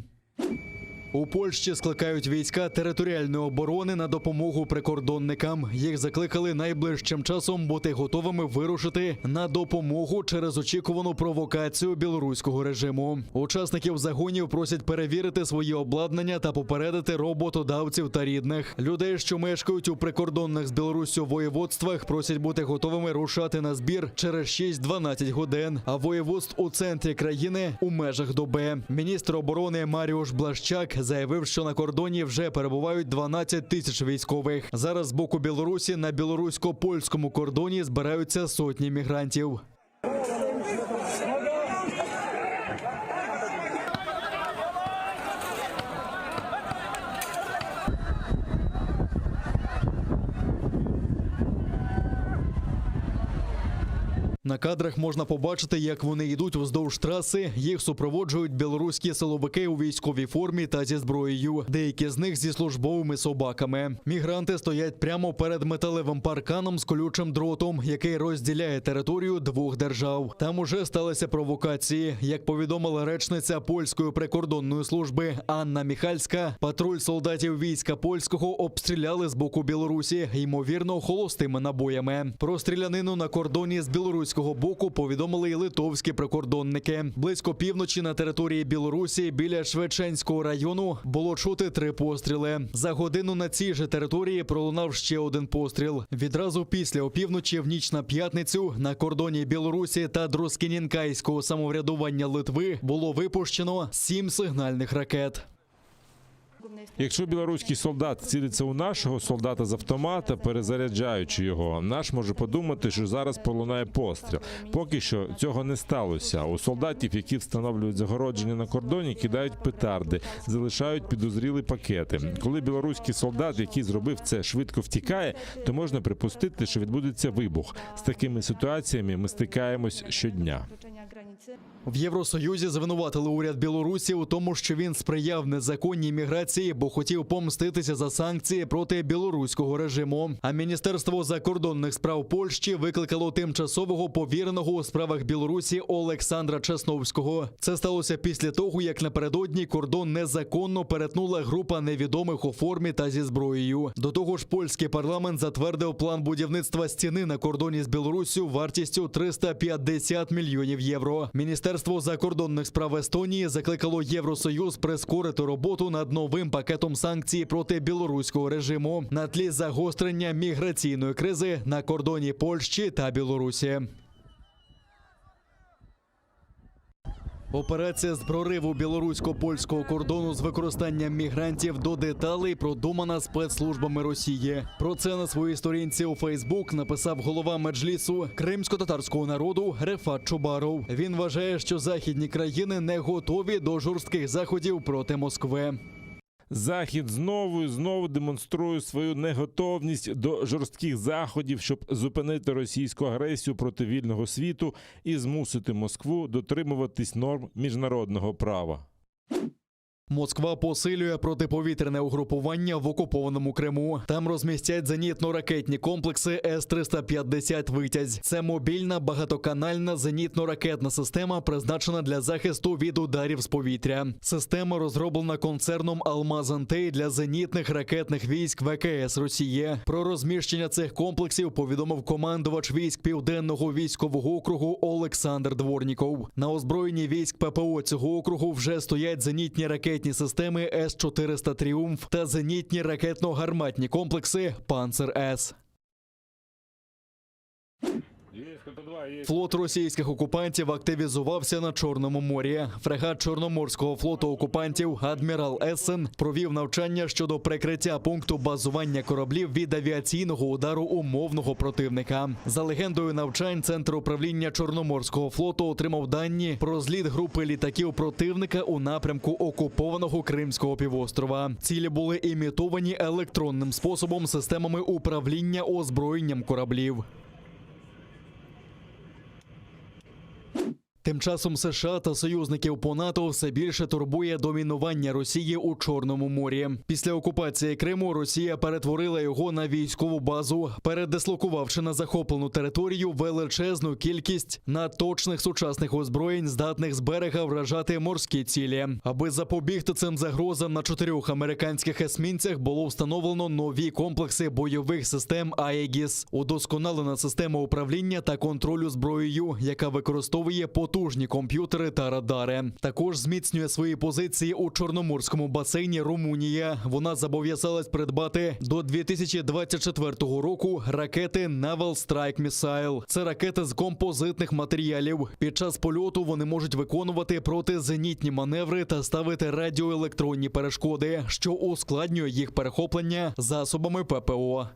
У Польщі скликають війська територіальної оборони на допомогу прикордонникам. Їх закликали найближчим часом бути готовими вирушити на допомогу через очікувану провокацію білоруського режиму. Учасників загонів просять перевірити свої обладнання та попередити роботодавців та рідних. Людей, що мешкають у прикордонних з Білоруссю воєводствах, просять бути готовими рушати на збір через 6-12 годин. А воєводств у центрі країни у межах доби. Міністр оборони Маріуш Блащак заявив, що на кордоні вже перебувають 12 тисяч військових. Зараз з боку Білорусі на білорусько-польському кордоні збираються сотні мігрантів. На кадрах можна побачити, як вони йдуть уздовж траси. Їх супроводжують білоруські силовики у військовій формі та зі зброєю. Деякі з них зі службовими собаками. Мігранти стоять прямо перед металевим парканом з колючим дротом, який розділяє територію двох держав. Там уже сталися провокації. Як повідомила речниця польської прикордонної служби Анна Міхальська, патруль солдатів війська польського обстріляли з боку Білорусі, ймовірно, холостими набоями. Про стрілянину на кордоні з білоруського боку повідомили й литовські прикордонники. Близько півночі на території Білорусі біля Швеченського району було чути три постріли. За годину на цій же території пролунав ще один постріл. Відразу після опівночі в ніч на п'ятницю на кордоні Білорусі та Друскінінкайського самоврядування Литви було випущено сім сигнальних ракет. Якщо білоруський солдат цілиться у нашого солдата з автомата, перезаряджаючи його, наш може подумати, що зараз пролунає постріл. Поки що цього не сталося. У солдатів, які встановлюють загородження на кордоні, кидають петарди, залишають підозрілі пакети. Коли білоруський солдат, який зробив це, швидко втікає, то можна припустити, що відбудеться вибух. З такими ситуаціями ми стикаємось щодня. В Євросоюзі звинуватили уряд Білорусі у тому, що він сприяв незаконній міграції, бо хотів помститися за санкції проти білоруського режиму. А Міністерство закордонних справ Польщі викликало тимчасового повіреного у справах Білорусі Олександра Чесновського. Це сталося після того, як напередодні кордон незаконно перетнула група невідомих у формі та зі зброєю. До того ж, польський парламент затвердив план будівництва стіни на кордоні з Білоруссю вартістю 350 мільйонів євро. Міністерство закордонних справ Естонії закликало Євросоюз прискорити роботу над новим пакетом санкцій проти білоруського режиму на тлі загострення міграційної кризи на кордоні Польщі та Білорусі. Операція з прориву білорусько-польського кордону з використанням мігрантів до деталей продумана спецслужбами Росії. Про це на своїй сторінці у Фейсбук написав голова меджлісу кримсько-татарського народу Рефат Чубаров. Він вважає, що західні країни не готові до жорстких заходів проти Москви. Захід знову і знову демонструє свою неготовність до жорстких заходів, щоб зупинити російську агресію проти вільного світу і змусити Москву дотримуватись норм міжнародного права. Москва посилює протиповітряне угрупування в окупованому Криму. Там розмістять зенітно-ракетні комплекси С-350 «Витязь». Це мобільна багатоканальна зенітно-ракетна система, призначена для захисту від ударів з повітря. Система розроблена концерном «Алмаз Антей» для зенітних ракетних військ ВКС Росії. Про розміщення цих комплексів повідомив командувач військ Південного військового округу Олександр Дворніков. На озброєнні військ ППО цього округу вже стоять зенітні ракетні системи С-400 «Тріумф» та зенітні ракетно-гарматні комплекси «Панцер-С». Флот російських окупантів активізувався на Чорному морі. Фрегат Чорноморського флоту окупантів Адмірал Ессен провів навчання щодо прикриття пункту базування кораблів від авіаційного удару умовного противника. За легендою навчань, центр управління Чорноморського флоту отримав дані про зліт групи літаків противника у напрямку окупованого Кримського півострова. Цілі були імітовані електронним способом системами управління озброєнням кораблів. Тим часом США та союзників по НАТО все більше турбує домінування Росії у Чорному морі. Після окупації Криму Росія перетворила його на військову базу, передислокувавши на захоплену територію величезну кількість надточних сучасних озброєнь, здатних з берега вражати морські цілі. Аби запобігти цим загрозам на чотирьох американських есмінцях було встановлено нові комплекси бойових систем Аегіс, удосконалена система управління та контролю зброєю, яка використовує потужні комп'ютери та радари. Також зміцнює свої позиції у Чорноморському басейні Румунія. Вона зобов'язалась придбати до 2024 року ракети Naval Strike Missile. Це ракети з композитних матеріалів. Під час польоту вони можуть виконувати протизенітні маневри та ставити радіоелектронні перешкоди, що ускладнює їх перехоплення засобами ППО.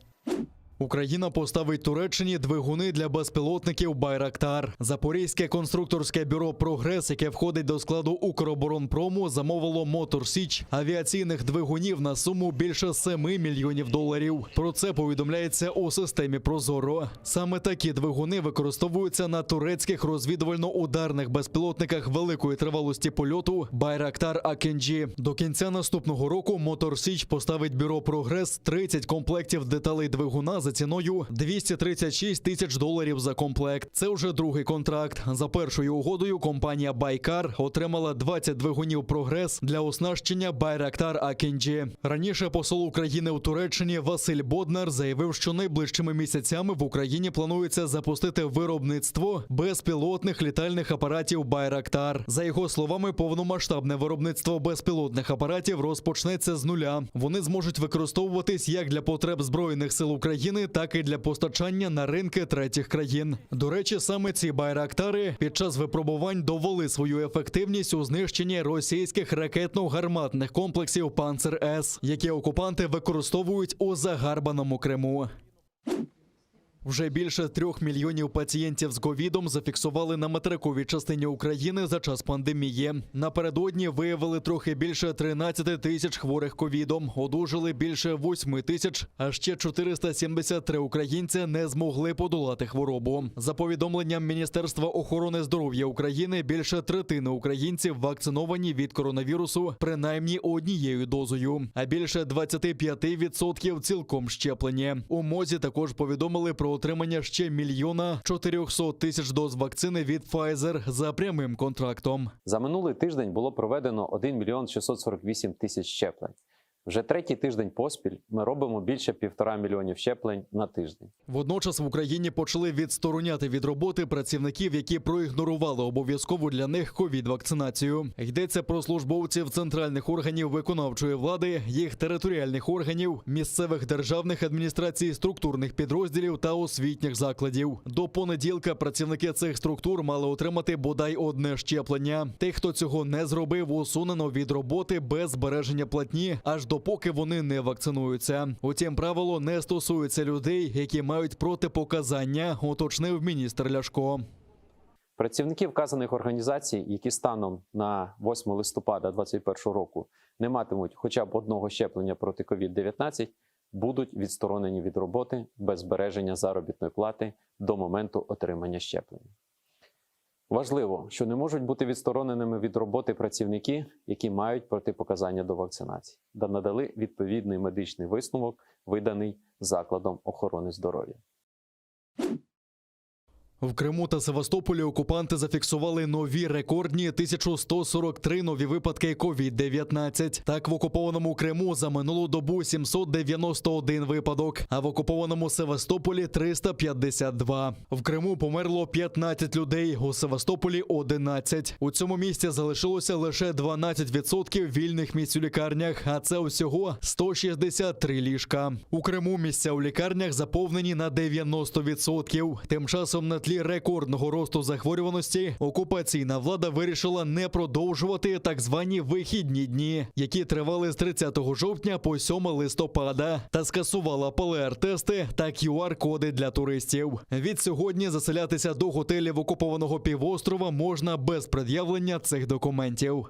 Україна поставить Туреччині двигуни для безпілотників Байрактар. Запорізьке конструкторське бюро Прогрес, яке входить до складу Укроборонпрому, замовило Мотор Січ авіаційних двигунів на суму більше 7 мільйонів доларів. Про це повідомляється у системі Прозоро. Саме такі двигуни використовуються на турецьких розвідувально-ударних безпілотниках великої тривалості польоту Байрактар Акінджі. До кінця наступного року Мотор Січ поставить бюро Прогрес 30 комплектів деталей двигуна за ціною 236 тисяч доларів за комплект. Це вже другий контракт. За першою угодою компанія Байкар отримала 20 двигунів Прогрес для оснащення Байрактар Акінджі. Раніше посол України у Туреччині Василь Боднар заявив, що найближчими місяцями в Україні планується запустити виробництво безпілотних літальних апаратів Байрактар. За його словами, повномасштабне виробництво безпілотних апаратів розпочнеться з нуля. Вони зможуть використовуватись як для потреб збройних сил України, так і для постачання на ринки третіх країн. До речі, саме ці байрактари під час випробувань довели свою ефективність у знищенні російських ракетно-гарматних комплексів Панцер С, які окупанти використовують у загарбаному Криму. Вже більше трьох мільйонів пацієнтів з ковідом зафіксували на материковій частині України за час пандемії. Напередодні виявили трохи більше 13 тисяч хворих ковідом, одужали більше 8 тисяч, а ще 473 українця не змогли подолати хворобу. За повідомленням Міністерства охорони здоров'я України, більше третини українців вакциновані від коронавірусу принаймні однією дозою, а більше 25% цілком щеплені. У МОЗі також повідомили про отримання ще мільйона 400 тисяч доз вакцини від Pfizer за прямим контрактом. За минулий тиждень було проведено 1 мільйон 648 тисяч щеплень. Вже третій тиждень поспіль ми робимо більше півтора мільйонів щеплень на тиждень. Водночас в Україні почали відстороняти від роботи працівників, які проігнорували обов'язкову для них ковід-вакцинацію. Йдеться про службовців центральних органів виконавчої влади, їх територіальних органів, місцевих державних адміністрацій, структурних підрозділів та освітніх закладів. До понеділка працівники цих структур мали отримати бодай одне щеплення. Тих, хто цього не зробив, усунено від роботи без збереження платні, аж допоки вони не вакцинуються. Утім, правило не стосується людей, які мають протипоказання, уточнив міністр Ляшко. Працівники вказаних організацій, які станом на 8 листопада 2021 року не матимуть хоча б одного щеплення проти COVID-19, будуть відсторонені від роботи без збереження заробітної плати до моменту отримання щеплення. Важливо, що не можуть бути відстороненими від роботи працівники, які мають протипоказання до вакцинації, та надали відповідний медичний висновок, виданий закладом охорони здоров'я. В Криму та Севастополі окупанти зафіксували нові рекордні 1143 нові випадки COVID-19. Так, в окупованому Криму за минулу добу 791 випадок, а в окупованому Севастополі 352. В Криму померло 15 людей, у Севастополі 11. У цьому місці залишилося лише 12% вільних місць у лікарнях, а це усього 163 ліжка. У Криму місця у лікарнях заповнені на 90%. Тим часом на тлі рекордного росту захворюваності окупаційна влада вирішила не продовжувати так звані вихідні дні, які тривали з 30 жовтня по 7 листопада, та скасувала ПЛР-тести та QR-коди для туристів. Від сьогодні заселятися до готелів окупованого півострова можна без пред'явлення цих документів.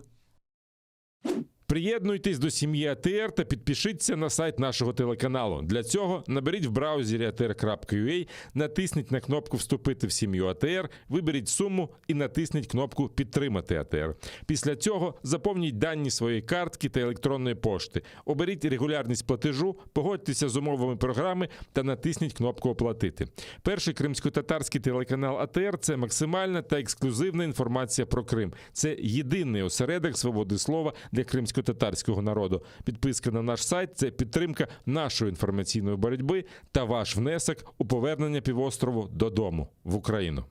Приєднуйтесь до сім'ї АТР та підпишіться на сайт нашого телеканалу. Для цього наберіть в браузері atr.ua, натисніть на кнопку Вступити в сім'ю АТР, виберіть суму і натисніть кнопку Підтримати АТР. Після цього заповніть дані своєї картки та електронної пошти. Оберіть регулярність платежу, погодьтеся з умовами програми та натисніть кнопку Оплатити. Перший кримсько-татарський телеканал АТР це максимальна та ексклюзивна інформація про Крим. Це єдиний осередок свободи слова для кримсько-татарського народу. Підписка на наш сайт це підтримка нашої інформаційної боротьби та ваш внесок у повернення півострову додому в Україну.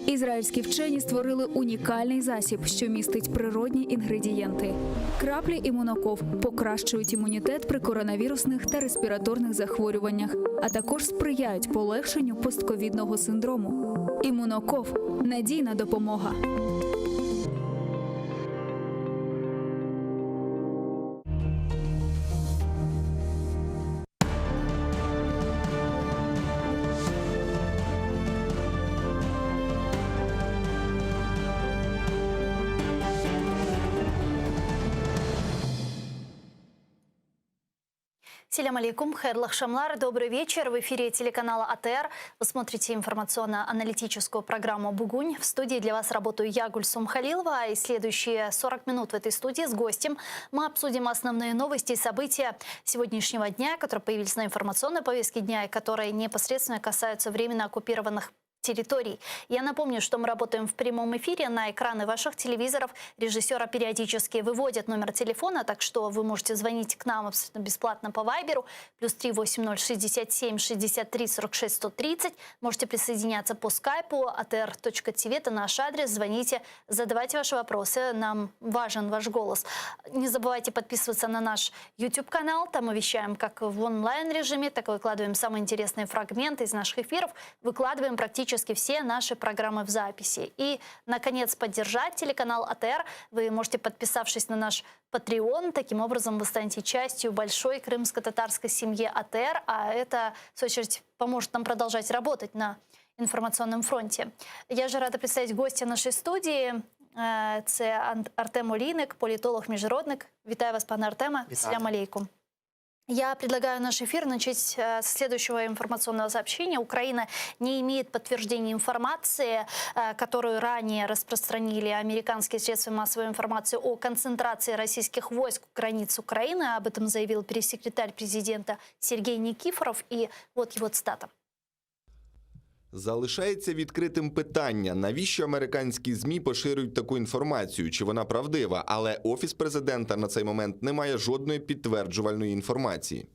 Ізраїльські вчені створили унікальний засіб, що містить природні інгредієнти. Краплі імуноков покращують імунітет при коронавірусних та респіраторних захворюваннях, а також сприяють полегшенню постковідного синдрому. Імуноков надійна допомога. Селям алейкум, хайырлы aqşamlar. Добрый вечер. В эфире телеканала АТР. Вы смотрите информационно-аналитическую программу «Бугунь». В студии для вас работаю я, Гульсум Халилова. И следующие 40 минут в этой студии с гостем мы обсудим основные новости и события сегодняшнего дня, которые появились на информационной повестке дня и которые непосредственно касаются временно оккупированных территорий. Я напомню, что мы работаем в прямом эфире. На экраны ваших телевизоров режиссера периодически выводят номер телефона, так что вы можете звонить к нам абсолютно бесплатно по Вайберу. Плюс 380 67 63 46 130. Можете присоединяться по скайпу atr.tv. Это наш адрес. Звоните, задавайте ваши вопросы. Нам важен ваш голос. Не забывайте подписываться на наш YouTube-канал. Там мы вещаем как в онлайн-режиме, так и выкладываем самые интересные фрагменты из наших эфиров. Выкладываем практически все наши программы в записи. И, наконец, поддержать телеканал АТР вы можете, подписавшись на наш Patreon. Таким образом, вы станете частью большой крымско-татарской семьи АТР, а это, в свою очередь, поможет нам продолжать работать на информационном фронте. Я же рада представить гостя нашей студии. Е, Це Ан- Артем Олійник, політолог-міжнародник. Вітаю вас, пане Артеме. Вітаю. Селям алейкум. Я предлагаю наш эфир начать э, с следующего информационного сообщения. Украина не имеет подтверждения информации, э, которую ранее распространили американские средства массовой информации о концентрации российских войск у границ Украины. Об этом заявил пресс-секретарь президента Сергей Никифоров. И вот его цитата. Залишається відкритим питання, навіщо американські ЗМІ поширюють таку інформацію, чи вона правдива, але офіс президента на цей момент не має жодної підтверджувальної інформації.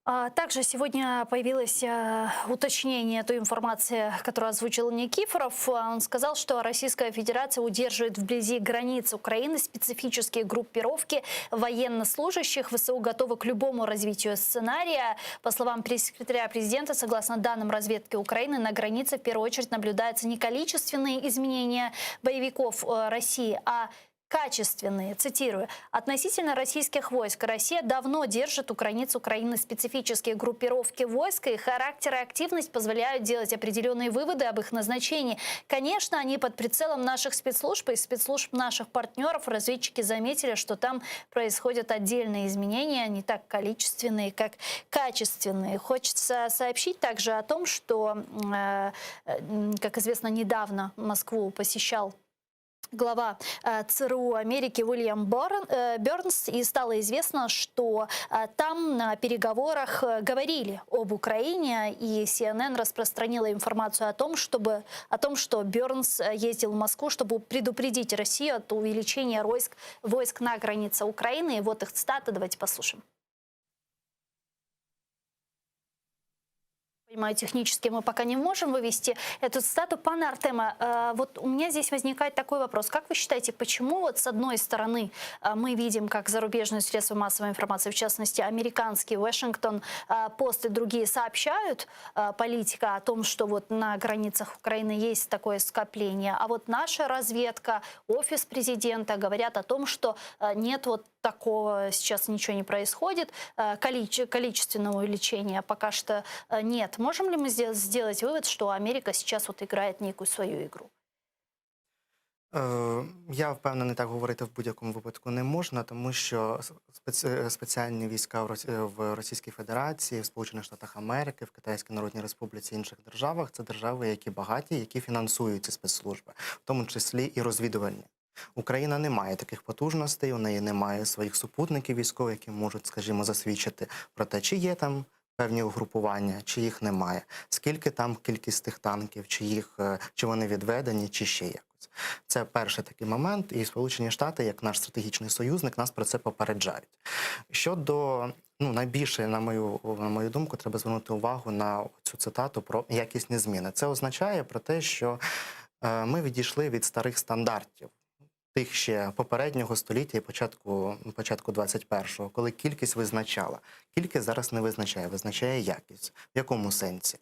А Также сегодня появилось э, уточнение той информации, которую озвучил Никифоров. Он сказал, что Российская Федерация удерживает вблизи границ Украины специфические группировки военнослужащих. ВСУ готовы к любому развитию сценария. По словам пресс-секретаря президента, согласно данным разведки Украины, на границе в первую очередь наблюдаются не количественные изменения боевиков э, России, а качественные, цитирую, относительно российских войск. Россия давно держит у границ Украины специфические группировки войск, и характер и активность позволяют делать определенные выводы об их назначении. Конечно, они под прицелом наших спецслужб и спецслужб наших партнеров. Разведчики заметили, что там происходят отдельные изменения, не так количественные, как качественные. Хочется сообщить также о том, что, э, э, как известно, недавно Москву посещал глава э, ЦРУ Америки Уильям Борн- э, Бернс, и стало известно, что э, там на переговорах э, говорили об Украине, и CNN распространила информацию о том, чтобы, о том, что Бернс э, ездил в Москву, чтобы предупредить Россию от увеличения войск, войск на границе Украины. И вот их цитата, давайте послушаем. Понимаю, технически мы пока не можем вывести эту цитату. Пане Артеме, э, вот у меня здесь возникает такой вопрос. Как вы считаете, почему вот с одной стороны э, мы видим, как зарубежные средства массовой информации, в частности, американский Вашингтон э, Пост и другие сообщают Politico о том, что вот на границах Украины есть такое скопление, а вот наша разведка, офис президента говорят о том, что нет вот такого сейчас ничего не происходит, количественного увеличения пока что нет. Можем ли мы сделать вывод, что Америка сейчас вот играет некую свою игру? Е, Я впевнений, так говорити в будь-якому випадку не можна, тому що спеці- спеціальні війська в Рос- в Російській Федерації, в Сполучених Штатах Америки, в Китайській Народній Республіці і інших державах це держави, які багаті, які фінансують ці спецслужби, в тому числі і розвідувальні. Україна не має таких потужностей, у неї немає своїх супутників військових, які можуть, скажімо, засвідчити про те, чи є там певні угрупування, чи їх немає, скільки там кількість тих танків, чи їх е, чи вони відведені, чи ще якось. Це перший такий момент, і Сполучені Штати, як наш стратегічний союзник, нас про це попереджають. Щодо ну найбільше, на мою на мою думку, треба звернути увагу на цю цитату про якісні зміни. Це означає про те, що е, ми відійшли від старих стандартів. Тих ще попереднього століття і початку, початку 21-го, коли кількість визначала. Кількість зараз не визначає, визначає якість. В якому сенсі?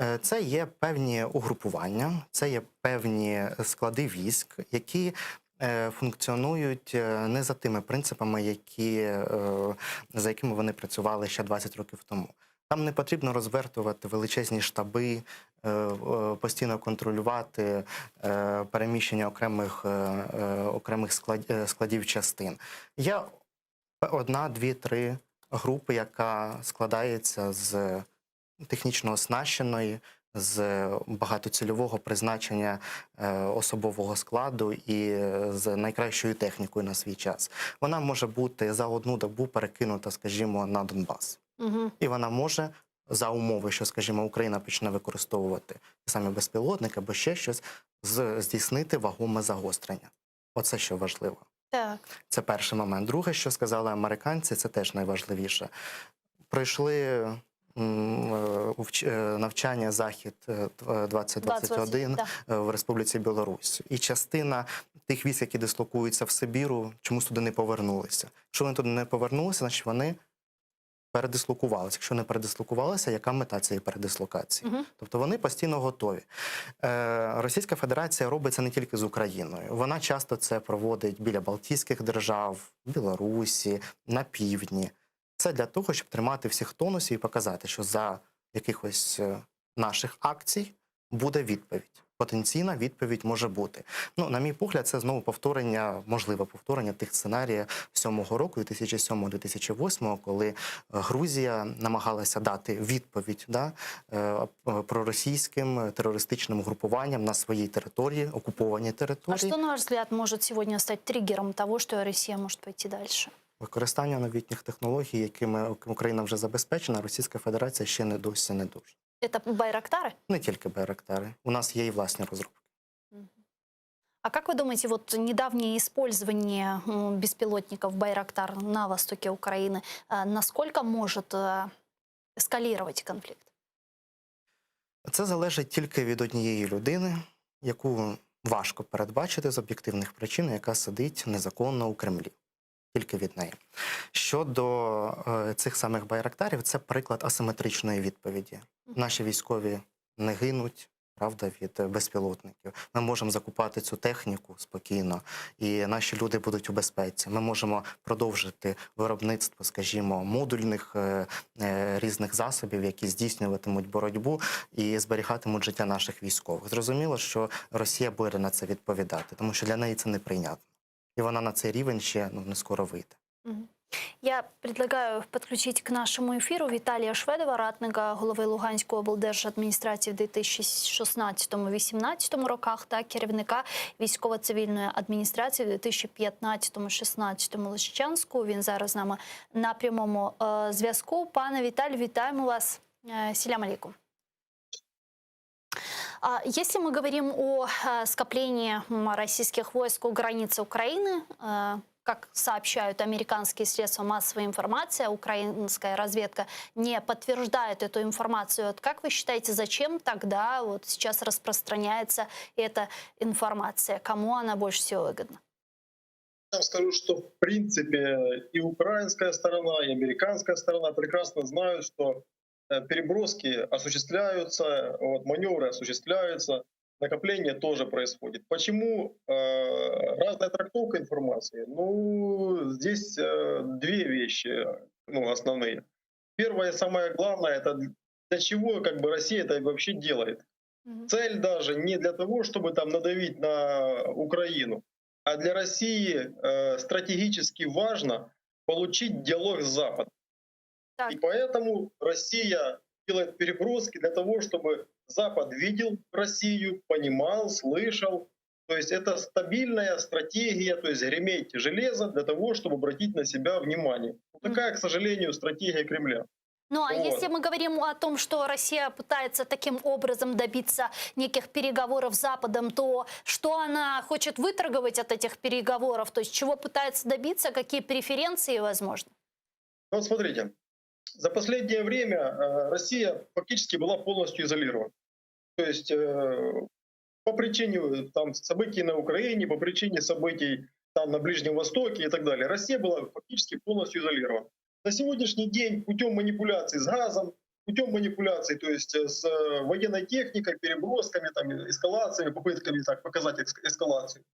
Е, Це є певні угрупування, це є певні склади військ, які е, функціонують е, не за тими принципами, які, е, за якими вони працювали ще 20 років тому. Там не потрібно розвертувати величезні штаби, е, е, постійно контролювати е, переміщення окремих, е, е, окремих склад- е, складів частин. Є одна, дві, три групи, яка складається з технічно оснащеної, з багатоцільового призначення е, особового складу і е, з найкращою технікою на свій час. Вона може бути за одну добу перекинута, скажімо, на Донбас. Угу. І вона може за умови, що, скажімо, Україна почне використовувати ті самі безпілотники або ще щось, з- здійснити вагоме загострення. Оце що важливо. Так. Це перший момент. Друге, що сказали американці, це теж найважливіше. Пройшли м, е, вч- е, навчання Захід е, 2021 да. е, в Республіці Білорусь. І частина тих військ, які дислокуються в Сибіру, чомусь туди не повернулися. Якщо вони туди не повернулися, значить вони передислокувалися. Якщо не передислокувалися, яка мета цієї передислокації? Мгм. Тобто вони постійно готові. Е, Російська Федерація робить це не тільки з Україною. Вона часто це проводить біля Балтійських держав, Білорусі, на півдні. Це для того, щоб тримати всіх в тонусі і показати, що за якихось е, наших акцій буде відповідь. Потенційна відповідь може бути. Ну, на мій погляд, це знову повторення, можливе повторення тих сценаріїв сьомого року, 2007-2008, коли е, Грузія намагалася дати відповідь да, е, проросійським терористичним угрупуванням на своїй території, окупованій А території. что, на ваш взгляд, может сегодня стать триггером того, что Россия может пойти дальше? Використання новітніх технологій, якими Україна вже забезпечена, Російська Федерація ще не досі не дуже. Это Байрактары? Не тільки Байрактари. У нас є і власні розробки. А как вы думаете, вот недавнее использование м, беспилотников Байрактар на востоке Украины, э, насколько может э, эскалировать конфликт? Це залежить тільки від однієї людини, яку важко передбачити з об'єктивних причин, яка сидить незаконно у Кремлі. Тільки від неї. Щодо е, цих самих байрактарів, це приклад асиметричної відповіді. Наші військові не гинуть, правда, від е, безпілотників. Ми можемо закупати цю техніку спокійно, і наші люди будуть у безпеці. Ми можемо продовжити виробництво, скажімо, модульних е, е, різних засобів, які здійснюватимуть боротьбу і зберігатимуть життя наших військових. Зрозуміло, що Росія буде на це відповідати, тому що для неї це неприйнятно. І вона на цей рівень ще ну, не скоро вийде. Мгм. Я предлагаю подключить к нашему эфиру Віталія Шведова, радника голови Луганської облдержадміністрації в 2016-2018 роках та керівника військово-цивільної адміністрації в 2015-2016 Лисичанську. Він зараз з нами на прямому е, зв'язку. Пане Віталію, вітаємо вас. Е, Селям алейкум. А Если мы говорим о э, скоплении м, российских войск у границы Украины, э, как сообщают американские средства массовой информации, а украинская разведка не подтверждает эту информацию. Вот как вы считаете, зачем тогда вот сейчас распространяется эта информация? Кому она больше всего выгодна? Я вам скажу, что в принципе и украинская сторона, и американская сторона прекрасно знают, что э, переброски осуществляются, вот, маневры осуществляются, накопление тоже происходит. Почему э, разная трактовка информации? Ну, здесь э, две вещи ну, основные. Первое, самое главное, это для чего как бы Россия это вообще делает. Цель даже не для того, чтобы там надавить на Украину, а для России э, стратегически важно получить диалог с Западом. И поэтому Россия делает переброски для того, чтобы Запад видел Россию, понимал, слышал. То есть это стабильная стратегия, то есть греметь железо для того, чтобы обратить на себя внимание. Вот такая, к сожалению, стратегия Кремля. Ну а Вот. если мы говорим о том, что Россия пытается таким образом добиться неких переговоров с Западом, то что она хочет выторговать от этих переговоров? То есть чего пытается добиться, какие преференции возможно? Ну Вот смотрите, за последнее время э, Россия фактически была полностью изолирована. То есть э, по причине э, там, событий на Украине, по причине событий там, на Ближнем Востоке и так далее, Россия была фактически полностью изолирована. На сегодняшний день путем манипуляций с газом, путем манипуляций, то есть э, с э, военной техникой, перебросками, там, эскалациями, попытками так, показать эск- эскалацию,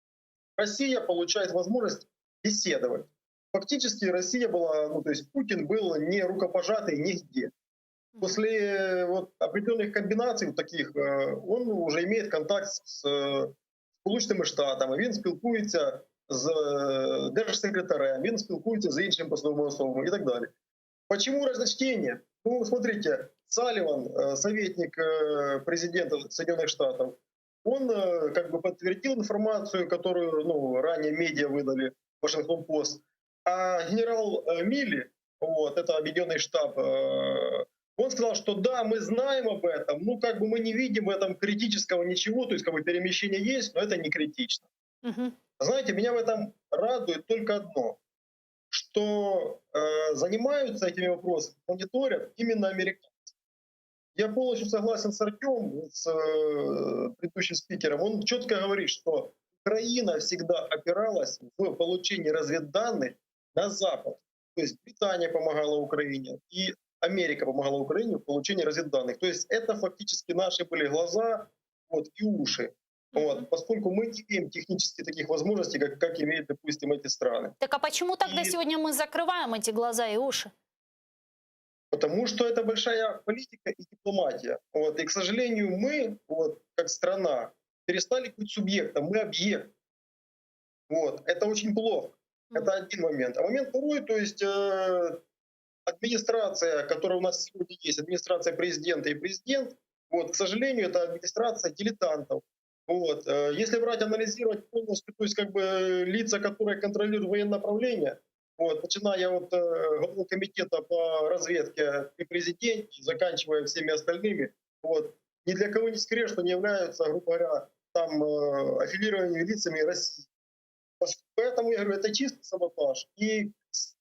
Россия получает возможность беседовать. Фактически Россия была, ну то есть Путин был не рукопожатый нигде. После э, вот, определенных комбинаций вот таких э, он уже имеет контакт с э, Сполученими Штатами, він спілкується з е, держсекретарем, він спілкується з іншими посадовими особами і так далі. Почему разночтение? Ну, смотрите, Салливан, э, советник э, президента Соединенных Штатов, он э, как бы подтвердил информацию, которую ну, ранее медиа выдали, Вашингтон-Пост. А генерал э, Милли, вот, это объединенный штаб, э, он сказал, что да, мы знаем об этом, ну как бы мы не видим в этом критического ничего, то есть как бы перемещение есть, но это не критично. Знаете, меня в этом радует только одно, что э, занимаются этими вопросами, мониторят именно американцы. Я полностью согласен с Артемом, с э, предыдущим спикером. Он четко говорит, что Украина всегда опиралась в получении разведданных на Запад. То есть Британия помогала Украине и Америка помогала Украине в получении разведданных. То есть это фактически наши были глаза вот, и уши. Вот, поскольку мы не имеем технически таких возможностей, как, как имеют, допустим, эти страны. Так а почему тогда сегодня мы закрываем эти глаза и уши? Потому что это большая политика и дипломатия. Вот. И, к сожалению, мы, вот, как страна, перестали быть субъектом, мы объект. Вот. Это очень плохо. Это один момент. А момент второй, то есть э, администрация, которая у нас сегодня есть, администрация президента и президент, вот, к сожалению, это администрация дилетантов. Вот. э, Если брать, анализировать полностью, то есть как бы э, лица, которые контролируют военное направление, вот, начиная от э, главы комитета по разведке при президенте, заканчивая всеми остальными, вот, ни для кого не секрет, что они являются, грубо говоря, там э, аффилированными лицами России. Пос- Поэтому я говорю, это чистый саботаж. И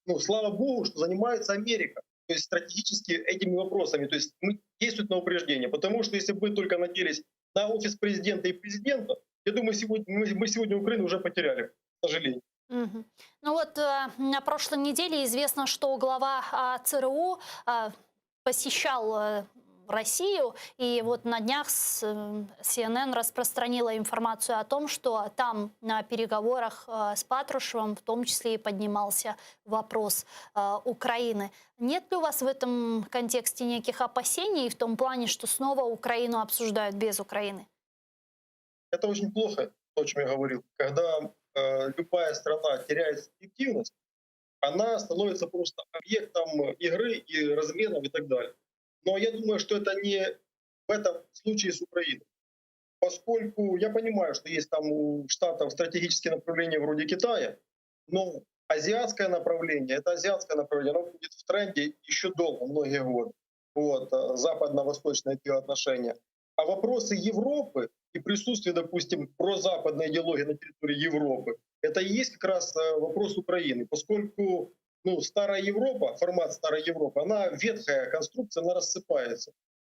ну, слава богу, что занимается Америка. То есть стратегически этими вопросами. То есть мы действуем на упреждение. Потому что если бы мы только надеялись на офис президента и президента, я думаю, сегодня, мы, мы сегодня Украину уже потеряли, к сожалению. Мгм. Ну вот э, на прошлой неделе известно, что глава а, ЦРУ а, посещал э, Россию, и вот на днях с, э, CNN распространила информацию о том, что там на переговорах э, с Патрушевым в том числе и поднимался вопрос э, Украины. Нет ли у вас в этом контексте неких опасений в том плане, что снова Украину обсуждают без Украины? Это очень плохо, то, о чем я говорил. Когда э, любая страна теряет субъективность, она становится просто объектом игры и разменов и так далее. Но я думаю, что это не в этом случае с Украиной. Поскольку я понимаю, что есть там у Штатов стратегические направления вроде Китая, но азиатское направление, это азиатское направление, оно будет в тренде еще долго, многие годы. Вот, э, западно-восточные отношения. А вопросы Европы, и присутствие, допустим, прозападной идеологии на территории Европы, это и есть как раз э, вопрос Украины, поскольку ну, старая Европа, формат старой Европы, она ветхая конструкция, она рассыпается.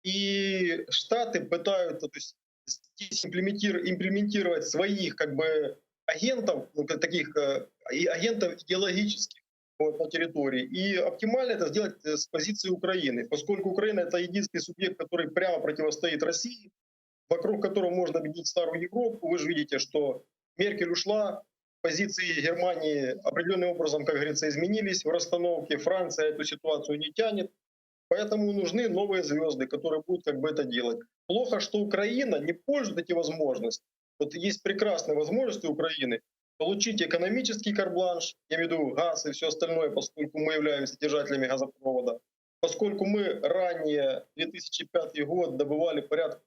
И Штаты пытаются то есть, здесь имплементировать своих как бы агентов, ну, таких э, агентов идеологических вот, на территории. И оптимально это сделать э, с позиции Украины, поскольку Украина это единственный субъект, который прямо противостоит России, вокруг которого можно объединить старую Европу. Вы же видите, что Меркель ушла, позиции Германии определенным образом, как говорится, изменились в расстановке. Франция эту ситуацию не тянет. Поэтому нужны новые звезды, которые будут как бы это делать. Плохо, что Украина не пользует эти возможности. Вот есть прекрасные возможности Украины получить экономический карбланш, я имею в виду газ и все остальное, поскольку мы являемся держателями газопровода, поскольку мы ранее 2005 год добывали порядка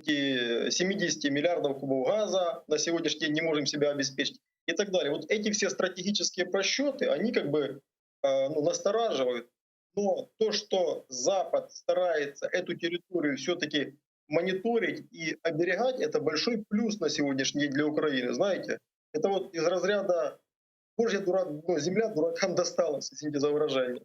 70 миллиардов кубов газа, на сегодняшний день не можем себя обеспечить и так далее. Вот эти все стратегические просчеты, они как бы э, ну, настораживают. Но то, что Запад старается эту территорию все-таки мониторить и оберегать, это большой плюс на сегодняшний день для Украины. Знаете, это вот из разряда Божья дурак, ну, земля дуракам досталась, извините за выражение.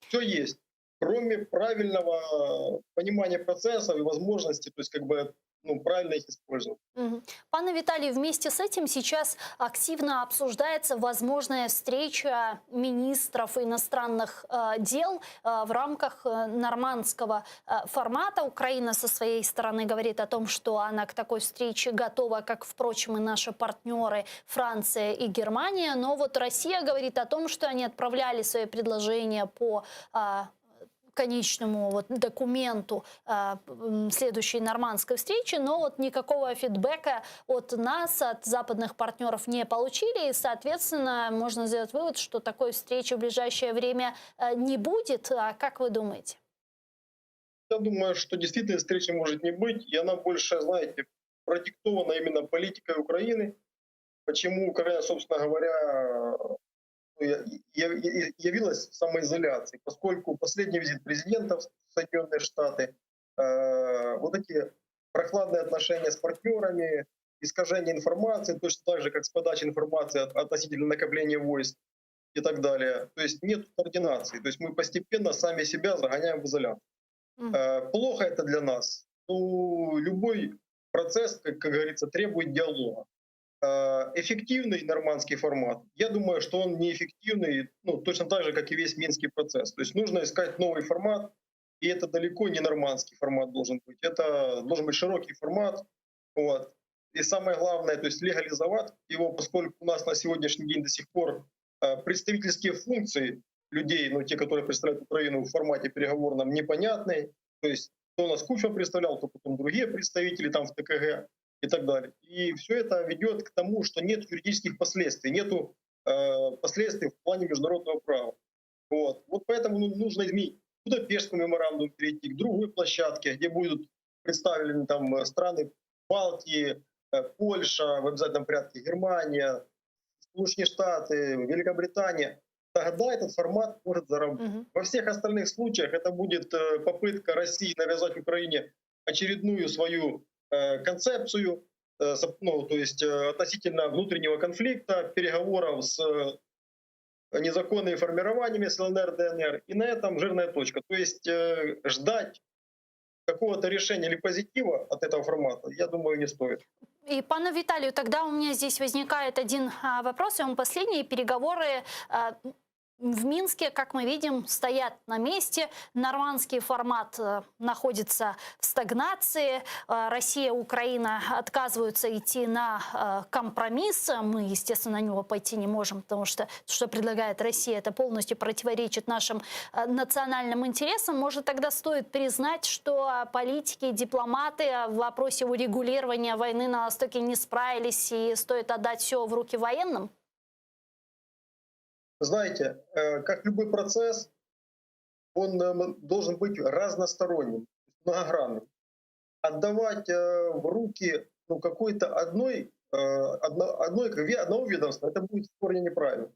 Все есть, кроме правильного понимания процессов и возможности, то есть как бы ну, правильно их использовать. Угу. Пане Виталий, вместе с этим сейчас активно обсуждается возможная встреча министров иностранных э, дел э, в рамках э, нормандского э, формата. Украина со своей стороны говорит о том, что она к такой встрече готова, как, впрочем, и наши партнеры Франция и Германия. Но вот Россия говорит о том, что они отправляли свои предложения по э, конечному вот документу э, следующей нормандской встречи, но вот никакого фидбэка от нас, от западных партнеров не получили, и, соответственно, можно сделать вывод, что такой встречи в ближайшее время э, не будет. А как вы думаете? Я думаю, что действительно встречи может не быть, и она больше, знаете, продиктована именно политикой Украины. Почему Украина, собственно говоря, явилась в самоизоляции, поскольку последний визит президента в Соединенные Штаты, э, вот эти прохладные отношения с партнерами, искажение информации, точно так же, как с подачей информации относительно накопления войск и так далее. То есть нет координации. То есть мы постепенно сами себя загоняем в изоляцию. Mm. Плохо это для нас. Ну, любой процесс, как, как говорится, требует диалога. Э, эффективный нормандский формат, я думаю, что он неэффективный, ну, точно так же, как и весь Минский процесс. То есть нужно искать новый формат, и это далеко не нормандский формат должен быть. Это должен быть широкий формат. Вот. И самое главное, то есть легализовать его, поскольку у нас на сегодняшний день до сих пор э, представительские функции людей, ну, те, которые представляют Украину в формате переговорном, непонятны. То есть то у нас Кучма представлял, то потом другие представители там в ТКГ и так далее. И все это ведет к тому, что нет юридических последствий, нету э, последствий в плане международного права. Вот. вот поэтому ну, нужно изменить Будапештский меморандум, перейти к другой площадке, где будут представлены там э, страны Балтии, э, Польша, в обязательном порядке Германия, Соединенные Штаты, Великобритания. Тогда этот формат может заработать. Угу. Во всех остальных случаях это будет э, попытка России навязать Украине очередную свою концепцию, э, ну, то есть э, относительно внутреннего конфликта, переговоров с незаконными формированиями с ЛНР, ДНР. И на этом жирная точка. То есть ждать какого-то решения или позитива от этого формата, я думаю, не стоит. И пану Виталию, тогда у меня здесь возникает один а, вопрос, и он последний. Переговоры а, в Минске, как мы видим, стоят на месте. Нормандский формат э, находится в стагнации. Э, Россия, Украина отказываются идти на э, компромисс. Мы, естественно, на него пойти не можем, потому что что предлагает Россия, это полностью противоречит нашим национальным интересам. Может, тогда стоит признать, что политики и дипломаты в вопросе урегулирования войны на Востоке не справились и стоит отдать все в руки военным? Знаете, э, как любой процесс, он э, должен быть разносторонним, многогранным. Отдавать э, в руки ну, какой-то одной, одно, одной, одного ведомства, это будет в корне неправильно.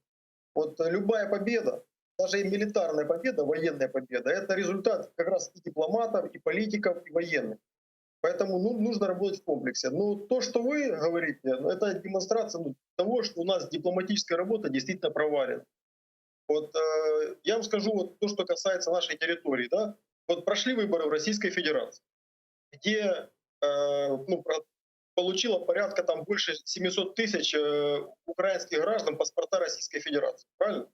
Вот любая победа, даже и милитарная победа, военная победа, это результат как раз и дипломатов, и политиков, и военных. Поэтому ну, нужно работать в комплексе. Но то, что вы говорите, ну, это демонстрация ну, того, что у нас дипломатическая работа действительно провалена. Вот э, я вам скажу вот то, что касается нашей территории. Да? Вот прошли выборы в Российской Федерации, где э, ну, получило порядка там больше 700 тысяч э, украинских граждан паспорта Российской Федерации. Правильно?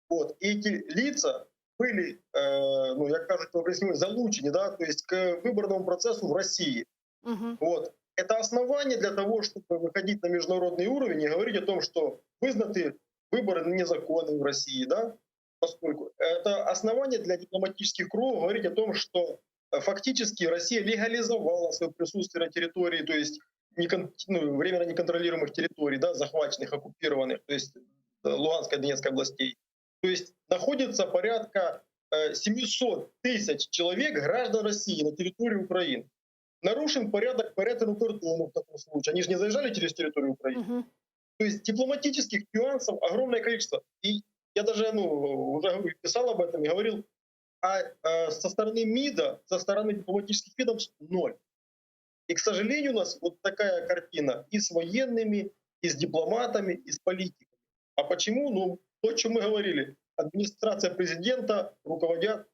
Вот. И эти лица были, э, ну, як кажуть по залучені, да, то есть к выборному процессу в России. Угу. Вот. Это основание для того, чтобы выходить на международный уровень и говорить о том, что визнати выборы незаконны в России, да, поскольку это основание для дипломатических кругов говорить о том, что э, фактически Россия легализовала свое присутствие на территории, то есть некон, ну, временно неконтролируемых территорий, да, захваченных, оккупированных, то есть э, Луганской и Донецкой областей. То есть находится порядка 700 э, тысяч человек, граждан России, на территории Украины. Нарушен порядок перетину кордону в таком случае. Они же не заезжали через территорию Украины. Угу. То есть дипломатических нюансов огромное количество. И я даже ну, уже писал об этом и говорил, а, а со стороны МИДа, со стороны дипломатических ведомств ноль. И, к сожалению, у нас вот такая картина и с военными, и с дипломатами, и с политиками. А почему? Ну, то, о чем мы говорили. Администрация президента руководят,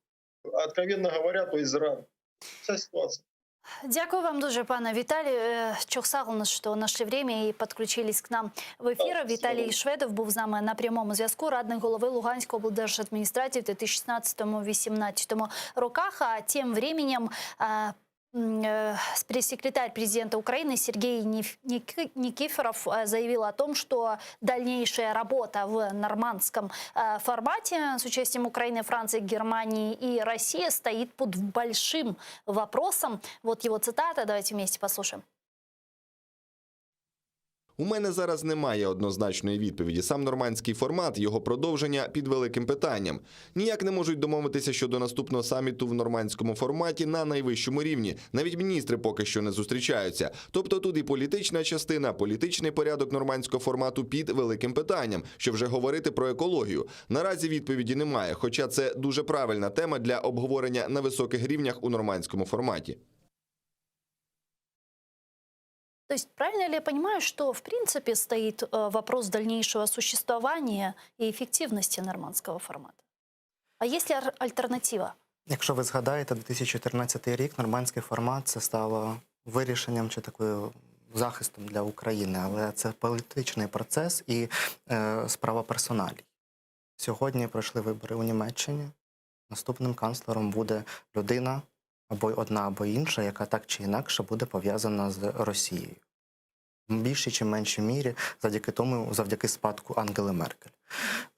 откровенно говоря, то есть зрада. Вся ситуация. Дякую вам дуже, пане Віталію. Çoq sağ oluñız, что нашли время и подключились к нам в эфир. Віталій Шведов був з нами на прямому зв'язку, радник голови Луганської облдержадміністрації в 2016-2018 роках. А тем временем э, э, пресс-секретарь президента Украины Сергей Никифоров э, заявил о том, что дальнейшая работа в нормандском формате с участием Украины, Франции, Германии и России стоит под большим вопросом. Вот его цитата, давайте вместе послушаем. У мене зараз немає однозначної відповіді. Сам нормандський формат, його продовження під великим питанням. Ніяк не можуть домовитися щодо наступного саміту в нормандському форматі на найвищому рівні. Навіть міністри поки що не зустрічаються. Тобто тут і політична частина, політичний порядок нормандського формату під великим питанням, що вже говорити про екологію. Наразі відповіді немає, хоча це дуже правильна тема для обговорення на високих рівнях у нормандському форматі. То есть правильно ли я понимаю, что в принципе стоит э, вопрос дальнейшего существования и эффективности нормандского формата? А есть ли альтернатива? Якщо ви згадаєте, 2014 рік нормандський формат це стало вирішенням чи такою захистом для України, але це політичний процес і е, справа персоналій. Сьогодні пройшли вибори у Німеччині. Наступним канцлером буде людина або одна, або інша, яка так чи інакше буде пов'язана з Росією. В більшій чи меншій мірі завдяки тому, завдяки спадку Ангели Меркель.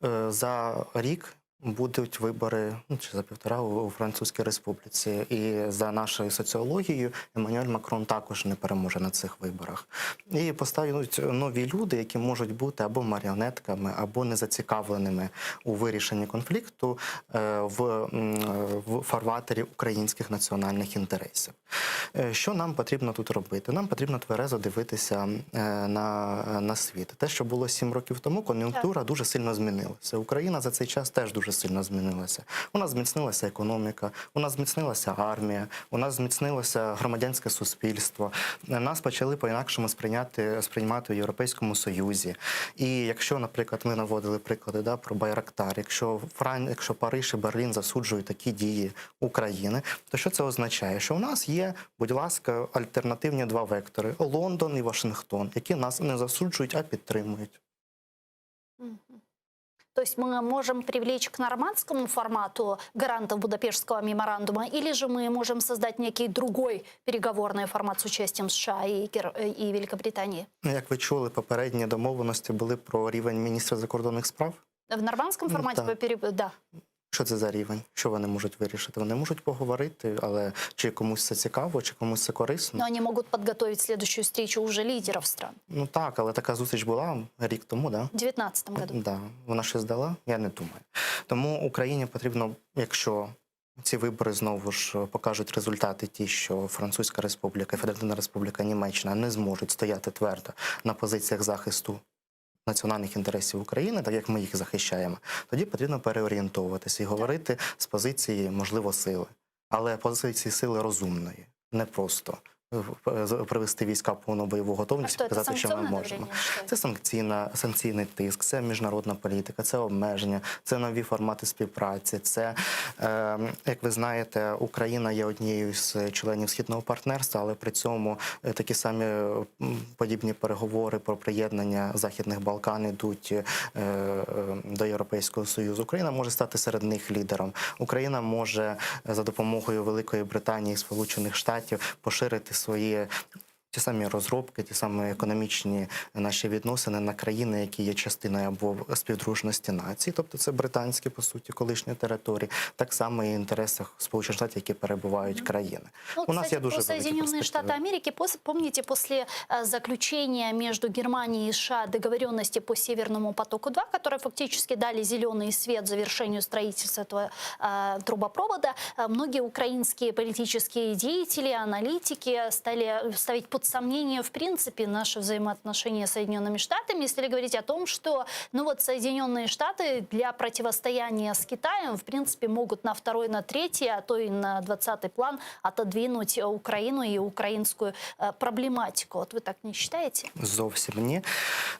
Е, За рік будуть вибори, ну чи за півтора у у Французькій Республіці. І за нашою соціологією Еммануель Макрон також не переможе на цих виборах. І поставлять нові люди, які можуть бути або маріонетками, або незацікавленими у вирішенні конфлікту е, в, м, в фарватері українських національних інтересів. Е, Що нам потрібно тут робити? Нам потрібно тверезо дивитися е, на, на світ. Те, що було сім років тому, кон'юнктура дуже сильно змінилася. Україна за цей час теж дуже сильно змінилася. У нас зміцнилася економіка, у нас зміцнилася армія, у нас зміцнилося громадянське суспільство. Нас почали по-інакшому сприйняти, сприймати у Європейському Союзі. І якщо, наприклад, ми наводили приклади да, про Байрактар, якщо Фран, якщо Париж і Берлін засуджують такі дії України, то що це означає? Що у нас є, будь ласка, альтернативні два вектори: Лондон і Вашингтон, які нас не засуджують, а підтримують. Мгм. То есть мы можем привлечь к нормандскому формату гарантов Будапештского меморандума, или же мы можем создать некий другой переговорный формат с участием США и, Гер- и Великобритании? Ну, Як ви чули, попередні домовленості були про рівень міністра закордонних справ. В нормандском Ну, формате? да. по пере- Да. Що це за рівень? Що вони можуть вирішити? Вони можуть поговорити, але чи комусь це цікаво, чи комусь це корисно? Но они могут подготовить следующую встречу уже лидеров стран Ну так, але така зустріч була рік тому, да? в 2019 году. Да. Вона щось дала? Я не думаю. Тому Україні потрібно, якщо ці вибори знову ж покажуть результати, ті, що Французька Республіка, Федеративна Республіка Німеччина не зможуть стояти твердо на позиціях захисту національних інтересів України, так як ми їх захищаємо, тоді потрібно переорієнтовуватися і говорити з позиції, можливо, сили, але позиції сили розумної, не просто. Привести війська в повну бойову готовність, показати, що ми можемо. Це санкційна, санкційний тиск, це міжнародна політика, це обмеження, це нові формати співпраці. Це, е, як ви знаєте, Україна є однією з членів східного партнерства, але при цьому е, такі самі подібні переговори про приєднання Західних Балкан йдуть е, до Європейського Союзу. Україна може стати серед них лідером. Україна може за допомогою Великої Британії і Сполучених Штатів поширити свої ті самі розробки, ті самі економічні наші відносини на країни, які є частиною або співдружності націй, тобто це британські по суті колишні території, так само і в інтересах Сполучених Штатів, які перебувають країни. Ну, У нас кстати, є дуже про великі Соединенные перспективи. Штаты Америки, пос- помните, после э, заключения между Германией и США договоренности по Северному потоку-2, которые фактически дали зеленый свет завершению строительства этого э, трубопровода, э, многие украинские политические деятели, аналитики стали ставить под сомнение, в принципе, наши взаимоотношения с Соединенными Штатами и стали говорить о том, что ну вот Соединенные Штаты для противостояния с Китаем, в принципе, могут на второй, на третий, а то и на двадцатый план отодвинуть э, Украину и украинскую э, проблематику. Вот вы так не считаете? Зовсім ні.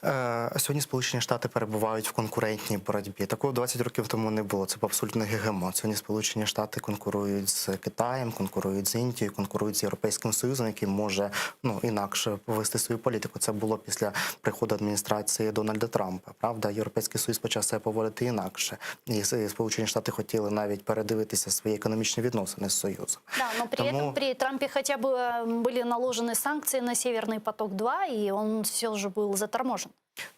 Е, Сьогодні Сполучені Штати перебувають в конкурентній боротьбі. Такого 20 років тому не було. Це був абсолютно гегемон. Сьогодні Сполучені Штати конкурують з Китаєм, конкурують з Індією, конкурують з Європейським Союзом, який може ну інакше повести свою політику. Це було після приходу адміністрації Дональда Трампа. Правда, Європейський Союз почав себе поводити інакше, і Сполучені Штати хотіли навіть передивитися свої економічні відносини з Союзом. Да, но при Тому- этом при Трампе хотя бы э, были наложены санкции на Северный поток-2, и он все же был заторможен.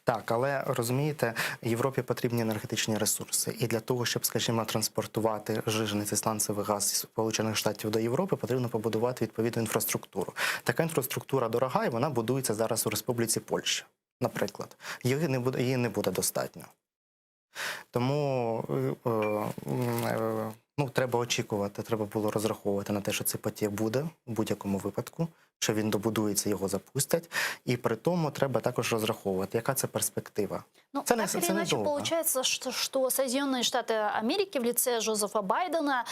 Так, але розумієте, Європі потрібні енергетичні ресурси, і для того, щоб, скажімо, транспортувати зжижений цей сланцевий газ з Сполучених Штатів до Європи, потрібно побудувати відповідну інфраструктуру. Така інфраструктура дорога, і вона будується зараз у Республіці Польща, наприклад. Її не буде, її не буде достатньо. Тому е, е, ну, треба очікувати, треба було розраховувати на те, що цей потік буде в будь-якому випадку, що він добудується, його запустять. І при тому треба також розраховувати, яка це перспектива. Ну, Це не, так или це иначе, недовго. получается, что, что Соединенные Штаты Америки в лице Жозефа Байдена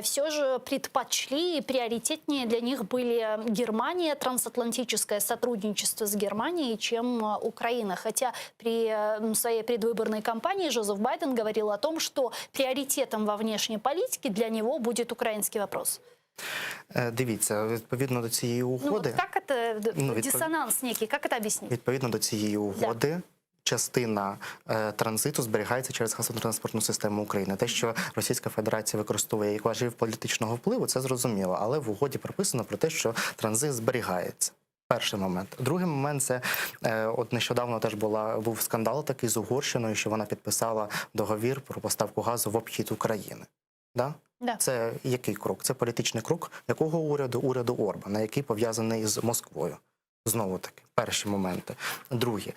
все же предпочли и приоритетнее для них были Германия, трансатлантическое сотрудничество с Германией, чем э, Украина. Хотя при э, своей предвыборной кампании Жозеф Байден говорил о том, что приоритетом во внешней политике для него будет украинский вопрос. Е, Дивіться, відповідно до цієї Ну, вот угоди, как это, Ну, відпов- диссонанс некий, как это объяснить? відповідно до цієї угоди. Частина е, транзиту зберігається через газотранспортну систему України. Те, що Російська Федерація використовує як важіль політичного впливу, це зрозуміло. Але в угоді прописано про те, що транзит зберігається. Перший момент. Другий момент це е, от нещодавно теж була був скандал такий з Угорщиною, що вона підписала договір про поставку газу в обхід України. Да? Да. Це який крок? Це політичний крок якого уряду? Уряду Орбана, який пов'язаний з Москвою. Знову таки, перші моменти. Другі,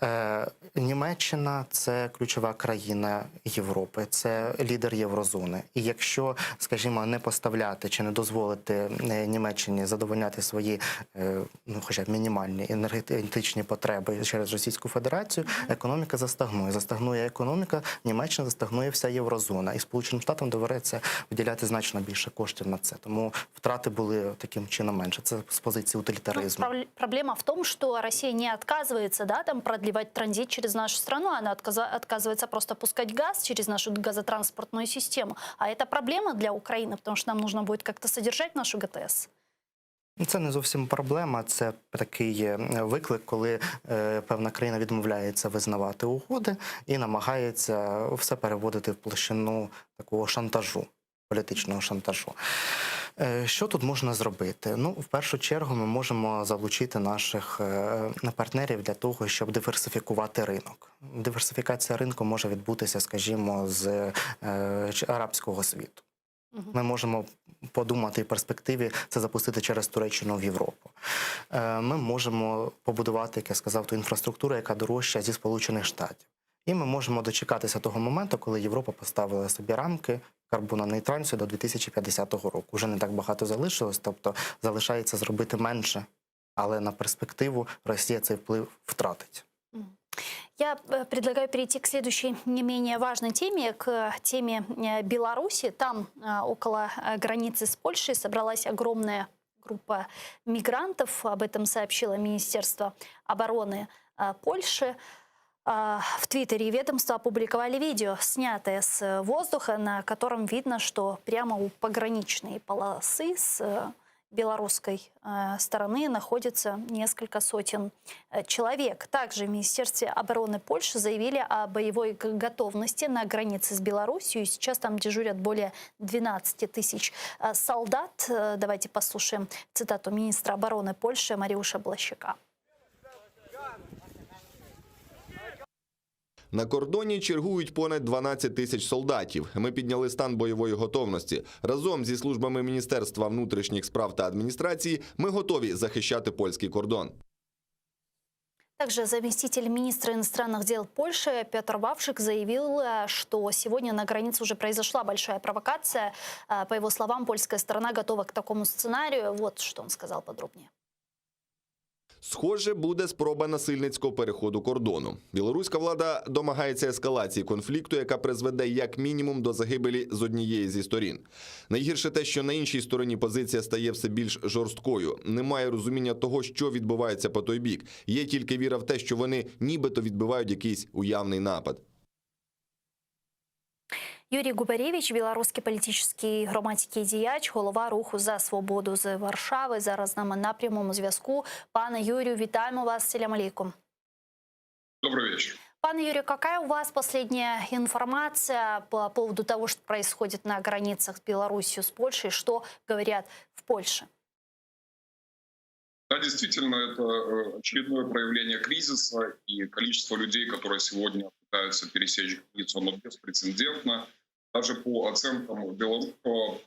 е, Німеччина це ключова країна Європи, це лідер Єврозони. І якщо, скажімо, не поставляти чи не дозволити е, Німеччині задовольняти свої, е, ну хоча б мінімальні енергетичні потреби через Російську Федерацію, економіка застагнує. Застагнує економіка, Німеччина застагнує вся Єврозона. І Сполученим Штатам доведеться виділяти значно більше коштів на це. Тому втрати були таким чином менше. Це з позиції Ну, утилітаризму. пров- проблема в том, что Россия не отказывается, да, там продлевать транзит через нашу страну, она отказа- отказывается просто пускать газ через нашу газотранспортную систему. А это проблема для Украины, потому что нам нужно будет как-то содержать нашу ГТС. Ну, Це не зовсім проблема, це такий е, виклик, коли е, певна країна відмовляється визнавати угоди і намагається все переводити в площину такого шантажу, політичного шантажу. Е, Що тут можна зробити? Ну, в першу чергу, ми можемо залучити наших е, партнерів для того, щоб диверсифікувати ринок. Диверсифікація ринку може відбутися, скажімо, з е, арабського світу. Ми можемо подумати в перспективі це запустити через Туреччину в Європу. Е, Ми можемо побудувати, як я сказав, ту інфраструктуру, яка дорожча зі Сполучених Штатів. І ми можемо дочекатися того моменту, коли Європа поставила собі рамки карбононейтральності до 2050 року. Уже не так багато залишилось, тобто залишається зробити менше, але на перспективу Росія цей вплив втратить. Я э, предлагаю перейти к следующей не менее важной теме, к теме э, Беларуси. Там э, около границы с Польшей собралась огромная группа. группа мигрантов. Об этом сообщило Министерство обороны э, Польши. А, в Твиттере ведомства опубликовали видео, снятое с воздуха, на котором видно, что прямо у пограничной полосы с э, белорусской э, стороны находится несколько сотен э, человек. Также в Министерстве обороны Польши заявили о боевой готовности на границе с Беларусью. Сейчас там дежурят более 12 тысяч солдат. Давайте послушаем цитату министра обороны Польши Мариуша Блащака. На кордоні чергують понад 12 тисяч солдатів. Ми підняли стан бойової готовності. Разом зі службами Міністерства внутрішніх справ та адміністрації ми готові захищати польський кордон. Также заместитель министра иностранных дел Польши Петр Вавшик заявил, э, что сегодня на границе уже произошла большая провокация. Э, по его словам, польская сторона готова к такому сценарию. Вот что он сказал подробнее. Схоже, буде спроба насильницького переходу кордону. Білоруська влада домагається ескалації конфлікту, яка призведе як мінімум до загибелі з однієї зі сторін. Найгірше те, що на іншій стороні позиція стає все більш жорсткою. Немає розуміння того, що відбувається по той бік. Є тільки віра в те, що вони нібито відбивають якийсь уявний напад. Юрій Губаревич, білоруський політичний громадський діяч, голова руху за свободу з Варшави. Зараз з нами на прямому зв'язку. Пане Юрію, вітаємо вас. Селям алейкум. Добрый вечер. Пане Юрий, какая у вас последняя информация по поводу того, что происходит на границах с Беларусью, с Польшей, что говорят в Польше? Да, действительно, это э, очередное проявление кризиса и количество людей, которые сегодня пытаются пересечь границу, оно беспрецедентно. Даже по оценкам Белорусского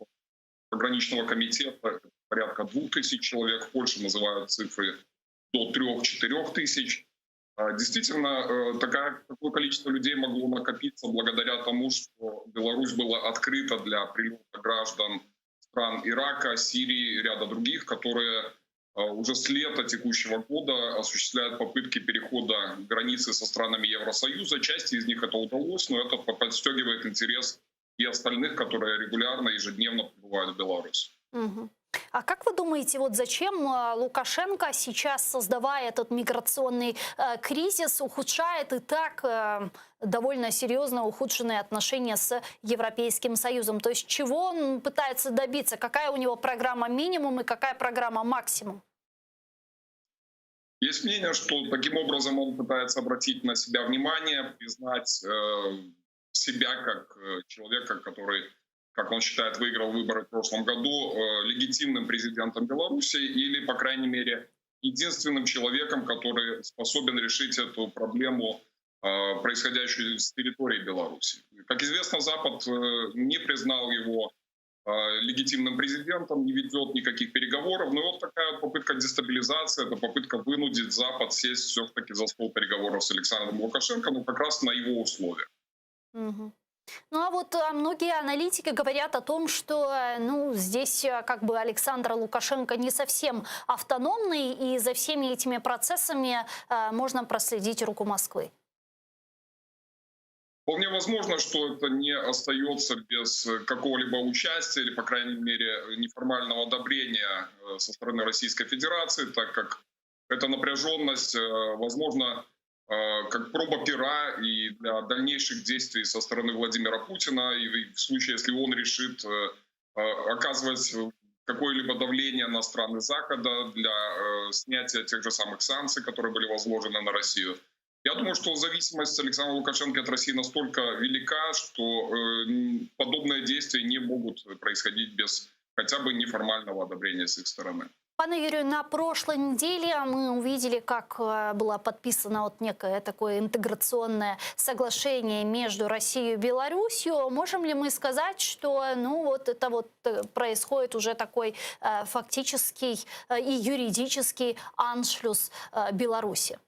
пограничного комитета, порядка 2000 человек. В Польше называют цифры до 3-4 тысяч. А, действительно, э, такая, такое количество людей могло накопиться благодаря тому, что Беларусь была открыта для прилета граждан стран Ирака, Сирии и ряда других, которые э, уже с лета текущего года осуществляют попытки перехода границы со странами Евросоюза. Части из них это удалось, но это подстегивает интерес и остальных, которые регулярно, ежедневно прибывают в Беларусь. Угу. А как вы думаете, вот зачем э, Лукашенко сейчас, создавая этот миграционный э, кризис, ухудшает и так э, довольно серьезно ухудшенные отношения с Европейским Союзом? То есть чего он пытается добиться? Какая у него программа минимум и какая программа максимум? Есть мнение, что таким образом он пытается обратить на себя внимание, признать э, себя как э, человека, который, как он считает, выиграл выборы в прошлом году, э, легитимным президентом Беларуси или, по крайней мере, единственным человеком, который способен решить эту проблему, э, происходящую с территории Беларуси. Как известно, Запад не признал его легитимным президентом, не ведет никаких переговоров. Но вот такая попытка дестабилизации, это попытка вынудить Запад сесть все-таки за стол переговоров с Александром Лукашенко, но как раз на его условиях. Угу. Ну а вот а, многие аналитики говорят о том, что э, ну, здесь э, как бы Александр Лукашенко не совсем автономный, и за всеми этими процессами э, можно проследить руку Москвы. Вполне возможно, что это не остается без какого-либо участия или, по крайней мере, неформального одобрения со стороны Российской Федерации, так как эта напряженность, возможно, как проба пера и для дальнейших действий со стороны Владимира Путина, и в случае, если он решит э, э, оказывать какое-либо давление на страны Запада для снятия тех же самых санкций, которые были возложены на Россию. Я думаю, что зависимость Александра Лукашенко от России настолько велика, что подобные действия не могут происходить без хотя бы неформального одобрения с их стороны. Пане Юрию, на прошлой неделе мы увидели, как э, было подписано вот некое такое интеграционное соглашение между Россией и Беларусью. Можем ли мы сказать, что ну, вот это вот э, происходит уже такой э, фактический э, и юридический аншлюс э, Беларуси?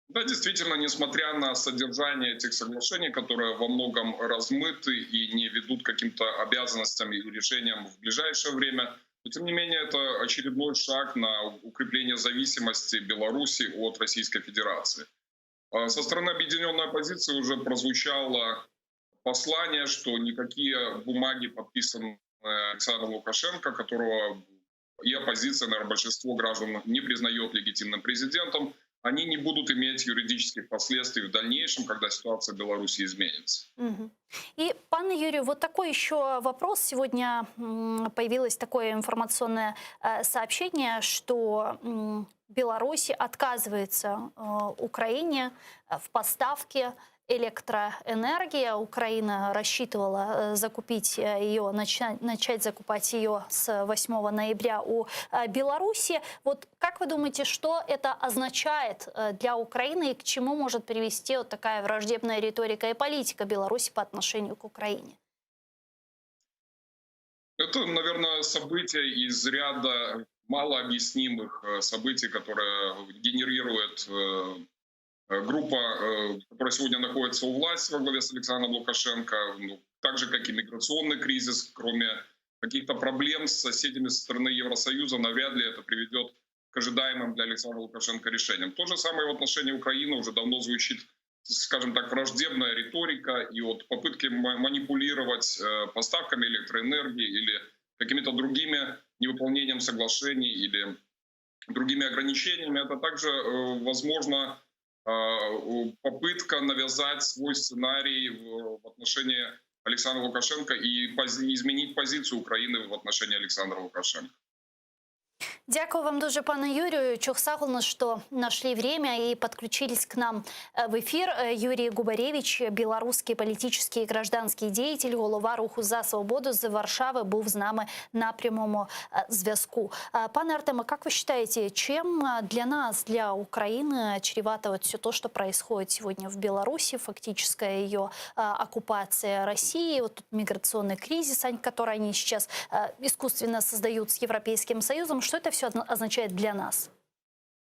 Да, действительно, несмотря на содержание этих соглашений, которые во многом размыты и не ведут к каким-то обязанностям и решениям в ближайшее время, но тем не менее это очередной шаг на укрепление зависимости Беларуси от Российской Федерации. А со стороны объединенной оппозиции уже прозвучало послание, что никакие бумаги, подписанные Александром Лукашенко, которого и оппозиция, наверное, большинство граждан не признает легитимным президентом, они не будут иметь юридических последствий в дальнейшем, когда ситуация в Беларуси изменится. Мгм. И, пане Юрию, вот такой еще вопрос. Сегодня м, появилось такое информационное э, сообщение, что м, Беларусь отказывается э, Украине э, в поставке электроэнергии. Украина рассчитывала э, закупить э, ее, начать, начать закупать ее с 8 ноября у э, Беларуси. Вот как вы думаете, что это означает э, для Украины и к чему может привести вот такая враждебная риторика и политика Беларуси по отношению к Украине? Это, наверное, событие из ряда малообъяснимых э, событий, которые генерирует э, э, группа, э, которая сегодня находится у власти во главе с Александром Лукашенко, ну, так же, как и миграционный кризис, кроме каких-то проблем с соседями со стороны Евросоюза, навряд ли это приведет к ожидаемым для Александра Лукашенко решениям. То же самое в отношении Украины уже давно звучит, скажем так, враждебная риторика и вот попытки ма- манипулировать э, поставками электроэнергии или какими-то другими невыполнением соглашений или другими ограничениями. Это также, э, возможно, э, у- попытка навязать свой сценарий в в отношении Александра Лукашенко и пози- изменить позицию Украины в отношении Александра Лукашенко. Дякую вам дуже, пане Юрию. Çoq sağ oluñız, что нашли время и подключились к нам э, в эфир. Э, Юрий Губаревич, белорусский политический и гражданский деятель, голова руху за свободу з Варшави, був з нами на прямому е, зв'язку. Э, Пане Артеме, как вы считаете, чем э, для нас, для Украины чревато вот все то, что происходит сегодня в Беларуси, фактическая ее э, оккупация России, вот тут миграционный кризис, они- который они сейчас э, искусственно создают с Европейским Союзом, что это все означает для нас?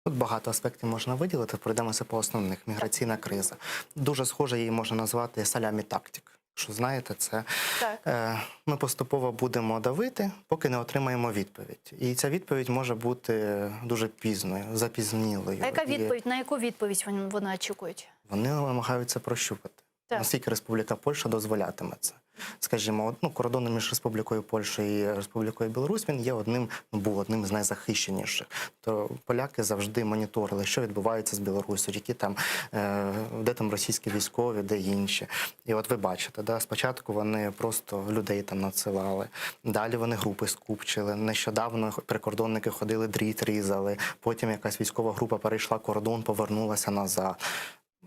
Тут багато аспектів можна виділити, пройдемося по основних. Міграційна криза. Дуже схоже її можна назвати salami tactic. Якщо знаєте, це Так. е, ми поступово будемо давити, поки не отримаємо відповідь. І ця відповідь може бути дуже пізною, запізнілою. А яка І відповідь, на яку відповідь вони, вони очікують? Вони намагаються прощупати. Так. Наскільки Республіка Польща дозволятиме це? Скажімо, от, ну, кордон між Республікою Польща і Республікою Білорусь він є одним, ну, був одним з найзахищеніших. То поляки завжди моніторили, що відбувається з Білоруссю, які там, е, де там російські військові, де інші. І от ви бачите, да, спочатку вони просто людей там надсилали, далі вони групи скупчили. Нещодавно прикордонники ходили, дріт різали. Потім якась військова група перейшла кордон, повернулася назад.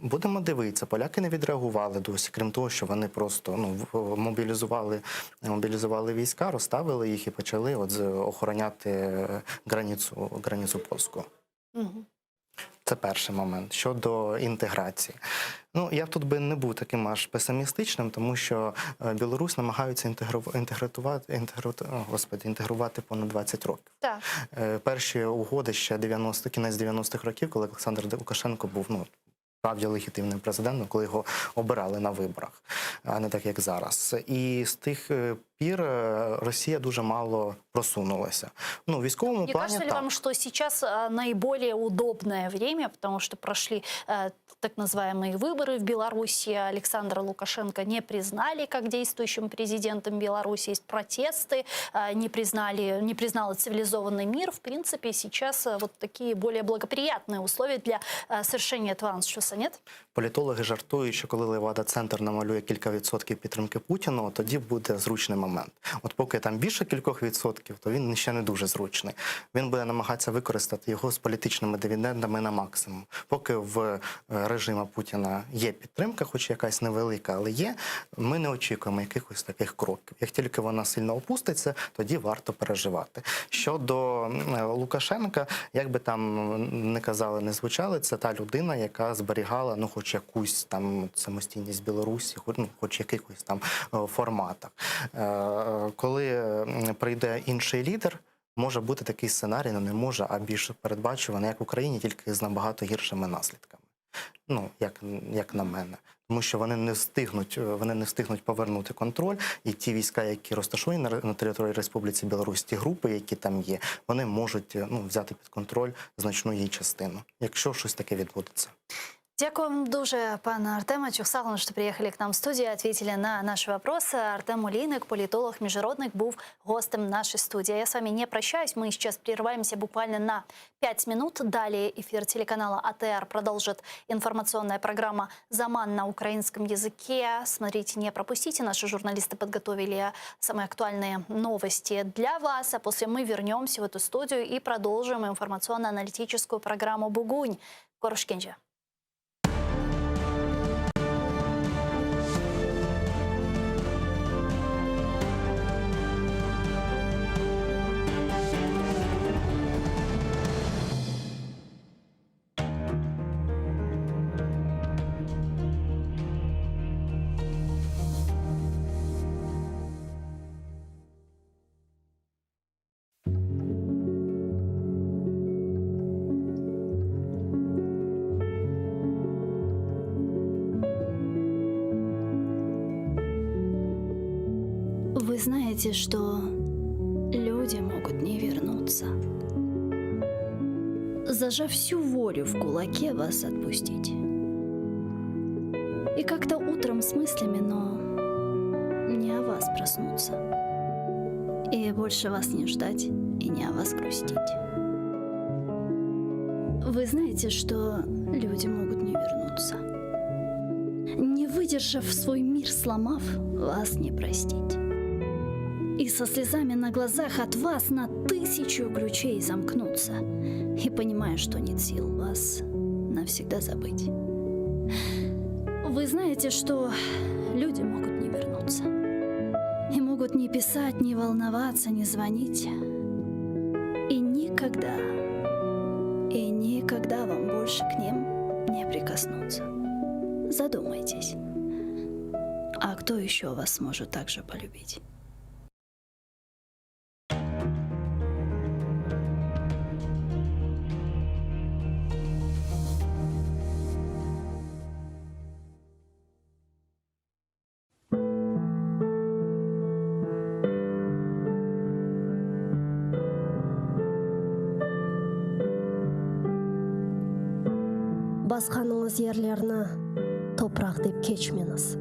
Будемо дивитися, поляки не відреагували досі, крім того, що вони просто ну, в- мобілізували, мобілізували війська, розставили їх і почали от, з- охороняти е, границю, границю польську. Угу. Це перший момент щодо інтеграції. Ну я б тут би не був таким аж песимістичним, тому що е, Білорусь намагаються інтегру- інтегрувати, інтегрувати, о, господи, інтегрувати понад 20 років. Так. Е, Перші угоди ще 90, кінець 90-х років, коли Олександр Лукашенко був ну, справді легітимним президентом, коли його обирали на виборах, а не так, як зараз. І з тих е, пір е, Росія дуже мало просунулася. Ну, в військовому Не плані кажется ли так. вам, что сейчас а, наиболее удобное время, потому что прошли э, так называемые выборы в Беларуси, Александра Лукашенко не признали как действующим президентом Беларуси, есть протесты, э, не признали, не признал цивилизованный мир. В принципе, сейчас э, вот такие более благоприятные условия для э, совершения этого аншлюса, нет? Політологи жартують, що коли Левада-центр намалює кілька відсотків підтримки Путіну, тоді буде зручний момент. От поки там більше кількох відсотків, то він ще не дуже зручний. Він буде намагатися використати його з політичними дивідендами на максимум. Поки в е, режима Путіна є підтримка, хоч якась невелика, але є, ми не очікуємо якихось таких кроків. Як тільки вона сильно опуститься, тоді варто переживати. Щодо м, Лукашенка, як би там не казали, не звучали, це та людина, яка зберігала ну, хоч якусь там самостійність Білорусі, хоч, ну, хоч якихось там е, форматах. Е, Коли м, прийде інший лідер, може бути такий сценарій, ну не може, а більш передбачуваний, як в Україні, тільки з набагато гіршими наслідками. Ну, як, як на мене. Тому що вони не встигнуть, вони не встигнуть повернути контроль, і ті війська, які розташовані на, на території Республіки Білорусь, ті групи, які там є, вони можуть ну, взяти під контроль значну її частину, якщо щось таке відбудеться. Дякуем дуже, пане Артеме. Çoq sağ oluñ, что приехали к нам в студию, ответили на наши вопросы. Артем Олійник, политолог, міжнародник, був гостем нашей студии. Я с вами не прощаюсь. Мы сейчас прерываемся буквально на 5 минут. Далее эфир телеканала АТР продолжит информационная программа «Заман» на украинском языке. Смотрите, не пропустите. Наши журналисты подготовили самые актуальные новости для вас. А после мы вернемся в эту студию и продолжим информационно-аналитическую программу «Бугунь». Körüşkence. Вы знаете, что люди могут не вернуться. Зажав всю волю в кулаке, вас отпустить. И как-то утром с мыслями, но не о вас проснуться. И больше вас не ждать и не о вас грустить. Вы знаете, что люди могут не вернуться. Не выдержав свой мир, сломав, вас не простить. И со слезами на глазах от вас на тысячу ключей замкнуться. И понимая, что нет сил вас навсегда забыть. Вы знаете, что люди могут не вернуться. И могут не писать, не волноваться, не звонить. И никогда, и никогда вам больше к ним не прикоснуться. Задумайтесь, а кто еще вас сможет так же полюбить? Basqanıñız yerlerni topraq dep keçmeñiz.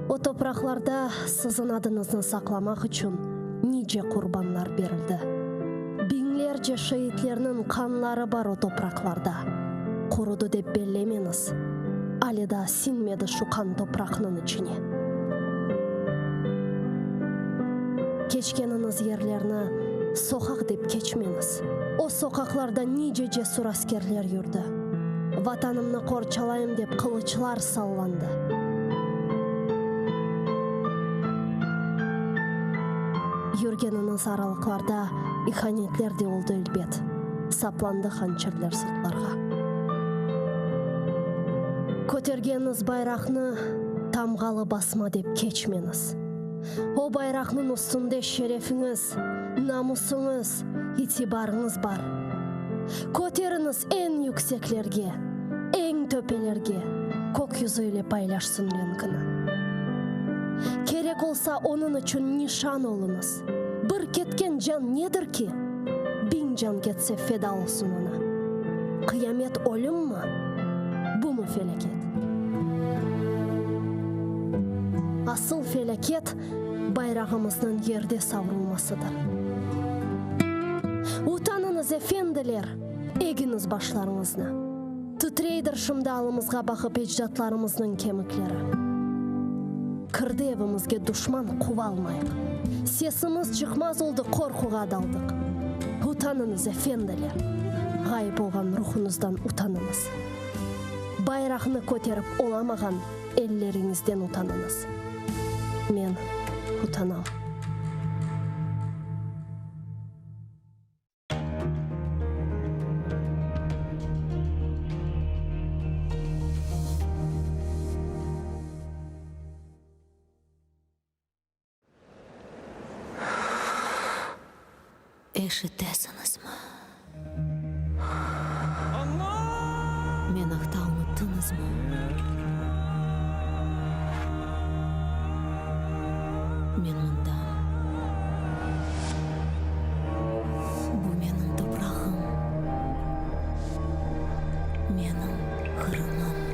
O topraqlarda siziñ adıñıznı saqlamaq içün nice qurbanlar berildi. Biñlerce şeitlerniñ qanları bar o topraqlarda. Qurudı dep bellemeñiz, ale daa siñmedi şu qan topraqnıñ içine. Keçkeniñiz yerlerni soqaq dep keçmeñiz. O soqaqlarda nice cesur askerler yürdi. Vatanımnı qorçalayım dep qılıçlar sallandı. Yürgeniñiz aralıqlarda ihanetler de oldı elbet, saplandı hançerler sırtlarğa. Kötergeniñiz bayraqnı tamğalı basma dep keçmeñiz. O bayraqnıñ üstünde şerefiñiz, namusıñız, itibarıñız bar. Köteriñiz eñ yükseklerge, eñ töpelerge, kök yüzü ile paylaşsın renkini. Kerek olsa, onıñ içün nişan oluñız. Bir ketken can nedir ki? Biñ can ketse feda olsun oña. Qıyamet ölümmi? Bumı felâket? Asıl felâket, bayrağımıznıñ yerde savrulmasıdır. Utanıñız, efendiler, egiñiz başlarıñıznı. Titreydir şimdi alımızğa baqıp ecdatlarımıznıñ kemikleri. Kirdi evimizge duşman, quvalmayıq. Sesimiz çıqmaz oldı, qorquğa daldıq. Utanıñız, efendiler, ğayıp olğan ruhuñızdan utanıñız. Bayraqnı köterip olamağan elleriñizden utanıñız. Men utanam. Eşitesiñizmi? Men aqta unuttıñızmı? Men mındam. Bu menim toprağım, menim Qırımım.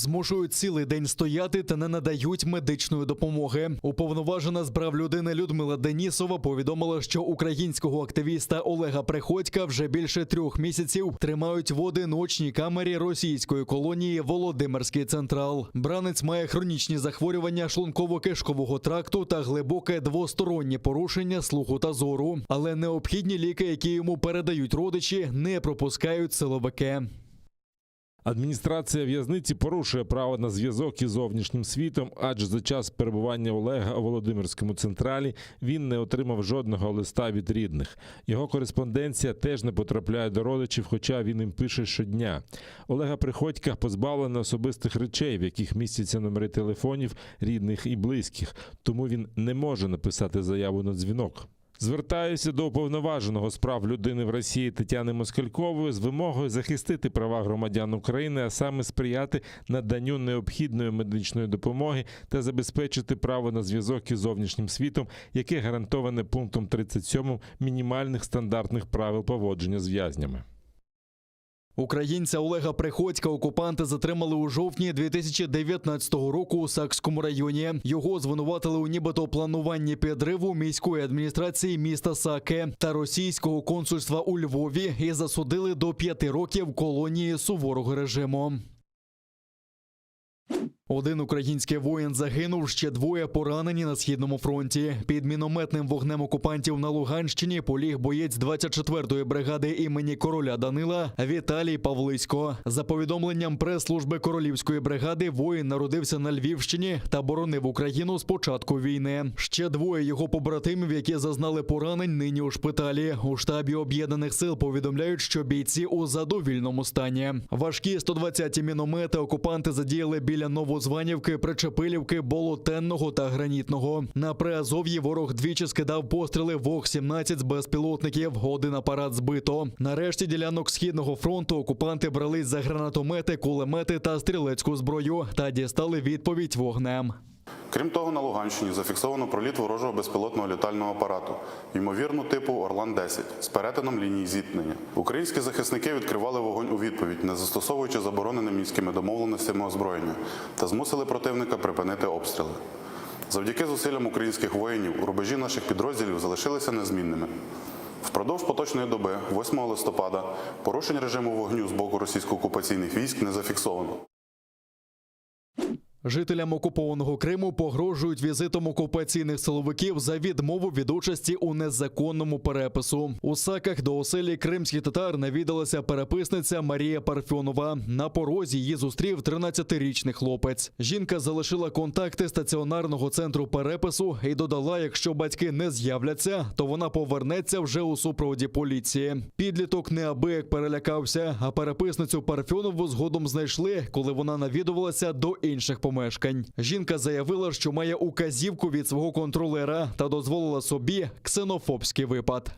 Змушують цілий день стояти та не надають медичної допомоги. Уповноважена з прав людини Людмила Денісова повідомила, що українського активіста Олега Приходька вже більше трьох місяців тримають в одиночній камері російської колонії Володимирський Централ. Бранець має хронічні захворювання шлунково-кишкового тракту та глибоке двостороннє порушення слуху та зору. Але необхідні ліки, які йому передають родичі, не пропускають силовики. Адміністрація в'язниці порушує право на зв'язок із зовнішнім світом, адже за час перебування Олега у Володимирському централі він не отримав жодного листа від рідних. Його кореспонденція теж не потрапляє до родичів, хоча він їм пише щодня. Олега Приходька позбавлено особистих речей, в яких містяться номери телефонів рідних і близьких, тому він не може написати заяву на дзвінок. Звертаюся до уповноваженого з прав людини в Росії Тетяни Москалькової з вимогою захистити права громадян України, а саме сприяти наданню необхідної медичної допомоги та забезпечити право на зв'язок із зовнішнім світом, яке гарантоване пунктом 37 мінімальних стандартних правил поводження з в'язнями. Українця Олега Приходька окупанти затримали у жовтні 2019 року у Сакському районі. Його звинуватили у нібито плануванні підриву міської адміністрації міста Саки та російського консульства у Львові і засудили до п'яти років колонії суворого режиму. Один український воїн загинув, ще двоє поранені на східному фронті. Під мінометним вогнем окупантів на Луганщині поліг боєць 24-ї бригади імені короля Данила Віталій Павлисько. За повідомленням прес-служби королівської бригади, воїн народився на Львівщині та боронив Україну з початку війни. Ще двоє його побратимів, які зазнали поранень, нині у шпиталі. У штабі об'єднаних сил повідомляють, що бійці у задовільному стані. Важкі 120-ті міномети окупанти задіяли біля Новозванівки, Причепилівки, Болотенного та Гранітного. На Приазов'ї ворог двічі скидав постріли ВОГ-17 з безпілотників. Один апарат збито. Нарешті ділянок східного фронту окупанти брались за гранатомети, кулемети та стрілецьку зброю та дістали відповідь вогнем. Крім того, на Луганщині зафіксовано проліт ворожого безпілотного літального апарату, ймовірно, типу Орлан-10 з перетином лінії зіткнення. Українські захисники відкривали вогонь у відповідь, не застосовуючи заборонене мінськими домовленостями озброєння, та змусили противника припинити обстріли. Завдяки зусиллям українських воїнів рубежі наших підрозділів залишилися незмінними. Впродовж поточної доби, 8 листопада, порушень режиму вогню з боку російсько-окупаційних військ не зафіксовано. Жителям окупованого Криму погрожують візитом окупаційних силовиків за відмову від участі у незаконному перепису. У Саках до оселі кримських татар навідалася переписниця Марія Парфьонова. На порозі її зустрів 13-річний хлопець. Жінка залишила контакти стаціонарного центру перепису і додала, якщо батьки не з'являться, то вона повернеться вже у супроводі поліції. Підліток неабияк перелякався, а переписницю Парфьонову згодом знайшли, коли вона навідувалася до інших помешкань. Жінка заявила, що має указівку від свого контролера та дозволила собі ксенофобський випад.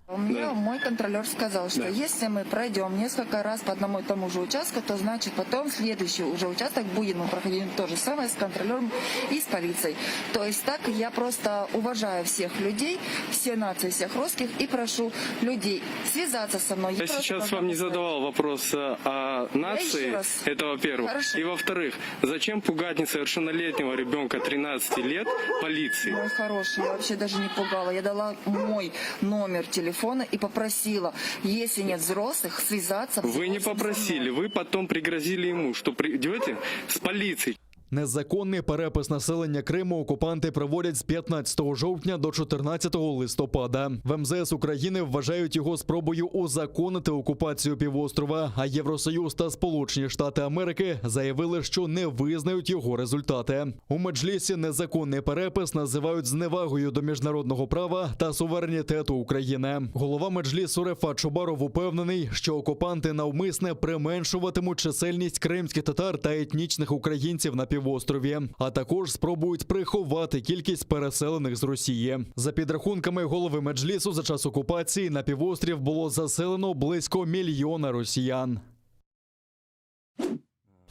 Мне мой контролер сказал, что если мы пройдем несколько раз по одному и тому же участку, то значит потом следующий уже участок будет мы проходить то же самое с контролером и с полицией. То есть так я просто уважаю всех людей, все нации, всех русских и прошу людей связаться со мной. Я просто сейчас должна вам не задавал вопрос э, о нации, еще раз. это во-первых. Хорошо. И во-вторых, зачем пугать несовершеннолетнего ребенка 13 лет полицией? Мой хороший, я вообще даже не пугала. Я дала мой номер телефона и попросила, если нет взрослых, связаться. Вы не попросили, вы потом пригрозили ему, что придете с полицией. Незаконний перепис населення Криму окупанти проводять з 15 жовтня до 14 листопада. В МЗС України вважають його спробою узаконити окупацію півострова. А Євросоюз та Сполучені Штати Америки заявили, що не визнають його результати. У Меджлісі незаконний перепис називають зневагою до міжнародного права та суверенітету України. Голова Меджлісу Рефат Чубаров упевнений, що окупанти навмисне применшуватимуть чисельність кримських татар та етнічних українців на півострові, а також спробують приховати кількість переселених з Росії. За підрахунками голови Меджлісу, за час окупації на півострів було заселено близько мільйона росіян.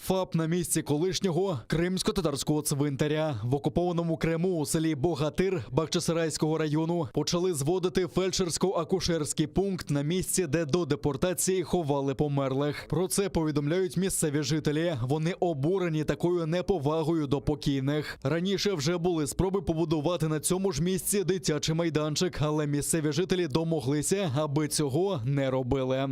ФАП на місці колишнього кримсько-татарського цвинтаря в окупованому Криму у селі Богатир Бахчисарайського району почали зводити фельдшерсько-акушерський пункт на місці, де до депортації ховали померлих. Про це повідомляють місцеві жителі. Вони обурені такою неповагою до покійних. Раніше вже були спроби побудувати на цьому ж місці дитячий майданчик, але місцеві жителі домоглися, аби цього не робили.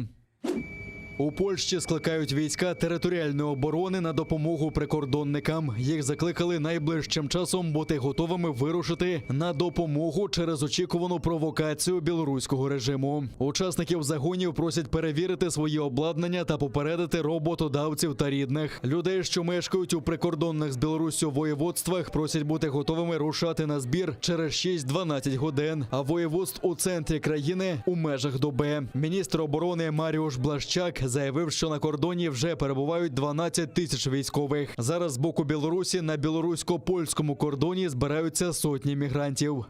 У Польщі скликають війська територіальної оборони на допомогу прикордонникам. Їх закликали найближчим часом бути готовими вирушити на допомогу через очікувану провокацію білоруського режиму. Учасників загонів просять перевірити свої обладнання та попередити роботодавців та рідних. Людей, що мешкають у прикордонних з Білоруссю воєводствах, просять бути готовими рушати на збір через 6-12 годин. А воєводств у центрі країни у межах доби. Міністр оборони Маріуш Блащак заявив, що на кордоні вже перебувають 12 тисяч військових. Зараз з боку Білорусі на білорусько-польському кордоні збираються сотні мігрантів.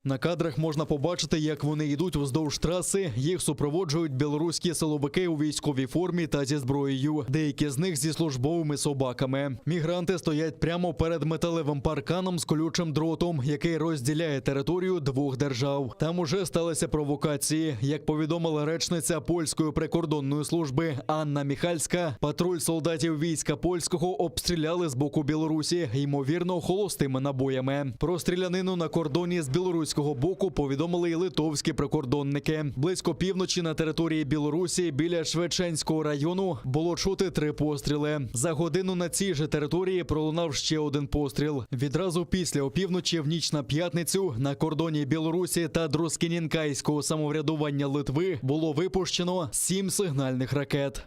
На кадрах можна побачити, як вони йдуть уздовж траси. Їх супроводжують білоруські силовики у військовій формі та зі зброєю. Деякі з них зі службовими собаками. Мігранти стоять прямо перед металевим парканом з колючим дротом, який розділяє територію двох держав. Там уже сталися провокації. Як повідомила речниця польської прикордонної служби Анна Міхальська, патруль солдатів війська польського обстріляли з боку Білорусі, ймовірно, холостими набоями. Про стрілянину на кордоні з білоруського боку повідомили й литовські прикордонники. Близько півночі на території Білорусі біля Швеченського району було чути три постріли. За годину на цій же території пролунав ще один постріл. Відразу після опівночі в ніч на п'ятницю на кордоні Білорусі та Друскінінкайського самоврядування Литви було випущено сім сигнальних ракет.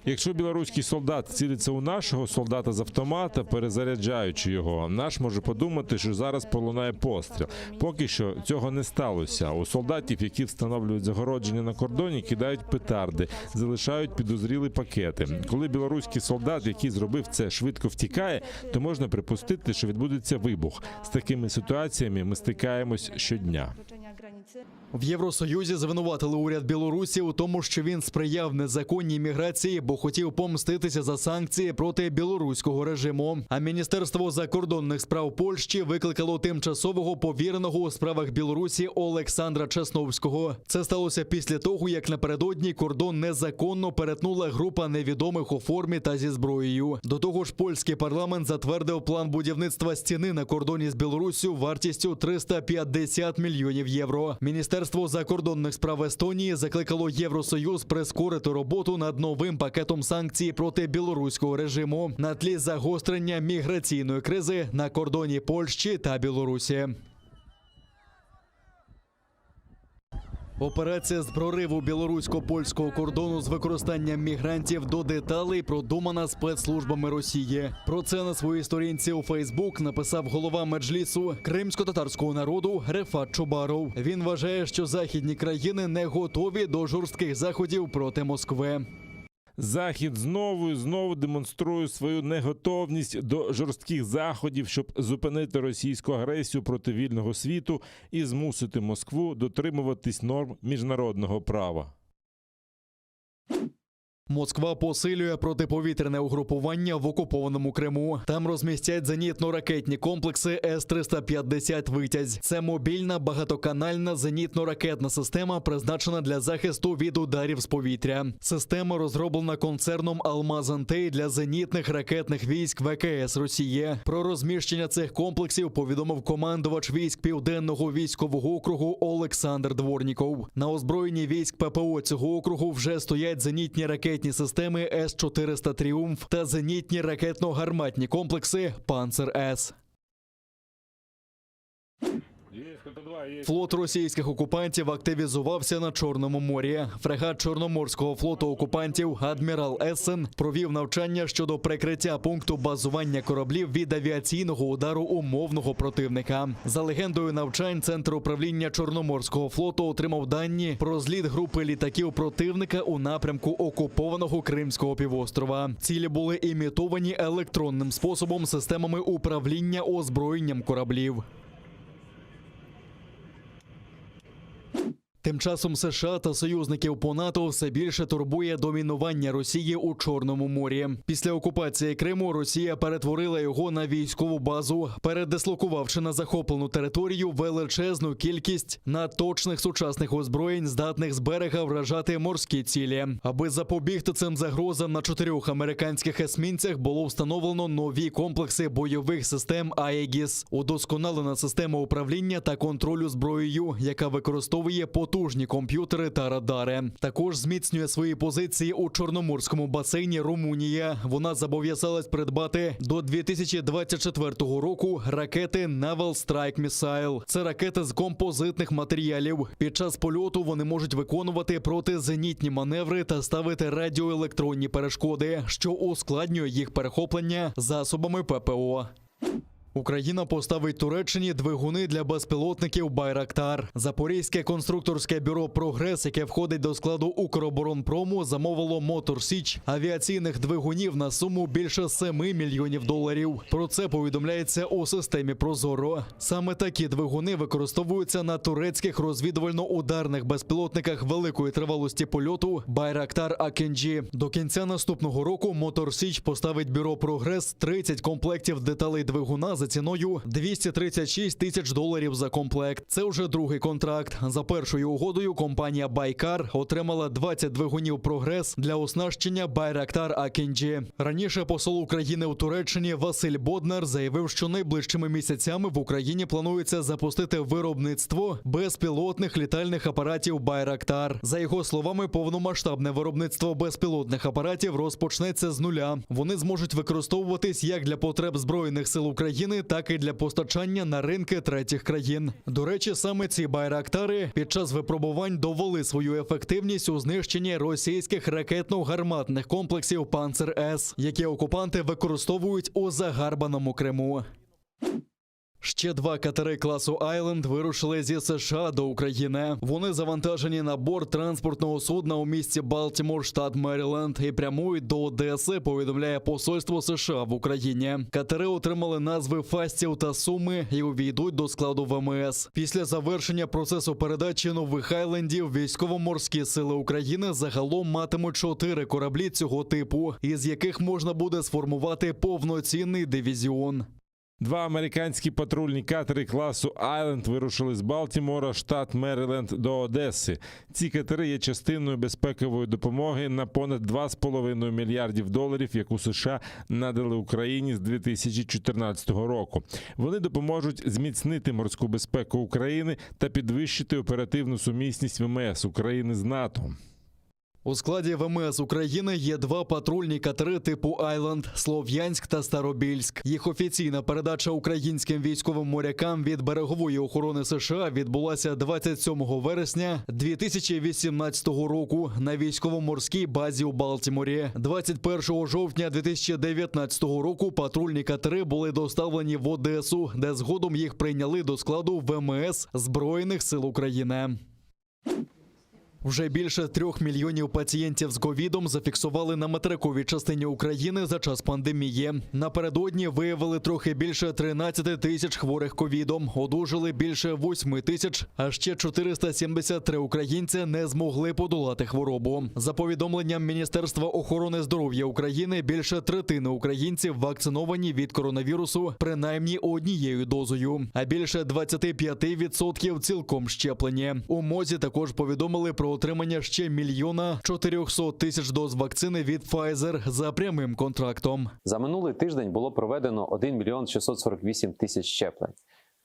Якщо білоруський солдат цілиться у нашого солдата з автомата, перезаряджаючи його, наш може подумати, що зараз пролунає постріл. Поки що цього не сталося. У солдатів, які встановлюють загородження на кордоні, кидають петарди, залишають підозрілі пакети. Коли білоруський солдат, який зробив це, швидко втікає, то можна припустити, що відбудеться вибух. З такими ситуаціями ми стикаємось щодня. В Євросоюзі звинуватили уряд Білорусі у тому, що він сприяв незаконній міграції, бо хотів помститися за санкції проти білоруського режиму. А Міністерство закордонних справ Польщі викликало тимчасового повіреного у справах Білорусі Олександра Чесновського. Це сталося після того, як напередодні кордон незаконно перетнула група невідомих у формі та зі зброєю. До того ж, польський парламент затвердив план будівництва стіни на кордоні з Білоруссю вартістю 350 мільйонів євро. Міністерство закордонних справ Естонії закликало Євросоюз прискорити роботу над новим пакетом санкцій проти білоруського режиму на тлі загострення міграційної кризи на кордоні Польщі та Білорусі. Операція з прориву білорусько-польського кордону з використанням мігрантів до деталей продумана спецслужбами Росії. Про це на своїй сторінці у Фейсбук написав голова меджлісу кримсько-татарського народу Рефат Чубаров. Він вважає, що західні країни не готові до жорстких заходів проти Москви. Захід знову і знову демонструє свою неготовність до жорстких заходів, щоб зупинити російську агресію проти вільного світу і змусити Москву дотримуватись норм міжнародного права. Москва посилює протиповітряне угрупування в окупованому Криму. Там розмістять зенітно-ракетні комплекси С-350 «Витязь». Це мобільна багатоканальна зенітно-ракетна система, призначена для захисту від ударів з повітря. Система розроблена концерном «Алмаз-Антей» для зенітних ракетних військ ВКС Росії. Про розміщення цих комплексів повідомив командувач військ Південного військового округу Олександр Дворніков. На озброєнні військ ППО цього округу вже стоять зенітні ракетні системи С-400 «Тріумф» та зенітні ракетно-гарматні комплекси «Панцер-С». Флот російських окупантів активізувався на Чорному морі. Фрегат Чорноморського флоту окупантів Адмірал Ессен провів навчання щодо прикриття пункту базування кораблів від авіаційного удару умовного противника. За легендою навчань, центр управління Чорноморського флоту отримав дані про зліт групи літаків противника у напрямку окупованого Кримського півострова. Цілі були імітовані електронним способом системами управління озброєнням кораблів. Тим часом США та союзників по НАТО все більше турбує домінування Росії у Чорному морі. Після окупації Криму Росія перетворила його на військову базу, передислокувавши на захоплену територію величезну кількість надточних сучасних озброєнь, здатних з берега вражати морські цілі. Аби запобігти цим загрозам на чотирьох американських есмінцях було встановлено нові комплекси бойових систем Аегіс, удосконалена система управління та контролю зброєю, яка використовує потужні комп'ютери та радари. Також зміцнює свої позиції у Чорноморському басейні Румунія. Вона зобов'язалась придбати до 2024 року ракети Naval Strike Missile. Це ракети з композитних матеріалів. Під час польоту вони можуть виконувати протизенітні маневри та ставити радіоелектронні перешкоди, що ускладнює їх перехоплення засобами ППО. Україна поставить Туреччині двигуни для безпілотників Байрактар. Запорізьке конструкторське бюро Прогрес, яке входить до складу Укроборонпрому, замовило Мотор Січ авіаційних двигунів на суму більше 7 мільйонів доларів. Про це повідомляється у системі Прозоро. Саме такі двигуни використовуються на турецьких розвідувально-ударних безпілотниках великої тривалості польоту Байрактар Акінджі. До кінця наступного року Мотор Січ поставить бюро Прогрес 30 комплектів деталей двигуна за ціною 236 тисяч доларів за комплект. Це вже другий контракт. За першою угодою компанія Байкар отримала 20 двигунів Прогрес для оснащення Байрактар Акінджі. Раніше посол України у Туреччині Василь Боднар заявив, що найближчими місяцями в Україні планується запустити виробництво безпілотних літальних апаратів Байрактар. За його словами, повномасштабне виробництво безпілотних апаратів розпочнеться з нуля. Вони зможуть використовуватись як для потреб збройних сил України, так і для постачання на ринки третіх країн. До речі, саме ці байрактари під час випробувань довели свою ефективність у знищенні російських ракетно-гарматних комплексів Панцер С, які окупанти використовують у загарбаному Криму. Ще два катери класу Айленд вирушили зі США до України. Вони завантажені на борт транспортного судна у місті Балтімор, штат Меріленд, і прямують до Одеси. Повідомляє посольство США в Україні. Катери отримали назви Фастів та Суми і увійдуть до складу ВМС. Після завершення процесу передачі нових Айлендів військово-морські сили України загалом матимуть чотири кораблі цього типу, із яких можна буде сформувати повноцінний дивізіон. Два американські патрульні катери класу Айленд вирушили з Балтімора, штат Мериленд, до Одеси. Ці катери є частиною безпекової допомоги на понад 2,5 мільярдів доларів, яку США надали Україні з 2014 року. Вони допоможуть зміцнити морську безпеку України та підвищити оперативну сумісність ВМС України з НАТО. У складі ВМС України є два патрульні катери типу Айленд Слов'янськ та Старобільськ. Їх офіційна передача українським військовим морякам від берегової охорони США відбулася 27 вересня 2018 року на військово-морській базі у Балтіморі. 21 жовтня 2019 року патрульні катери були доставлені в Одесу, де згодом їх прийняли до складу ВМС Збройних сил України. Вже більше трьох мільйонів пацієнтів з ковідом зафіксували на материковій частині України за час пандемії. Напередодні виявили трохи більше 13 тисяч хворих ковідом, одужали більше 8 тисяч, а ще 473 українця не змогли подолати хворобу. За повідомленням Міністерства охорони здоров'я України, більше третини українців вакциновані від коронавірусу принаймні однією дозою, а більше 25% цілком щеплені. У МОЗі також повідомили про отримання ще мільйона 400 тисяч доз вакцини від Pfizer за прямим контрактом. За минулий тиждень було проведено 1 мільйон 648 тисяч щеплень.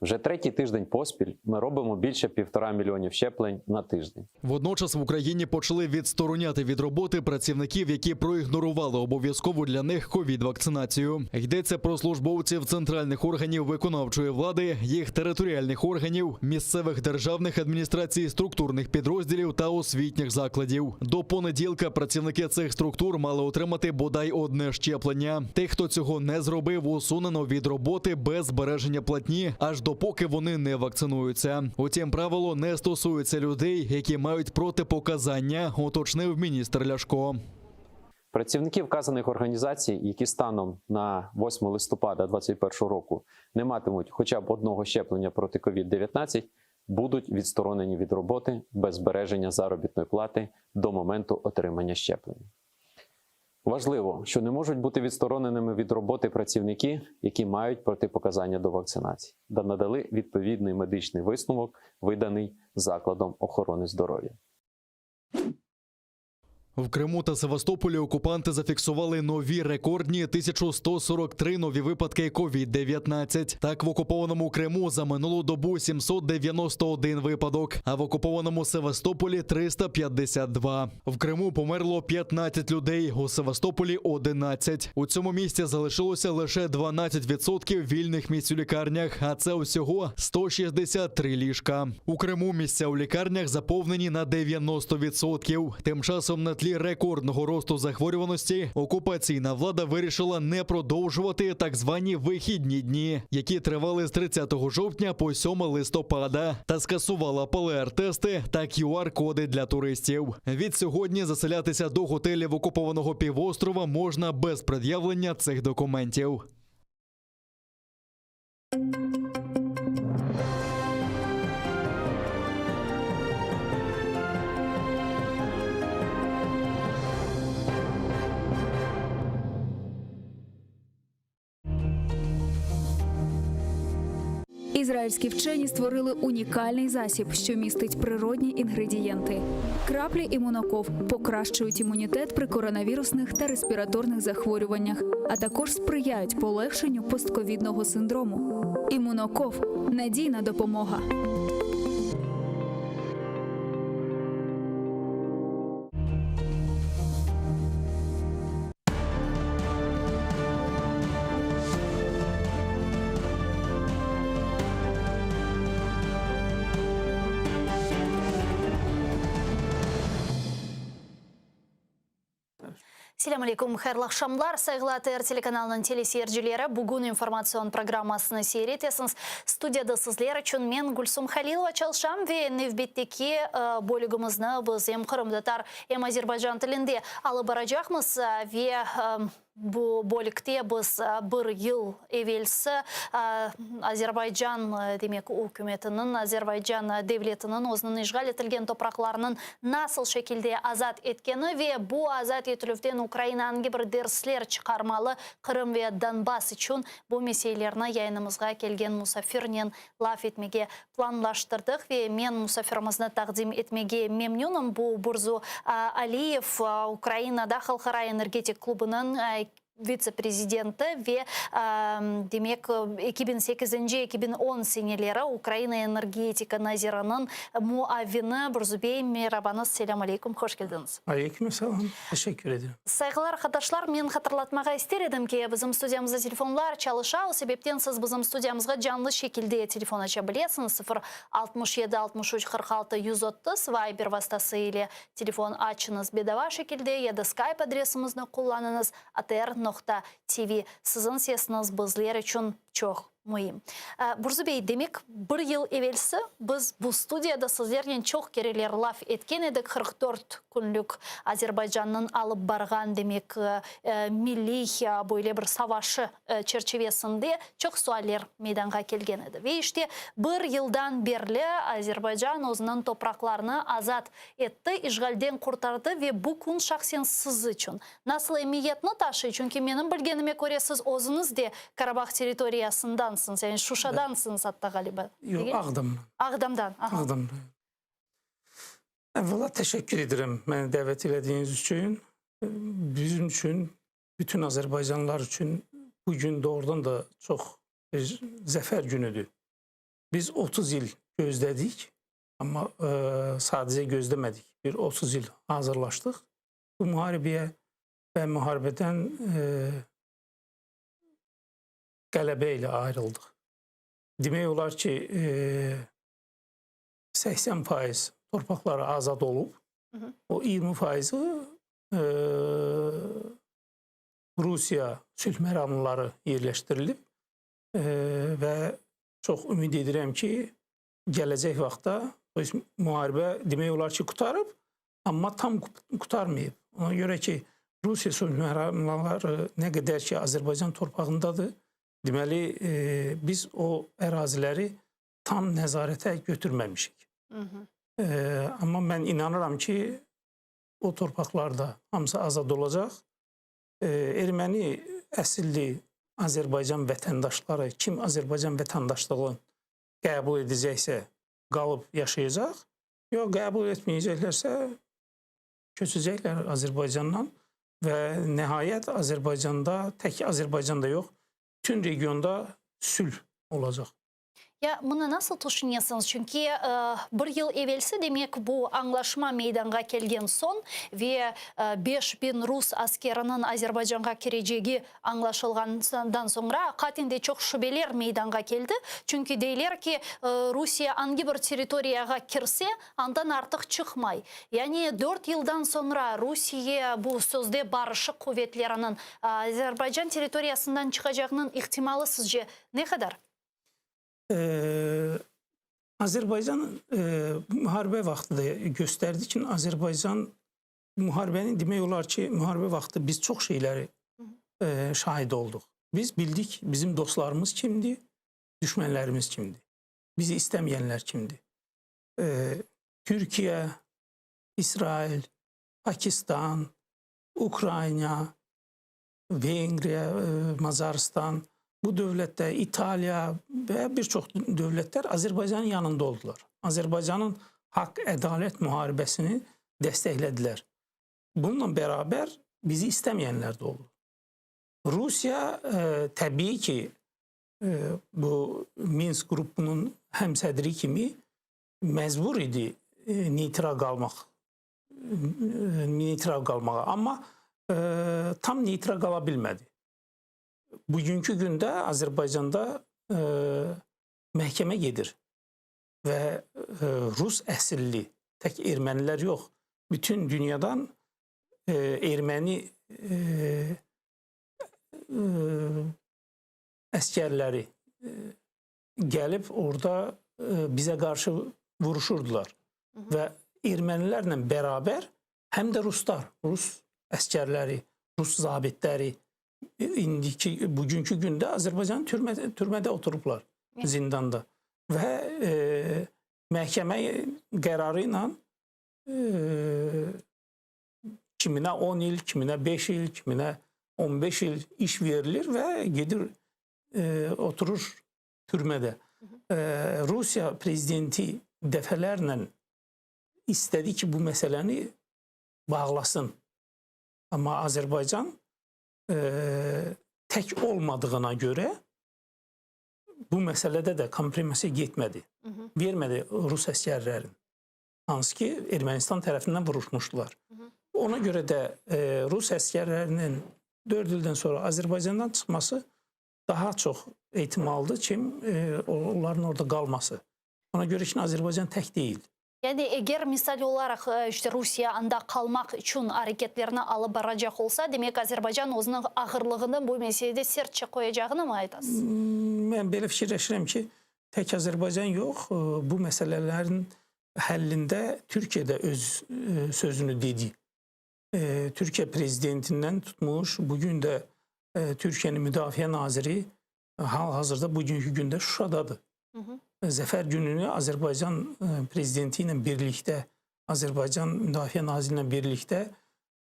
Вже третій тиждень поспіль ми робимо більше півтора мільйонів щеплень на тиждень. Водночас в Україні почали відстороняти від роботи працівників, які проігнорували обов'язкову для них ковід-вакцинацію. Йдеться про службовців центральних органів виконавчої влади, їх територіальних органів, місцевих державних адміністрацій, структурних підрозділів та освітніх закладів. До понеділка працівники цих структур мали отримати бодай одне щеплення. Тих, хто цього не зробив, усунено від роботи без збереження платні, аж допоки вони не вакцинуються. Утім, правило не стосується людей, які мають протипоказання, уточнив міністр Ляшко. Працівники вказаних організацій, які станом на 8 листопада 2021 року не матимуть хоча б одного щеплення проти COVID-19, будуть відсторонені від роботи без збереження заробітної плати до моменту отримання щеплення. Важливо, що не можуть бути відстороненими від роботи працівники, які мають протипоказання до вакцинації, та надали відповідний медичний висновок, виданий закладом охорони здоров'я. В Криму та Севастополі окупанти зафіксували нові рекордні 1143 нові випадки COVID-19. Так, в окупованому Криму за минулу добу 791 випадок, а в окупованому Севастополі 352. В Криму померло 15 людей, у Севастополі 11. У цьому місці залишилося лише 12% вільних місць у лікарнях, а це усього 163 ліжка. У Криму місця у лікарнях заповнені на 90%. Тим часом на тлі рекордного росту захворюваності окупаційна влада вирішила не продовжувати так звані вихідні дні, які тривали з 30 жовтня по 7 листопада, та скасувала ПЛР-тести та QR-коди для туристів. Від сьогодні заселятися до готелів окупованого півострова можна без пред'явлення цих документів. Ізраїльські вчені створили унікальний засіб, що містить природні інгредієнти. Краплі імуноков покращують імунітет при коронавірусних та респіраторних захворюваннях, а також сприяють полегшенню постковідного синдрому. Імуноков надійна допомога. Selâm aleyküm, hayırlı aqşamlar, sayğılı ATR telekanalınıñ teleseyircileri. Bugün informatsion programmasını seyir etesiñiz. Studiyada sizler içün men, Gülsum Halilova, çalışam ve nevbetteki bölügimizni biz em qırımtatar, em azerbaycan tilinde alıp baracaqmız ve Bu bölükte biz bir yıl evelsi Azerbaycan, demek, ükümetiniñ, Azerbaycan devletiniñ özüniñ işğal etilgen topraqlarınıñ nasıl şekilde azat etkeni ve bu azat etilüvden Ukraina angi bir dersler çıqarmalı Qırım ve Donbass içün bu meselelerni yayınımızğa kelgen musafirnen laf etmege planlaştırdıq ve men musafirimizni taqdim etmege memnünim, bu Burzu Aliyev, Ukrainada Halqara energetik klubınıñ vitse-prezidenti ve, demek, 2008-nci, 2010 seneleri Ukraina energetika naziriniñ muavini. Burzu bey, merabañız, selâm aleyküm, hoş keldiñiz. Aleyküm selâm, teşekkür ederim. Sayğılı arqadaşlar, men hatırlatmağa ister edim ki, bizim studiyamızda telefonlar çalışa, o sebepten siz bizim studiyamızğa canlı şekilde telefon aça bilesiñiz, sıfır 67 63 46 130, Viber vastası ile telefon açıñız bedava şekilde ya da Skype adresimizni qullanıñız, atr noqta tv. Siziñ sesiñiz bizler içün çoq müim. Burzu bey, demek, bir yıl evelsi biz bu studiyada sizlernen çoq kereler laf etken edik, 44 künlük Azerbaycannıñ alıp barğan, demek, milliy böyle bir savaşı çerçivesinde çoq sualler meydanğa kelgen edi. Ve işte bir yıldan berli Azerbaycan özüniñ topraqlarını azat etti, işğalden qurtardı ve bu kün şahsen siz içün Nasıl emiyetni taşıy? Çünki menim bilgenime köre, siz özüñiz de Karabah territoriyasındansıñız, yani Şuşadansıñız atta ğaliba, Yoq, Ağdamdan. Ağdamdan, aha. Ağdamdan. Evvela teşekkür edirem meni davet elediğiniz içün. Bizim içün, bütün azerbaycanlar içün bu gün doğrudan da çoq bir zafer günüdür. Biz 30 yıl gözledik ama e, sadece gözlemedik. Bir 30 yıl hazırlaştık bu muharebeye ve muharebeden e, qələbə ayrıldık. Demək olar ki, e, 80% torpaqları azad olub, o 20 faizi e, Rusiya sülh məramlıları yerləşdirilib e, və çox ümid edirəm ki, gələcək vaxtda to есть müharibə demək olar ki, qurtarıb, amma tam qurtarmayıb. Ona görə ki, Rusiya sülh məramlıları nə qədər ki Azərbaycan torpağındadır, deməli e, biz o əraziləri tam nəzarətə götürməmişik. E, amma mən inanıram ki, o torpaqlarda hamısı azad olacaq. E, erməni əsilli Azərbaycan vətəndaşları kim Azərbaycan vətəndaşlığını qəbul edəcəksə qalıb yaşayacaq. Yox, qəbul etməyəcəklərsə köçəcəklər Azərbaycandan və nəhayət Azərbaycanda tək Azərbaycanda yox, bütün regionda sülh olacaq. Ya bunı nasıl tüşünesiñiz? Çünki e, bir yıl evelsi demek bu añlaşma meydanğa kelgen soñ ve e, 5000 rus askeriniñ Azerbaycanğa kirecegi añlaşılğandan soñra aqiqaten de çoq şübeler meydanğa keldi. Çünki deyler ki, e, Rusiye angi bir territoriyağa kirse, andan artıq çıqmay. Yani 4 yıldan soñra Rusiye bu sözde barışıq quvetleriniñ Azerbaycan territoriyasından çıqacağınıñ ihtimalı sizce ne qadar? Ee, Azərbaycan e, müharibə vaxtı da göstərdi ki, Azərbaycan müharibənin demək olar ki, müharibə vaxtı biz çox şeyləri e, şahid olduq. Biz bildik bizim dostlarımız kimdir, düşmənlərimiz kimdir. Bizi istəməyənlər kimdir. E, Türkiyə, İsrail, Pakistan, Ukrayna, Vengriya, e, Macaristan, bu dövlətdə İtaliya və bir çox dövlətlər Azərbaycanın yanında oldular. Azərbaycanın haqq, ədalət müharibəsini dəstəklədilər. Bununla bərabər bizi istəməyənlər də oldu. Rusiya e, təbii ki, e, bu Minsk qrupunun həmsədri kimi məcbur idi e, neytral qalmaq, e, neytral qalmağa. Amma e, tam neytral qala bilmədi. Bugünkü gündə Azərbaycanda e, məhkəmə gedir və e, Rus əsilli tək ermənilər yox, bütün dünyadan e, erməni e, e, əskərləri e, gəlib orada e, bizə qarşı vuruşurdular. Və ermənilərlə bərabər həm də ruslar, rus əskərləri, rus zabitləri indiki bugünkü gündə Azərbaycan türmədə, türmədə oturublar, zindanda. Və e, məhkəmə qərarı ilə e, kiminə 10 il, kiminə 5 il, kiminə 15 il iş verilir və gedir e, oturur türmədə. E, Rusiya prezidenti dəfələrlə istədi ki, bu məsələni bağlasın. Amma Azərbaycan e, tək olmadığına görə bu məsələdə də kompromisə getmədi. Vermədi Rus əskərlərin. Hansı ki, Ermənistan tərəfindən vuruşmuşdular. Ona görə də e, Rus əskərlərinin 4 ildən sonra Azərbaycandan çıxması daha çox ehtimaldır ki, e, onların orada qalması. Ona görə ki, Azərbaycan tək deyil. Yani eger misal olaraq e, işte Rusiye anda qalmaq içün areketlerini alıp baracaq olsa, demek Azerbaycan özüniñ ağırlığını bu meselede sertçe qoyacağını mı aytasız? Mən belə fikirləşirəm ki, tək Azərbaycan yox, e, bu məsələlərin həllində Türkiyə də öz e, sözünü dedi. E, Türkiyə prezidentindən tutmuş, bugün də e, Türkiyənin Müdafiə naziri hal-hazırda bugünkü gündə Şuşadadır. Zəfər gününü Azərbaycan e, prezidenti ilə birlikdə, Azərbaycan Müdafiə naziri ilə birlikdə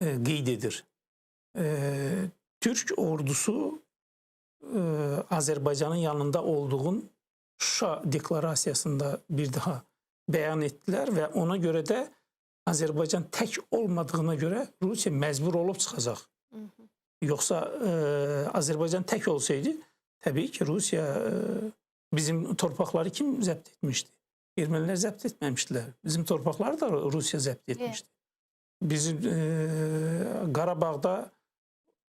e, qeyd edir. E, Türk ordusu Azərbaycanın yanında olduğun Şuşa deklarasiyasında bir daha bəyan etdilər və ona görə də Azərbaycan tək olmadığına görə Rusiya məcbur olub çıxacaq. Yoxsa e, Azərbaycan tək olsaydı, təbii ki, Rusiya e, Bizim torpaqları kim zəbt etmişdi? Ermənilər zəbt etməmişdilər. Bizim torpaqları da Rusiya zəbt etmişdi. Bizim e, Qarabağda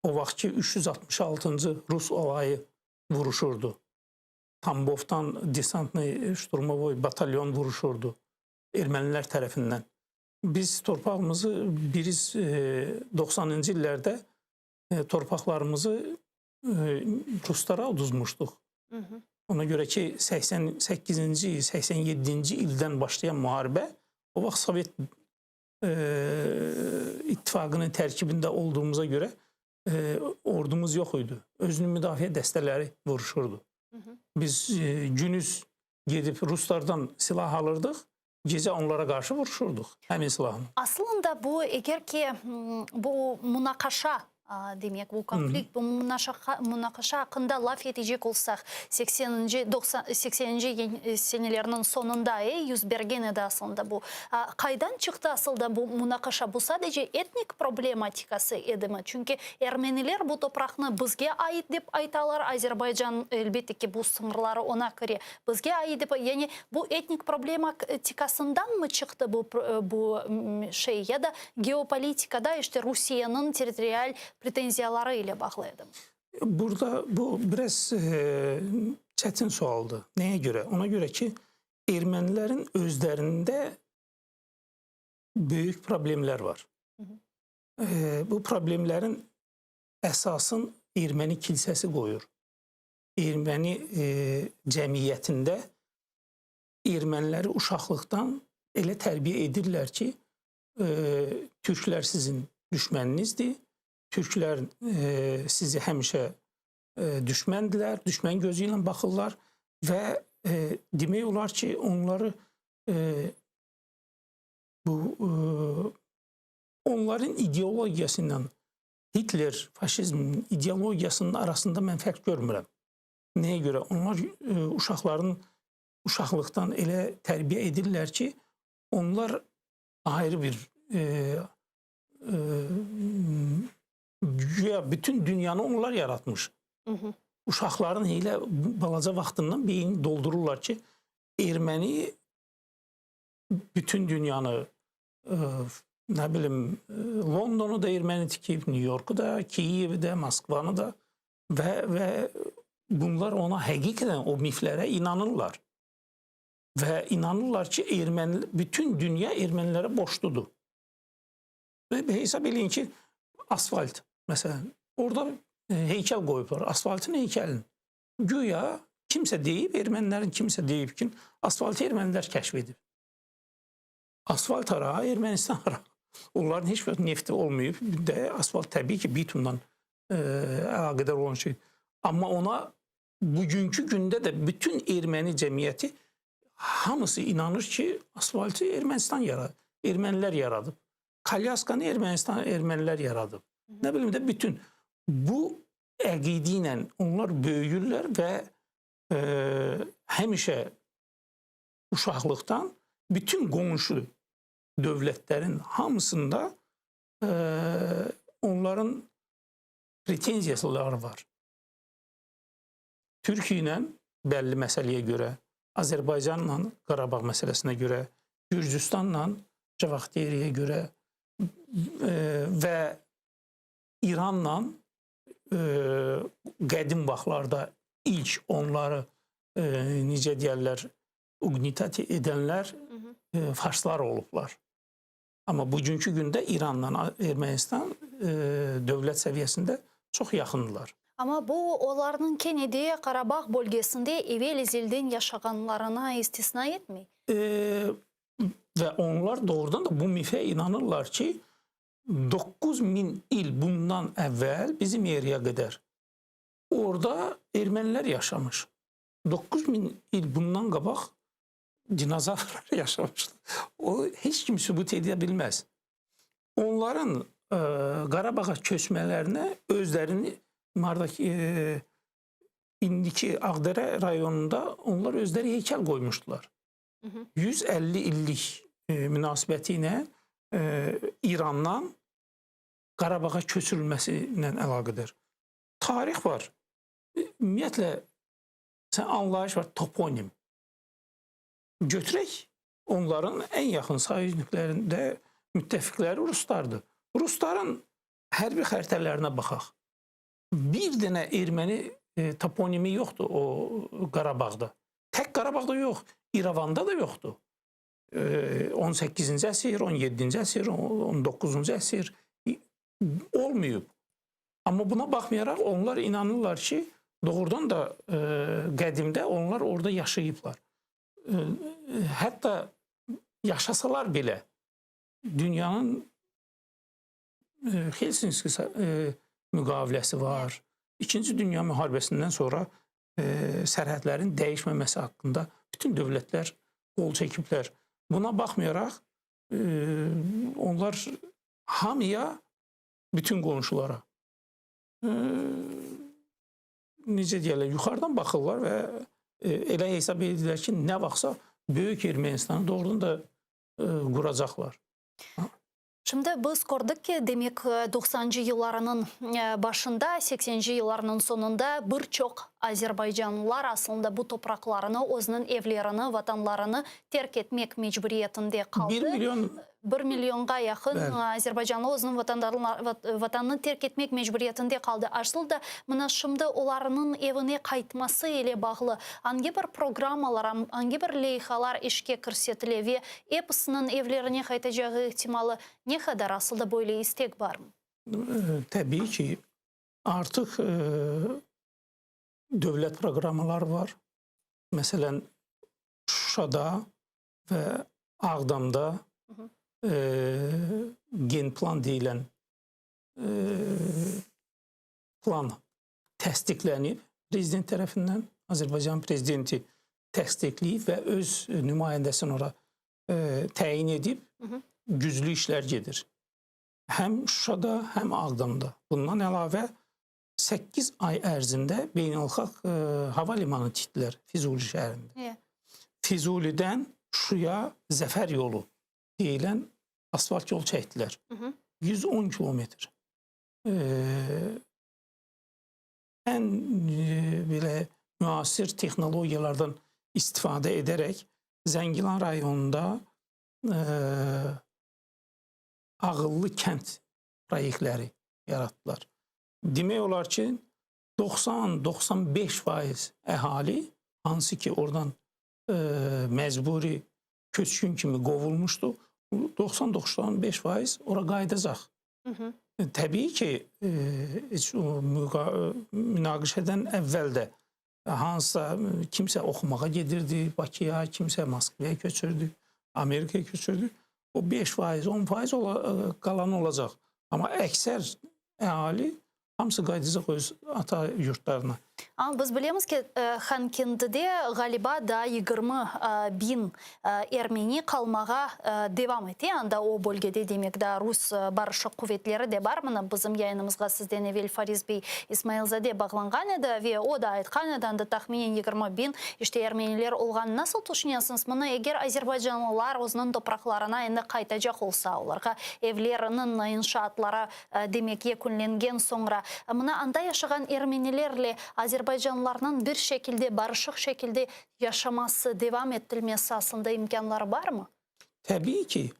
o vaxtki 366-cı Rus alayı vuruşurdu. Tambovdan desantный штурмовой batalyon vuruşurdu ermənilər tərəfindən. Biz torpağımızı biriz e, 90-cı illərdə e, torpaqlarımızı e, ruslara uduzmuşduq. Ona görə ki 88-ci, 87-ci ildən başlayan müharibə o vaxt Sovet e, İttifaqının tərkibində olduğumuza görə e, ordumuz yox idi. Özünü müdafiə dəstələri vuruşurdu. Biz e, günüz gedib ruslardan silah alırdıq, gecə onlara qarşı vuruşurduq həmin silahla. Aslında bu eger ki bu munaqaşa demek, bu konflikt, bu munaqaşa aqqında laf etecek olsaq, sekseninci, sekseninci senelerniñ soñunda yüz bergen edi aslında bu. Qaydan çıqtı asılda bu munaqaşa? Bu sadece etnik problematikası edimi? Çünki ermeniler bu topraqnı bizge ait dep aytalar, Azerbaycan, elbette ki, bu sıñırları oña kire, bizge ait dep, yani bu etnik problematikasındanmı çıqtı bu bu şey ya da geopolitikada işte Rusiyeniñ territorial pretenziyaları ile bağlı edimi? Burada bu biraz çətin sualdır. Nəyə görə? Ona görə ki, ermənilərin özlərində böyük problemlər var. E, bu problemlərin əsasın erməni kilsəsi qoyur. Erməni e, cəmiyyətində erməniləri uşaqlıqdan elə tərbiyə edirlər ki, e, türklər sizin düşməninizdir. Türklər e, sizi həmişə e, düşməndilər, düşmən gözü ilə baxırlar və e, demək olar ki, onları e, bu e, onların ideologiyası ilə Hitler faşizmin ideologiyasının arasında mən fərq görmürəm. Nəyə görə? Onlar e, uşaqların uşaqlıqdan elə tərbiyə edirlər ki, onlar ayrı bir e, e, güya bütün dünyanı onlar yaratmış. Hı hı. Uşaqların elə balaca vaxtından beyni doldururlar ki, erməni bütün dünyanı e, nə bilim Londonu da erməni tikib, New Yorku da, Kiyevi də, Moskvanı da və və bunlar ona həqiqətən o miflərə inanırlar. Və inanırlar ki, erməni bütün dünya ermənilərə borcludur. Və hesab eləyin ki, asfalt məsələn, orada e, heykəl qoyublar, asfaltın heykəlini. Güya kimsə deyib, ermənilərin kimsə deyib ki, asfaltı ermənilər kəşf edib. Asfalt hara, Ermənistan hara? Onların heç bir nefti olmayıb. Bir də asfalt təbii ki, bitumdan e, əlaqədar olan şey. Amma ona bugünkü gündə də bütün erməni cəmiyyəti hamısı inanır ki, asfaltı Ermənistan yaradıb, ermənilər yaradıb. Kalyaskanı Ermənistan ermənilər yaradıb. Nə bilim də bütün bu əqidə ilə onlar böyüyürlər və e, həmişə uşaqlıqdan bütün qonşu dövlətlərin hamısında e, onların pretenziyaları var. Türkiyə ilə bəlli məsələyə görə, Azərbaycanla Qarabağ məsələsinə görə, Gürcüstanla Cavaxderiyə görə e, və İranla e, qədim vaxtlarda ilk onları e, necə deyərlər, uqnitat edənlər e, farslar olublar. Amma bugünkü gündə İranla Ermənistan e, dövlət səviyyəsində çox yaxındılar. Amma bu olarnıñ kene de Qarabağ bölgesinde evel ezelden yaşağanlarına istisna etmey. E, və onlar doğrudan da bu mifə inanırlar ki, 9000 il bundan əvvəl bizim yeriyə qədər orada ermənilər yaşamış. 9000 il bundan qabaq dinozavrlar yaşamışdı. O heç kim sübut edə bilməz. Onların e, Qarabağa köçmələrinə özlərini Mardakı e, indiki Ağdərə rayonunda onlar özləri heykəl qoymuşdular. 150 illik e, münasibəti ilə e, İrandan Qarabağa köçürülməsi ilə əlaqədar. Tarix var. Ümumiyyətlə. Məsələn, anlayış var, toponim. Götürək onların ən yaxın soyuzniklərində müttəfiqləri ruslardır. Rusların hərbi xəritələrinə baxaq. Bir dənə erməni e, toponimi yoxdur o Qarabağda. Tək Qarabağda yox, İrəvanda da yoxdur. E, 18-ci əsr, 17-ci əsr, 19-cu əsr olmayıb. Amma buna baxmayaraq onlar inanırlar ki, doğrudan da e, qədimdə onlar orada yaşayıblar. E, hətta yaşasalar belə dünyanın e, Helsinki e, müqaviləsi var. İkinci Dünya müharibəsindən sonra e, sərhədlərin dəyişməməsi haqqında bütün dövlətlər qol çəkiblər. Buna baxmayaraq e, onlar hamıya, bütün qonşulara e, necə deyirlər, yuxarıdan baxırlar və e, elə hesab edirlər ki, nə vaxtsa Böyük Ermənistanı doğrudan da e, quracaqlar. Şimdi biz kördik ki, demek 90-cı yıllarınıñ başında, 80-ci yıllarınıñ soñunda bir çoq azerbaycanlılar aslında bu topraqlarını, özüniñ evlerini, vatanlarını terk etmek mecburiyetinde qaldı. 1 milyon 1 milyonğa yaqın azerbaycanlı özüniñ vatanını terk etmek mecburiyetinde qaldı. Asıl da mına şimdi olarnıñ evine qaytması ile bağlı angi bir programmalar, angi bir leyhalar işke kirsetile ve episiniñ evlerine qaytacağı ihtimalı ne qadar, asıl da böyle istek barmı? Təbii ki, artıq dövlət proqramları var. Məsələn, Şuşada və Ağdamda e, genplan deyilən e, plan təsdiqlənib prezident tərəfindən. Azərbaycan prezidenti təsdiqləyib və öz nümayəndəsini ora e, təyin edib. Güclü işlər gedir. Həm Şuşada, həm Ağdamda. Bundan əlavə 8 ay ərzində beynəlxalq e, hava limanı tikdilər Füzuli şəhərində. Yeah. Füzulidən Şuşaya Zəfər yolu deyilən asfalt yol çəkdilər. 110 kilometr. E, ən e, belə müasir texnologiyalardan istifadə edərək Zəngilan rayonunda e, ağıllı kənd proyektləri yaratdılar. Demək olar ki, 90-95% əhali hansı ki oradan e, məcburi köçkün kimi qovulmuşdu, 90-95% ora qayıdacaq. E, Təbii ki, e, heç o münaqişədən əvvəl də hansısa kimsə oxumağa gedirdi Bakıya, kimsə Moskvaya köçürdü, Amerikaya köçürdü. O 5%, 10% ola, e, qalan olacaq. Amma əksər əhali hamısı qayıdacaq öz ata yurtlarına. Amma biz bilemiz ki, Hankendide ğaliba daa 20 biñ ermeni qalmağa devam ete. Anda o bölgede, demek, daa rus barışıq quvetleri de bar. Mına bizim yayınımızğa sizden evel Fariz bey İsmailzade bağlanğan edi ve o da aytqan edi, anda tahminen 20 biñ, işte, ermeniler olğanı. Nasıl tüşünesiñiz, mına eger azerbaycanlılar özüniñ topraqlarına endi qaytacaq olsa, olarğa evleriniñ inşaatları Demek, yekünlengen soñra, mına anda yaşağan ermenilerle azerbaycanlarnıñ bir şekilde, barışıq şekilde yaşaması, devam ettilmesi aslında imkânları barmı? Təbii ki,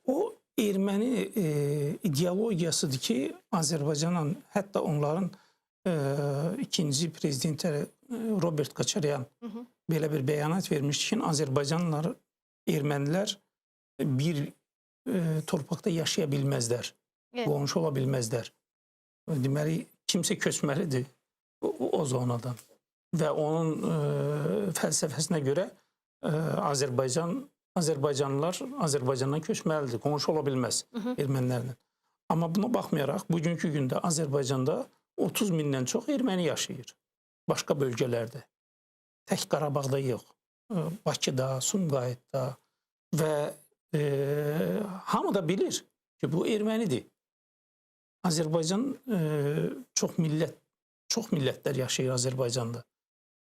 o erməni ideologiyasıdır ki, Azərbaycanla, hətta onların ikinci prezidenti Robert Koçaryan belə bir bəyanat vermişdi ki, Azərbaycanlılar, ermənilər bir e, torpaqda yaşaya bilməzlər. Evet. Qonşu ola bilməzlər. Deməli, kimsə köçməlidir o, o zonadan. Və onun e, fəlsəfəsinə görə e, Azərbaycan Azərbaycanlılar Azərbaycandan köçməlidir, qonşu ola bilməz Hı -hı. ermənilərlə. Amma buna baxmayaraq bugünkü gündə Azərbaycanda 30 mindən çox erməni yaşayır. Başqa bölgələrdə. Tək Qarabağda yox. Bakıda, Sumqayıtda və e, hamı da bilir ki, bu ermənidir. Azərbaycan e, çox millət çox millətlər yaşayır Azərbaycanda.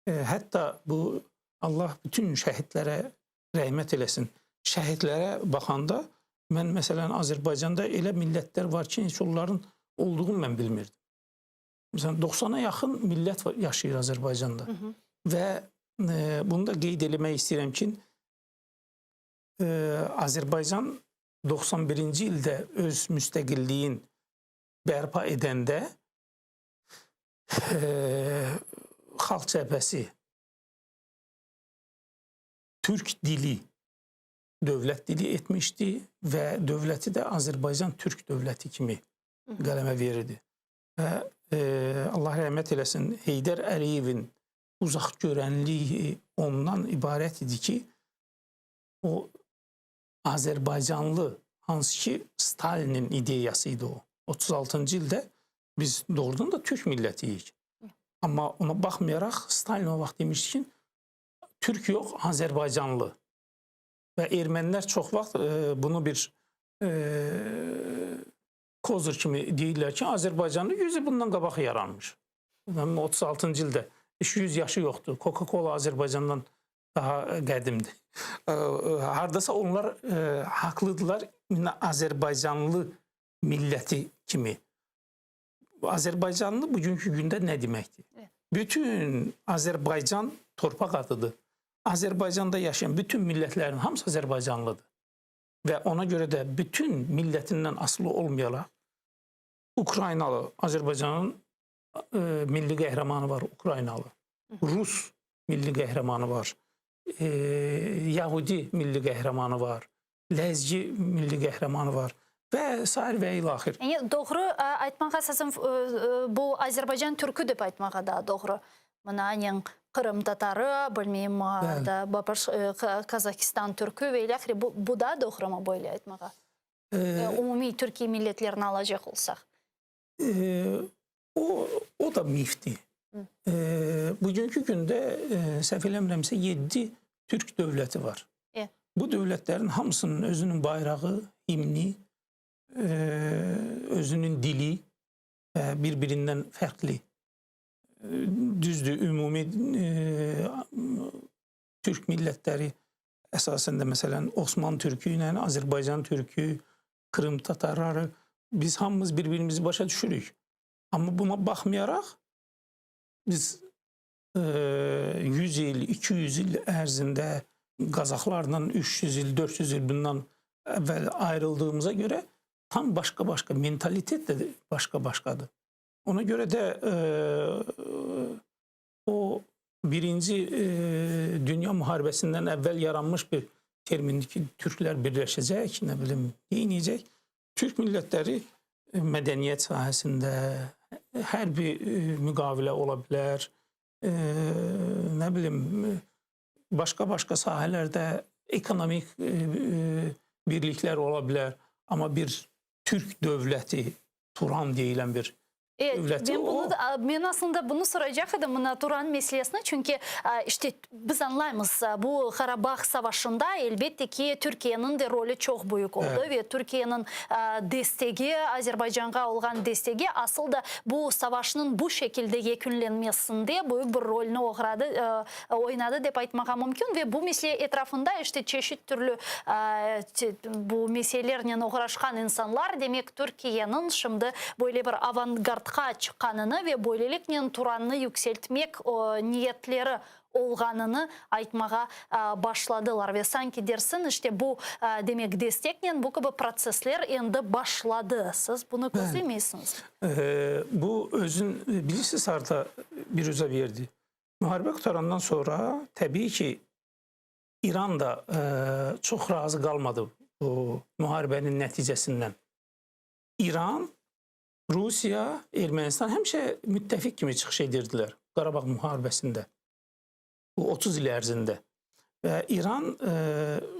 E, hətta bu Allah bütün şəhidlərə rəhmət eləsin. Şəhidlərə baxanda mən məsələn Azərbaycanda elə millətlər var ki, heç onların olduğunu mən bilmirdim. Məsələn 90-a yaxın millət yaşayır Azərbaycanda. Hı -hı. Və bunu da qeyd eləmək istəyirəm ki, Azərbaycan 91-ci ildə öz müstəqilliyin bərpa edəndə Xalq Cəbhəsi türk dili dövlət dili etmişdi və dövləti də Azərbaycan Türk dövləti kimi qələmə verirdi. Və e, Allah rəhmət eləsin Heydər Əliyevin uzaq görənliyi ondan ibarət idi ki, o Azərbaycanlı hansı ki Stalinin ideyası idi o. 36-cı ildə biz doğrudan da türk millətiyik. Amma ona baxmayaraq Stalin o vaxt demişdi ki, türk yox, Azərbaycanlı. Və ermənilər çox vaxt e, bunu bir e, kozır kimi deyirlər ki, Azərbaycanlı 100 il bundan qabaq yaranmış. 36-cı ildə 200 yaşı yoxdur. Coca-Cola Azərbaycandan daha qədimdir. E, hardasa onlar e, haqlıdırlar Azərbaycanlı milləti kimi. Azərbaycanlı bugünkü gündə nə deməkdir? Bütün Azərbaycan torpaq adıdır. Azərbaycanda yaşayan bütün millətlərin hamısı Azərbaycanlıdır. Və ona görə də bütün millətindən asılı olmayaraq Ukraynalı, Azərbaycanın e, milli qəhrəmanı var, Ukraynalı. Rus milli qəhrəmanı var. E, Yahudi milli qəhrəmanı var. Ləzgi milli qəhrəmanı var və sair və ilaxır. Yəni doğru aytmağa əsasən bu Azərbaycan türkü dep aytmağa da doğru. Mına anen Qırım tatarı, bilmeyim, da Kazakistan türkü ve ilaxır. Bu, bu da doğru mu böyle aytmağa? Ee, Umumiy türkiy milletlerini alacaq olsaq. E, o, o da mifdir. E, bugünkü gündə e, səhv eləmirəmsə 7 türk dövləti var. E. Bu dövlətlərin hamısının özünün bayrağı, himni, e, özünün dili və bir-birindən fərqli. E, Düzdür, ümumi e, türk millətləri əsasən də məsələn Osman türkü ilə Azərbaycan türkü, Krım tatarları biz hamımız bir-birimizi başa düşürük. Amma buna baxmayaraq biz e, 100 il, 200 il ərzində Qazaxlarla 300 il, 400 il bundan əvvəl ayrıldığımıza görə tam başqa-başqa mentalitet də başqa-başqadır. Ona görə də e, o birinci e, dünya müharibəsindən əvvəl yaranmış bir termindir ki, türklər birləşəcək, nə bilim, neyniyəcək. Türk millətləri e, mədəniyyət sahəsində hərbi e, müqavilə ola bilər, e, nə bilim, başqa-başqa sahələrdə ekonomik e, e, birliklər ola bilər. Amma bir türk dövləti, Turan deyilən bir Evet, dövləti ben o bunu da, men aslında bunu soracaq edim mına Turan meselesini, çünki işte biz añlaymız, bu Qarabağ savaşında elbette ki Türkiyeniñ de rolü çoq büyük oldı Evet. ve Türkiyeniñ destegi, Azerbaycanğa olğan destegi asıl da bu savaşnıñ bu şekilde yekünlenmesinde büyük bir rolni oğradı, oynadı dep aytmağa mümkün ve bu mesele etrafında işte çeşit türlü bu meselelernen oğraşqan insanlar, demek Türkiyeniñ şimdi böyle bir avangardqa çıqqanını ve böyleliknen Turannı yükseltmek niyetleri olğanını aytmağa başladılar. Ve sanki dersin, işte bu, demek, desteknen bu kibi protsessler endi başladı. Siz bunı közlemeysiñiz? Bu özün, bilirsiz harda biruzə verdi? Müharibə qurtarandan sonra təbii ki, İran da çox razı qalmadı bu müharibənin nəticəsindən. İran, Rusiya, Ermənistan həmişə müttəfiq kimi çıxış edirdilər Qarabağ müharibəsində. Bu 30 il ərzində. Və İran e,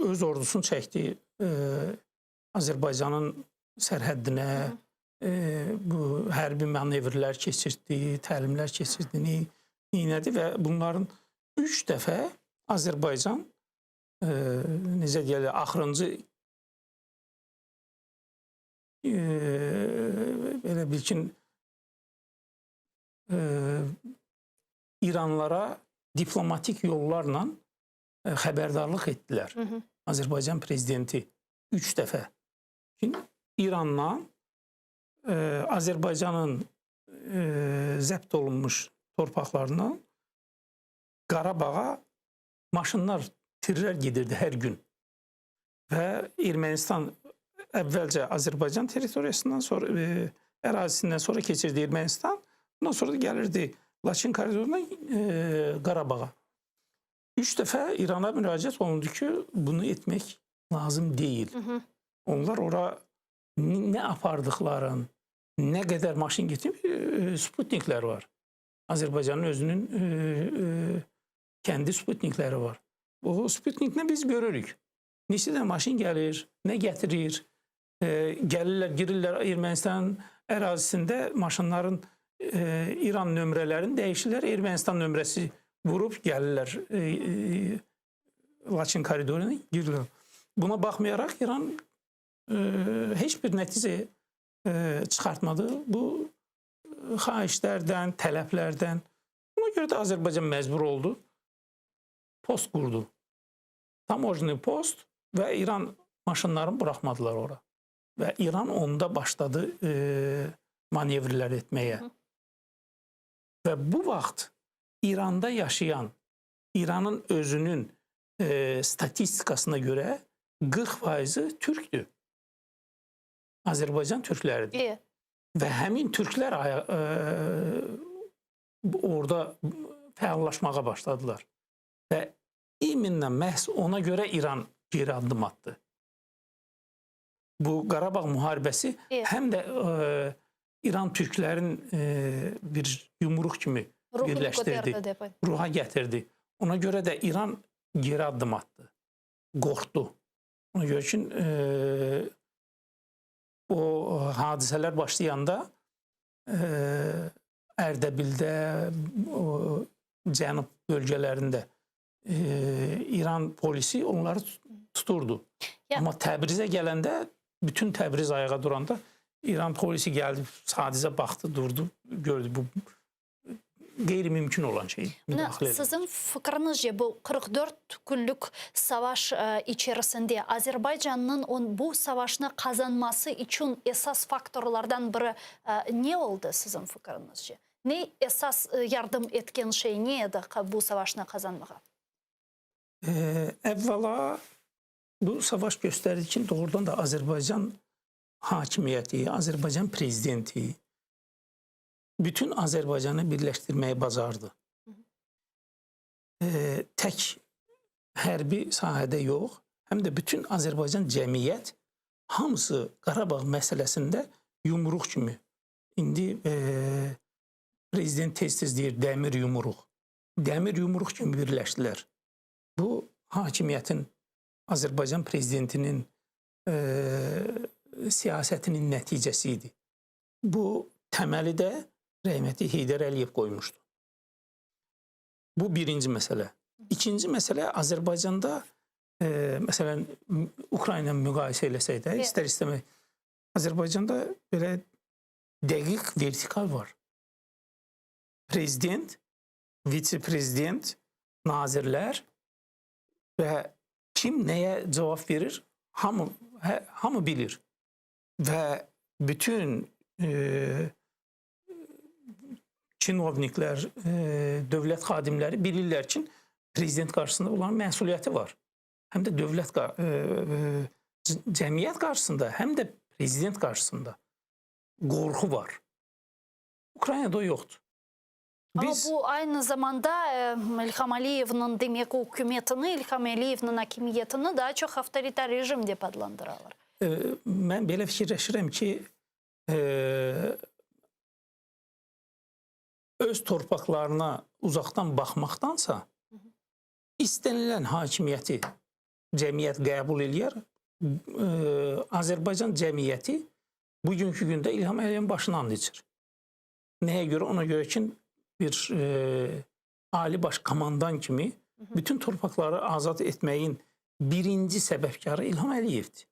öz ordusunu çəkdi e, Azərbaycanın sərhəddinə, e, bu hərbi manevrlər keçirtdi, təlimlər keçirdi, neynədi və bunların üç dəfə Azərbaycan e, necə deyirlər, axırıncı e, belə bil ki, e, İranlara diplomatik yollarla e, xəbərdarlıq etdilər. Hı -hı. Azərbaycan prezidenti üç dəfə. Şimdi İranla e, Azərbaycanın e, zəbt olunmuş torpaqlarından. Qarabağa maşınlar, tirler gedirdi hər gün. Və Ermənistan əvvəlcə Azərbaycan territoriyasından sonra e, ərazisindən sonra keçirdi Ermənistan. Bundan sonra da gəlirdi Laçın koridorundan e, Qarabağa. Üç dəfə İrana müraciət olundu ki, bunu etmək lazım deyil. Onlar ora nə apardıqların, nə qədər maşın getirib, e, Sputniklər var. Azərbaycanın özünün e, e, kendi Sputnikləri var. O Sputniklə biz görürük. Neçə də maşın gəlir, nə gətirir. E, gəlirlər, girirlər Ermənistan ərazisində maşınların e, İran nömrələrini dəyişirlər, Ermənistan nömrəsi vurub gəlirlər e, e, Laçın koridoruna girirlər. Buna baxmayaraq İran e, heç bir nəticə e, çıxartmadı. Bu e, xahişlərdən, tələblərdən. Buna görə də Azərbaycan məcbur oldu. Post qurdu. Taможный post və İran maşınlarını buraxmadılar ora. Və İran onda başladı e, manevrlər etməyə. Və bu vaxt İranda yaşayan İranın özünün e, statistikasına görə 40 faizi türkdür. Azərbaycan türkləridir. İyi. Və həmin türklər aya- e, orada fəallaşmağa başladılar. Və iminlə məhz ona görə İran geri addım atdı. Bu Qarabağ müharibəsi Evet. həm də e, İran türklərin e, bir yumruq kimi Ruhunu birləşdirdi. götürdü depo. Ruha gətirdi. Ona görə də İran geri addım atdı. Qorxdu. Ona görə ki, e, o hadisələr başlayanda e, Ərdəbildə, o, cənub bölgələrində e, İran polisi onları tuturdu. Ya- Amma Təbrizə gələndə bütün Təbriz ayağa duranda İran polisi gəldi, sadəcə baxdı, durdu, gördü bu qeyri-mümkün olan şey. Mına Müdaxilə eləmək. siziñ fikriñizce bu 44 künlük savaş e, içerisinde Azerbaycannıñ on bu savaşnı qazanması içün esas faktorlardan biri e, ne oldı siziñ fikriñizce? Ne esas e, yardım etken şey ne edi bu savaşnı qazanmağa? E, əvvəla bu savaş göstərdi ki, doğrudan da Azərbaycan hakimiyyəti, Azərbaycan prezidenti bütün Azərbaycanı birləşdirməyi bacardı. E, tək hərbi sahədə yox, həm də bütün Azərbaycan cəmiyyət hamısı Qarabağ məsələsində yumruq kimi. İndi e, prezident tez-tez deyir dəmir yumruq. Dəmir yumruq kimi birləşdilər. Bu hakimiyyətin Azərbaycan prezidentinin e, siyasətinin nəticəsi idi. Bu təməli də rəhmətli Heydər Əliyev qoymuşdu. Bu birinci məsələ. İkinci məsələ Azərbaycanda e, məsələn Ukrayna müqayisə eləsək də Evet. istər istəməz Azərbaycanda belə dəqiq vertikal var. Prezident, vitse-prezident, nazirlər və kim nəyə cavab verir, hamı hə, hamı bilir. Və bütün e, çinovniklər, e, dövlət xadimləri bilirlər ki, prezident qarşısında onların məsuliyyəti var. Həm də dövlət e, e, cəmiyyət qarşısında, həm də prezident qarşısında qorxu var. Ukraynada o yoxdur. Amma Biz bu aynı zamanda e, İlham Aliyevniñ demek ükümetini, İlham Aliyevniñ akimiyetini daa çoq avtoritar rejim dep adlandıralar. E, mən belə fikirləşirəm ki, e, öz torpaqlarına uzaqdan baxmaqdansa, istənilən hakimiyyəti cəmiyyət qəbul eləyər. E, Azərbaycan cəmiyyəti bugünkü gündə İlham Əliyevin başını and içir. Nəyə görə? Ona görə ki, bir e, ali baş komandan kimi bütün torpaqları azad etməyin birinci səbəbkarı İlham Əliyevdir.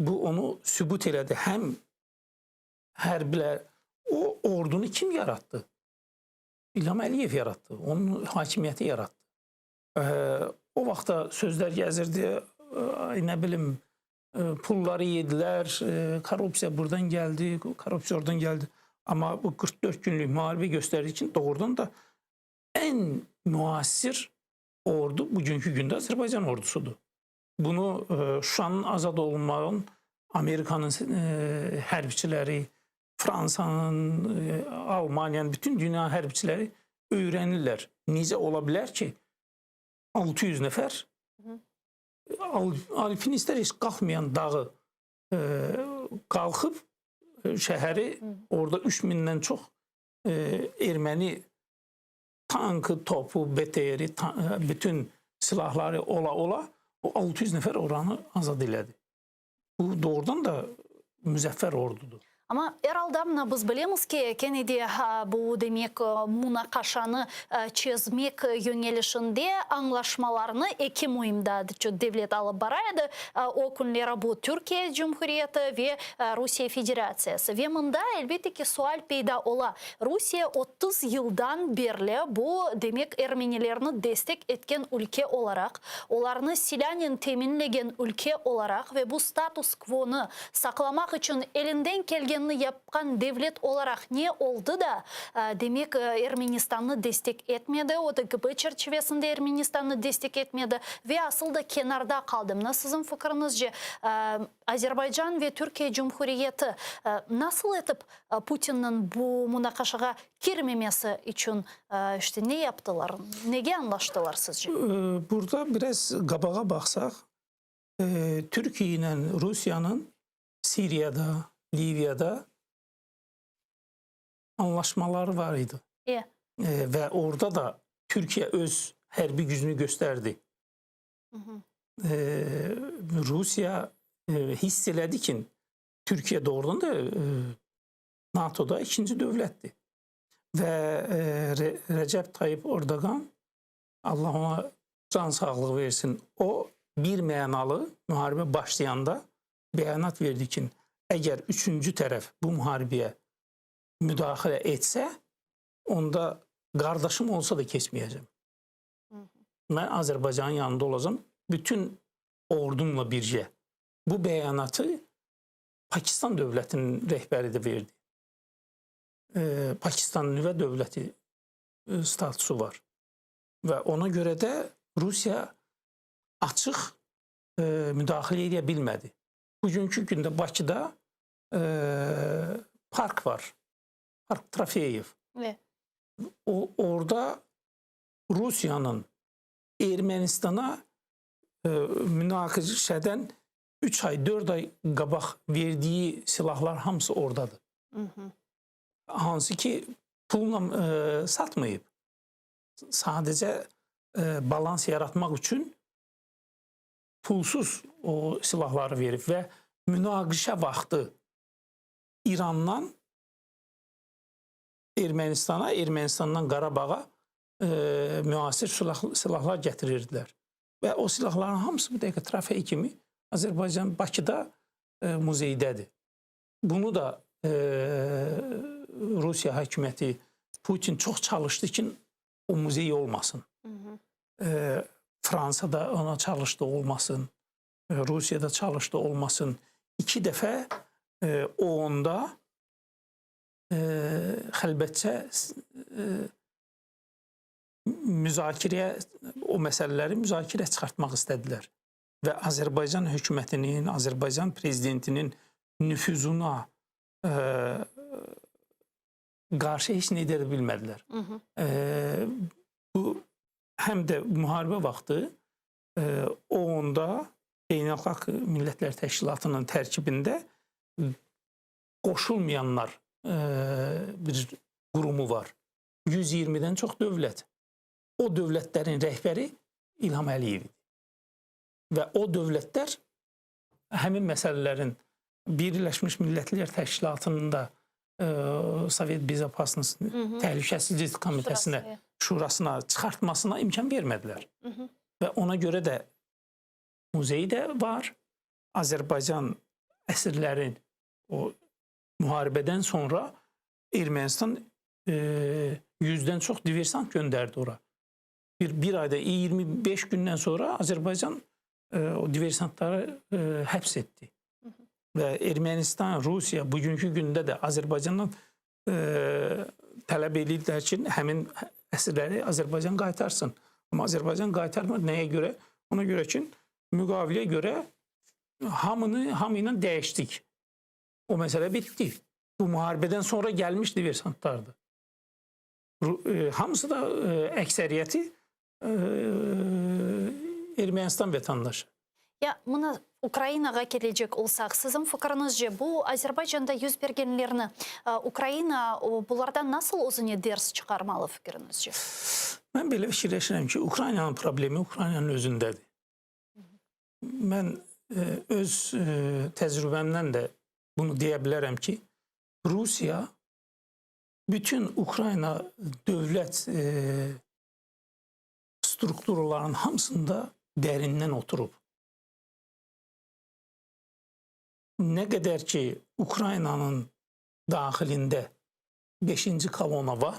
Bu onu sübut elədi. Həm hərbilər, o ordunu kim yaratdı? İlham Əliyev yaratdı. Onun hakimiyyəti yaratdı. Ee, o vaxtda sözlər gəzirdi, ay nə bilim, e, pulları yedilər, e, korrupsiya buradan gəldi, korrupsiya oradan gəldi. Amma bu 44 günlük müharibə göstərdi ki, doğrudan da ən müasir ordu bugünki künde Azerbaycan ordusudır. Bunu Şuşanıñ azad olunmağın Amerikanıñ hərbçiləri, Fransanıñ, Almaniyanıñ, bütün dünya hərbçiləri öyrənirlər. Necə ola bilər ki, 600 nəfər alpinistlər heç qalxmayan dağı qalxıb şəhəri orada 3000-dən çox erməni tankı, topu, BTR-i, bütün silahları ola-ola o 600 nəfər oranı azad elədi. Bu doğrudan da müzəffər ordudur. Amma er alda mına biz bilemiz ki, kene de bu, demek, munaqaşanı çezmek yöñelişinde añlaşmalarnı eki müim daa devlet alıp bara edi, o künleri bu Türkiye Cumhuriyeti ve Rusiye Federatsiyası. Ve mında, elbette ki, sual peyda ola, Rusiye 30 yıldan berli bu, demek, ermenilerni destek etken ülke olaraq, olarnı silânen teminlegen ülke olaraq ve bu status-kvonı saqlamaq içün elinden kelgenini yapqan devlet olaraq ne oldı da, demek, Ermenistannı destek etmedi, ODKB çerçivesinde Ermenistannı destek etmedi ve asıl da kenarda qaldı. Mına siziñ fikriñizce, Azerbaycan ve Türkiye Cumhuriyeti nasıl etip Putinniñ bu munaqaşağa kirmemesi içün işte ne yaptılar, nege añlaştılar sizce? Burada biraz qabağa baqsaq, Türkiye ile Rusiyanıñ Siriyada, Liviyada añlaşmaları var idi. Ve orada da Türkiye öz hərbi gücünü göstərdi. Rusiya hiss elədi ki, Türkiye doğrudan da NATO-da ikinci dövlətdir. Və Rəcəb Tayyip Erdoğan, Allah ona can sağlığı versin, o bir mənalı müharibə başlayanda bəyanat verdi ki, əgər üçüncü tərəf bu müharibəyə müdaxilə etsə, onda qardaşım olsa da keçməyəcəm. Mən Azərbaycanın yanında olacam, bütün ordumla birgə. Bu bəyanatı Pakistan dövlətinin rəhbəri də verdi. Ee, Pakistan nüvə dövləti e, statusu var. Və ona görə də Rusiya açıq e, müdaxilə edə bilmədi. Bugünkü gündə Bakıda e, park var. Park Trofeyev. Evet. O orada Rusiyanın Ermənistana e, münaqişədən 3 ay, 4 ay qabaq verdiyi silahlar hamısı oradadır. Hı -hı. Hansı ki pulla e, satmayıb. Sadəcə e, balans yaratmaq üçün pulsuz o silahları verib və münaqişə vaxtı İrandan Ermənistana, Ermənistandan Qarabağa e, müasir silah, silahlar gətirirdilər. Və o silahların hamısı bu dəqiqə trofey kimi Azərbaycan Bakıda e, muzeydədir. Bunu da e, Rusiya hökuməti Putin çox çalışdı ki, o muzey olmasın. Hı -hı. E, Fransada ona çalışdı olmasın. E, Rusiyada çalışdı olmasın. İki dəfə e, OON-da e, xəlbətcə e, müzakirəyə o məsələləri müzakirə çıxartmaq istədilər. Və Azərbaycan hökumətinin, Azərbaycan prezidentinin nüfuzuna e, qarşı heç nə edə bilmədilər. Hı -hı. E, bu həm də müharibə vaxtı e, OON-da Beynəlxalq Millətlər Təşkilatının tərkibində qoşulmayanlar e, bir qurumu var. 120-dən çox dövlət. O dövlətlərin rəhbəri İlham Əliyev idi. Və o dövlətlər həmin məsələlərin Birləşmiş Millətlər Təşkilatının da e, Sovet Bezopasnost Təhlükəsizlik Komitəsinə, Şurası. şurasına çıxartmasına imkan vermədilər. Hı -hı. Və ona görə də muzey də var. Azərbaycan əsirlərin o müharibədən sonra Ermənistan e, 100-dən çox diversant göndərdi ora. Bir, bir ayda 25 gündən sonra Azərbaycan e, o diversantları e, həbs etdi. Və Ermənistan, Rusiya bugünkü gündə də Azərbaycandan e, tələb eləyirlər ki, həmin. Əsirləri Azərbaycan qaytarsın. Amma Azərbaycan qaytarmır. Nəyə görə? Ona görə ki, müqaviləyə görə hamını hamı ilə dəyişdik. O məsələ bitdi. Bu müharibədən sonra gəlmiş diversantlardır. E, hamısı da e, əksəriyyəti e, Ermənistan vətəndaşı. Ya mına Ukrainağa kelecek olsaq, siziñ fikiriñizce, bu Azerbaycanda yüz bergenlerni Ukraina bulardan nasıl özüne ders çıqarmalı fikiriñizce? Mən belə fikirləşirəm ki, Ukrainanın problemi Ukrainanın özündədir. Mən öz təcrübəmdən də bunu deyə bilərəm ki, Rusiya bütün Ukrayna dövlət e, strukturlarının hamısında dərindən oturub. Nə qədər ki Ukraynanın daxilində 5-ci kolona var,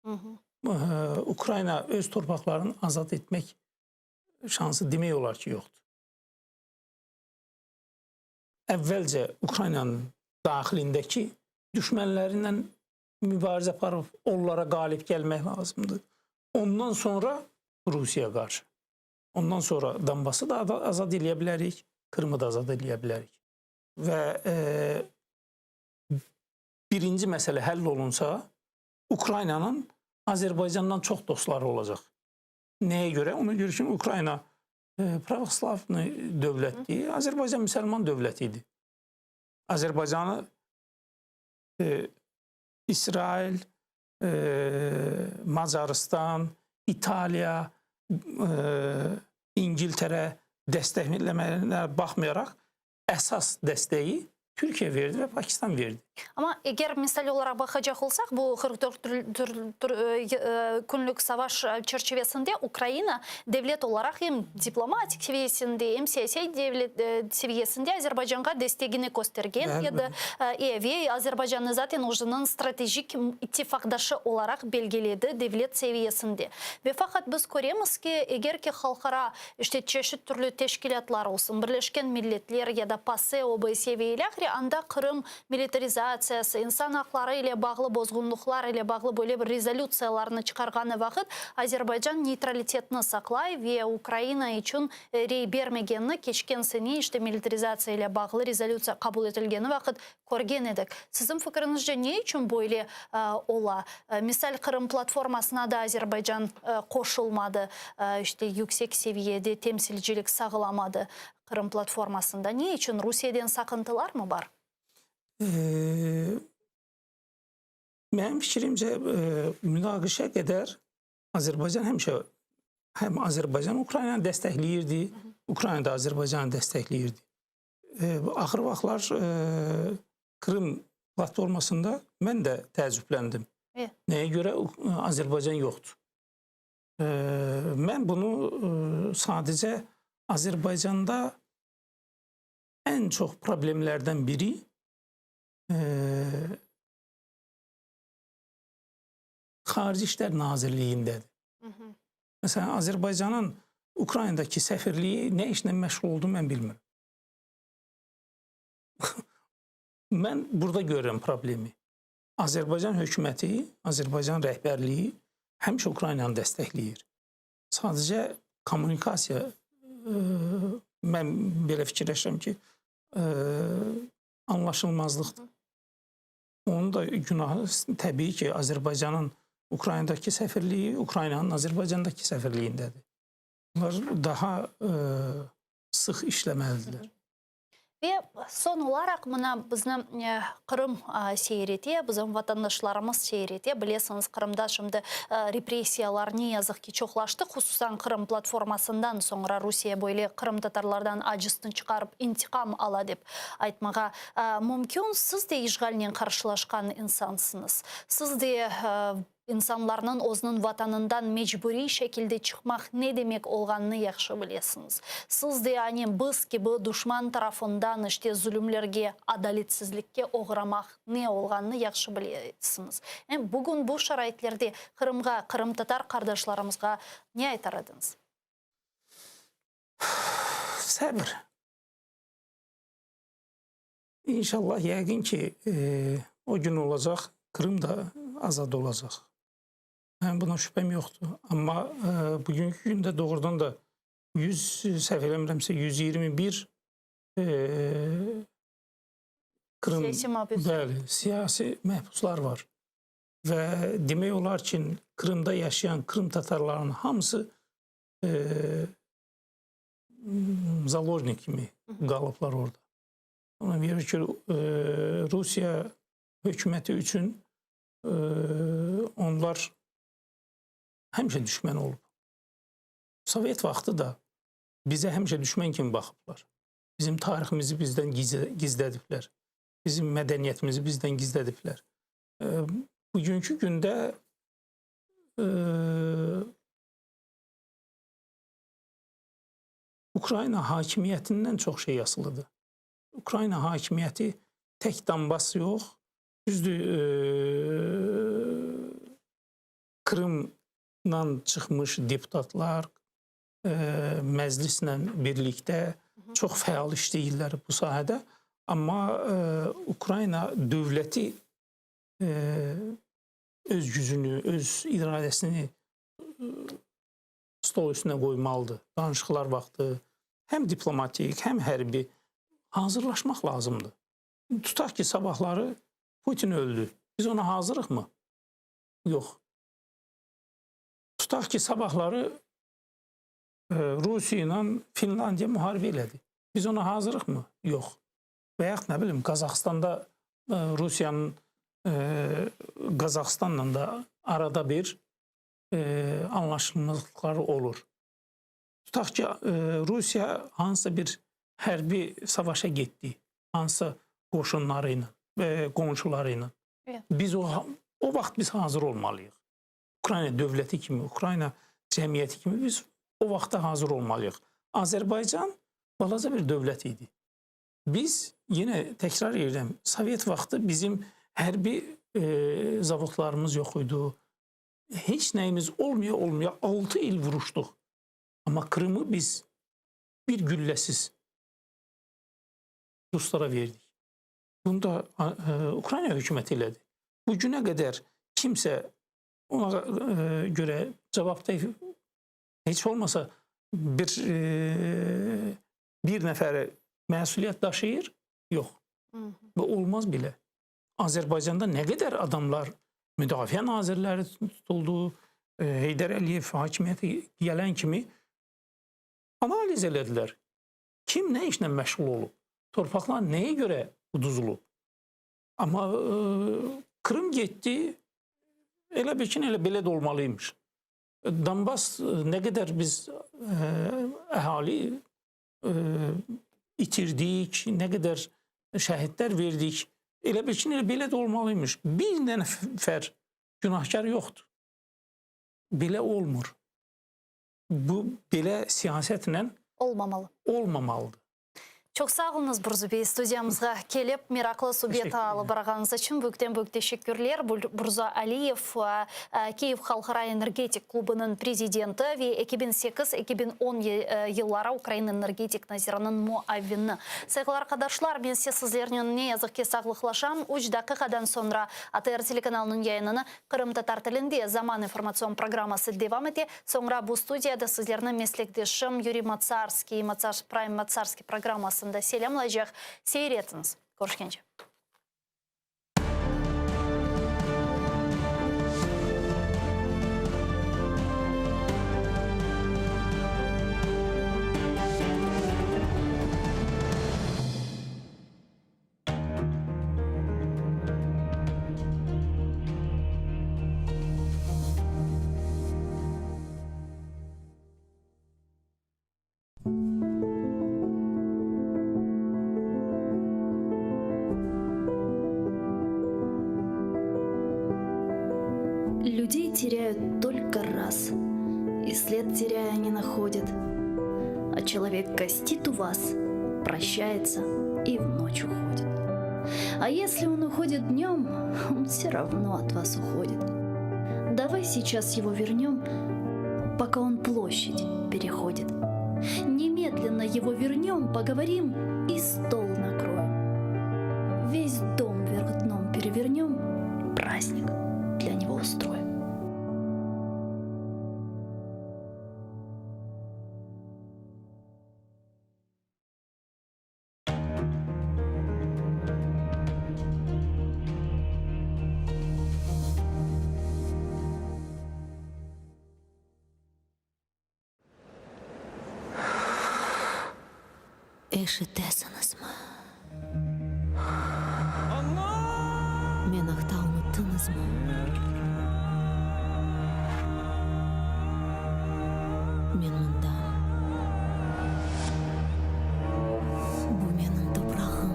Hı -hı. e, Ukrayna öz torpaqlarını azad etmək şansı demək olar ki, yoxdur. Əvvəlcə Ukraynanın daxilindəki düşmənləri mübarizə aparıb onlara qalib gəlmək lazımdır. Ondan sonra Rusiyaya qarşı. Ondan sonra Donbası da azad eləyə bilərik, Krımı da azad eləyə bilərik. Və e, birinci məsələ həll olunsa, Ukraynanın Azərbaycandan çox dostları olacaq. Nəyə görə? Ona görə ki, Ukrayna e, pravoslav dövlətdir, Azərbaycan müsəlman dövləti idi. Azərbaycanı e, İsrail, e, Macarıstan, İtaliya, e, İngiltərə dəstəkləmələrinə baxmayaraq əsas dəstəyi Türkiyə verdi və Pakistan verdi. Amma eger misal olaraq baqacaq olsaq, bu 44 tür, tür, e, e, künlük savaş çerçivesinde Ukraina devlet olaraq em diplomatik seviyesinde, em siyasiy devlet e, seviyesinde Azerbaycanğa destegini köstergen edi. E, ve Azerbaycannı zaten özüniñ stratejik ittifaqdaşı olaraq belgiledi devlet seviyesinde. Ve faqat biz köremiz ki, eger ki halqara işte çeşit türlü teşkilâtlar olsun, Birleşken Milletler ya da PASE, OBSE ve ilâhre, anda Qırım militarizatsiyası, insan aqları ile bağlı bozğunlıqlar ile bağlı böyle bir rezolütsiyalarnı çıqarğanı vaqıt Azerbaycan neytralitetni saqlay ve Ukraina içün rey bermegenini keçken sene işte militarizatsiya ile bağlı rezolütsiya qabul etilgeni vaqıt körgen edik. Siziñ fikiriñizce ne içün böyle ola? Misal, Qırım platformasına da Azerbaycan qoşulmadı, işte yüksek seviyede temsilcilik sağlamadı Qırım platformasında. Ne içün? Rusiyeden saqıntılarmı bar? Mənim fikrimcə, münaqişə qədər Azərbaycan həmişə həm Azərbaycan Ukraynanı dəstəkləyirdi, Ukrayna da Azərbaycanı dəstəkləyirdi. Axır vaxtlar Krım platformasında mən də təəccübləndim. Evet. Nəyə görə Azərbaycan yoxdur? Mən bunu sadəcə Azərbaycanda ən çox problemlərdən biri Xarici İşlər Nazirliyindədir. Hı -hı. Məsələn, Azərbaycanın Ukraynadakı səfirliyi nə işlə məşğul olduğunu mən bilmirəm. Mən burada görürəm problemi. Azərbaycan hökuməti, Azərbaycan rəhbərliyi həmişə Ukraynanı dəstəkləyir. Sadəcə kommunikasiya e, mən belə fikirləşirəm ki, e, anlaşılmazlıqdır. Onun da günahı təbii ki, Azərbaycanın Ukraynadakı səfirliyi, Ukraynanın Azərbaycandakı səfirliyindədir. Bunlar daha e, sıx işləməlidirlər. Ve soñ olaraq mına bizni Qırım seyir ete, bizim vatandaşlarımız seyir ete. Bilesiñiz, Qırımda şimdi repressiyalar ne yazıq ki çoqlaştı, hususan Qırım platformasından soñra Rusiye böyle qırımtatarlardan acısını çıqarıp intiqam ala dep aytmağa mümkün. Siz de işğalnen qarşılaşqan insansıñız. Siz de İnsanlarnıñ özüniñ vatanından mecburiy şekilde çıqmaq ne demek olğanını yahşı bilesiñiz. Siz de ane biz kibi duşman tarafından işte zulümlerge, adaletsizlikke oğramaq ne olğanını yahşı bilesiñiz. Bugün bu şaraitlerde Qırımğa, qırımtatar qardaşlarımızğa ne aytar ediñiz? Səbir. İnşallah yəqin ki, o gün olacaq, Krım da azad olacaq. Mənim buna şübhəm yoxdur. Amma e, bugünkü gündə doğrudan da 100 səhv eləmirəmsə 121 e, Krım Siyasi məhbus. Bəli, siyasi məhbuslar var. Və demək olar ki, Krımda yaşayan Krım tatarlarının hamısı e, zaложник kimi qalıblar orada. Ona görə ki, e, Rusiya hökuməti üçün e, onlar həmişə düşmən olub. Sovet vaxtı da bizə həmişə düşmən kimi baxıblar. Bizim tariximizi bizdən gizlə- gizlədiblər. Bizim mədəniyyətimizi bizdən gizlədiblər. E, bugünkü gündə e, Ukrayna hakimiyyətindən çox şey asılıdır. Ukrayna hakimiyyəti tək Donbas yox, düzdür, e, Krımdan çıxmış deputatlar e, məclislə birlikdə çox fəal işləyirlər bu sahədə. Amma e, Ukrayna dövləti e, öz gücünü, öz iradəsini e, stol üstünə qoymalıdır. Danışıqlar vaxtı həm diplomatik, həm hərbi hazırlaşmaq lazımdır. Tutaq ki, sabahları Putin öldü. Biz ona hazırıqmı? Yox. Tutaq ki, sabahları e, Rusiya ilə Finlandiya müharibə elədi. Biz ona hazırıqmı? Yox. Və yaxud nə bilim Qazaxıstanda e, Rusiyanın e, Qazaxıstanla da arada bir e, anlaşılmazlıqları olur. Tutaq ki, e, Rusiya hansısa bir hərbi savaşa getdi, hansısa qoşunları ilə, e, qonşuları ilə. Evet. Biz o o vaxt biz hazır olmalıyıq. Ukrayna dövləti kimi, Ukrayna cəmiyyəti kimi biz o vaxta hazır olmalıyıq. Azərbaycan balaca bir dövlət idi. Biz yenə təkrar edirəm, Sovet vaxtı bizim hərbi e, zavodlarımız yox idi. Heç nəyimiz olmaya olmaya 6 il vuruşduq. Amma Krımı biz bir gülləsiz Ruslara verdik. Bunu da e, Ukrayna hökuməti elədi. Bu günə qədər kimsə ona e, görə cavab da heç olmasa bir e, bir nəfəri məsuliyyət daşıyır? Yox. Bu olmaz belə. Azərbaycanda nə qədər adamlar müdafiə nazirləri tutuldu, e, Heydər Əliyev hakimiyyətə gələn kimi analiz elədilər. Kim nə işlə məşğul olub? Torpaqlar nəyə görə uduzulub? Amma e, Krım getdi, elə bil ki, elə belə də olmalıymış. Donbas e, nə qədər biz e, əhali e, itirdik, nə qədər şəhidlər verdik, elə bil ki, elə belə də olmalıymış. Bir nəfər günahkar yoxdur. Belə olmur. Bu belə siyasətlə Olmamalı. olmamalıdır. Çoq sağ oluñız Burzu bey studiyamızğa kelip meraqlı subet alıp barğanıñız içün büyükten büyük teşekkürler. Burzu Aliyev e, Kiyev halqara energetik klubınıñ prezidenti ve 2008-2010 yılları Ukraina energetik naziriniñ muavini. Sayğılı arqadaşlar, men ise sizlernen ne yazıq ki sağlıqlaşam. Üç daqiqadan soñra ATR telekanalınıñ yayınını qırımtatar tilinde Zaman informatsion programması devam ete. Soñra bu studiyada sizlerni meslekdeşim Yuriy Matsarskiy Prime Matsarskiy programmasında selâmlaycaq. Seyir etiñiz. Körüşkence. Людей теряют только раз, и след теряя не находят. А человек гостит у вас, прощается и в ночь уходит. А если он уходит днем, он все равно от вас уходит. Давай сейчас его вернем, пока он площадь переходит. Немедленно его вернем, поговорим и стол накроем. Весь дом вверх дном перевернем, праздник для него устроим. Eşitesiñizmi? Men aqta unuttıñızmı? Men mındam. Bu menim toprağım.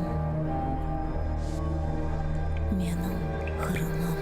Menim Qırımım.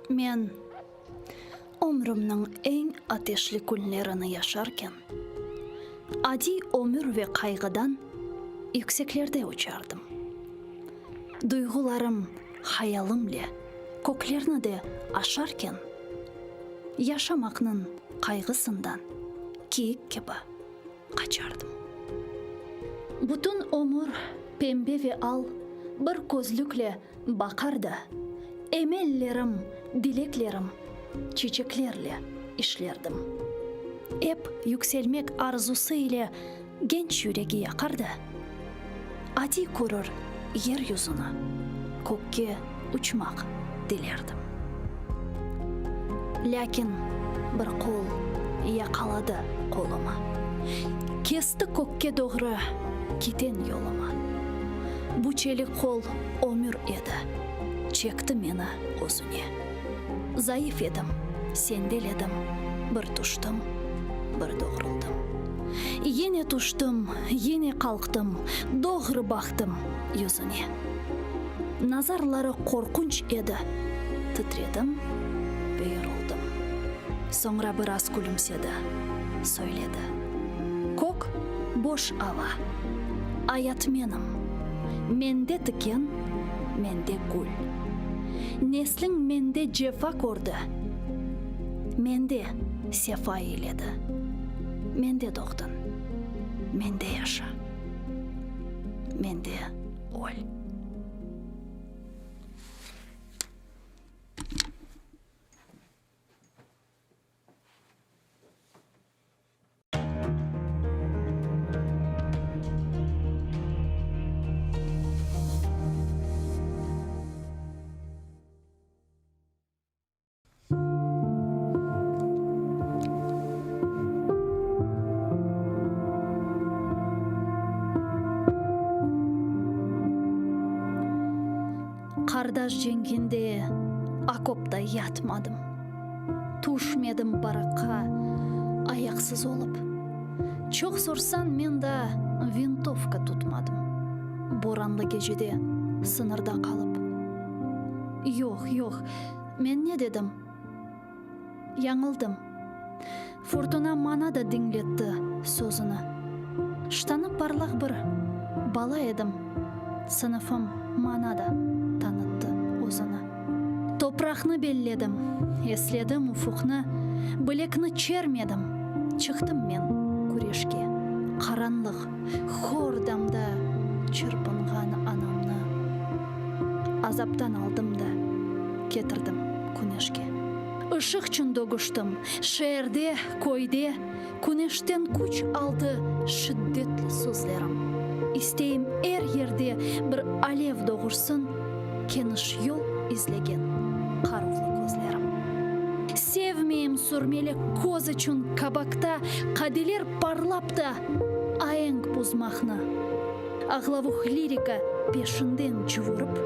Men ömrümniñ eñ ateşli künlerini yaşarken, adiy ömür ve qayğıdan yükseklerde uçardım. Duyğularım hayalımle köklerni de aşarken, yaşamaqnıñ qayğısından kiyik kibi qaçardım. Bütün ömür pembe ve al bir közlükle baqar da, emellerim, dileklerim çiçeklerle işlerdim. Ep yükselmek arzusı ile genç yüregi yaqar da, adiy körür yer yüzüni, kökke uçmaq dilerdim. Lâkin bir qol yaqaladı qolumı, Kesti kökke doğru kiten yolumı. Bu çelik qol ömür edi, çekti meni özüne. Zayıf edim, sendeledim, bir tüştim, bir doğruldım. Yine tüştim, yine qalqtım, doğru baqtım yüzüne. Nazarları qorqunç edi, titredim ve yoruldım. Soñra biraz külümsedi, söyledi, Kök boş ava, ayat menim, mende tiken, mende gül. Nesliñ mende cefa kördi, mende sefa eyledi. Mende doğdıñ, mende yaşa, mende öl. Qardaş cenkinde okopta yatmadım, Tüşmedim barakqa ayaqsız olıp. Çoq sorsañ, men daa vintovka tutmadım, Boranlı gecede sıñırda qalıp. Yoq, yoq, men ne dedim? Yañıldım. Furtuna maña da diñletti sözüni. Ştanı parlaq bir bala edim, sınıfım maña da tanıttı özüni. Topraqnı belledim, esledim ufuqnı, bilekni çermedim, çıqtım men küreşke. Qaranlıq, hor damda çırpınğan anamnı azaptan aldım da ketirdim küneşke. Işıqçün dögüştim, şeerde, köyde, Küneşten küç aldı şiddetli sözlerim. İsteyim er yerde bir alev doğursın Keniş yol izlegen qaruvlı közlerim. Sevmeyim sürmeli köz içün kabakta Qadeler parlap da aenk. buzmaqnı, Ağlavuq lirika peşinden cuvurıp,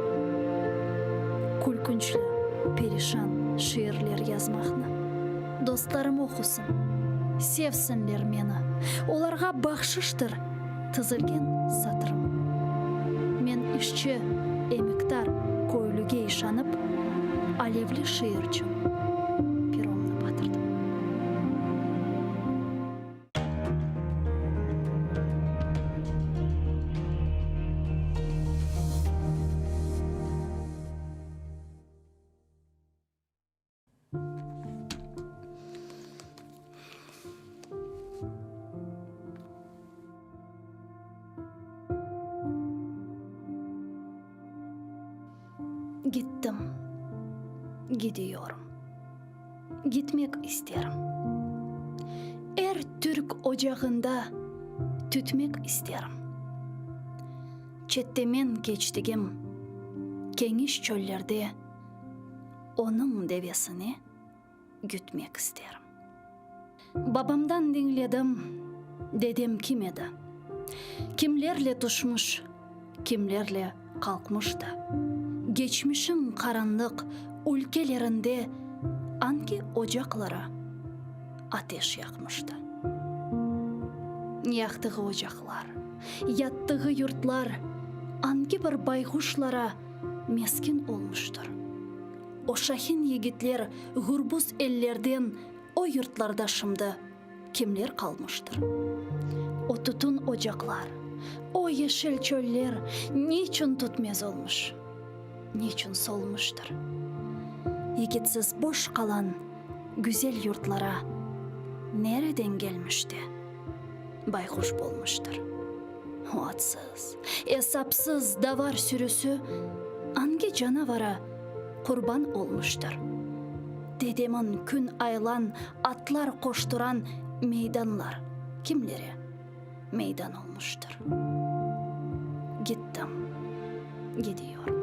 Külkünçli, perişan şiirler yazmaqnı. Dostlarım oqusın, sevsinler meni, Olarğa bahşıştır tizilgen satırım. Men işçi, emekdar köylüge işanıp, Alevli şiir içün peromnı batırdım. Gittim, gidiyorum, gitmek isterim. Er türk ocağında tütmek isterim. Çette men keçtigim keniş çöllerde onıñ devesine gütmek isterim. Babamdan diñledim, dedem kim edi, kimlerle tüşmüş, kimlerle qalqmıştı, geçmişiñ qaranlıq ülkelerinde angi ocaqlara ateş yaqmıştı. Yaqtığı ocaqlar, yattığı yurtlar angi bir bayğuşlara mesken olmuştır. O şahin yigitler gürbüz ellerden o yurtlarda şimdi kimler qalmıştır? O tütün ocaqlar, o yeşil çöller niçün tütmez olmuş, niçün solmuştır? Yigitsiz boş qalan güzel yurtlara nereden gelmiş de bayquş bolmuştır? O atsız, esapsız davar sürüsü angi canavara qurban olmuştır? Dedemin kün aylan atlar qoşturan meydanlar kimlere meydan olmuştır? Gittim, gidiyorum,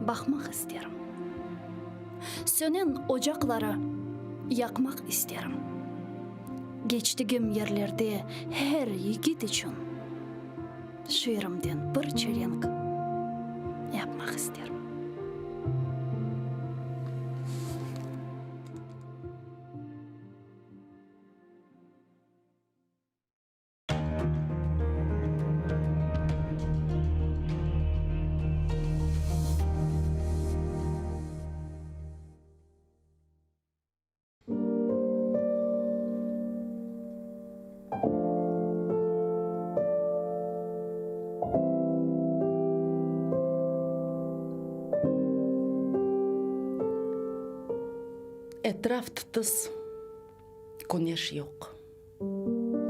baqmaq isterim. Sönen ocaqları yaqmaq isterim. Keçtigim yerlerde her yigit içün şiirimden bir çelenk yapmaq isterim. Etraf tıtıs, küneş yoq.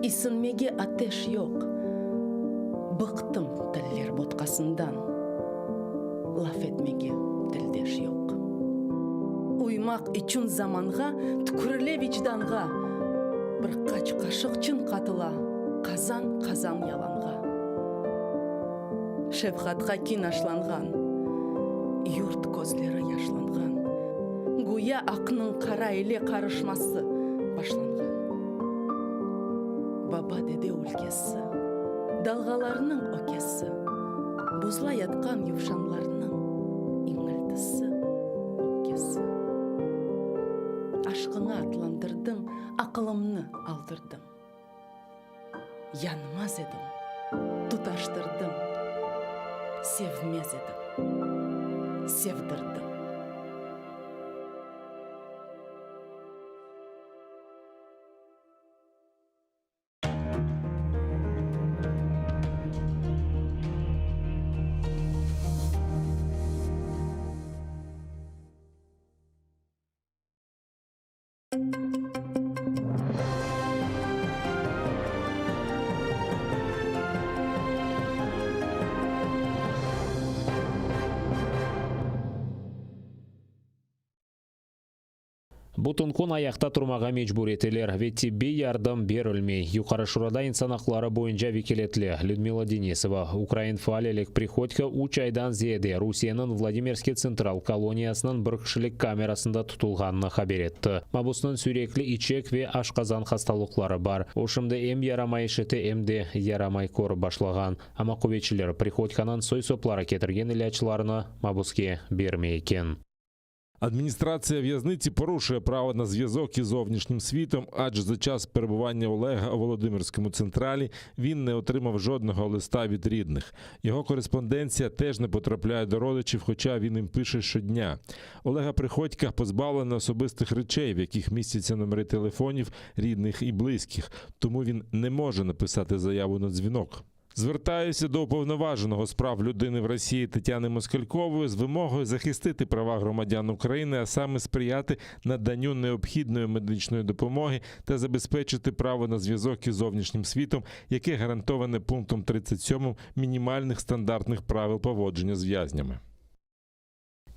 İsinmege ateş yoq. Bıqtım tiller botqasından, Laf etmege tildeş yoq. Uymaq içün zamanğa, Tükürile vicdanğa. Bir qaç qaşıq çın qatıla, Qazan-qazan yalanğa. Şefqatqa kin aşlanğan, Yurt közleri yaşlanğan, Güya aqnıñ qara ile qarışması başlanğan. Baba-dede ülkesi, Dalğalarnıñ ökesi, Buzla yatqan yuvşanlarnıñ İñiltisi, öpkesi. Aşqıña atlandırdıñ, Aqılımnı aldırdıñ. Yanmaz edim, tutaştırdıñ, Sevmez edim, sevdirdiñ. Bütün kün ayaqta turmağa mecbur eteler ve tibbiy yardım berilmey, Yuqarı Şurada insan aqları boyunca vekâletli Lüdmila Denisova, ukrain faal Oleg Prihodko üç aydan ziyade Rusiyeniñ Vladimirskiy tsentral koloniyasınıñ bir kişilik kamerasında tutulğanını haber etti. Mabusnıñ sürekli içek ve aşqazan hastalıqları bar. O şimdi em yaramay işite, em de yaramay körip başlağan. Amma quvetçiler Prihodkonıñ soy-sopları ketirgen ilâclarnı mabuske bermey eken. Адміністрація в'язниці порушує право на зв'язок із зовнішнім світом, адже за час перебування Олега у Володимирському централі він не отримав жодного листа від рідних. Його кореспонденція теж не потрапляє до родичів, хоча він їм пише щодня. Олега Приходька позбавлено особистих речей, в яких містяться номери телефонів рідних і близьких, тому він не може написати заяву на дзвінок. Звертаюся до уповноваженого з прав людини в Росії Тетяни Москалькової з вимогою захистити права громадян України, а саме сприяти наданню необхідної медичної допомоги та забезпечити право на зв'язок із зовнішнім світом, яке гарантоване пунктом 37 мінімальних стандартних правил поводження з в'язнями.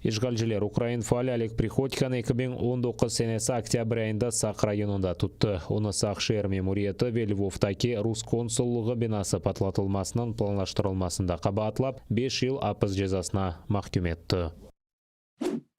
İşğalciler ukrain faali Oleg Prihodkonı 2019 senesi oktâbr ayında Saq rayonında tuttı. Onı Saq şeer memuriyeti ve Lvovdaki rus konsullığı binası patlatılmasınıñ planlaştırılmasında qabaatlap, beş yıl apis cezasına mahküm etti.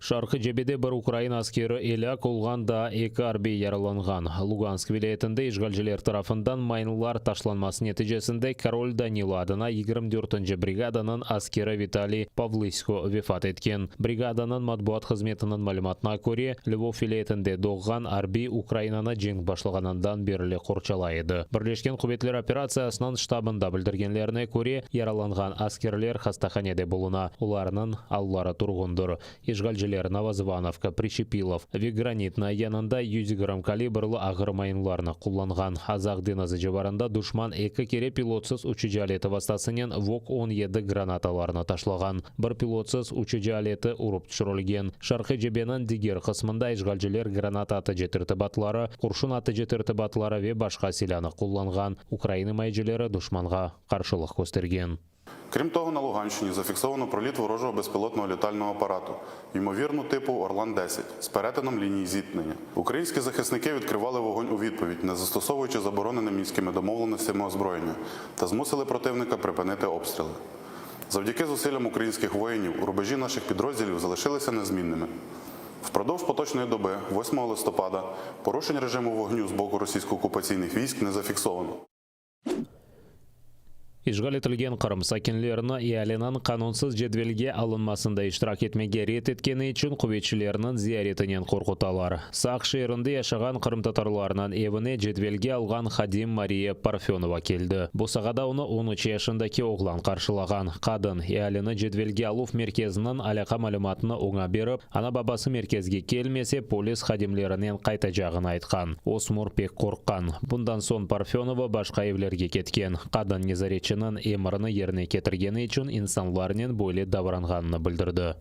Şarqiy cebede bir ukrain askeri elâk olğan, daa eki arbiy yaralanğan. Lugansk vilâyetinde işğalciler tarafından mayınlar taşlanması neticesinde Korol Danilo adına yigirmi dörtünci brigadanıñ askeri Vitaliy Pavlısko vefat etken. Brigadanıñ matbuat hızmetiniñ malümatına köre, Lvov vilâyetinde doğğan arbiy Ukrainanı cenk başlağanından berli qorçalay edi. Birleşken quvetler operatsiyasınıñ ştabında bildirgenlerine köre, yaralanğan askerler hastahanede buluna, olarnıñ alları turğundır. İşğalciler Novozvanovka, Priçepilov ve Granitnoye yanında 120 kalibrli ağır mayınlarnı qullanğan. Azaq deñizi civarında duşman eki kere pilotsız uçucı aleti vastasınen Vok 17 granatalarını taşlağan. Bir pilotsız uçucı aleti urıp tüşürilgen. Şarqiy cebeniñ diger qısmında işğalciler granata atıcı tertibatları, qurşun atıcı tertibatları ve başqa silânı qullanğan. Ukrain imayecileri duşmanğa qarşılıq köstergen. Крім того, на Луганщині зафіксовано проліт ворожого безпілотного літального апарату, ймовірно, типу Орлан-10 з перетином лінії зіткнення. Українські захисники відкривали вогонь у відповідь, не застосовуючи заборонене мінськими домовленостями озброєння, та змусили противника припинити обстріли. Завдяки зусиллям українських воїнів рубежі наших підрозділів залишилися незмінними. Впродовж поточної доби, 8 листопада, порушень режиму вогню з боку російсько-окупаційних військ не зафіксовано. İşğal etilgen Qırım sakinlerini ealiniñ qanunsız cedvelge alınmasında iştirak etmege red etkeni içün quvetçilerniñ ziyaretinen qorqutalar. Saq şeerinde yaşağan qırımtatarlarnıñ evine cedvelge alğan hadim Mariya Parfönova keldi. Bosağada onı on üç yaşındaki oğlan qarşılağan. Qadın, ealini cedvelge aluv merkeziniñ alâqa malümatını oña berip, Ana-babası merkezge kelmese, polis hadimlerinen qaytacağını aytqan. Ösmür pek qorqqan. Bundan soñ Parfönova başqa evlerge ketken. Qadın nezaretçiniñ emrini yerine ketirgeni içün insanlarnen böyle davranğanını bildirdi.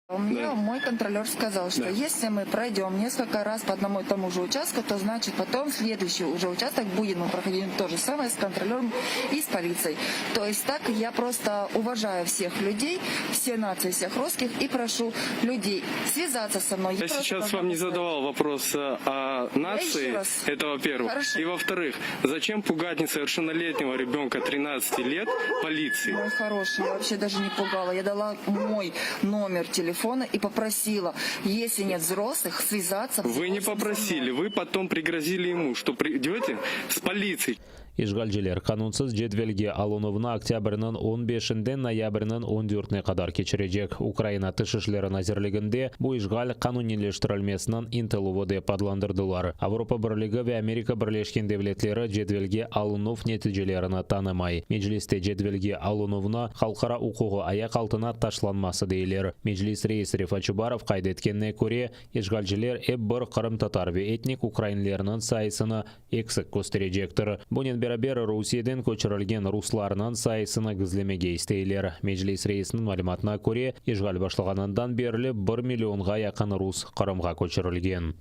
Мне мой контролер сказал, что если мы пройдем несколько раз по одному и тому же участку, то значит потом следующий уже участок будет мы проходить то же самое с контролером и с полицией. То есть так я просто уважаю всех людей, все нации, всех русских и прошу людей связаться со мной. Я сейчас вам не задавал вопрос э, о нации, раз. это во-первых. Хорошо. И во-вторых, зачем пугать несовершеннолетнего ребенка 13 лет полицией? Мой хороший, я вообще даже не пугала. Я дала мой номер телефона и попросила, если нет взрослых, связаться. Вы не попросили, вы потом пригрозили ему, что придете с полицией. İşğalciler qanunsız cedvelge alınuvnı oktâbrniñ on beşinden noyabrniñ on dörtüne qadar keçirecek. Ukraina Tış işleri nazirliginde bu işğal qanuniyleştirilmesiniñ ıntıluvı dep adlandırdılar. Avropa Birligi ve Amerika Birleşken Devletleri cedvelge alınuv neticelerini tanımay. Mecliste cedvelge alınuvnı halqara uquğı ayaq altına taşlanması deyler. Meclis reisi Refat Çubarov qayd etkenine köre, işğalciler ep bir qırımtatar ve etnik ukrainlerniñ sayısını eksik kösterecektir. Bunen beraber, Rusiyeden köçürilgen ruslarnıñ sayısını gizlemege isteyler. Meclis reisiniñ malümatına köre, işğal başlağanından berli bir millionğa yaqın rus Qırımğa köçürilgen.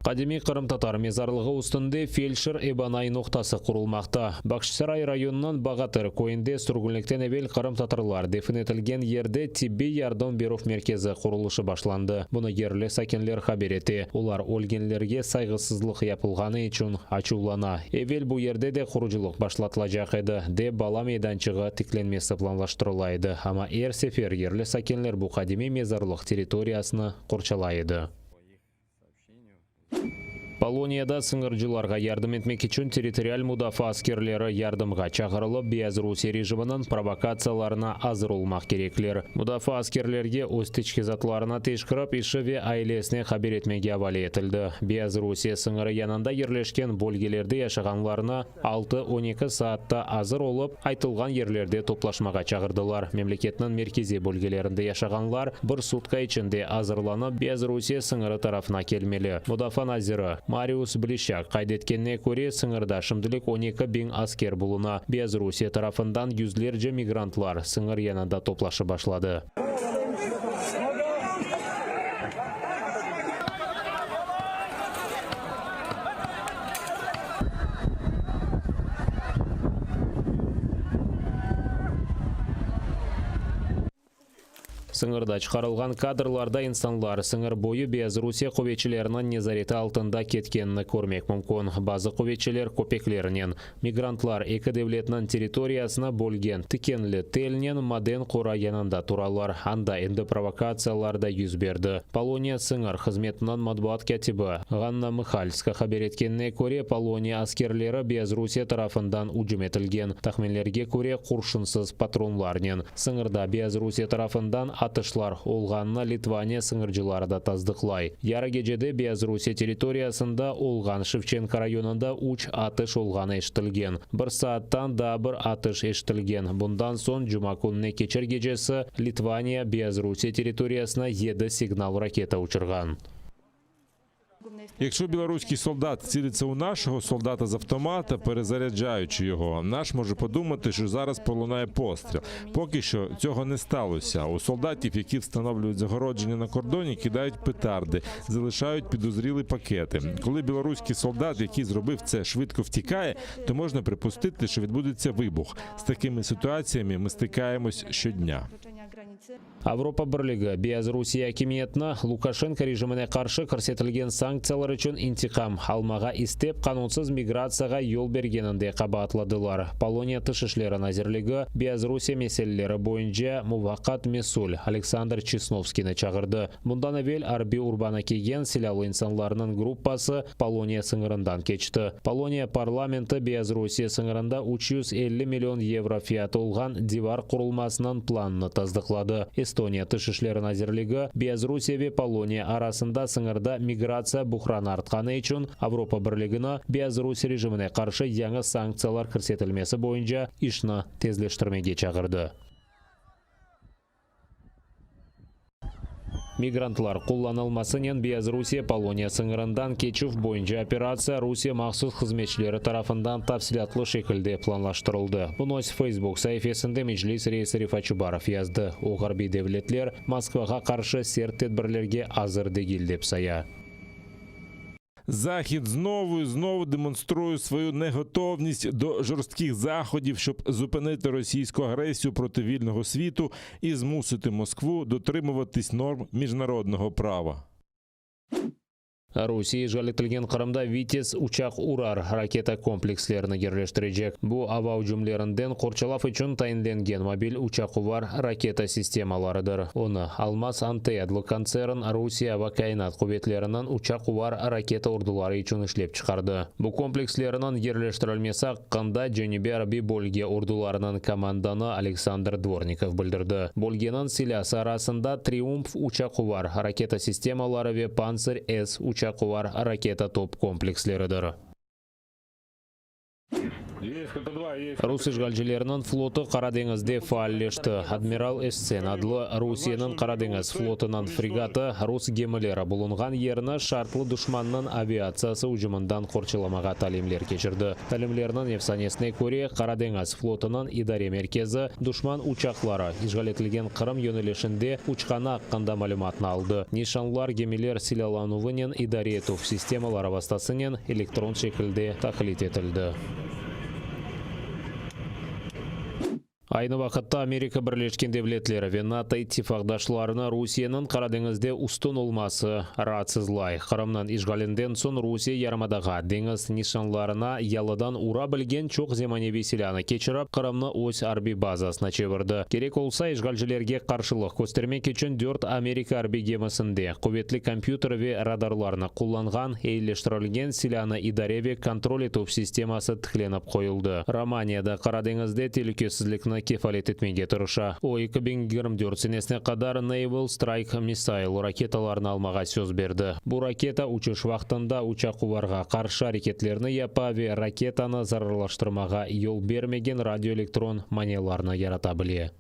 Qadimiy qırımtatar mezarlığı üstünde feldşer-ebanay noqtası qurulmaqta. Bağçasaray rayonınıñ Bağatır köyünde sürgünlikten evel qırımtatarlar defin etilgen yerde tibbiy yardım berüv merkezi qurulışı başlandı. Bunı yerli sakinler haber ete. Olar ölgenlerge sayğısızlıq yapılğanı içün açuvlana. Evel bu yerde de qurucılıq başlatılacaq edi, de bala meydançığı tiklenmesi planlaştırıla edi, amma er sefer yerli sakinler bu qadimiy mezarlıq territoriyasını qorçalay edi. Poloniyada sıñırcılarğa yardım etmek içün territorial mudafaa askerleri yardımğa çağırılıp, Beyazrusiye rejiminiñ provokatsiyalarına azır olmaq kerekler. Mudafaa askerlerge öz teçhizatlarını teşkirip, işi ve ailesine haber etmege avale etildi. Beyazrusiye sıñırı yanında yerleşken bölgelerde yaşağanlarnı altı, 12 saatta azır olıp, aytılğan yerlerde toplaşmağa çağırdılar. Memleketniñ merkeziy bölgelerinde yaşağanlar bir sutka içinde azırlanıp, Beyazrusiye sıñırı tarafına kelmeli. Mudafaa naziri Marius Blişçak qayd etkenine köre, sıñırda şimdilik 12 biñ asker buluna. Beyazrusiye tarafından yüzlerce migrantlar sıñır yanında toplaşıp başladı. Sıñırda çıqarılğan kadrlarda insanlar sıñır boyu Beyazrusiye quvetçileriniñ nezareti altında ketkenini körmek mümkün, bazı quvetçiler köpeklerinen. Migrantlar eki devletniñ territoriyasını bölgen tikenli telnen maden qora yanında turalar, anda endi provokatsiyalar da yüz berdi. Poloniya sıñır hızmetiniñ matbuat kâtibi Ğanna Mıhalska haber etkenine köre, Poloniya askerleri Beyazrusiye tarafından ücüm etilgen, tahminlerge köre, qurşunsız patronlarnen. Sıñırda Beyazrusiye tarafından atışlar olğanını Litvaniya sıñırcıları da tasdıqlay. Yarı gecede Beyazrusiye territoriyasında olğan Şevçenko rayonında üç atış olğanı eşitilgen. Bir saattan daa bir atış eşitilgen. Bundan soñ cuma kününe keçer gecesi Litvaniya Beyazrusiye territoriyasına yedi signal raketa uçurğan. Якщо білоруський солдат цілиться у нашого солдата з автомата, перезаряджаючи його, наш може подумати, що зараз пролунає постріл. Поки що цього не сталося. У солдатів, які встановлюють загородження на кордоні, кидають петарди, залишають підозрілі пакети. Коли білоруський солдат, який зробив це, швидко втікає, то можна припустити, що відбудеться вибух. З такими ситуаціями ми стикаємось щодня. Avropa Birligi Beyazrusiye akimiyetini Lukaşenko rejimine qarşı kirsetilgen sanktsiyalar içün intiqam almağa istep, qanunsız migratsiyağa yol bergeninde qabaatladılar. Poloniya Tış işleri nazirligi Beyazrusiye meseleleri boyunca muvaqqat mesül Aleksandr Çesnovskiyni çağırdı. Bundan evel arbiy urbanı kiygen silâlı insanlarnıñ gruppası Poloniya sıñırından keçti. Poloniya parlamenti Beyazrusiye sıñırında 350 million yevro fiyatı olğan divar qurulmasınıñ planını tasdıqladı. Estoniya Tış işleri nazirligi Beyazrusiye ve Poloniya arasında sıñırda migratsiya buhranı artqanı içün Avropa Birligini Beyazrusiye rejimine qarşı yañı sanktsiyalar kirsetilmesi boyunca işni tezleştirmege çağırdı. Migrantlar qullanılmasınen Beyazrusiye-Poloniya sıñırından keçüv boyunca operatsiya Rusiye mahsus hızmetçileri tarafından tafsilâtlı şekilde planlaştırıldı. Bunı öz Facebook saifesinde Meclis reisi Refat Çubarov yazdı. O, ğarbiy devletler Moskvağa qarşı sert tedbirlerge azır degil, dep saya. Захід знову і знову демонструє свою неготовність до жорстких заходів, щоб зупинити російську агресію проти вільного світу і змусити Москву дотримуватись норм міжнародного права. Rusiye işğal etilgen Qırımda Vityaz uçaq urar raketa komplekslerini yerleştirecek. Bu, ava ücümlerinden qorçalav içün tayinlengen mobil uçaquvar raketa sistemalarıdır. Onı Almaz-Antey adlı kontsern Rusiye ava kâinat quvetleriniñ uçaquvar raketa orduları içün işlep çıqardı. Bu komplekslerniñ yerleştirilmesi aqqında Cenübiy arbiy bölge ordularınıñ komandanı Aleksandr Dvornikov bildirdi. Bölgeniñ silâsı arasında Triumf uçaquvar raketa sistemaları ve Pantsir-S uçaquvar raketa top kompleksleridir. Rus işğalcileriniñ flotu Qara deñizde faalleşti. Admiral Essen adlı Rusiyeniñ Qara deñiz flotunıñ fregatı rus gemileri bulunğan yerni şartlı duşmannıñ aviatsiyası ücüminden qorçalamağa talimler keçirdi. Talimlerniñ efsanesine köre, Qara deñiz flotunıñ idare merkezi duşman uçaqları işğal etilgen Qırım yönelişinde uçqanı aqqında malümatnı aldı. Nişanlar gemiler silâlanuvınen idare etüv sistemaları vastasınen elektron şekilde taqlit etildi. Aynı vaqıtta Amerika Birleşken Devletleri ve NATO ittifaqdaşlarını Rusiyeniñ Qara deñizde üstün olması raatsızlay. Qırımnıñ işğalinden soñ Rusiye yarımadağa deñiz nişanlarına yalıdan ura bilgen çoq zemaneviy silânı keçirip, Qırımnı öz arbiy bazasına çevirdi. Kerek olsa, işğalcilerge qarşılıq köstermek içün dört Amerika arbiy gemisinde quvetli kompyuter ve radarlarnı qullanğan eyileştirilgen silânı idare ve kontrol etüv sisteması tiklenip qoyuldı. Romaniya da Qara deñizde telükesizlikni kefalet etmege tırışa. O, 2024 senesine qadar Naval Strike Missile raketalarını almağa söz berdi. Bu raketa uçuş vaqtında uçaquvarğa qarşı areketlerni yapa ve raketanı zararlaştırmağa yol bermegen radioelektron manialarnı yarata bile.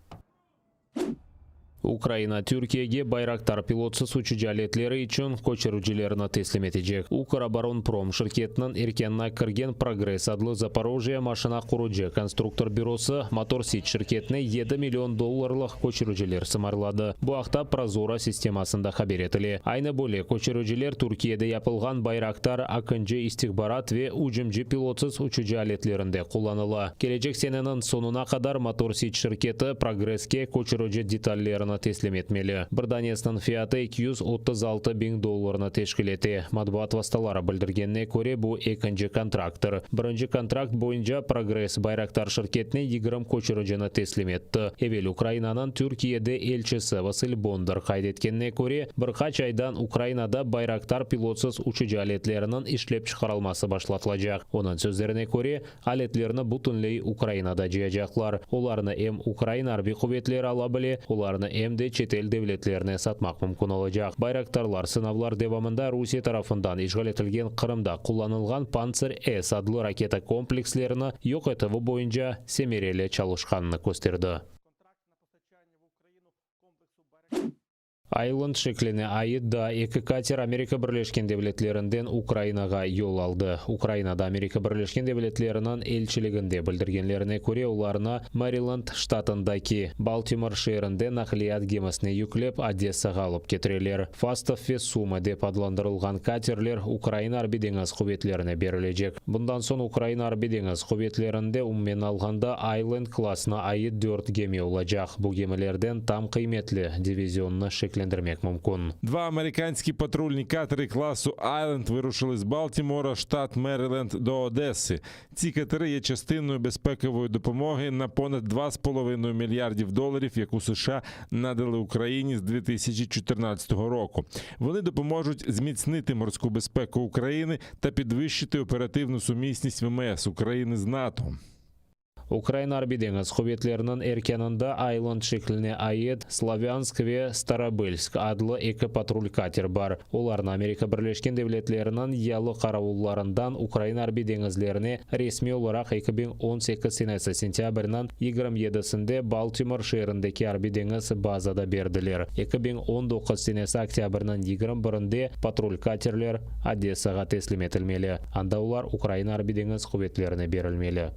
Ukraina Türkiyege Bayraktar pilotsız uçucı aletleri içün köçüricilerni teslim etecek. Ukroboronprom şirketiniñ erkânına kirgen Progress adlı Zaporojye maşina qurucı konstruktor bürosı Motor Siç şirketine yedi million dollarlıq köçüriciler sımarladı. Bu aqta Prozorro sistemasında haber etile. Aynı böyle köçüriciler Türkiyede yapılğan Bayraktar Akıncı istihbarat ve ücümci pilotsız uçucı aletlerinde qullanıla. Kelecek seneniñ soñuna qadar Motor Siç şirketi Progresske köçürici detallerini teslim etmeli. Bir danesiniñ fiyatı 236 biñ dollarnı teşkil ete. Matbuat vastaları bildirgenine köre, bu ekinci kontrakttır. Birinci kontrakt boyunca Progress Bayraktar şirketine 20 köçüricini teslim etti. Evel Ukrainanıñ Türkiyede elçisi Vasıl Bondar qayd etkenine köre, bir qaç aydan Ukrainada Bayraktar pilotsız uçucı aletleriniñ işlep çıqarılması başlatılacaq. Onıñ sözlerine köre, Aletlerni bütünley Ukrainada cıyacaqlar. Olarnı em Ukraina arbiy quvetleri ala bile, olarnı em de çetel devletlerine satmaq mümkün olacaq. Bayraktarlar sınavlar devamında Rusiye tarafından işğal etilgen Qırımda qullanılğan Pantsir-S adlı raketa komplekslerini yoq etüvi boyunca semereli çalışqanını kösterdi. Ayland şekline ait daa eki kater Amerika Birleşken Devletlerinden Ukrainağa yol aldı. Ukrainada Amerika Birleşken Devletleriniñ elçiliginde bildirgenlerine köre, olarnı Maryland ştatındaki Baltimor şeerinde naqliyat gemisine yüklep, Odessağa alıp ketireler. Fastov ve Sumı dep adlandırılğan katerler Ukraina Arbiy-deñiz quvetlerine berilecek. Bundan soñ Ukraina Arbiy-deñiz quvetlerinde umumen alğanda Ayland klasına ait dört gemi olacaq. Bu gemilerden tam qıymetli divizionnı şeklendirmek mümkün. Два американські патрульні катери класу Айленд вирушили з Балтімора, штат Мериленд, до Одеси. Ці катери є частиною безпекової допомоги на понад 2,5 мільярдів доларів, яку США надали Україні з 2014 року. Вони допоможуть зміцнити морську безпеку України та підвищити оперативну сумісність ВМС України з НАТО. Ukraina Arbiy-deñiz quvetleriniñ erkânında Ayland şekline ait Slavânsk ve Starobelsk adlı eki patrul kater bar. Olarnı Amerika Birleşken Devletleriniñ yalı qaravullarından Ukraina Arbiy deñizlerine resmiy olaraq 2018 senesi sentâbrniñ 27-sinde Baltimor şeerindeki arbiy-deñiz bazada berdiler. 2019 senesi oktâbrniñ 21-nde patrul katerler Odessağa teslim etilmeli, anda olar Ukraina Arbiy-deñiz quvetlerine berilmeli.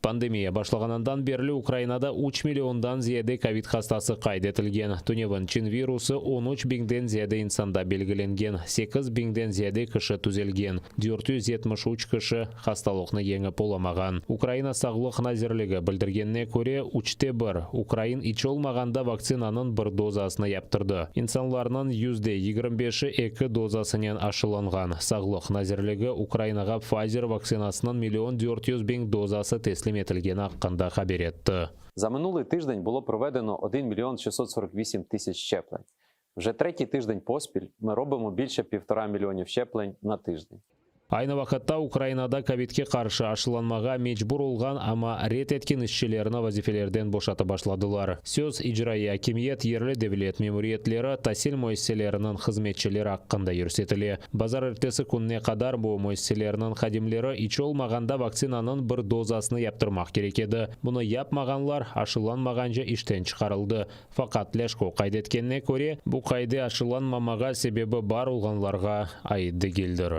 Pandemiya başlağanından berli Ukrainada üç milliondan ziyade kovid hastası qayd etilgen. Tünevin Çin virusı on üç biñden ziyade insanda belgilengen, sekiz biñden ziyade kişi tüzelgen, 473 kişi hastalıqnı yeñip olamağan. Ukraina Sağlıq nazirligi bildirgenine köre, üçte bir ukrain iç olmağanda vaktsinanıñ bir dozasını yaptırdı. İnsanlarnıñ yüzde yigirmi beşi eki dozasınen aşılanğan. Sağlıq nazirligi Ukrainağa Pfizer vaktsinasınıñ million 400 biñ dozası teslim etilgeni aqqında haber etti. За минулий тиждень було проведено 1 мільйон 648 тисяч щеплень. Вже третій тиждень поспіль ми робимо більше півтора мільйонів щеплень на тиждень. Aynı vaqıtta Ukrainada kovidke qarşı aşılanmağa mecbur olğan, amma red etken işçilerni vazifelerden boşatıp başladılar. Söz, icraiy akimiyet, yerli devlet memuriyetleri, tasil müessiseleriniñ hızmetçileri aqqında yürsetile. Bazarertesi kününe qadar bu müessiselerniñ hadimleri iç olmağanda vaktsinanıñ bir dozasını yaptırmaq kerek edi. Bunı yapmağanlar, aşılanmağance işten çıqarıldı. Faqat, Lâşko qayd etkenine köre, bu qaide aşılanmamağa sebebi bar olğanlarğa ait degildir.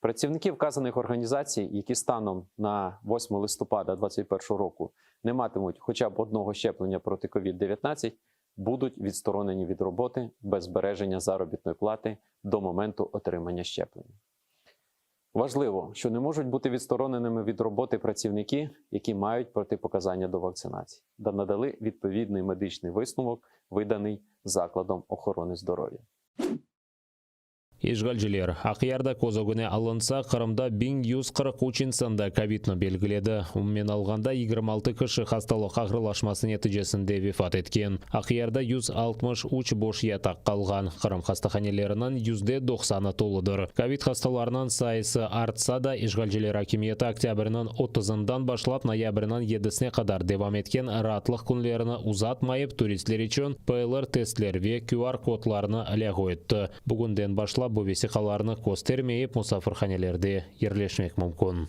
Працівники вказаних організацій, які станом на 8 листопада 2021 року не матимуть хоча б одного щеплення проти COVID-19, будуть відсторонені від роботи без збереження заробітної плати до моменту отримання щеплення. Важливо, що не можуть бути відстороненими від роботи працівники, які мають протипоказання до вакцинації, та надали відповідний медичний висновок, виданий закладом охорони здоров'я. İşğalciler, Aqyarda köz ögüne alınsa, Qırımda 1143 insanda kovidni belgiledi. Umumen alğanda, 26 kişi hastalıq ağırlaşması neticesinde vefat etken. Aqyarda 163 boş yataq qalğan, Qırım hastahaneleriniñ yüzde doqsanı toludır. Kovid hastalarınıñ sayısı artsa da, işğalciler akimiyeti oktâbrniñ otuzından başlap noyabrniñ yedisine qadar devam etken raatlıq künlerini uzatmayıp, turistler içün PLR-testler ve QR-kodlarnı lâğu etti. Bugünden başlap bu vesiqalarnı köstermeyip musafirhanelerde yerleşmek mümkün.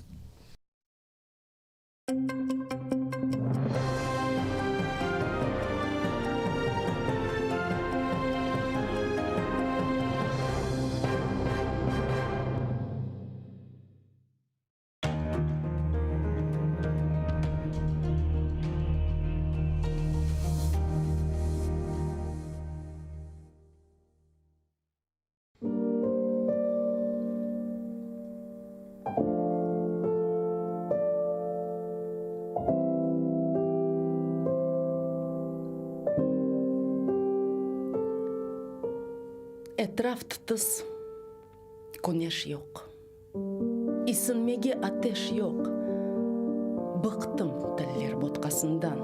Etraf tıtıs, küneş yoq. İsinmege ateş yoq. Bıqtım tiller botqasından,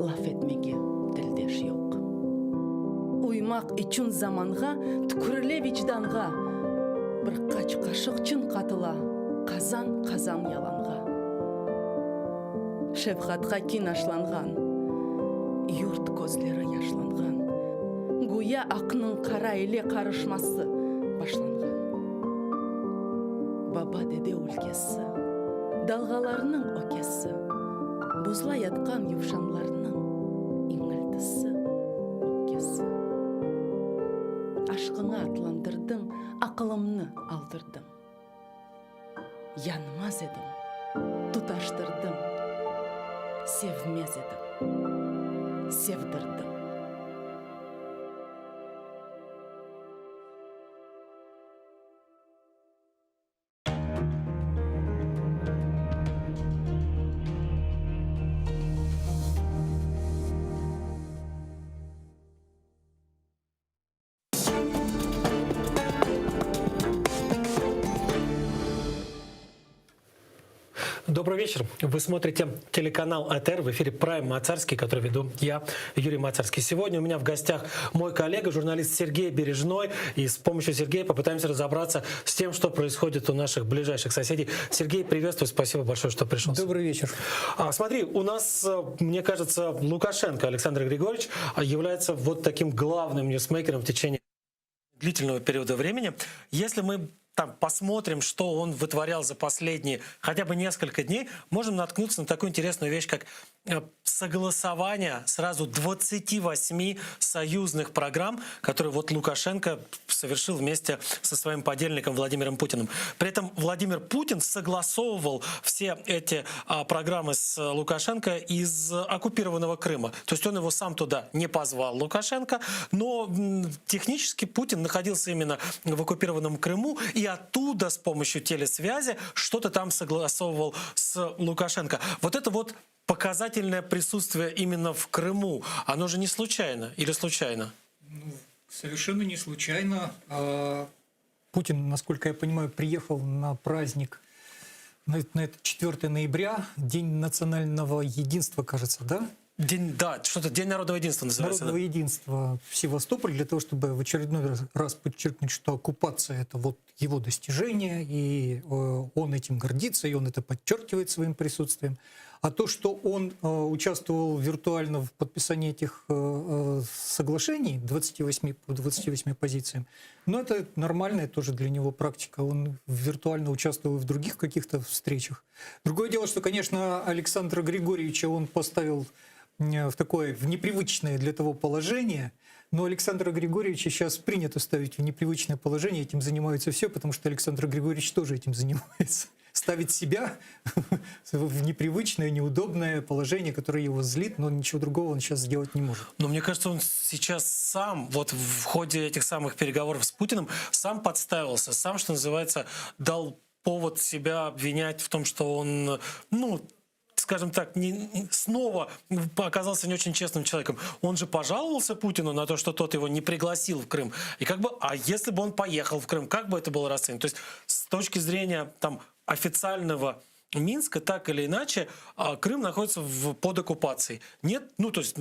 Laf etmege tildeş yoq. Uymaq içün zamanğa, Tükürile vicdanğa. Bir qaç qaşıq çın qatıla, Qazan-qazan yalanğa. Şefqatqa kin aşlanğan, Yurt közleri yaşlanğan. Güya aqnıñ qara ile qarışması başlanğan. Baba-dede ülkesi, dalğalarnıñ ökesi, Buzla yatqan yuvşanlarnıñ iñiltisi, öpkesi. Aşqıña atlandırdıñ, aqılımnı aldırdıñ. Yanmaz edim, tutaştırdıñ, Sevmez edim, sevdirdiñ. Добрый вечер. Вы смотрите телеканал АТР. В эфире Прайм Мацарский, который веду я, Юрий Мацарский. Сегодня у меня в гостях мой коллега, журналист Сергей Бережной. И с помощью Сергея попытаемся разобраться с тем, что происходит у наших ближайших соседей. Сергей, приветствую. Спасибо большое, что пришел. Добрый вечер. А, смотри, у нас, э, мне кажется, Лукашенко Александр Григорьевич является вот таким главным ньюсмейкером в течение длительного периода времени. Если мы там посмотрим, что он вытворял за последние хотя бы несколько дней, можем наткнуться на такую интересную вещь, как э, согласование сразу 28 союзных программ, которые вот Лукашенко совершил вместе со своим подельником Владимиром Путиным. При этом Владимир Путин согласовывал все эти а, программы с Лукашенко из оккупированного Крыма. То есть он его сам туда не позвал, Лукашенко, но технически Путин находился именно в оккупированном Крыму и оттуда с помощью телесвязи что-то там согласовывал с Лукашенко. Вот это вот показательное присутствие именно в Крыму, оно же не случайно или случайно? Ну, совершенно не случайно. А, Путин, насколько я понимаю, приехал на праздник, на, на это 4 ноября, День национального единства, кажется, да? День, да, что-то День народного единства называется. Народного да. единства в Севастополе, для того, чтобы в очередной раз, раз подчеркнуть, что оккупация – это вот его достижение, и э, он этим гордится, и он это подчеркивает своим присутствием. А то, что он э, участвовал виртуально в подписании этих э, э, соглашений 28, по 28 позициям, ну, это нормальная тоже для него практика. Он виртуально участвовал и в других каких-то встречах. Другое дело, что, конечно, Александра Григорьевича он поставил в такое, в непривычное для того положение, но Александра Григорьевича сейчас принято ставить в непривычное положение, этим занимаются все, потому что Александр Григорьевич тоже этим занимается. Ставить себя в непривычное, неудобное положение, которое его злит, но ничего другого он сейчас сделать не может. Но мне кажется, он сейчас сам, вот в ходе этих самых переговоров с Путиным, сам подставился, сам, что называется, дал повод себя обвинять в том, что он, ну, скажем так, не, снова оказался не очень честным человеком. Он же пожаловался Путину на то, что тот его не пригласил в Крым. И как бы, а если бы он поехал в Крым, как бы это было расценено? То есть с точки зрения там официального Минска, так или иначе, а, Крым находится в, под оккупацией. Нет, ну то есть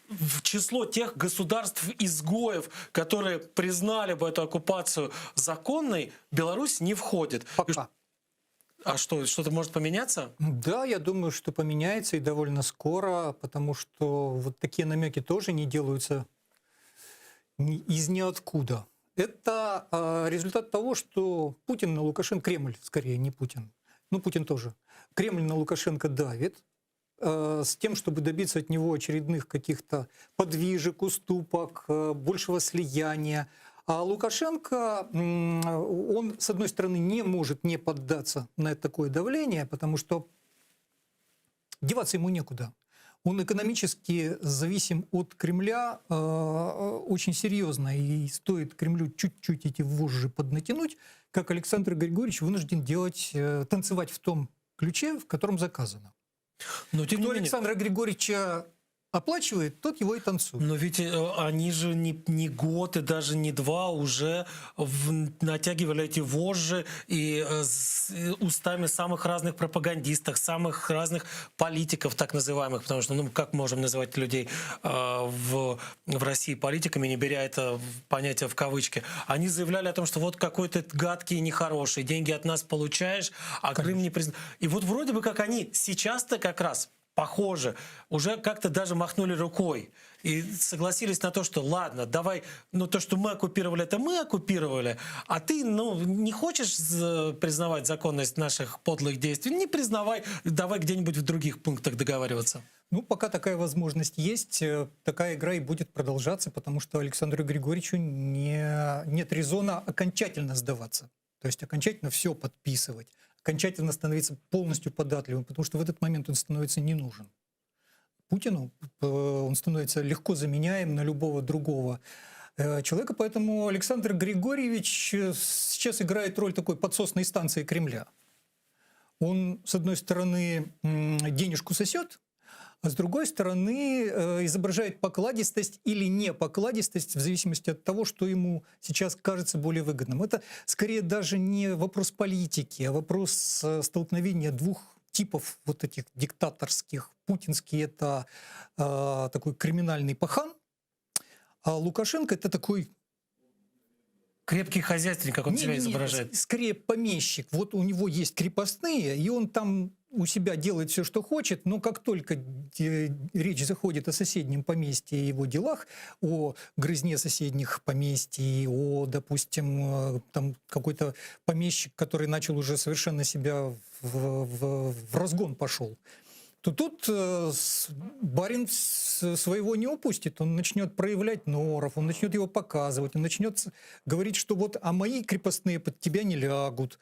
в число тех государств-изгоев, которые признали бы эту оккупацию законной, Беларусь не входит. Пока. А что, что-то может поменяться? Да, я думаю, что поменяется и довольно скоро, потому что вот такие намеки тоже не делаются из ниоткуда. Это э, результат того, что Путин на Лукашенко, Кремль скорее, не Путин, ну Путин тоже, Кремль на Лукашенко давит э, с тем, чтобы добиться от него очередных каких-то подвижек, уступок, э, большего слияния. А Лукашенко, он, с одной стороны, не может не поддаться на такое давление, потому что деваться ему некуда. Он экономически зависим от Кремля э, очень серьезно, и стоит Кремлю чуть-чуть эти вожжи поднатянуть, как Александр Григорьевич вынужден делать, э, танцевать в том ключе, в котором заказано. Но, тем Кто не менее... Александра Григорьевича оплачивает, тот его и танцует. Но ведь э, они же не, не год и даже не два уже в, натягивали эти вожжи и э, с устами самых разных пропагандистов, самых разных политиков так называемых, потому что, ну, как можем называть людей э, в, в России политиками, не беря это понятие в кавычки, они заявляли о том, что вот какой то гадкий и нехороший, деньги от нас получаешь, а Крым не признает. И вот вроде бы как они сейчас-то как раз похоже, уже как-то даже махнули рукой и согласились на то, что ладно, давай, ну то, что мы оккупировали, это мы оккупировали, а ты, ну, не хочешь признавать законность наших подлых действий, не признавай, давай где-нибудь в других пунктах договариваться. Ну, пока такая возможность есть, э, такая игра и будет продолжаться, потому что Александру Григорьевичу не, нет резона окончательно сдаваться. То есть окончательно все подписывать, окончательно становиться полностью податливым, потому что в этот момент он становится не нужен. Путину э, он становится легко заменяем на любого другого э, человека, поэтому Александр Григорьевич э, сейчас играет роль такой подсосной станции Кремля. Он, с одной стороны, денежку сосет, а с другой стороны, э, изображает покладистость или не покладистость в зависимости от того, что ему сейчас кажется более выгодным. Это скорее даже не вопрос политики, а вопрос э, столкновения двух типов вот этих диктаторских. Путинский — это э, такой криминальный пахан, а Лукашенко — это такой Крепкий хозяйственник, как он не, себя не, не, изображает. Скорее помещик. Вот у него есть крепостные, и он там у себя делает все, что хочет, но как только речь заходит о соседнем поместье и его делах, о грызне соседних поместий, о, допустим, э, там какой-то помещик, который начал уже совершенно себя в, в, в разгон пошел, то тут э, барин своего не упустит. Он начнет проявлять норов, он начнет его показывать, он начнет говорить, что вот, а мои крепостные под тебя не лягут,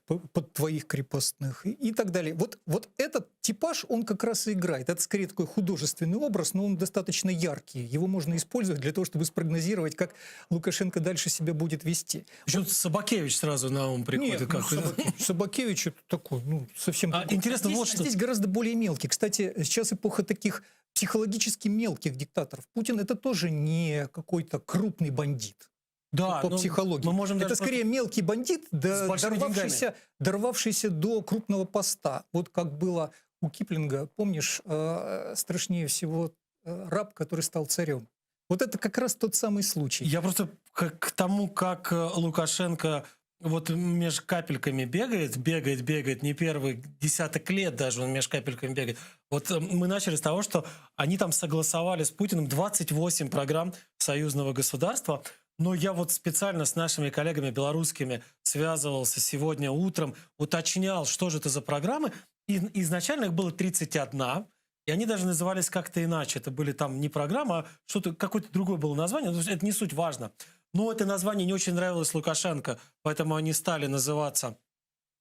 под твоих крепостных и, и так далее. Вот, вот этот типаж, он как раз и играет. Это скорее такой художественный образ, но он достаточно яркий. Его можно использовать для того, чтобы спрогнозировать, как Лукашенко дальше себя будет вести. Еще вот Собакевич сразу на ум приходит. Нет, как... ну, Собакевич, Собакевич это такой, ну, совсем... А, интересно, здесь, вот что... Здесь гораздо более мелкий. Кстати, сейчас эпоха таких психологически мелких диктаторов. Путин это тоже не какой-то крупный бандит. Да, по ну, психологии. Мы можем это даже скорее мелкий бандит, да, дорвавшийся, дорвавшийся до крупного поста. Вот как было у Киплинга, помнишь, э, страшнее всего э, раб, который стал царем. Вот это как раз тот самый случай. Я просто к, к тому, как э, Лукашенко вот меж капельками бегает, бегает, бегает, не первый десяток лет даже он меж капельками бегает. Вот э, мы начали с того, что они там согласовали с Путиным 28 программ союзного государства, но я вот специально с нашими коллегами белорусскими связывался сегодня утром, уточнял, что же это за программы. И изначально их было 31, и они даже назывались как-то иначе. Это были там не программа, а что-то, какое-то другое было название. Но это не суть важно. Но это название не очень нравилось Лукашенко, поэтому они стали называться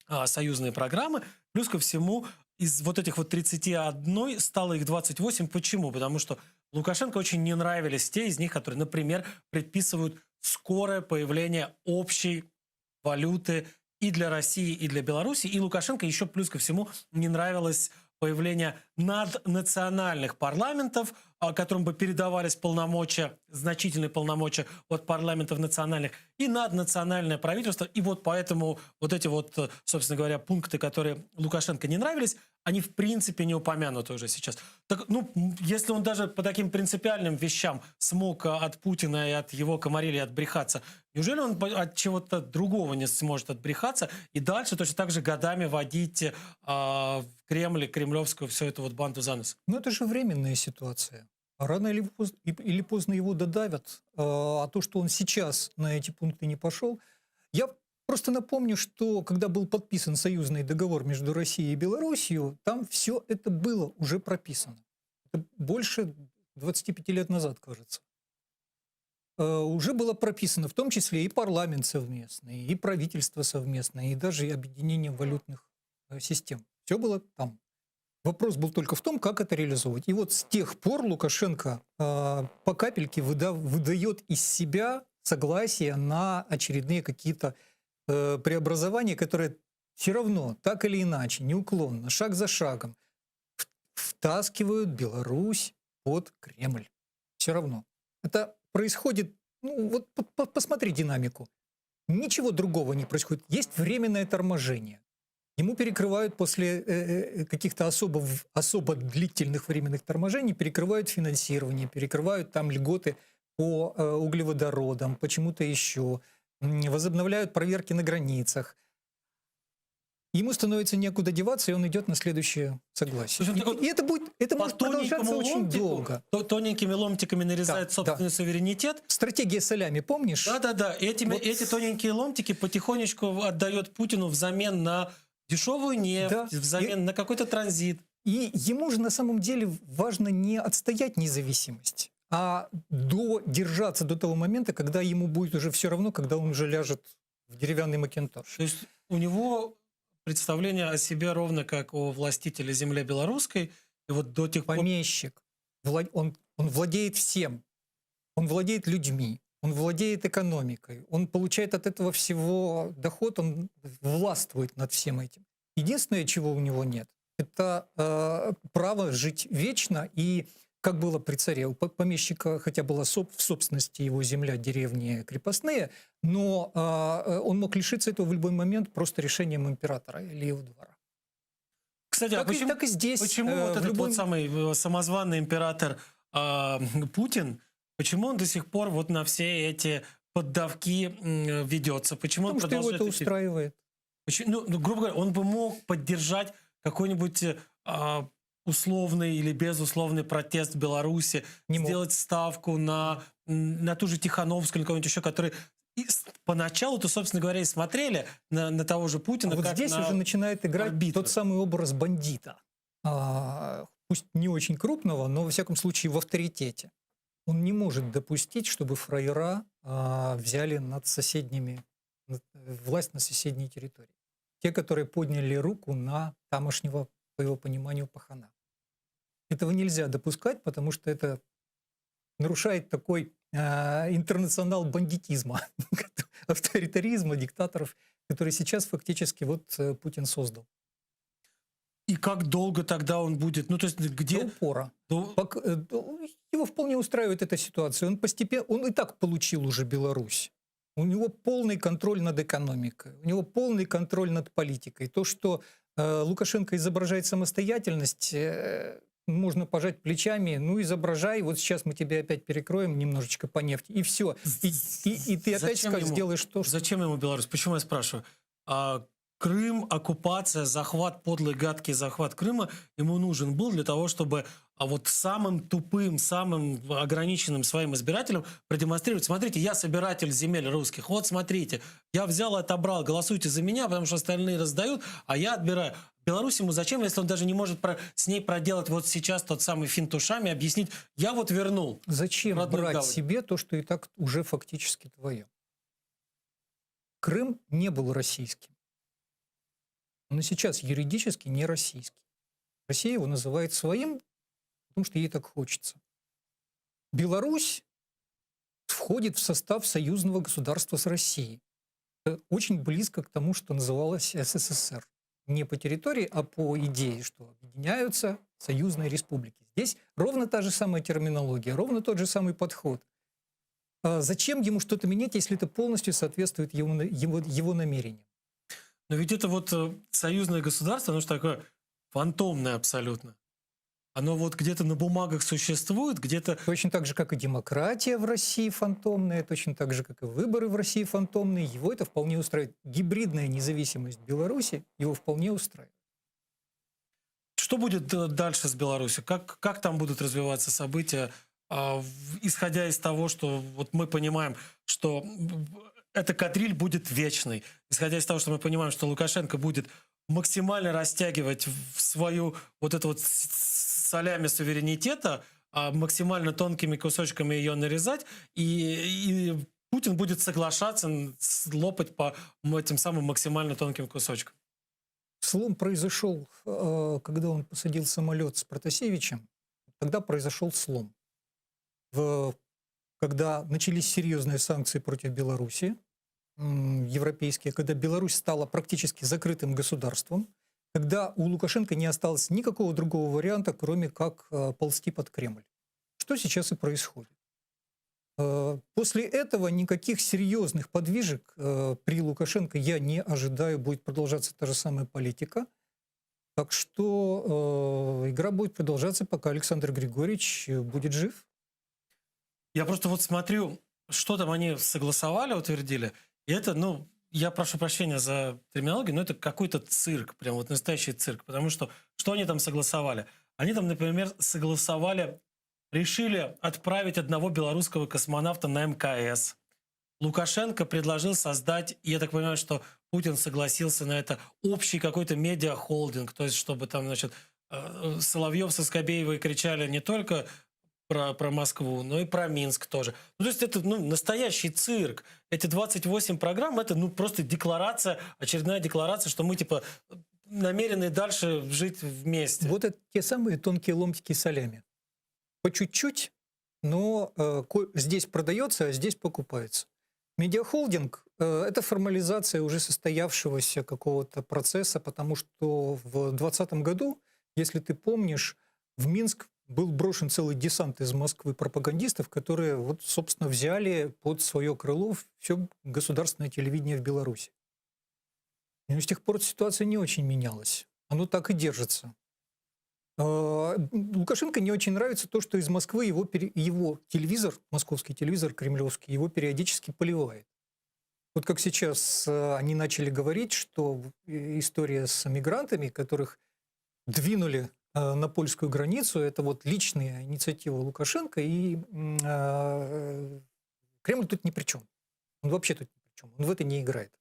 а, союзные программы. Плюс ко всему, из вот этих вот 31 стало их 28. Почему? Потому что Лукашенко очень не нравились те из них, которые, например, предписывают скорое появление общей валюты и для России, и для Беларуси. И Лукашенко еще плюс ко всему не нравилось появление наднациональных парламентов, а, которым бы передавались полномочия, значительные полномочия от парламентов национальных, и наднациональное правительство. И вот поэтому вот эти вот, э, собственно говоря, пункты, которые Лукашенко не нравились, они в принципе не упомянуты уже сейчас. Так, ну, если он даже по таким принципиальным вещам смог э, от Путина и от его комарили отбрехаться, неужели он от чего-то другого не сможет отбрехаться и дальше точно так же годами водить э, в Кремль, кремлевскую всю эту вот банду за нос? Но это же временная ситуация. Рано или поздно, или поздно его додавят. А, а то, что он сейчас на эти пункты не пошел... Я просто напомню, что когда был подписан союзный договор между Россией и Белоруссией, там все это было уже прописано. Это больше 25 лет назад, кажется. Э, уже было прописано, в том числе и парламент совместный, и правительство совместное, и даже объединение валютных э, систем. Все было там. Вопрос был только в том, как это реализовывать. И вот с тех пор Лукашенко э, по капельке выда выдает из себя согласие на очередные какие-то э, преобразования, которые все равно, так или иначе, неуклонно, шаг за шагом втаскивают Беларусь под Кремль. Все равно. Это происходит, ну вот посмотри динамику. Ничего другого не происходит. Есть временное торможение. Ему перекрывают после э, э, каких-то особо, особо длительных временных торможений, перекрывают финансирование, перекрывают там льготы по э, углеводородам, почему-то еще, возобновляют проверки на границах. Ему становится некуда деваться, и он идет на следующее согласие. Слушай, и, и это будет, это может продолжаться очень долго. То, тоненькими ломтиками нарезает да, собственный да. суверенитет. Стратегия солями, помнишь? Да-да-да. Этими, вот. Эти тоненькие ломтики потихонечку отдает Путину взамен на дешевую нефть, да. взамен и, на какой-то транзит. И ему же на самом деле важно не отстоять независимость, а додержаться до того момента, когда ему будет уже все равно, когда он уже ляжет в деревянный макинтош. То есть у него представление о себе ровно как о властителе земли белорусской. И вот до тех пор... Помещик. Он, он владеет всем. Он владеет людьми. Он владеет экономикой. Он получает от этого всего доход. Он властвует над всем этим. Единственное, чего у него нет, это э, право жить вечно и как было при царе, у помещика, хотя была в собственности его земля, деревни крепостные, но э, он мог лишиться этого в любой момент просто решением императора или его двора. Кстати, так а почему, и, так и здесь. Почему э, вот этот любой... вот самый э, самозваный император э, Путин, почему он до сих пор вот на все эти поддавки ведется? Почему Потому он что его продолжает это устраивает. Почему, ну, ну, грубо говоря, он бы мог поддержать какой-нибудь э, условный или безусловный протест в Беларуси, Не мог. сделать ставку на, на ту же Тихановскую или кого-нибудь еще, который и поначалу-то, собственно говоря, и смотрели на, на того же Путина. А вот как здесь на уже начинает играть арбитра. тот самый образ бандита. А, пусть не очень крупного, но, во всяком случае, в авторитете. Он не может допустить, чтобы фраера а, взяли над соседними, над, власть на соседней территории. Те, которые подняли руку на тамошнего, по его пониманию, пахана. Этого нельзя допускать, потому что это нарушает такой э, интернационал бандитизма, авторитаризма, диктаторов, который сейчас фактически вот э, Путин создал. И как долго тогда он будет? Ну, то есть где... До упора. До... Пок... Э, его вполне устраивает эта ситуация. Он постепенно... Он и так получил уже Беларусь. У него полный контроль над экономикой, у него полный контроль над политикой. То, что э, Лукашенко изображает самостоятельность, э, Можно пожать плечами, ну, изображай, вот сейчас мы тебе опять перекроем немножечко по нефти, и все. И, и, и ты опять Зачем скажешь, ему- сделаешь то, что... Зачем ему Беларусь? Почему я спрашиваю? А, Крым, оккупация, захват, подлый, гадкий захват Крыма ему нужен был для того, чтобы а вот самым тупым, самым ограниченным своим избирателям продемонстрировать, смотрите, я собиратель земель русских, вот смотрите, я взял, отобрал, голосуйте за меня, потому что остальные раздают, а я отбираю. Беларусь ему зачем, если он даже не может про- с ней проделать вот сейчас тот самый финт ушами, объяснить, я вот вернул. Зачем родную брать гавань. себе то, что и так уже фактически твое? Крым не был российским. Он и сейчас юридически не российский. Россия его называет своим, потому что ей так хочется. Беларусь входит в состав союзного государства с Россией. Это очень близко к тому, что называлось СССР. Не по территории, а по идее, что объединяются союзные республики. Здесь ровно та же самая терминология, ровно тот же самый подход. А зачем ему что-то менять, если это полностью соответствует его, на- его, его намерениям? Но ведь это вот э, союзное государство, оно же такое фантомное абсолютно. Оно вот где-то на бумагах существует, где-то... Точно так же, как и демократия в России фантомная, точно так же, как и выборы в России фантомные, его это вполне устраивает. Гибридная независимость Беларуси его вполне устраивает. Что будет э, дальше с Беларусью? Как, как там будут развиваться события, а, в- исходя из того, что вот мы понимаем, что м, эта кадриль будет вечной, исходя из того, что мы понимаем, что Лукашенко будет максимально растягивать в свою вот эту вот с- с- солями суверенитета, а, максимально тонкими кусочками ее нарезать, и, и Путин будет соглашаться н- с- лопать по м, этим самым максимально тонким кусочкам. Слом произошел, э, когда он посадил самолет с Протасевичем, тогда произошел слом. В- когда начались серьезные санкции против Беларуси, м, европейские, когда Беларусь стала практически закрытым государством, когда у Лукашенко не осталось никакого другого варианта, кроме как э, ползти под Кремль. Что сейчас и происходит. Э, После этого никаких серьезных подвижек э, при Лукашенко я не ожидаю, будет продолжаться та же самая политика. Так что э, игра будет продолжаться, пока Александр Григорьевич э, будет жив. Я просто вот смотрю, что там они согласовали, утвердили. И это, ну, я прошу прощения за терминологию, но это какой-то цирк, прям вот настоящий цирк. Потому что что они там согласовали? Они там, например, согласовали, решили отправить одного белорусского космонавта на МКС. Лукашенко предложил создать, и я так понимаю, что Путин согласился на это, общий какой-то медиахолдинг, то есть чтобы там, значит, э, Соловьев со Скобеевой кричали не только про, про Москву, но и про Минск тоже. Ну, то есть это ну, настоящий цирк. Эти 28 программ, это ну, просто декларация, очередная декларация, что мы типа намерены дальше жить вместе. Вот это те самые тонкие ломтики солями. По чуть-чуть, но э, ко- здесь продается, а здесь покупается. Медиахолдинг э, это формализация уже состоявшегося какого-то процесса, потому что в 2020 году, если ты помнишь, в Минск был брошен целый десант из Москвы пропагандистов, которые вот, собственно, взяли под свое крыло все государственное телевидение в Беларуси. Но с тех пор ситуация не очень менялась. Оно так и держится. Э, Лукашенко не очень нравится то, что из Москвы его, пере- его телевизор, московский телевизор кремлевский, его периодически поливает. Вот как сейчас э, они начали говорить, что в- э, история с мигрантами, которых двинули э, на польскую границу, это вот личная инициатива Лукашенко, и м, э, Кремль тут ни при чем. Он вообще тут ни при чем. Он в это не играет.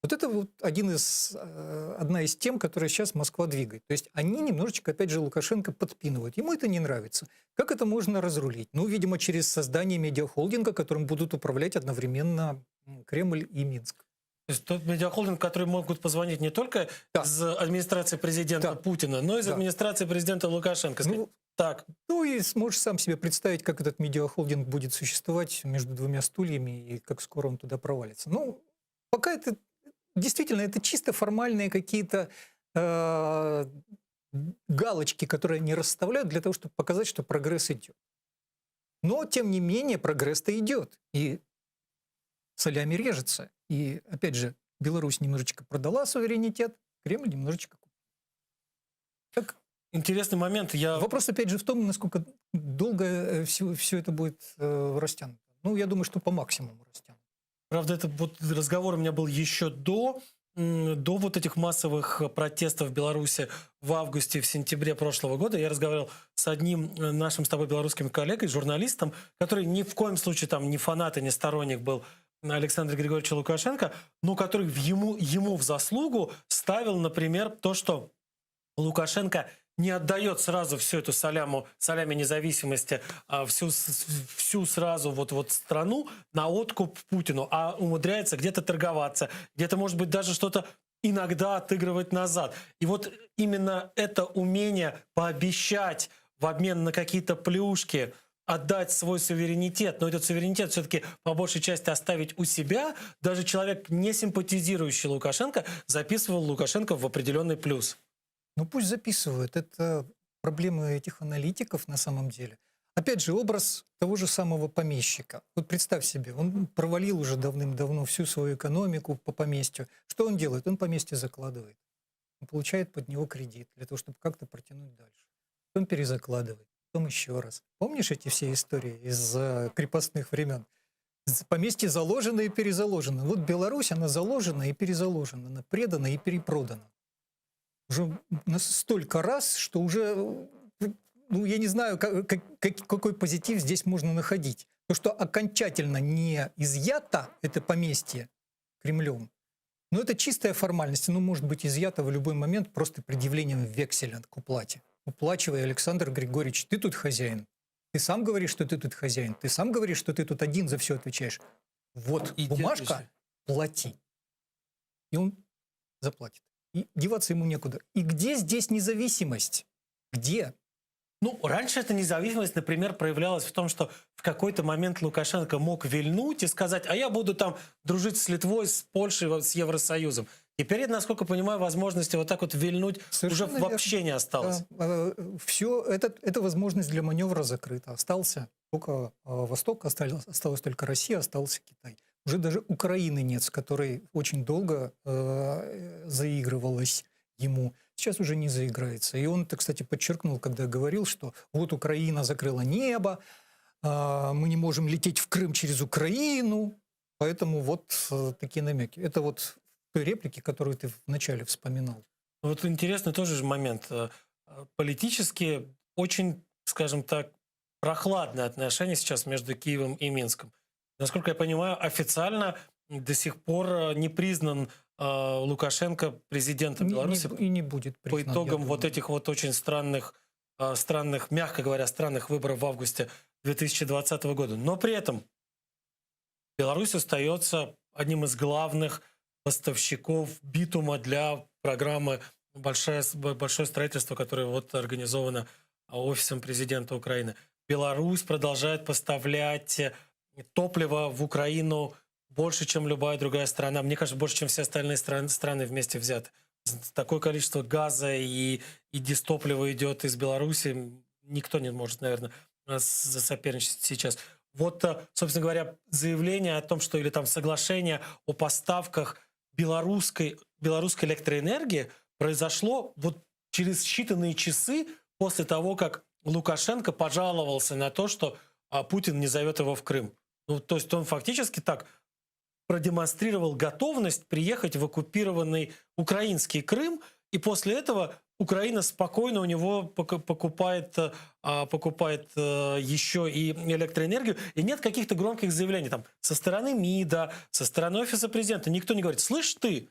Вот это вот один из, э, одна из тем, которая сейчас Москва двигает. То есть они немножечко, опять же, Лукашенко подпинывают. Ему это не нравится. Как это можно разрулить? Ну, видимо, через создание медиахолдинга, которым будут управлять одновременно м, Кремль и Минск. То есть тот медиахолдинг, который могут позвонить не только из администрации президента Путина, но и из Да. администрации президента Лукашенко. Сказать, так. Ну и сможешь сам себе представить, как этот медиахолдинг будет существовать между двумя стульями и как скоро он туда провалится. Ну, пока это действительно это чисто формальные какие-то э, галочки, которые они расставляют для того, чтобы показать, что прогресс идет. Но, тем не менее, прогресс-то идет. И солями режется. И, опять же, Беларусь немножечко продала суверенитет, Кремль немножечко купил. Так. Интересный момент. Я... Вопрос, опять же, в том, насколько долго все, все это будет э, растянуто. Ну, я думаю, что по максимуму растянуто. Правда, это вот разговор у меня был еще до, до вот этих массовых протестов в Беларуси в августе, в сентябре прошлого года. Я разговаривал с одним э, нашим с тобой белорусским коллегой, журналистом, который ни в коем случае там не фанат и не сторонник был Александра Григорьевича Лукашенко, но который в ему, ему в заслугу ставил, например, то, что Лукашенко не отдает сразу всю эту саляму, салями независимости, а, всю, всю сразу вот, вот страну на откуп Путину, а умудряется где-то торговаться, где-то, может быть, даже что-то иногда отыгрывать назад. И вот именно это умение пообещать в обмен на какие-то плюшки, отдать свой суверенитет, но этот суверенитет все-таки по большей части оставить у себя, даже человек, не симпатизирующий Лукашенко, записывал Лукашенко в определенный плюс. Ну пусть записывают. Это проблемы этих аналитиков на самом деле. Опять же, образ того же самого помещика. Вот представь себе, он провалил уже давным-давно всю свою экономику по поместью. Что он делает? Он поместье закладывает. Он получает под него кредит для того, чтобы как-то протянуть дальше. Потом перезакладывает, потом еще раз. Помнишь эти все истории из э, крепостных времен? Поместье заложено и перезаложено. Вот Беларусь, она заложена и перезаложена, она предана и перепродана уже столько раз, что уже, ну, я не знаю, как, как, какой позитив здесь можно находить. То, что окончательно не изъято это поместье Кремлем, но это чистая формальность. Оно может быть изъято в любой момент просто предъявлением векселя к уплате. Уплачивай, Александр Григорьевич, ты тут хозяин. Ты сам говоришь, что ты тут хозяин. Ты сам говоришь, что ты тут один за все отвечаешь. Вот И бумажка, плати. И он заплатит. И деваться ему некуда. И где здесь независимость? Где? Ну, раньше эта независимость, например, проявлялась в том, что в какой-то момент Лукашенко мог вильнуть и сказать, а я буду там дружить с Литвой, с Польшей, с Евросоюзом. Теперь, насколько понимаю, возможности вот так вот вильнуть Совершенно уже вообще верно. не осталось. Да, Все, это, эта возможность для маневра закрыта. Остался только э, Восток, осталась, осталась только Россия, остался Китай. Уже даже Украины нет, с которой очень долго э, заигрывалось ему. Сейчас уже не заиграется. И он это, кстати, подчеркнул, когда говорил, что вот Украина закрыла небо, э, мы не можем лететь в Крым через Украину. Поэтому вот э, такие намеки. Это вот в той реплике, которую ты вначале вспоминал. Вот интересный тоже же момент. Э, политически очень, скажем так, прохладные отношения сейчас между Киевом и Минском. Насколько я понимаю, официально до сих пор э, не признан э, Лукашенко президентом не, Беларуси. Не, и не будет признан, По итогам вот этих вот очень странных, э, странных, мягко говоря, странных выборов в августе 2020 года. Но при этом Беларусь остается одним из главных поставщиков битума для программы «Большое, большое строительство», которое вот организовано офисом президента Украины. Беларусь продолжает поставлять топливо в Украину больше, чем любая другая страна. Мне кажется, больше, чем все остальные страны, страны вместе взяты. Такое количество газа и, и дистоплива идет из Беларуси. Никто не может, наверное, соперничать сейчас. Вот, э, собственно говоря, заявление о том, что или там соглашение о поставках белорусской, белорусской электроэнергии произошло вот через считанные часы после того, как Лукашенко пожаловался на то, что а, Путин не зовет его в Крым. Ну, то есть он фактически так продемонстрировал готовность приехать в оккупированный украинский Крым, и после этого Украина спокойно у него покупает, а, покупает э, еще и электроэнергию. И нет каких-то громких заявлений там со стороны МИДа, со стороны офиса президента. Никто не говорит, слышь ты,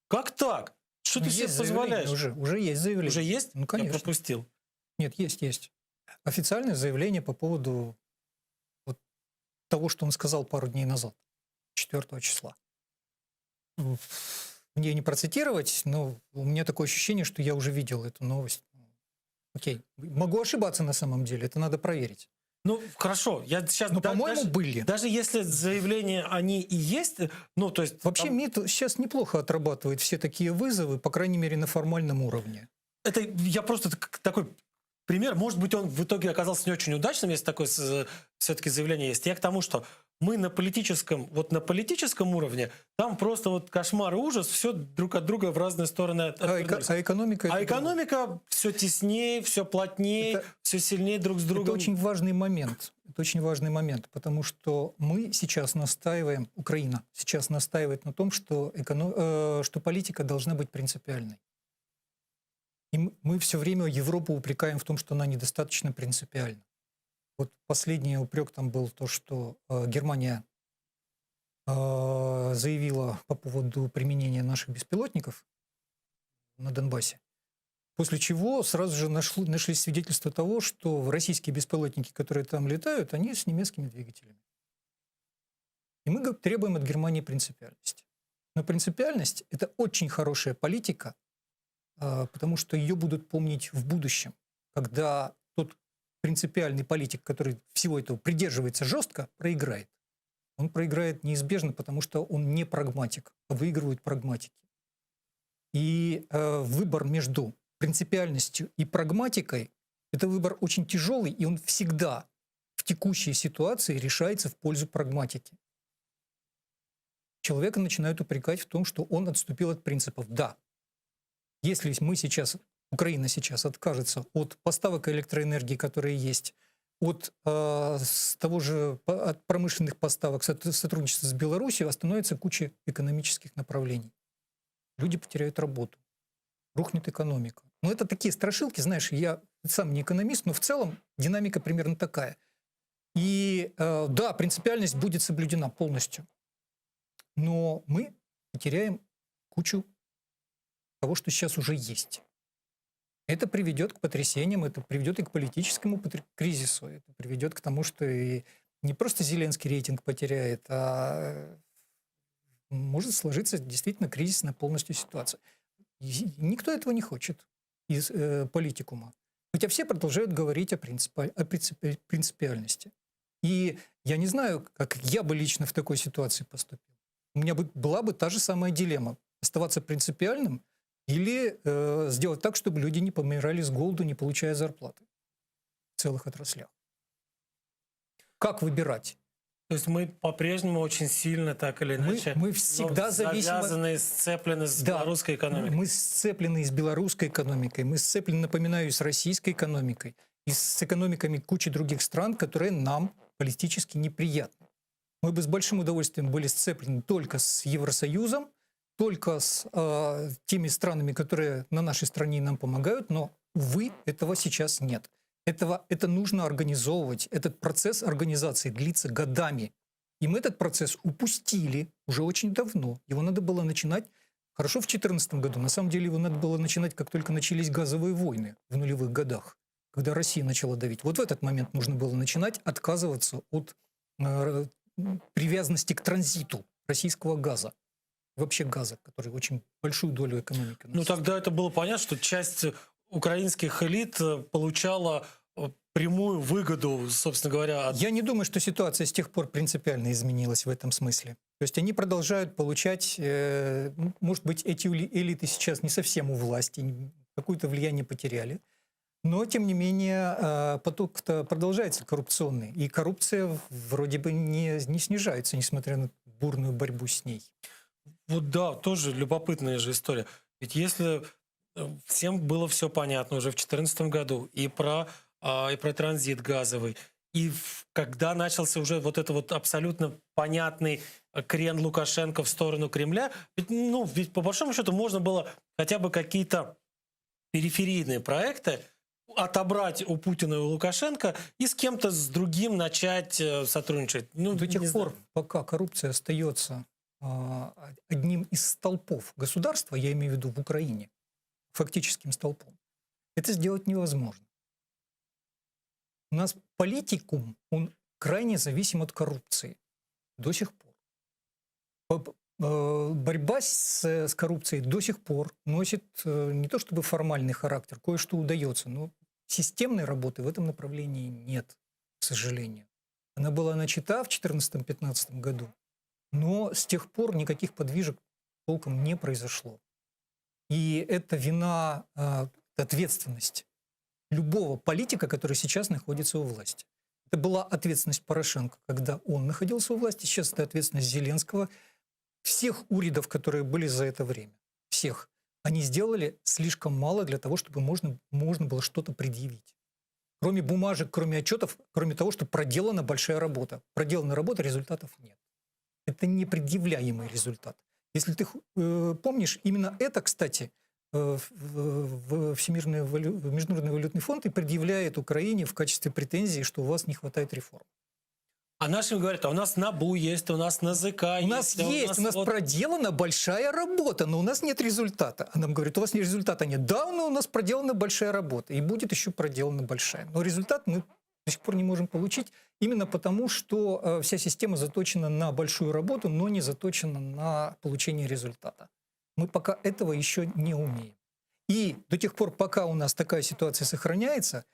как так? Что ну, ты себе позволяешь? Уже, уже есть заявление. Уже есть? Ну, конечно. Я пропустил. Нет, есть, есть. Официальное заявление по поводу того, что он сказал пару дней назад, 4 числа. Мне не процитировать, но у меня такое ощущение, что я уже видел эту новость. Окей. Могу ошибаться на самом деле, это надо проверить. Ну, хорошо. Я сейчас, Но, да, по-моему, даже, были. Даже если заявления, они и есть, ну, то есть... Вообще там... МИД сейчас неплохо отрабатывает все такие вызовы, по крайней мере, на формальном уровне. Это я просто такой пример. Может быть, он в итоге оказался не очень удачным, если такое все-таки заявление есть. Я к тому, что... Мы на политическом, вот на политическом уровне, там просто вот кошмар и ужас, все друг от друга в разные стороны А, эко- а экономика... А это экономика все теснее, все плотнее, все сильнее друг с другом. Это очень важный момент. Это очень важный момент, потому что мы сейчас настаиваем, Украина сейчас настаивает на том, что, эконо- э, что политика должна быть принципиальной. И мы все время Европу упрекаем в том, что она недостаточно принципиальна. Вот последний упрек там был то, что э, Германия э, заявила по поводу применения наших беспилотников на Донбассе. После чего сразу же нашло, нашлись свидетельства того, что российские беспилотники, которые там летают, они с немецкими двигателями. И мы требуем от Германии принципиальности. Но принципиальность – это очень хорошая политика, а, потому что ее будут помнить в будущем, когда тот принципиальный политик, который всего этого придерживается жестко, проиграет. Он проиграет неизбежно, потому что он не прагматик, а выигрывают прагматики. И э, выбор между принципиальностью и прагматикой – это выбор очень тяжелый, и он всегда в текущей ситуации решается в пользу прагматики. Человека начинают упрекать в том, что он отступил от принципов. Да, если мы сейчас, Украина сейчас откажется от поставок электроэнергии, которые есть, от э, с того же от промышленных поставок, сотрудничества с Беларусью, остановится куча экономических направлений. Люди потеряют работу, рухнет экономика. Но это такие страшилки, знаешь, я сам не экономист, но в целом динамика примерно такая. И э, да, принципиальность будет соблюдена полностью, но мы потеряем кучу того, что сейчас уже есть. Это приведет к потрясениям, это приведет и к политическому кризису, это приведет к тому, что и не просто Зеленский рейтинг потеряет, а может сложиться действительно кризисная полностью ситуация. И никто этого не хочет из э, политикума. Хотя все продолжают говорить о, принципи- о принципи- принципиальности. И я не знаю, как я бы лично в такой ситуации поступил. У меня бы, была бы та же самая дилемма. Оставаться принципиальным или э, сделать так, чтобы люди не помирали с голоду, не получая зарплаты в целых отраслях. Как выбирать? То есть мы по-прежнему очень сильно, так или иначе, мы всегда ну, зависимы- завязаны, сцеплены с Да. белорусской экономикой. Мы сцеплены с белорусской экономикой, мы сцеплены, напоминаю, с российской экономикой и с экономиками кучи других стран, которые нам политически неприятны. Мы бы с большим удовольствием были сцеплены только с Евросоюзом, только с э, теми странами, которые на нашей стране нам помогают, но, увы, этого сейчас нет. Этого, это нужно организовывать. Этот процесс организации длится годами. И мы этот процесс упустили уже очень давно. Его надо было начинать хорошо в 2014 году. На самом деле его надо было начинать, как только начались газовые войны в нулевых годах, когда Россия начала давить. Вот в этот момент нужно было начинать отказываться от э, привязанности к транзиту российского газа. Вообще газа, который очень большую долю экономики. Ну тогда это было понятно, что часть украинских элит э, получала э, прямую выгоду, собственно говоря, от Я не думаю, что ситуация с тех пор принципиально изменилась в этом смысле. То есть они продолжают получать, э, может быть, эти элиты сейчас не совсем у власти, какое-то влияние потеряли, но, тем не менее, поток-то продолжается коррупционный, и коррупция вроде бы не, не снижается, несмотря на бурную борьбу с ней. Вот да, тоже любопытная же история. Ведь если э, всем было все понятно уже в 2014 году и про, а, и про транзит газовый, и в- когда начался уже вот это вот абсолютно понятный э, крен Лукашенко в сторону Кремля, ведь, ну, ведь по большому счету можно было хотя бы какие-то периферийные проекты отобрать у Путина и у Лукашенко и с кем-то с другим начать э, сотрудничать. Ну, До тех не пор, знаю. пока коррупция остается одним из столпов государства, я имею в виду в Украине, фактическим столпом, это сделать невозможно. У нас политикум, он крайне зависим от коррупции до сих пор. Э, Борьба с, с коррупцией до сих пор носит э, не то чтобы формальный характер, кое-что удается, но системной работы в этом направлении нет, к сожалению. Она была начата в 2014-2015 году, но с тех пор никаких подвижек толком не произошло. И это вина, э, ответственность любого политика, который сейчас находится у власти. Это была ответственность Порошенко, когда он находился у власти. Сейчас это ответственность Зеленского. Всех урядов, которые были за это время. Всех. Они сделали слишком мало для того, чтобы можно, можно было что-то предъявить. Кроме бумажек, кроме отчетов, кроме того, что проделана большая работа. Проделана работа, результатов нет. Это непредъявляемый результат. Если ты э, помнишь, именно это, кстати, э, в, в Всемирный валю, в Международный валютный фонд и предъявляет Украине в качестве претензии, что у вас не хватает реформ. А нашим говорят, а у нас НАБУ есть, у нас НАЗК у нас есть. есть, у нас, у нас вот... проделана большая работа, но у нас нет результата. А нам говорят, у вас результата нет. Да, но у нас проделана большая работа, и будет еще проделана большая. Но результат мы до сих пор не можем получить, именно потому, что э, вся система заточена на большую работу, но не заточена на получение результата. Мы пока этого еще не умеем. И до тех пор, пока у нас такая ситуация сохраняется,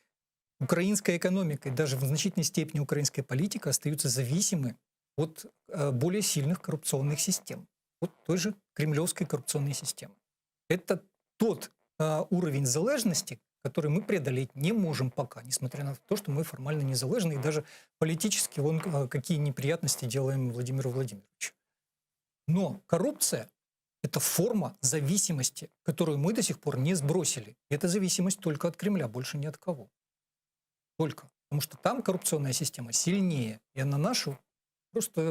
украинская экономика и даже в значительной степени украинская политика остаются зависимы от э, более сильных коррупционных систем, от той же кремлевской коррупционной системы. Это тот э, уровень залежности, который мы преодолеть не можем пока, несмотря на то, что мы формально незалежны и даже политически вон э, какие неприятности делаем Владимиру Владимировичу. Но коррупция – это форма зависимости, которую мы до сих пор не сбросили. И это зависимость только от Кремля, больше ни от кого. Только. Потому что там коррупционная система сильнее, и она нашу просто...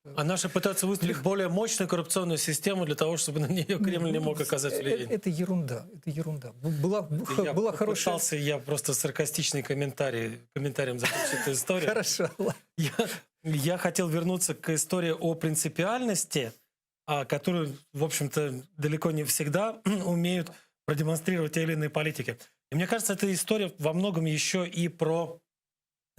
Э, а наши пытаются выстроить более мощную коррупционную систему для того, чтобы на нее Кремль не мог оказать э, влияние. Это ерунда, это ерунда. Была, я была хорошая... Попытался, я просто саркастичный комментарий, комментарием закончить эту историю. Хорошо. Я, я хотел вернуться к истории о принципиальности, а, которую, в общем-то, далеко не всегда умеют продемонстрировать те или иные политики. И мне кажется, эта история во многом еще и про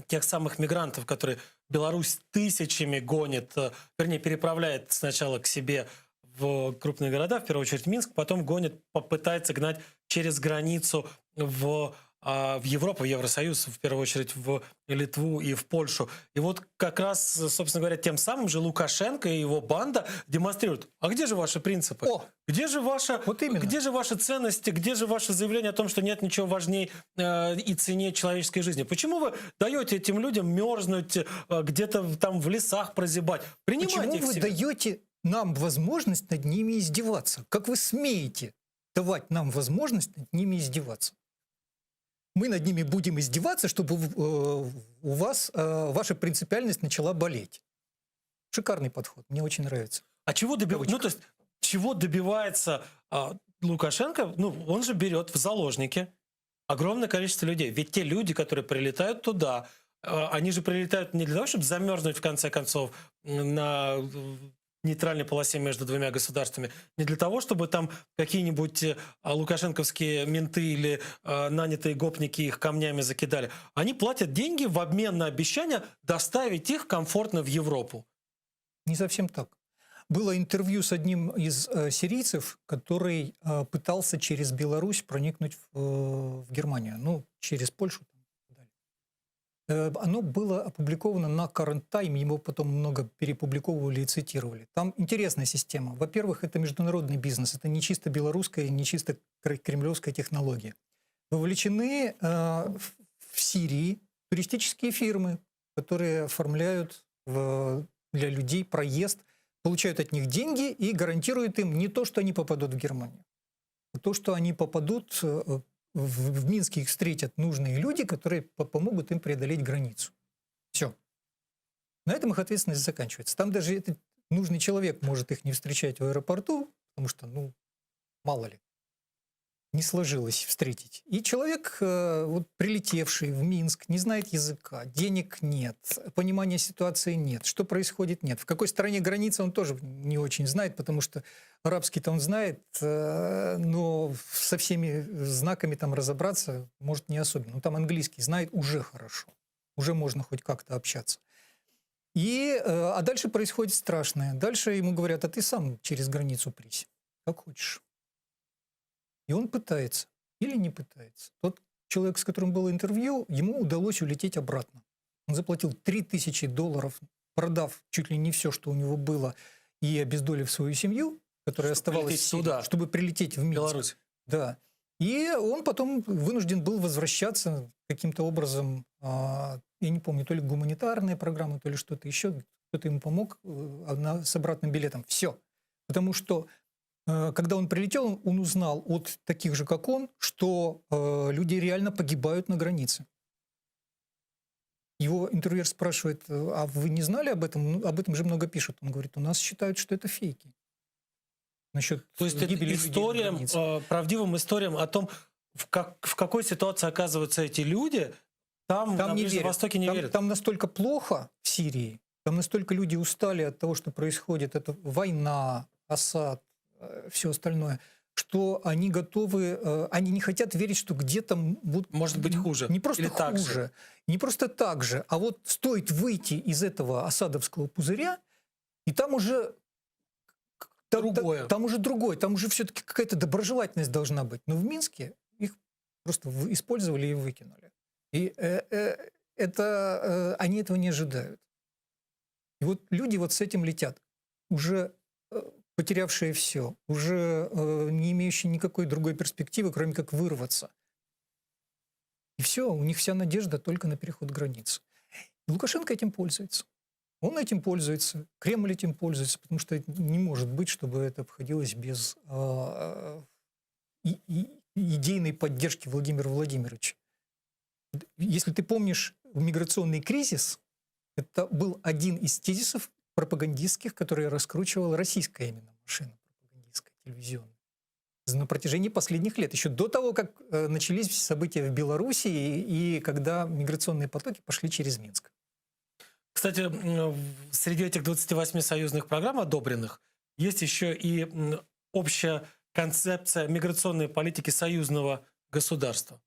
тех самых мигрантов, которые Беларусь тысячами гонит, э, вернее, переправляет сначала к себе в крупные города, в первую очередь Минск, потом гонит, попытается гнать через границу в а, в Европу, в Евросоюз, в первую очередь в Литву и в Польшу. И вот как раз, собственно говоря, тем самым же Лукашенко и его банда демонстрируют, а где же ваши принципы? О, где же ваша, вот именно. где же ваши ценности, где же ваше заявление о том, что нет ничего важнее э, и ценнее человеческой жизни? Почему вы даете этим людям мерзнуть, э, где-то там в лесах прозябать? Принимайте Почему их вы себе. даете нам возможность над ними издеваться? Как вы смеете давать нам возможность над ними издеваться? Мы над ними будем издеваться, чтобы э, у вас э, ваша принципиальность начала болеть. Шикарный подход, мне очень нравится. А чего добивается? Ну, то есть, чего добивается а, Лукашенко? Ну, он же берет в заложники огромное количество людей. Ведь те люди, которые прилетают туда, а, они же прилетают не для того, чтобы замерзнуть в конце концов на нейтральной полосе между двумя государствами, не для того, чтобы там какие-нибудь э, лукашенковские менты или э, нанятые гопники их камнями закидали. Они платят деньги в обмен на обещание доставить их комфортно в Европу. Не совсем так. Было интервью с одним из э, сирийцев, который э, пытался через Беларусь проникнуть в, э, в Германию, ну, через Польшу. Э, оно было опубликовано на Current Time, его потом много перепубликовывали и цитировали. Там интересная система. Во-первых, это международный бизнес, это не чисто белорусская, не чисто кремлевская технология. Вовлечены э, в Сирии туристические фирмы, которые оформляют в, для людей проезд, получают от них деньги и гарантируют им не то, что они попадут в Германию, а то, что они попадут э, в, в Минске их встретят нужные люди, которые помогут им преодолеть границу. Все. На этом их ответственность заканчивается. Там даже этот нужный человек может их не встречать в аэропорту, потому что, ну, мало ли, не сложилось встретить. И человек, э, вот, прилетевший в Минск, не знает языка, денег нет, понимания ситуации нет, что происходит нет. В какой стороне границы он тоже не очень знает, потому что арабский-то он знает, э, но со всеми знаками там разобраться может не особенно. Но там английский знает уже хорошо, уже можно хоть как-то общаться. И, э, а дальше происходит страшное. Дальше ему говорят, а ты сам через границу прись, как хочешь. И он пытается или не пытается. Тот человек, с которым было интервью, ему удалось улететь обратно. Он заплатил 3000 долларов, продав чуть ли не все, что у него было, и обездолив свою семью, которая чтобы оставалась сюда, чтобы прилететь в Минск. Беларусь. Да. И он потом вынужден был возвращаться каким-то образом, а, я не помню, то ли гуманитарные программы, то ли что-то еще, кто-то ему помог э, с обратным билетом. Все. Потому что э, когда он прилетел, он узнал от таких же, как он, что э, люди реально погибают на границе. Его интервьюер спрашивает, а вы не знали об этом? Ну, об этом же много пишут. Он говорит, у нас считают, что это фейки. Насчет То есть это историям, э, правдивым историям о том, в, как, в какой ситуации оказываются эти люди, там, там на не Ближнем верят. Востоке не там, верят. Там настолько плохо в Сирии, там настолько люди устали от того, что происходит, это война, Асад, э, все остальное, что они готовы, э, они не хотят верить, что где-то будут... Может быть хуже. Не просто Или так же. хуже, не просто так же, а вот стоит выйти из этого асадовского пузыря, и там уже там, Другое. Там, там уже другое, там уже все-таки какая-то доброжелательность должна быть. Но в Минске их просто в- использовали и выкинули. И э, э, это, э, они этого не ожидают. И вот люди вот с этим летят, уже э, потерявшие все, уже э, не имеющие никакой другой перспективы, кроме как вырваться. И все, у них вся надежда только на переход границы. И Лукашенко этим пользуется. Он этим пользуется, Кремль этим пользуется, потому что не может быть, чтобы это обходилось без э, и- и- идейной поддержки Владимира Владимировича. Если ты помнишь миграционный кризис, это был один из тезисов пропагандистских, которые раскручивала российская именно машина пропагандистская, телевизионная. На протяжении последних лет, еще до того, как э, начались события в Беларуси и, и когда миграционные потоки пошли через Минск. Кстати, м, в- среди этих 28 союзных программ одобренных есть еще и м, общая концепция миграционной политики союзного государства.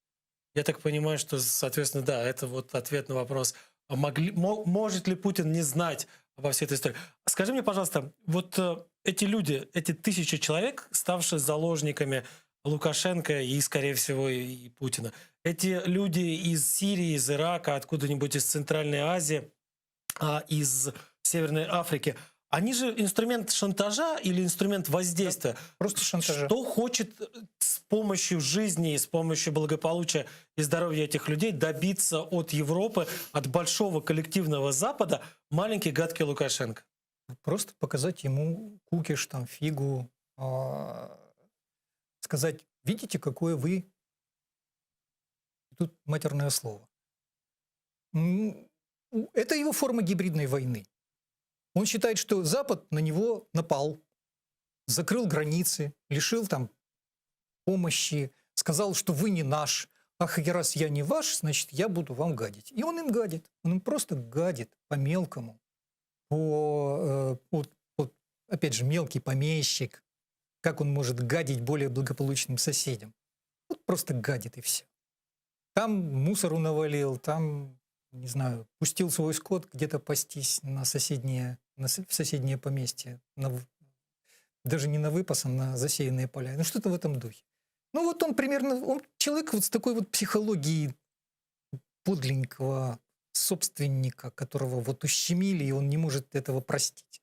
Я так понимаю, что, соответственно, да, это вот ответ на вопрос, а могли, мо- может ли Путин не знать обо всей этой истории. Скажи мне, пожалуйста, вот э, эти люди, эти тысячи человек, ставшие заложниками Лукашенко и, скорее всего, и и Путина, эти люди из Сирии, из Ирака, откуда-нибудь из Центральной Азии, а, из Северной Африки, они же инструмент шантажа или инструмент воздействия? Просто шантажа. Что хочет э, с помощью жизни, и с помощью благополучия и здоровья этих людей добиться от Европы, от большого коллективного Запада маленький гадкий Лукашенко? Просто показать ему кукиш, там, фигу, а, сказать, видите, какое вы... И Тут матерное слово. М, у- Это его форма гибридной войны. Он считает, что Запад на него напал, закрыл границы, лишил там помощи, сказал, что вы не наш. Ах, и раз я не ваш, значит, я буду вам гадить. И он им гадит. Он им просто гадит по-мелкому. По, э, по- по- опять же, мелкий помещик. Как он может гадить более благополучным соседям? Вот просто гадит и все. Там мусору навалил, там, не знаю, пустил свой скот где-то пастись на соседнее, на, с- в соседнее поместье. На, в- даже не на выпас, а на засеянные поля. Ну, что-то в этом духе. Ну, вот он примерно, он человек вот с такой вот психологией подленького собственника, которого вот ущемили, и он не может этого простить.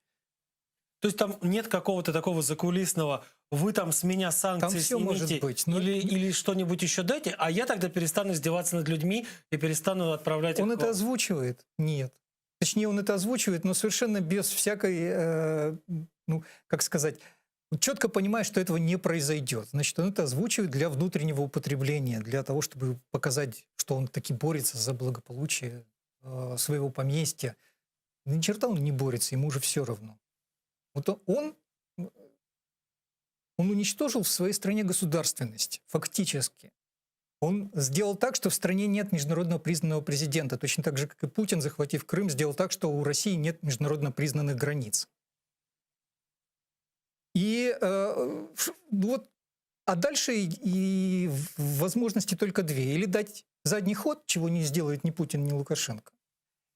То есть там нет какого-то такого закулисного «вы там с меня санкции Там всё снимите может быть, но- или, или что-нибудь еще дайте, а я тогда перестану издеваться над людьми и перестану отправлять Он их к это вам». озвучивает? Нет. Точнее, он это озвучивает, но совершенно без всякой, э, ну, как сказать, четко понимает, что этого не произойдет. Значит, он это озвучивает для внутреннего употребления, для того, чтобы показать, что он таки борется за благополучие э, своего поместья. Ни черта он не борется, ему уже все равно. Вот он, он уничтожил в своей стране государственность, фактически. Он сделал так, что в стране нет международно признанного президента. Точно так же, как и Путин, захватив Крым, сделал так, что у России нет международно признанных границ. И э, ф- вот, а дальше и, и в- возможности только две. Или дать задний ход, чего не сделает ни Путин, ни Лукашенко.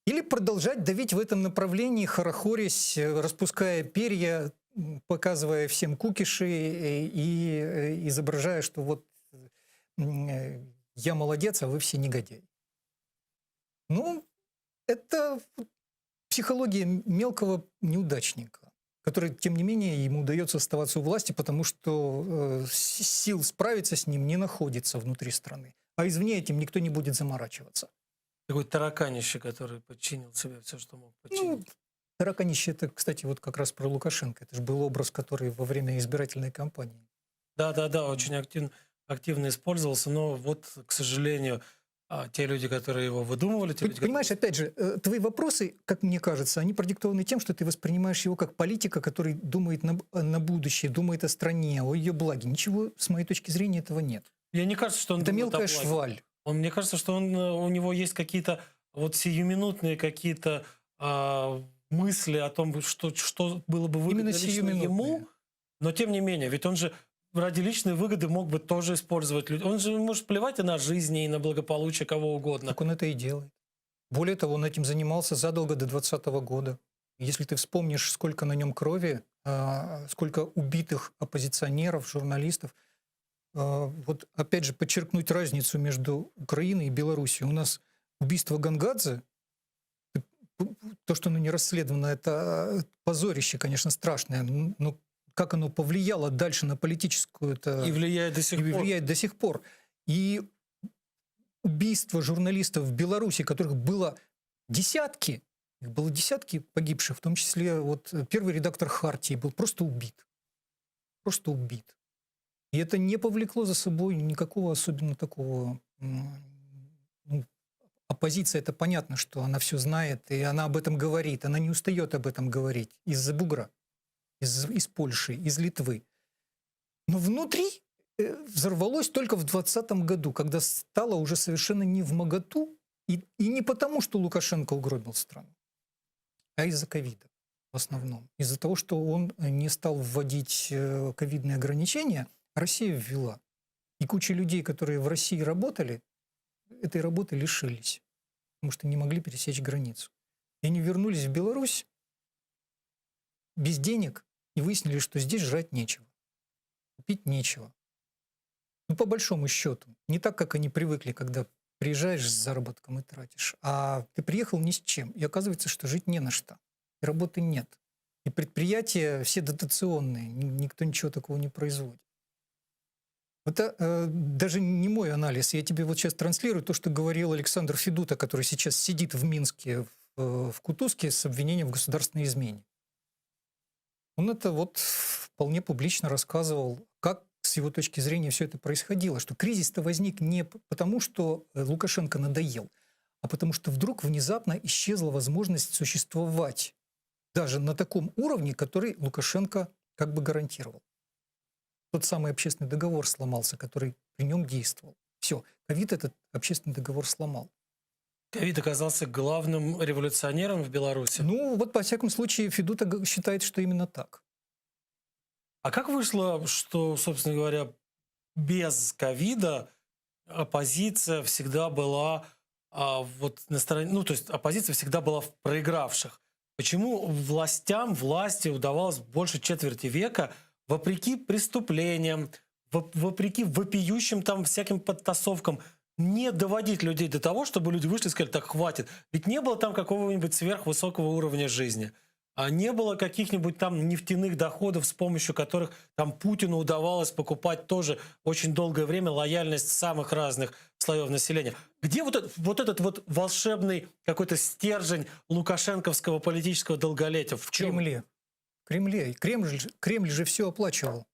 Или продолжать давить в этом направлении, хорохорясь, э, распуская перья, м, показывая всем кукиши э, и, э, изображая, что вот м, э, я молодец, а вы все негодяи. Ну, это психология мелкого неудачника. Который, тем не менее, ему удается оставаться у власти, потому что э, сил справиться с ним не находится внутри страны. А извне этим никто не будет заморачиваться. Такой тараканище, который подчинил себе все, что мог подчинить. Ну, тараканище, это, кстати, вот как раз про Лукашенко. Это же был образ, который во время избирательной кампании. Да, да, да, очень активно, активно использовался, но вот, к сожалению, а, те люди, которые его выдумывали, те люди, Понимаешь, опять же, э, твои вопросы, как мне кажется, они продиктованы тем, что ты воспринимаешь его как политика, который думает на, на будущее, думает о стране, о ее благе. Ничего, с моей точки зрения, этого нет. Мне не кажется, что он Это думает о мелкая благе. шваль. Он, мне кажется, что он, э, у него есть какие-то вот сиюминутные какие-то а, мысли о том, что, что было бы выгодно Именно лично сиюминутные. ему, но тем не менее, ведь он же ради личной выгоды мог бы тоже использовать людей. Он же может плевать и на жизни, и на благополучие кого угодно. Так он это и делает. Более того, он этим занимался задолго до 2020 года. Если ты вспомнишь, сколько на нем крови, а, сколько убитых оппозиционеров, журналистов, а, вот опять же подчеркнуть разницу между Украиной и Белоруссией. У нас убийство Гонгадзе, то, что оно не расследовано, это э, позорище, конечно, страшное, но как оно повлияло дальше на политическую... Это, И влияет до сих и пор. влияет до сих пор. И убийство журналистов в Беларуси, которых было десятки, их было десятки погибших, в том числе вот э, первый редактор «Хартии» был просто убит. Просто убит. И это не повлекло за собой никакого особенно такого... Ну, оппозиция, это понятно, что она все знает, и она об этом говорит, она не устает об этом говорить из-за бугра, из, из Польши, из Литвы. Но внутри э, взорвалось только в 2020 году, когда стало уже совершенно не в моготу, и, и не потому, что Лукашенко угробил страну, а из-за ковида в основном. Из-за того, что он не стал вводить э, ковидные ограничения, Россия ввела. И куча людей, которые в России работали, этой работы лишились, потому что не могли пересечь границу. И они вернулись в Беларусь без денег и выяснили, что здесь жрать нечего, купить нечего. Ну, по большому счету, не так, как они привыкли, когда приезжаешь с заработком и тратишь, а ты приехал ни с чем, и оказывается, что жить не на что, и работы нет. И предприятия все дотационные, никто ничего такого не производит. Это э, даже не мой анализ. Я тебе вот сейчас транслирую то, что говорил Александр Федута, который сейчас сидит в Минске, в, э, в Кутузке с обвинением в государственной измене. Он это вот вполне публично рассказывал, как с его точки зрения все это происходило, что кризис-то возник не потому, что э, Лукашенко надоел, а потому что вдруг внезапно исчезла возможность существовать даже на таком уровне, который Лукашенко как бы гарантировал. Тот самый общественный договор сломался, который при нем действовал. Все, ковид этот общественный договор сломал. Ковид оказался главным революционером в Беларуси. Ну, вот, во всяком случае, Федута считает, что именно так. А как вышло, что, собственно говоря, без ковида оппозиция всегда была а, вот на стороне, ну, то есть оппозиция всегда была в проигравших. Почему властям, власти удавалось больше четверти века, вопреки преступлениям, вопреки вопиющим там всяким подтасовкам, не доводить людей до того, чтобы люди вышли и сказали, так, хватит. Ведь не было там какого-нибудь сверхвысокого уровня жизни. А не было каких-нибудь там нефтяных доходов, с помощью которых там Путину удавалось покупать тоже очень долгое время лояльность самых разных слоев населения. Где вот этот вот, этот вот волшебный какой-то стержень лукашенковского политического долголетия? В чем? Кремле. В Кремле. Кремль, Кремль же все оплачивал.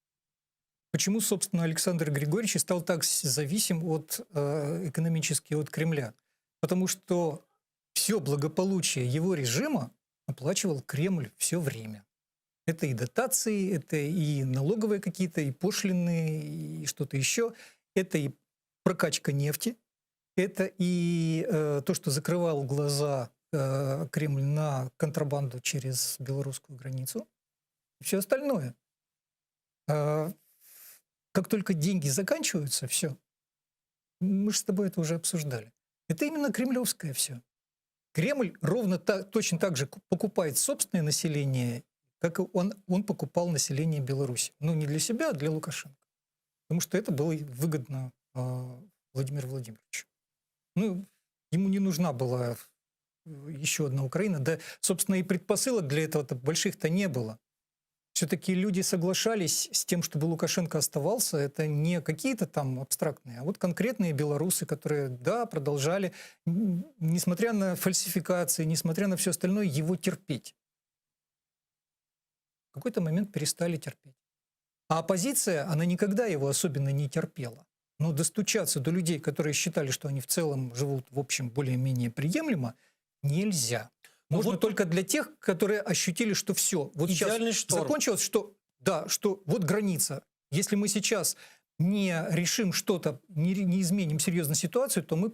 Почему, собственно, Александр Григорьевич и стал так зависим от, э, экономически от Кремля? Потому что все благополучие его режима оплачивал Кремль все время. Это и дотации, это и налоговые какие-то, и пошлины, и что-то еще. Это и прокачка нефти, это и э, то, что закрывал глаза э, Кремль на контрабанду через белорусскую границу, и все остальное. Э, как только деньги заканчиваются, все. Мы же с тобой это уже обсуждали. Это именно кремлевское все. Кремль ровно так, точно так же покупает собственное население, как и он, он покупал население Беларуси. Ну, не для себя, а для Лукашенко. Потому что это было выгодно э, Владимиру Владимировичу. Ну, ему не нужна была еще одна Украина. Да, собственно, и предпосылок для этого-то больших-то не было. Все-таки люди соглашались с тем, чтобы Лукашенко оставался. Это не какие-то там абстрактные, а вот конкретные белорусы, которые, да, продолжали, несмотря на фальсификации, несмотря на все остальное, его терпеть. В какой-то момент перестали терпеть. А оппозиция, она никогда его особенно не терпела. Но достучаться до людей, которые считали, что они в целом живут, в общем, более-менее приемлемо, нельзя. Ну Можно вот только для тех, которые ощутили, что все, вот сейчас Идеальный шторм. закончилось, что да, что вот граница. Если мы сейчас не решим что-то, не, не изменим серьезно ситуацию, то мы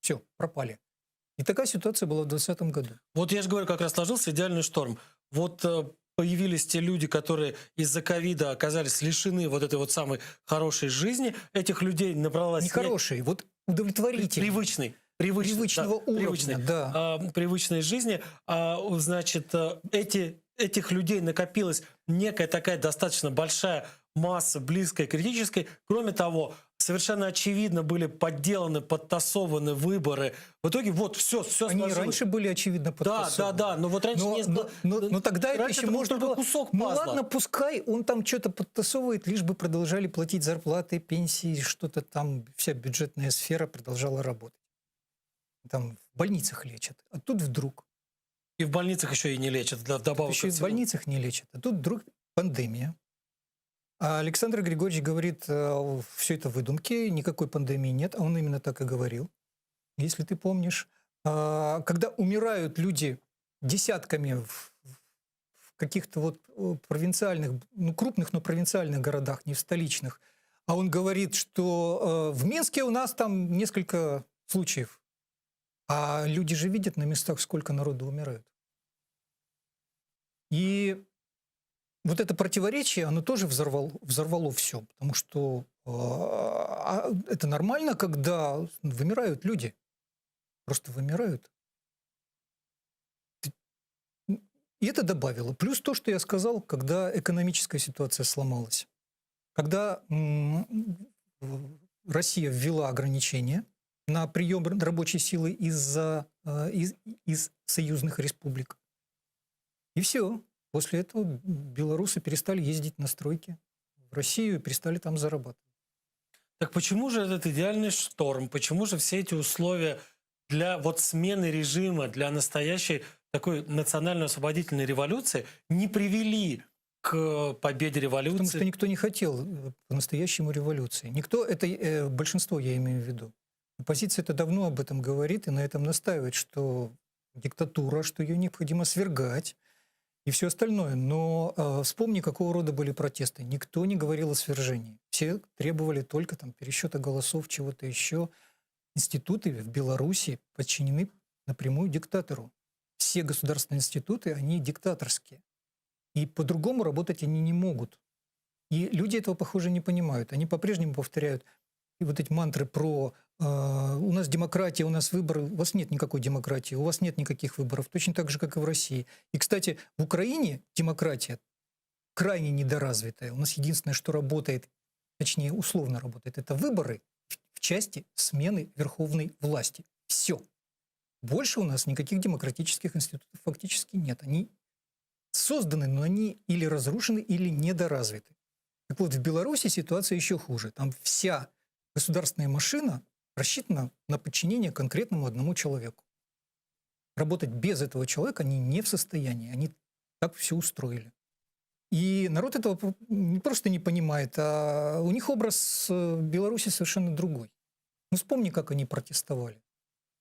все, пропали. И такая ситуация была в 2020 году. Вот я же говорю, как раз сложился идеальный шторм. Вот э, появились те люди, которые из-за ковида оказались лишены вот этой вот самой хорошей жизни. Этих людей набралась... Нехорошей, вот удовлетворительной. Привычной. Привычной, Привычного да, уровня, привычной, да. а, привычной жизни. А, значит, э, эти, этих людей накопилась некая такая достаточно большая масса, близкая к критической. Кроме того, совершенно очевидно были подделаны, подтасованы выборы. В итоге вот все, все Они сложилось. раньше были, очевидно, Да, подтасованы. да, да, но вот раньше Но, не но, но, но тогда это раньше еще это был можно только было... кусок ну пазла. ладно, пускай он там что-то подтасовывает, лишь бы продолжали платить зарплаты, пенсии, что-то там, вся бюджетная сфера продолжала работать. Там в больницах лечат. А тут вдруг... И в больницах еще и не лечат, да, вдобавок Еще ко и в всему. больницах не лечат. А тут вдруг пандемия. А Александр Григорьевич говорит, все это выдумки, никакой пандемии нет. А он именно так и говорил, если ты помнишь. А, Когда умирают люди десятками в, в каких-то вот э, провинциальных, ну, крупных, но провинциальных городах, не в столичных, а он говорит, что э, в Минске у нас там несколько случаев. А люди же видят на местах, сколько народу умирают. И вот это противоречие, оно тоже взорвало, взорвало все, потому что э, а это нормально, когда вымирают люди. Просто вымирают. И это добавило. Плюс то, что я сказал, когда экономическая ситуация сломалась. Когда Россия ввела ограничения на прием рабочей силы из, э, из, из союзных республик. И все. После этого белорусы перестали ездить на стройки в Россию и перестали там зарабатывать. Так почему же этот идеальный шторм? Почему же все эти условия для вот смены режима, для настоящей такой национально-освободительной революции не привели к победе революции? Потому что никто не хотел э, по-настоящему революции. Никто, это э, большинство я имею в виду. Оппозиция это давно об этом говорит и на этом настаивает, что диктатура, что ее необходимо свергать и все остальное. Но э, вспомни, какого рода были протесты. Никто не говорил о свержении. Все требовали только там, пересчета голосов, чего-то еще. Институты в Беларуси подчинены напрямую диктатору. Все государственные институты, они диктаторские. И по-другому работать они не могут. И люди этого, похоже, не понимают. Они по-прежнему повторяют и вот эти мантры про э, у нас демократия, у нас выборы. У вас нет никакой демократии, у вас нет никаких выборов. Точно так же, как и в России. И, кстати, в Украине демократия крайне недоразвитая. У нас единственное, что работает, точнее, условно работает, это выборы в, в части смены верховной власти. Все. Больше у нас никаких демократических институтов фактически нет. Они созданы, но они или разрушены, или недоразвиты. Так вот, в Беларуси ситуация еще хуже. Там вся государственная машина рассчитана на подчинение конкретному одному человеку. Работать без этого человека они не в состоянии. Они так все устроили. И народ этого не просто не понимает, а у них образ э, Беларуси совершенно другой. Ну, вспомни, как они протестовали.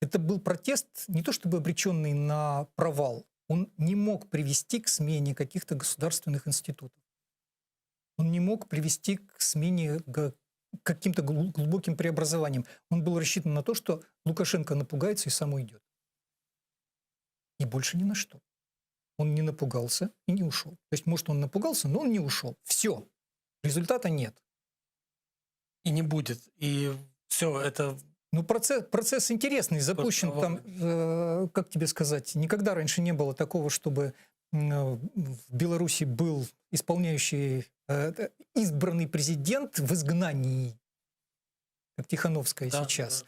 Это был протест не то чтобы обреченный на провал, он не мог привести к смене каких-то государственных институтов. Он не мог привести к смене к каким-то глубоким преобразованиям. Он был рассчитан на то, что Лукашенко напугается и сам уйдет. И больше ни на что. Он не напугался и не ушел. То есть, может, он напугался, но он не ушел. Все. Результата нет. И не будет. И все, это... Ну, процесс, процесс интересный, запущен там, э, как тебе сказать, никогда раньше не было такого, чтобы э, в Беларуси был исполняющий, э, избранный президент в изгнании, как Тихановская Да, сейчас.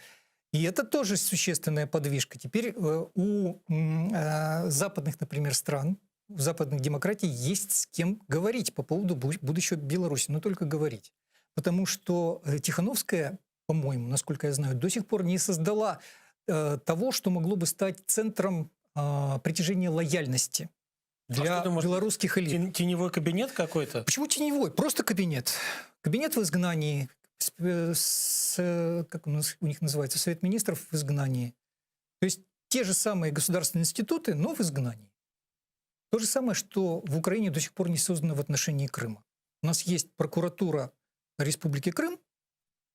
И это тоже существенная подвижка. Теперь э, у э, западных, например, стран. западных демократий есть с кем говорить по поводу будущего Беларуси, но только говорить. Потому что э, Тихановская, по-моему, насколько я знаю, до сих пор не создала э, того, что могло бы стать центром э, притяжения лояльности А для что ты можешь- белорусских элит. Теневой кабинет какой-то? Почему теневой? Просто кабинет. Кабинет в изгнании, с, э, с, э, как у, нас, у них называется, Совет министров в изгнании. То есть те же самые государственные институты, но в изгнании. То же самое, что в Украине до сих пор не создано в отношении Крыма. У нас есть прокуратура Республики Крым,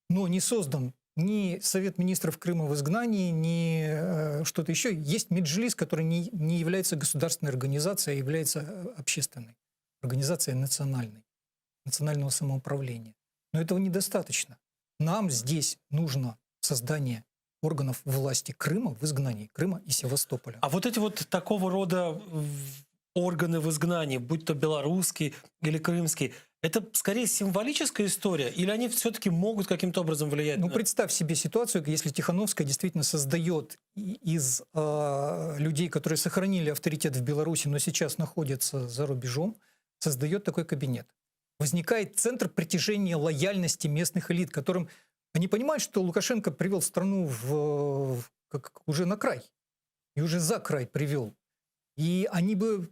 но не создан ни Совет министров Крыма в изгнании, ни э, что-то еще. Есть Меджлис, который не, не является государственной организацией, а является э, общественной организацией национальной, национального самоуправления. Но этого недостаточно. Нам здесь нужно создание органов власти Крыма в изгнании, Крыма и Севастополя. А вот эти вот такого рода в- органы в изгнании, будь то белорусский или крымский, это скорее символическая история, или они все-таки могут каким-то образом влиять Ну, на... представь себе ситуацию, если Тихановская действительно создает и- из э, людей, которые сохранили авторитет в Беларуси, но сейчас находятся за рубежом, создает такой кабинет. Возникает центр притяжения лояльности местных элит, которым они понимают, что Лукашенко привел страну в, в- как, уже на край, и уже за край привел. И они бы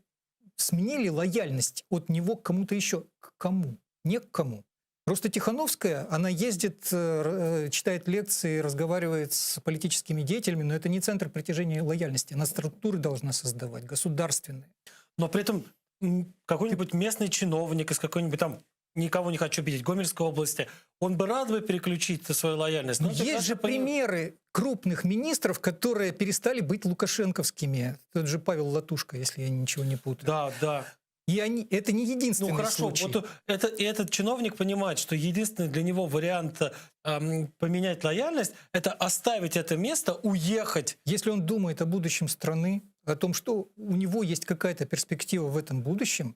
сменили лояльность от него к кому-то еще. К кому? Не к кому. Просто Тихановская, она ездит, э, р- э, читает лекции, разговаривает с политическими деятелями, но это не центр притяжения лояльности. Она структуры должна создавать, государственные. Но при этом м, какой-нибудь местный чиновник из какой-нибудь там, никого не хочу обидеть, Гомельской области, он бы рад бы переключить свою лояльность. Но но он есть прекрасно же понимает- примеры крупных министров, которые перестали быть лукашенковскими. Тот же Павел Латушко, если я ничего не путаю. Да, да. И они, это не единственный Ну хорошо, случай. вот это, и этот чиновник понимает, что единственный для него вариант эм, поменять лояльность – это оставить это место, уехать. Если он думает о будущем страны, о том, что у него есть какая-то перспектива в этом будущем,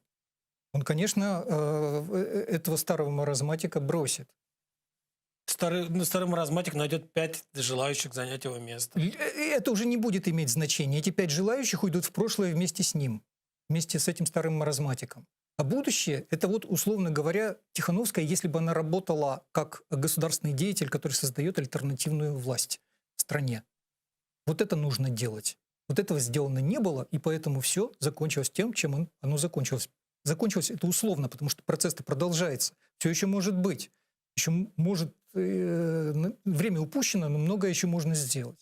он, конечно, э, э, этого старого маразматика бросит. Старый, ну, старый маразматик найдет пять желающих занять его место. Л- э, Это уже не будет иметь значения. Эти пять желающих уйдут в прошлое вместе с ним, вместе с этим старым маразматиком. А будущее – это вот, условно говоря, Тихановская, если бы она работала как государственный деятель, который создает альтернативную власть в стране. Вот это нужно делать. Вот этого сделано не было, и поэтому все закончилось тем, чем он- оно закончилось. Закончилось это условно, потому что процесс-то продолжается. Все еще может быть. Еще м- может, э, н- время упущено, но многое еще можно сделать.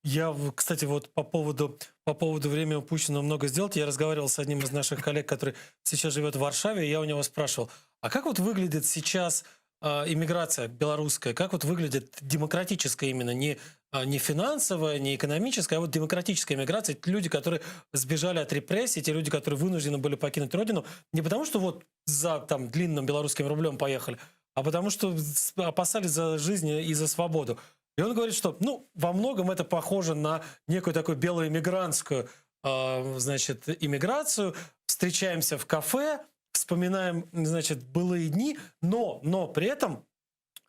Я, в- кстати, вот по поводу, по поводу времени упущенного много сделать, я разговаривал с одним из наших коллег, который сейчас живет в Варшаве, и я у него спрашивал, а как вот выглядит сейчас э, иммиграция белорусская, как вот выглядит демократическая именно, не, а, не финансовая, не экономическая, а вот демократическая иммиграция, те люди, которые сбежали от репрессий, те люди, которые вынуждены были покинуть родину, не потому что вот за там длинным белорусским рублем поехали, а потому что с- опасались за жизнь и за свободу. И он говорит, что ну, во многом это похоже на некую такую белоэмигрантскую э, значит, иммиграцию. Встречаемся в кафе, вспоминаем, значит, былые дни, но, но при этом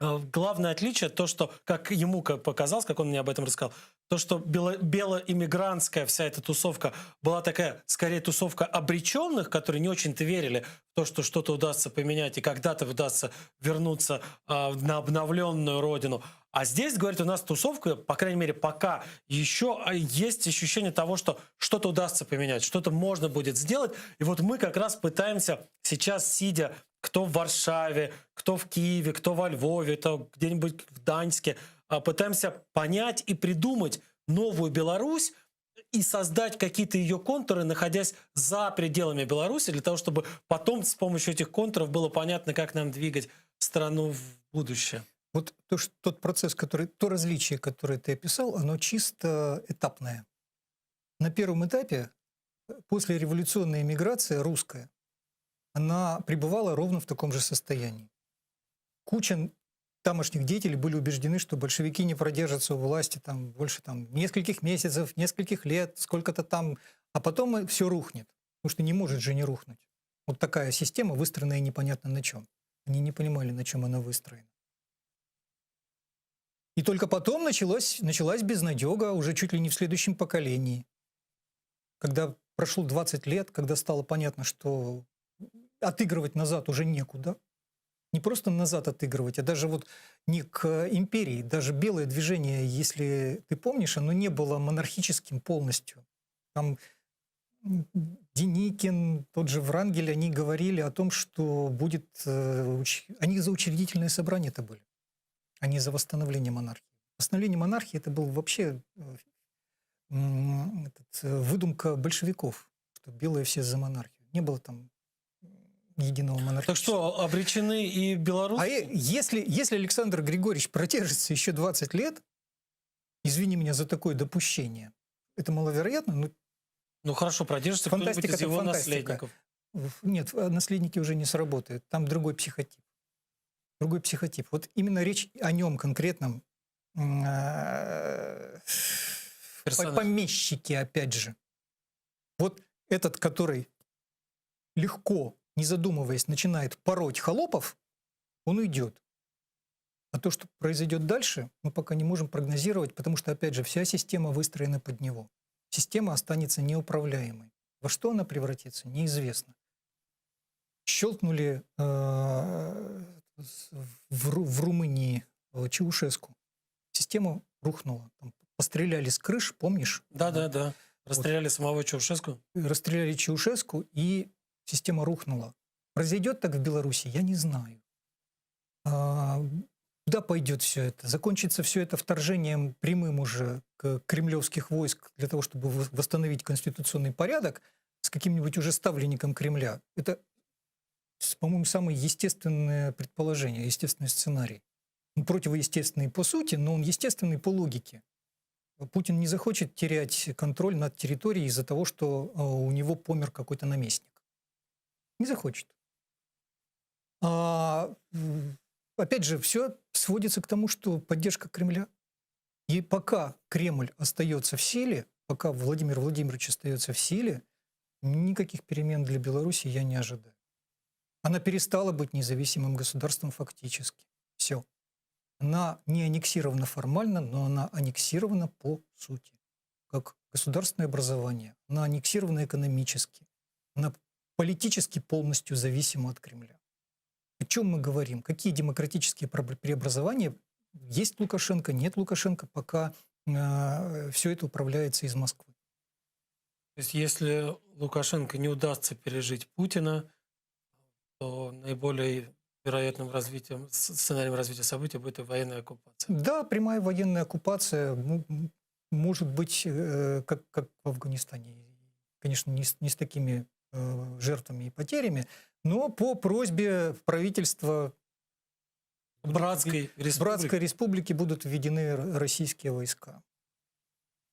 э, главное отличие то, что, как ему как показалось, как он мне об этом рассказал, то, что бело, белоиммигрантская вся эта тусовка была такая, скорее, тусовка обреченных, которые не очень-то верили в то, что что-то удастся поменять и когда-то удастся вернуться э, на обновленную родину. А здесь, говорит, у нас тусовка, по крайней мере, пока еще а, есть ощущение того, что что-то удастся поменять, что-то можно будет сделать. И вот мы как раз пытаемся сейчас, сидя кто в Варшаве, кто в Киеве, кто во Львове, кто где-нибудь в Даньске, а, пытаемся понять и придумать новую Беларусь и создать какие-то ее контуры, находясь за пределами Беларуси, для того, чтобы потом с помощью этих контуров было понятно, как нам двигать страну в будущее. Вот то, что, тот процесс, который, то различие, которое ты описал, оно чисто этапное. На первом этапе, э, послереволюционная эмиграция русская, она пребывала ровно в таком же состоянии. Куча тамошних деятелей были убеждены, что большевики не продержатся у власти там, больше там, нескольких месяцев, нескольких лет, сколько-то там, а потом все рухнет, потому что не может же не рухнуть. Вот такая система, выстроенная непонятно на чем. Они не понимали, на чем она выстроена. И только потом началось, началась безнадега, уже чуть ли не в следующем поколении, когда... прошло 20 лет, когда стало понятно, что отыгрывать назад уже некуда. Не просто назад отыгрывать, а даже вот не к империи, даже белое движение, если ты помнишь, оно не было монархическим полностью. Там Деникин, тот же Врангель, они говорили о том, что будет... Э, они за учредительное собрание это были, а не за восстановление монархии. Восстановление монархии это был вообще э, этот, э, выдумка большевиков, что белые все за монархию. Не было там единого монархического. Так что, обречены и белорусы? А если, если Александр Григорьевич продержится еще 20 лет, извини меня за такое допущение, это маловероятно, но ну хорошо, продержится фантастика из его фантастика. наследников. Нет, э, наследники уже не сработают. Там другой психотип. Другой психотип. Вот именно речь о нем конкретном. Э, Персонаж. Помещики, опять же. Вот этот, который легко, не задумываясь, начинает пороть холопов, он уйдет. А то, что произойдет дальше, мы пока не можем прогнозировать, потому что, опять же, вся система выстроена под него система останется неуправляемой. Во что она превратится, неизвестно. Щелкнули э, в, в Румынии э, Чаушеску. Система рухнула. Там постреляли с крыш, помнишь? Да, да, да. Расстреляли вот. самого Чаушеску. Расстреляли Чаушеску, и система рухнула. Произойдет так в Беларуси, я не знаю. А, Куда пойдет все это? Закончится все это вторжением прямым уже к кремлевских войск для того, чтобы восстановить конституционный порядок с каким-нибудь уже ставленником Кремля. Это, по-моему, самое естественное предположение, естественный сценарий. Он противоестественный по сути, но он естественный по логике. Путин не захочет терять контроль над территорией из-за того, что э, у него помер какой-то наместник. Не захочет. А, опять же, все сводится к тому, что поддержка Кремля. И пока Кремль остается в силе, пока Владимир Владимирович остается в силе, никаких перемен для Беларуси я не ожидаю. Она перестала быть независимым государством фактически. Все. Она не аннексирована формально, но она аннексирована по сути. Как государственное образование. Она аннексирована экономически. Она политически полностью зависима от Кремля. О чем мы говорим? Какие демократические преобразования? Есть Лукашенко, нет Лукашенко, пока э, все это управляется из Москвы. То есть если Лукашенко не удастся пережить Путина, то наиболее вероятным развитием, сценарием развития событий будет и военная оккупация. Да, прямая военная оккупация может быть, э, как, как в Афганистане. Конечно, не с, не с такими э, жертвами и потерями, но по просьбе правительства Братской республики. Братской республики будут введены российские войска.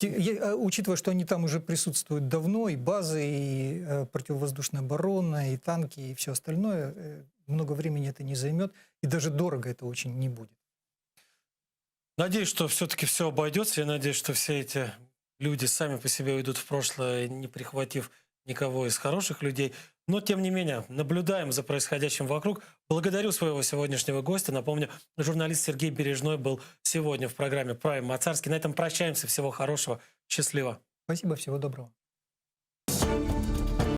А, учитывая, что они там уже присутствуют давно, и базы, и э, противовоздушная оборона, и танки, и все остальное, э, много времени это не займет, и даже дорого это очень не будет. Надеюсь, что все-таки все обойдется. Я надеюсь, что все эти люди сами по себе уйдут в прошлое, не прихватив никого из хороших людей. Но, тем не менее, наблюдаем за происходящим вокруг. Благодарю своего сегодняшнего гостя. Напомню, журналист Сергей Бережной был сегодня в программе «Прайм Мацарский». На этом прощаемся. Всего хорошего. Счастливо. Спасибо. Всего доброго.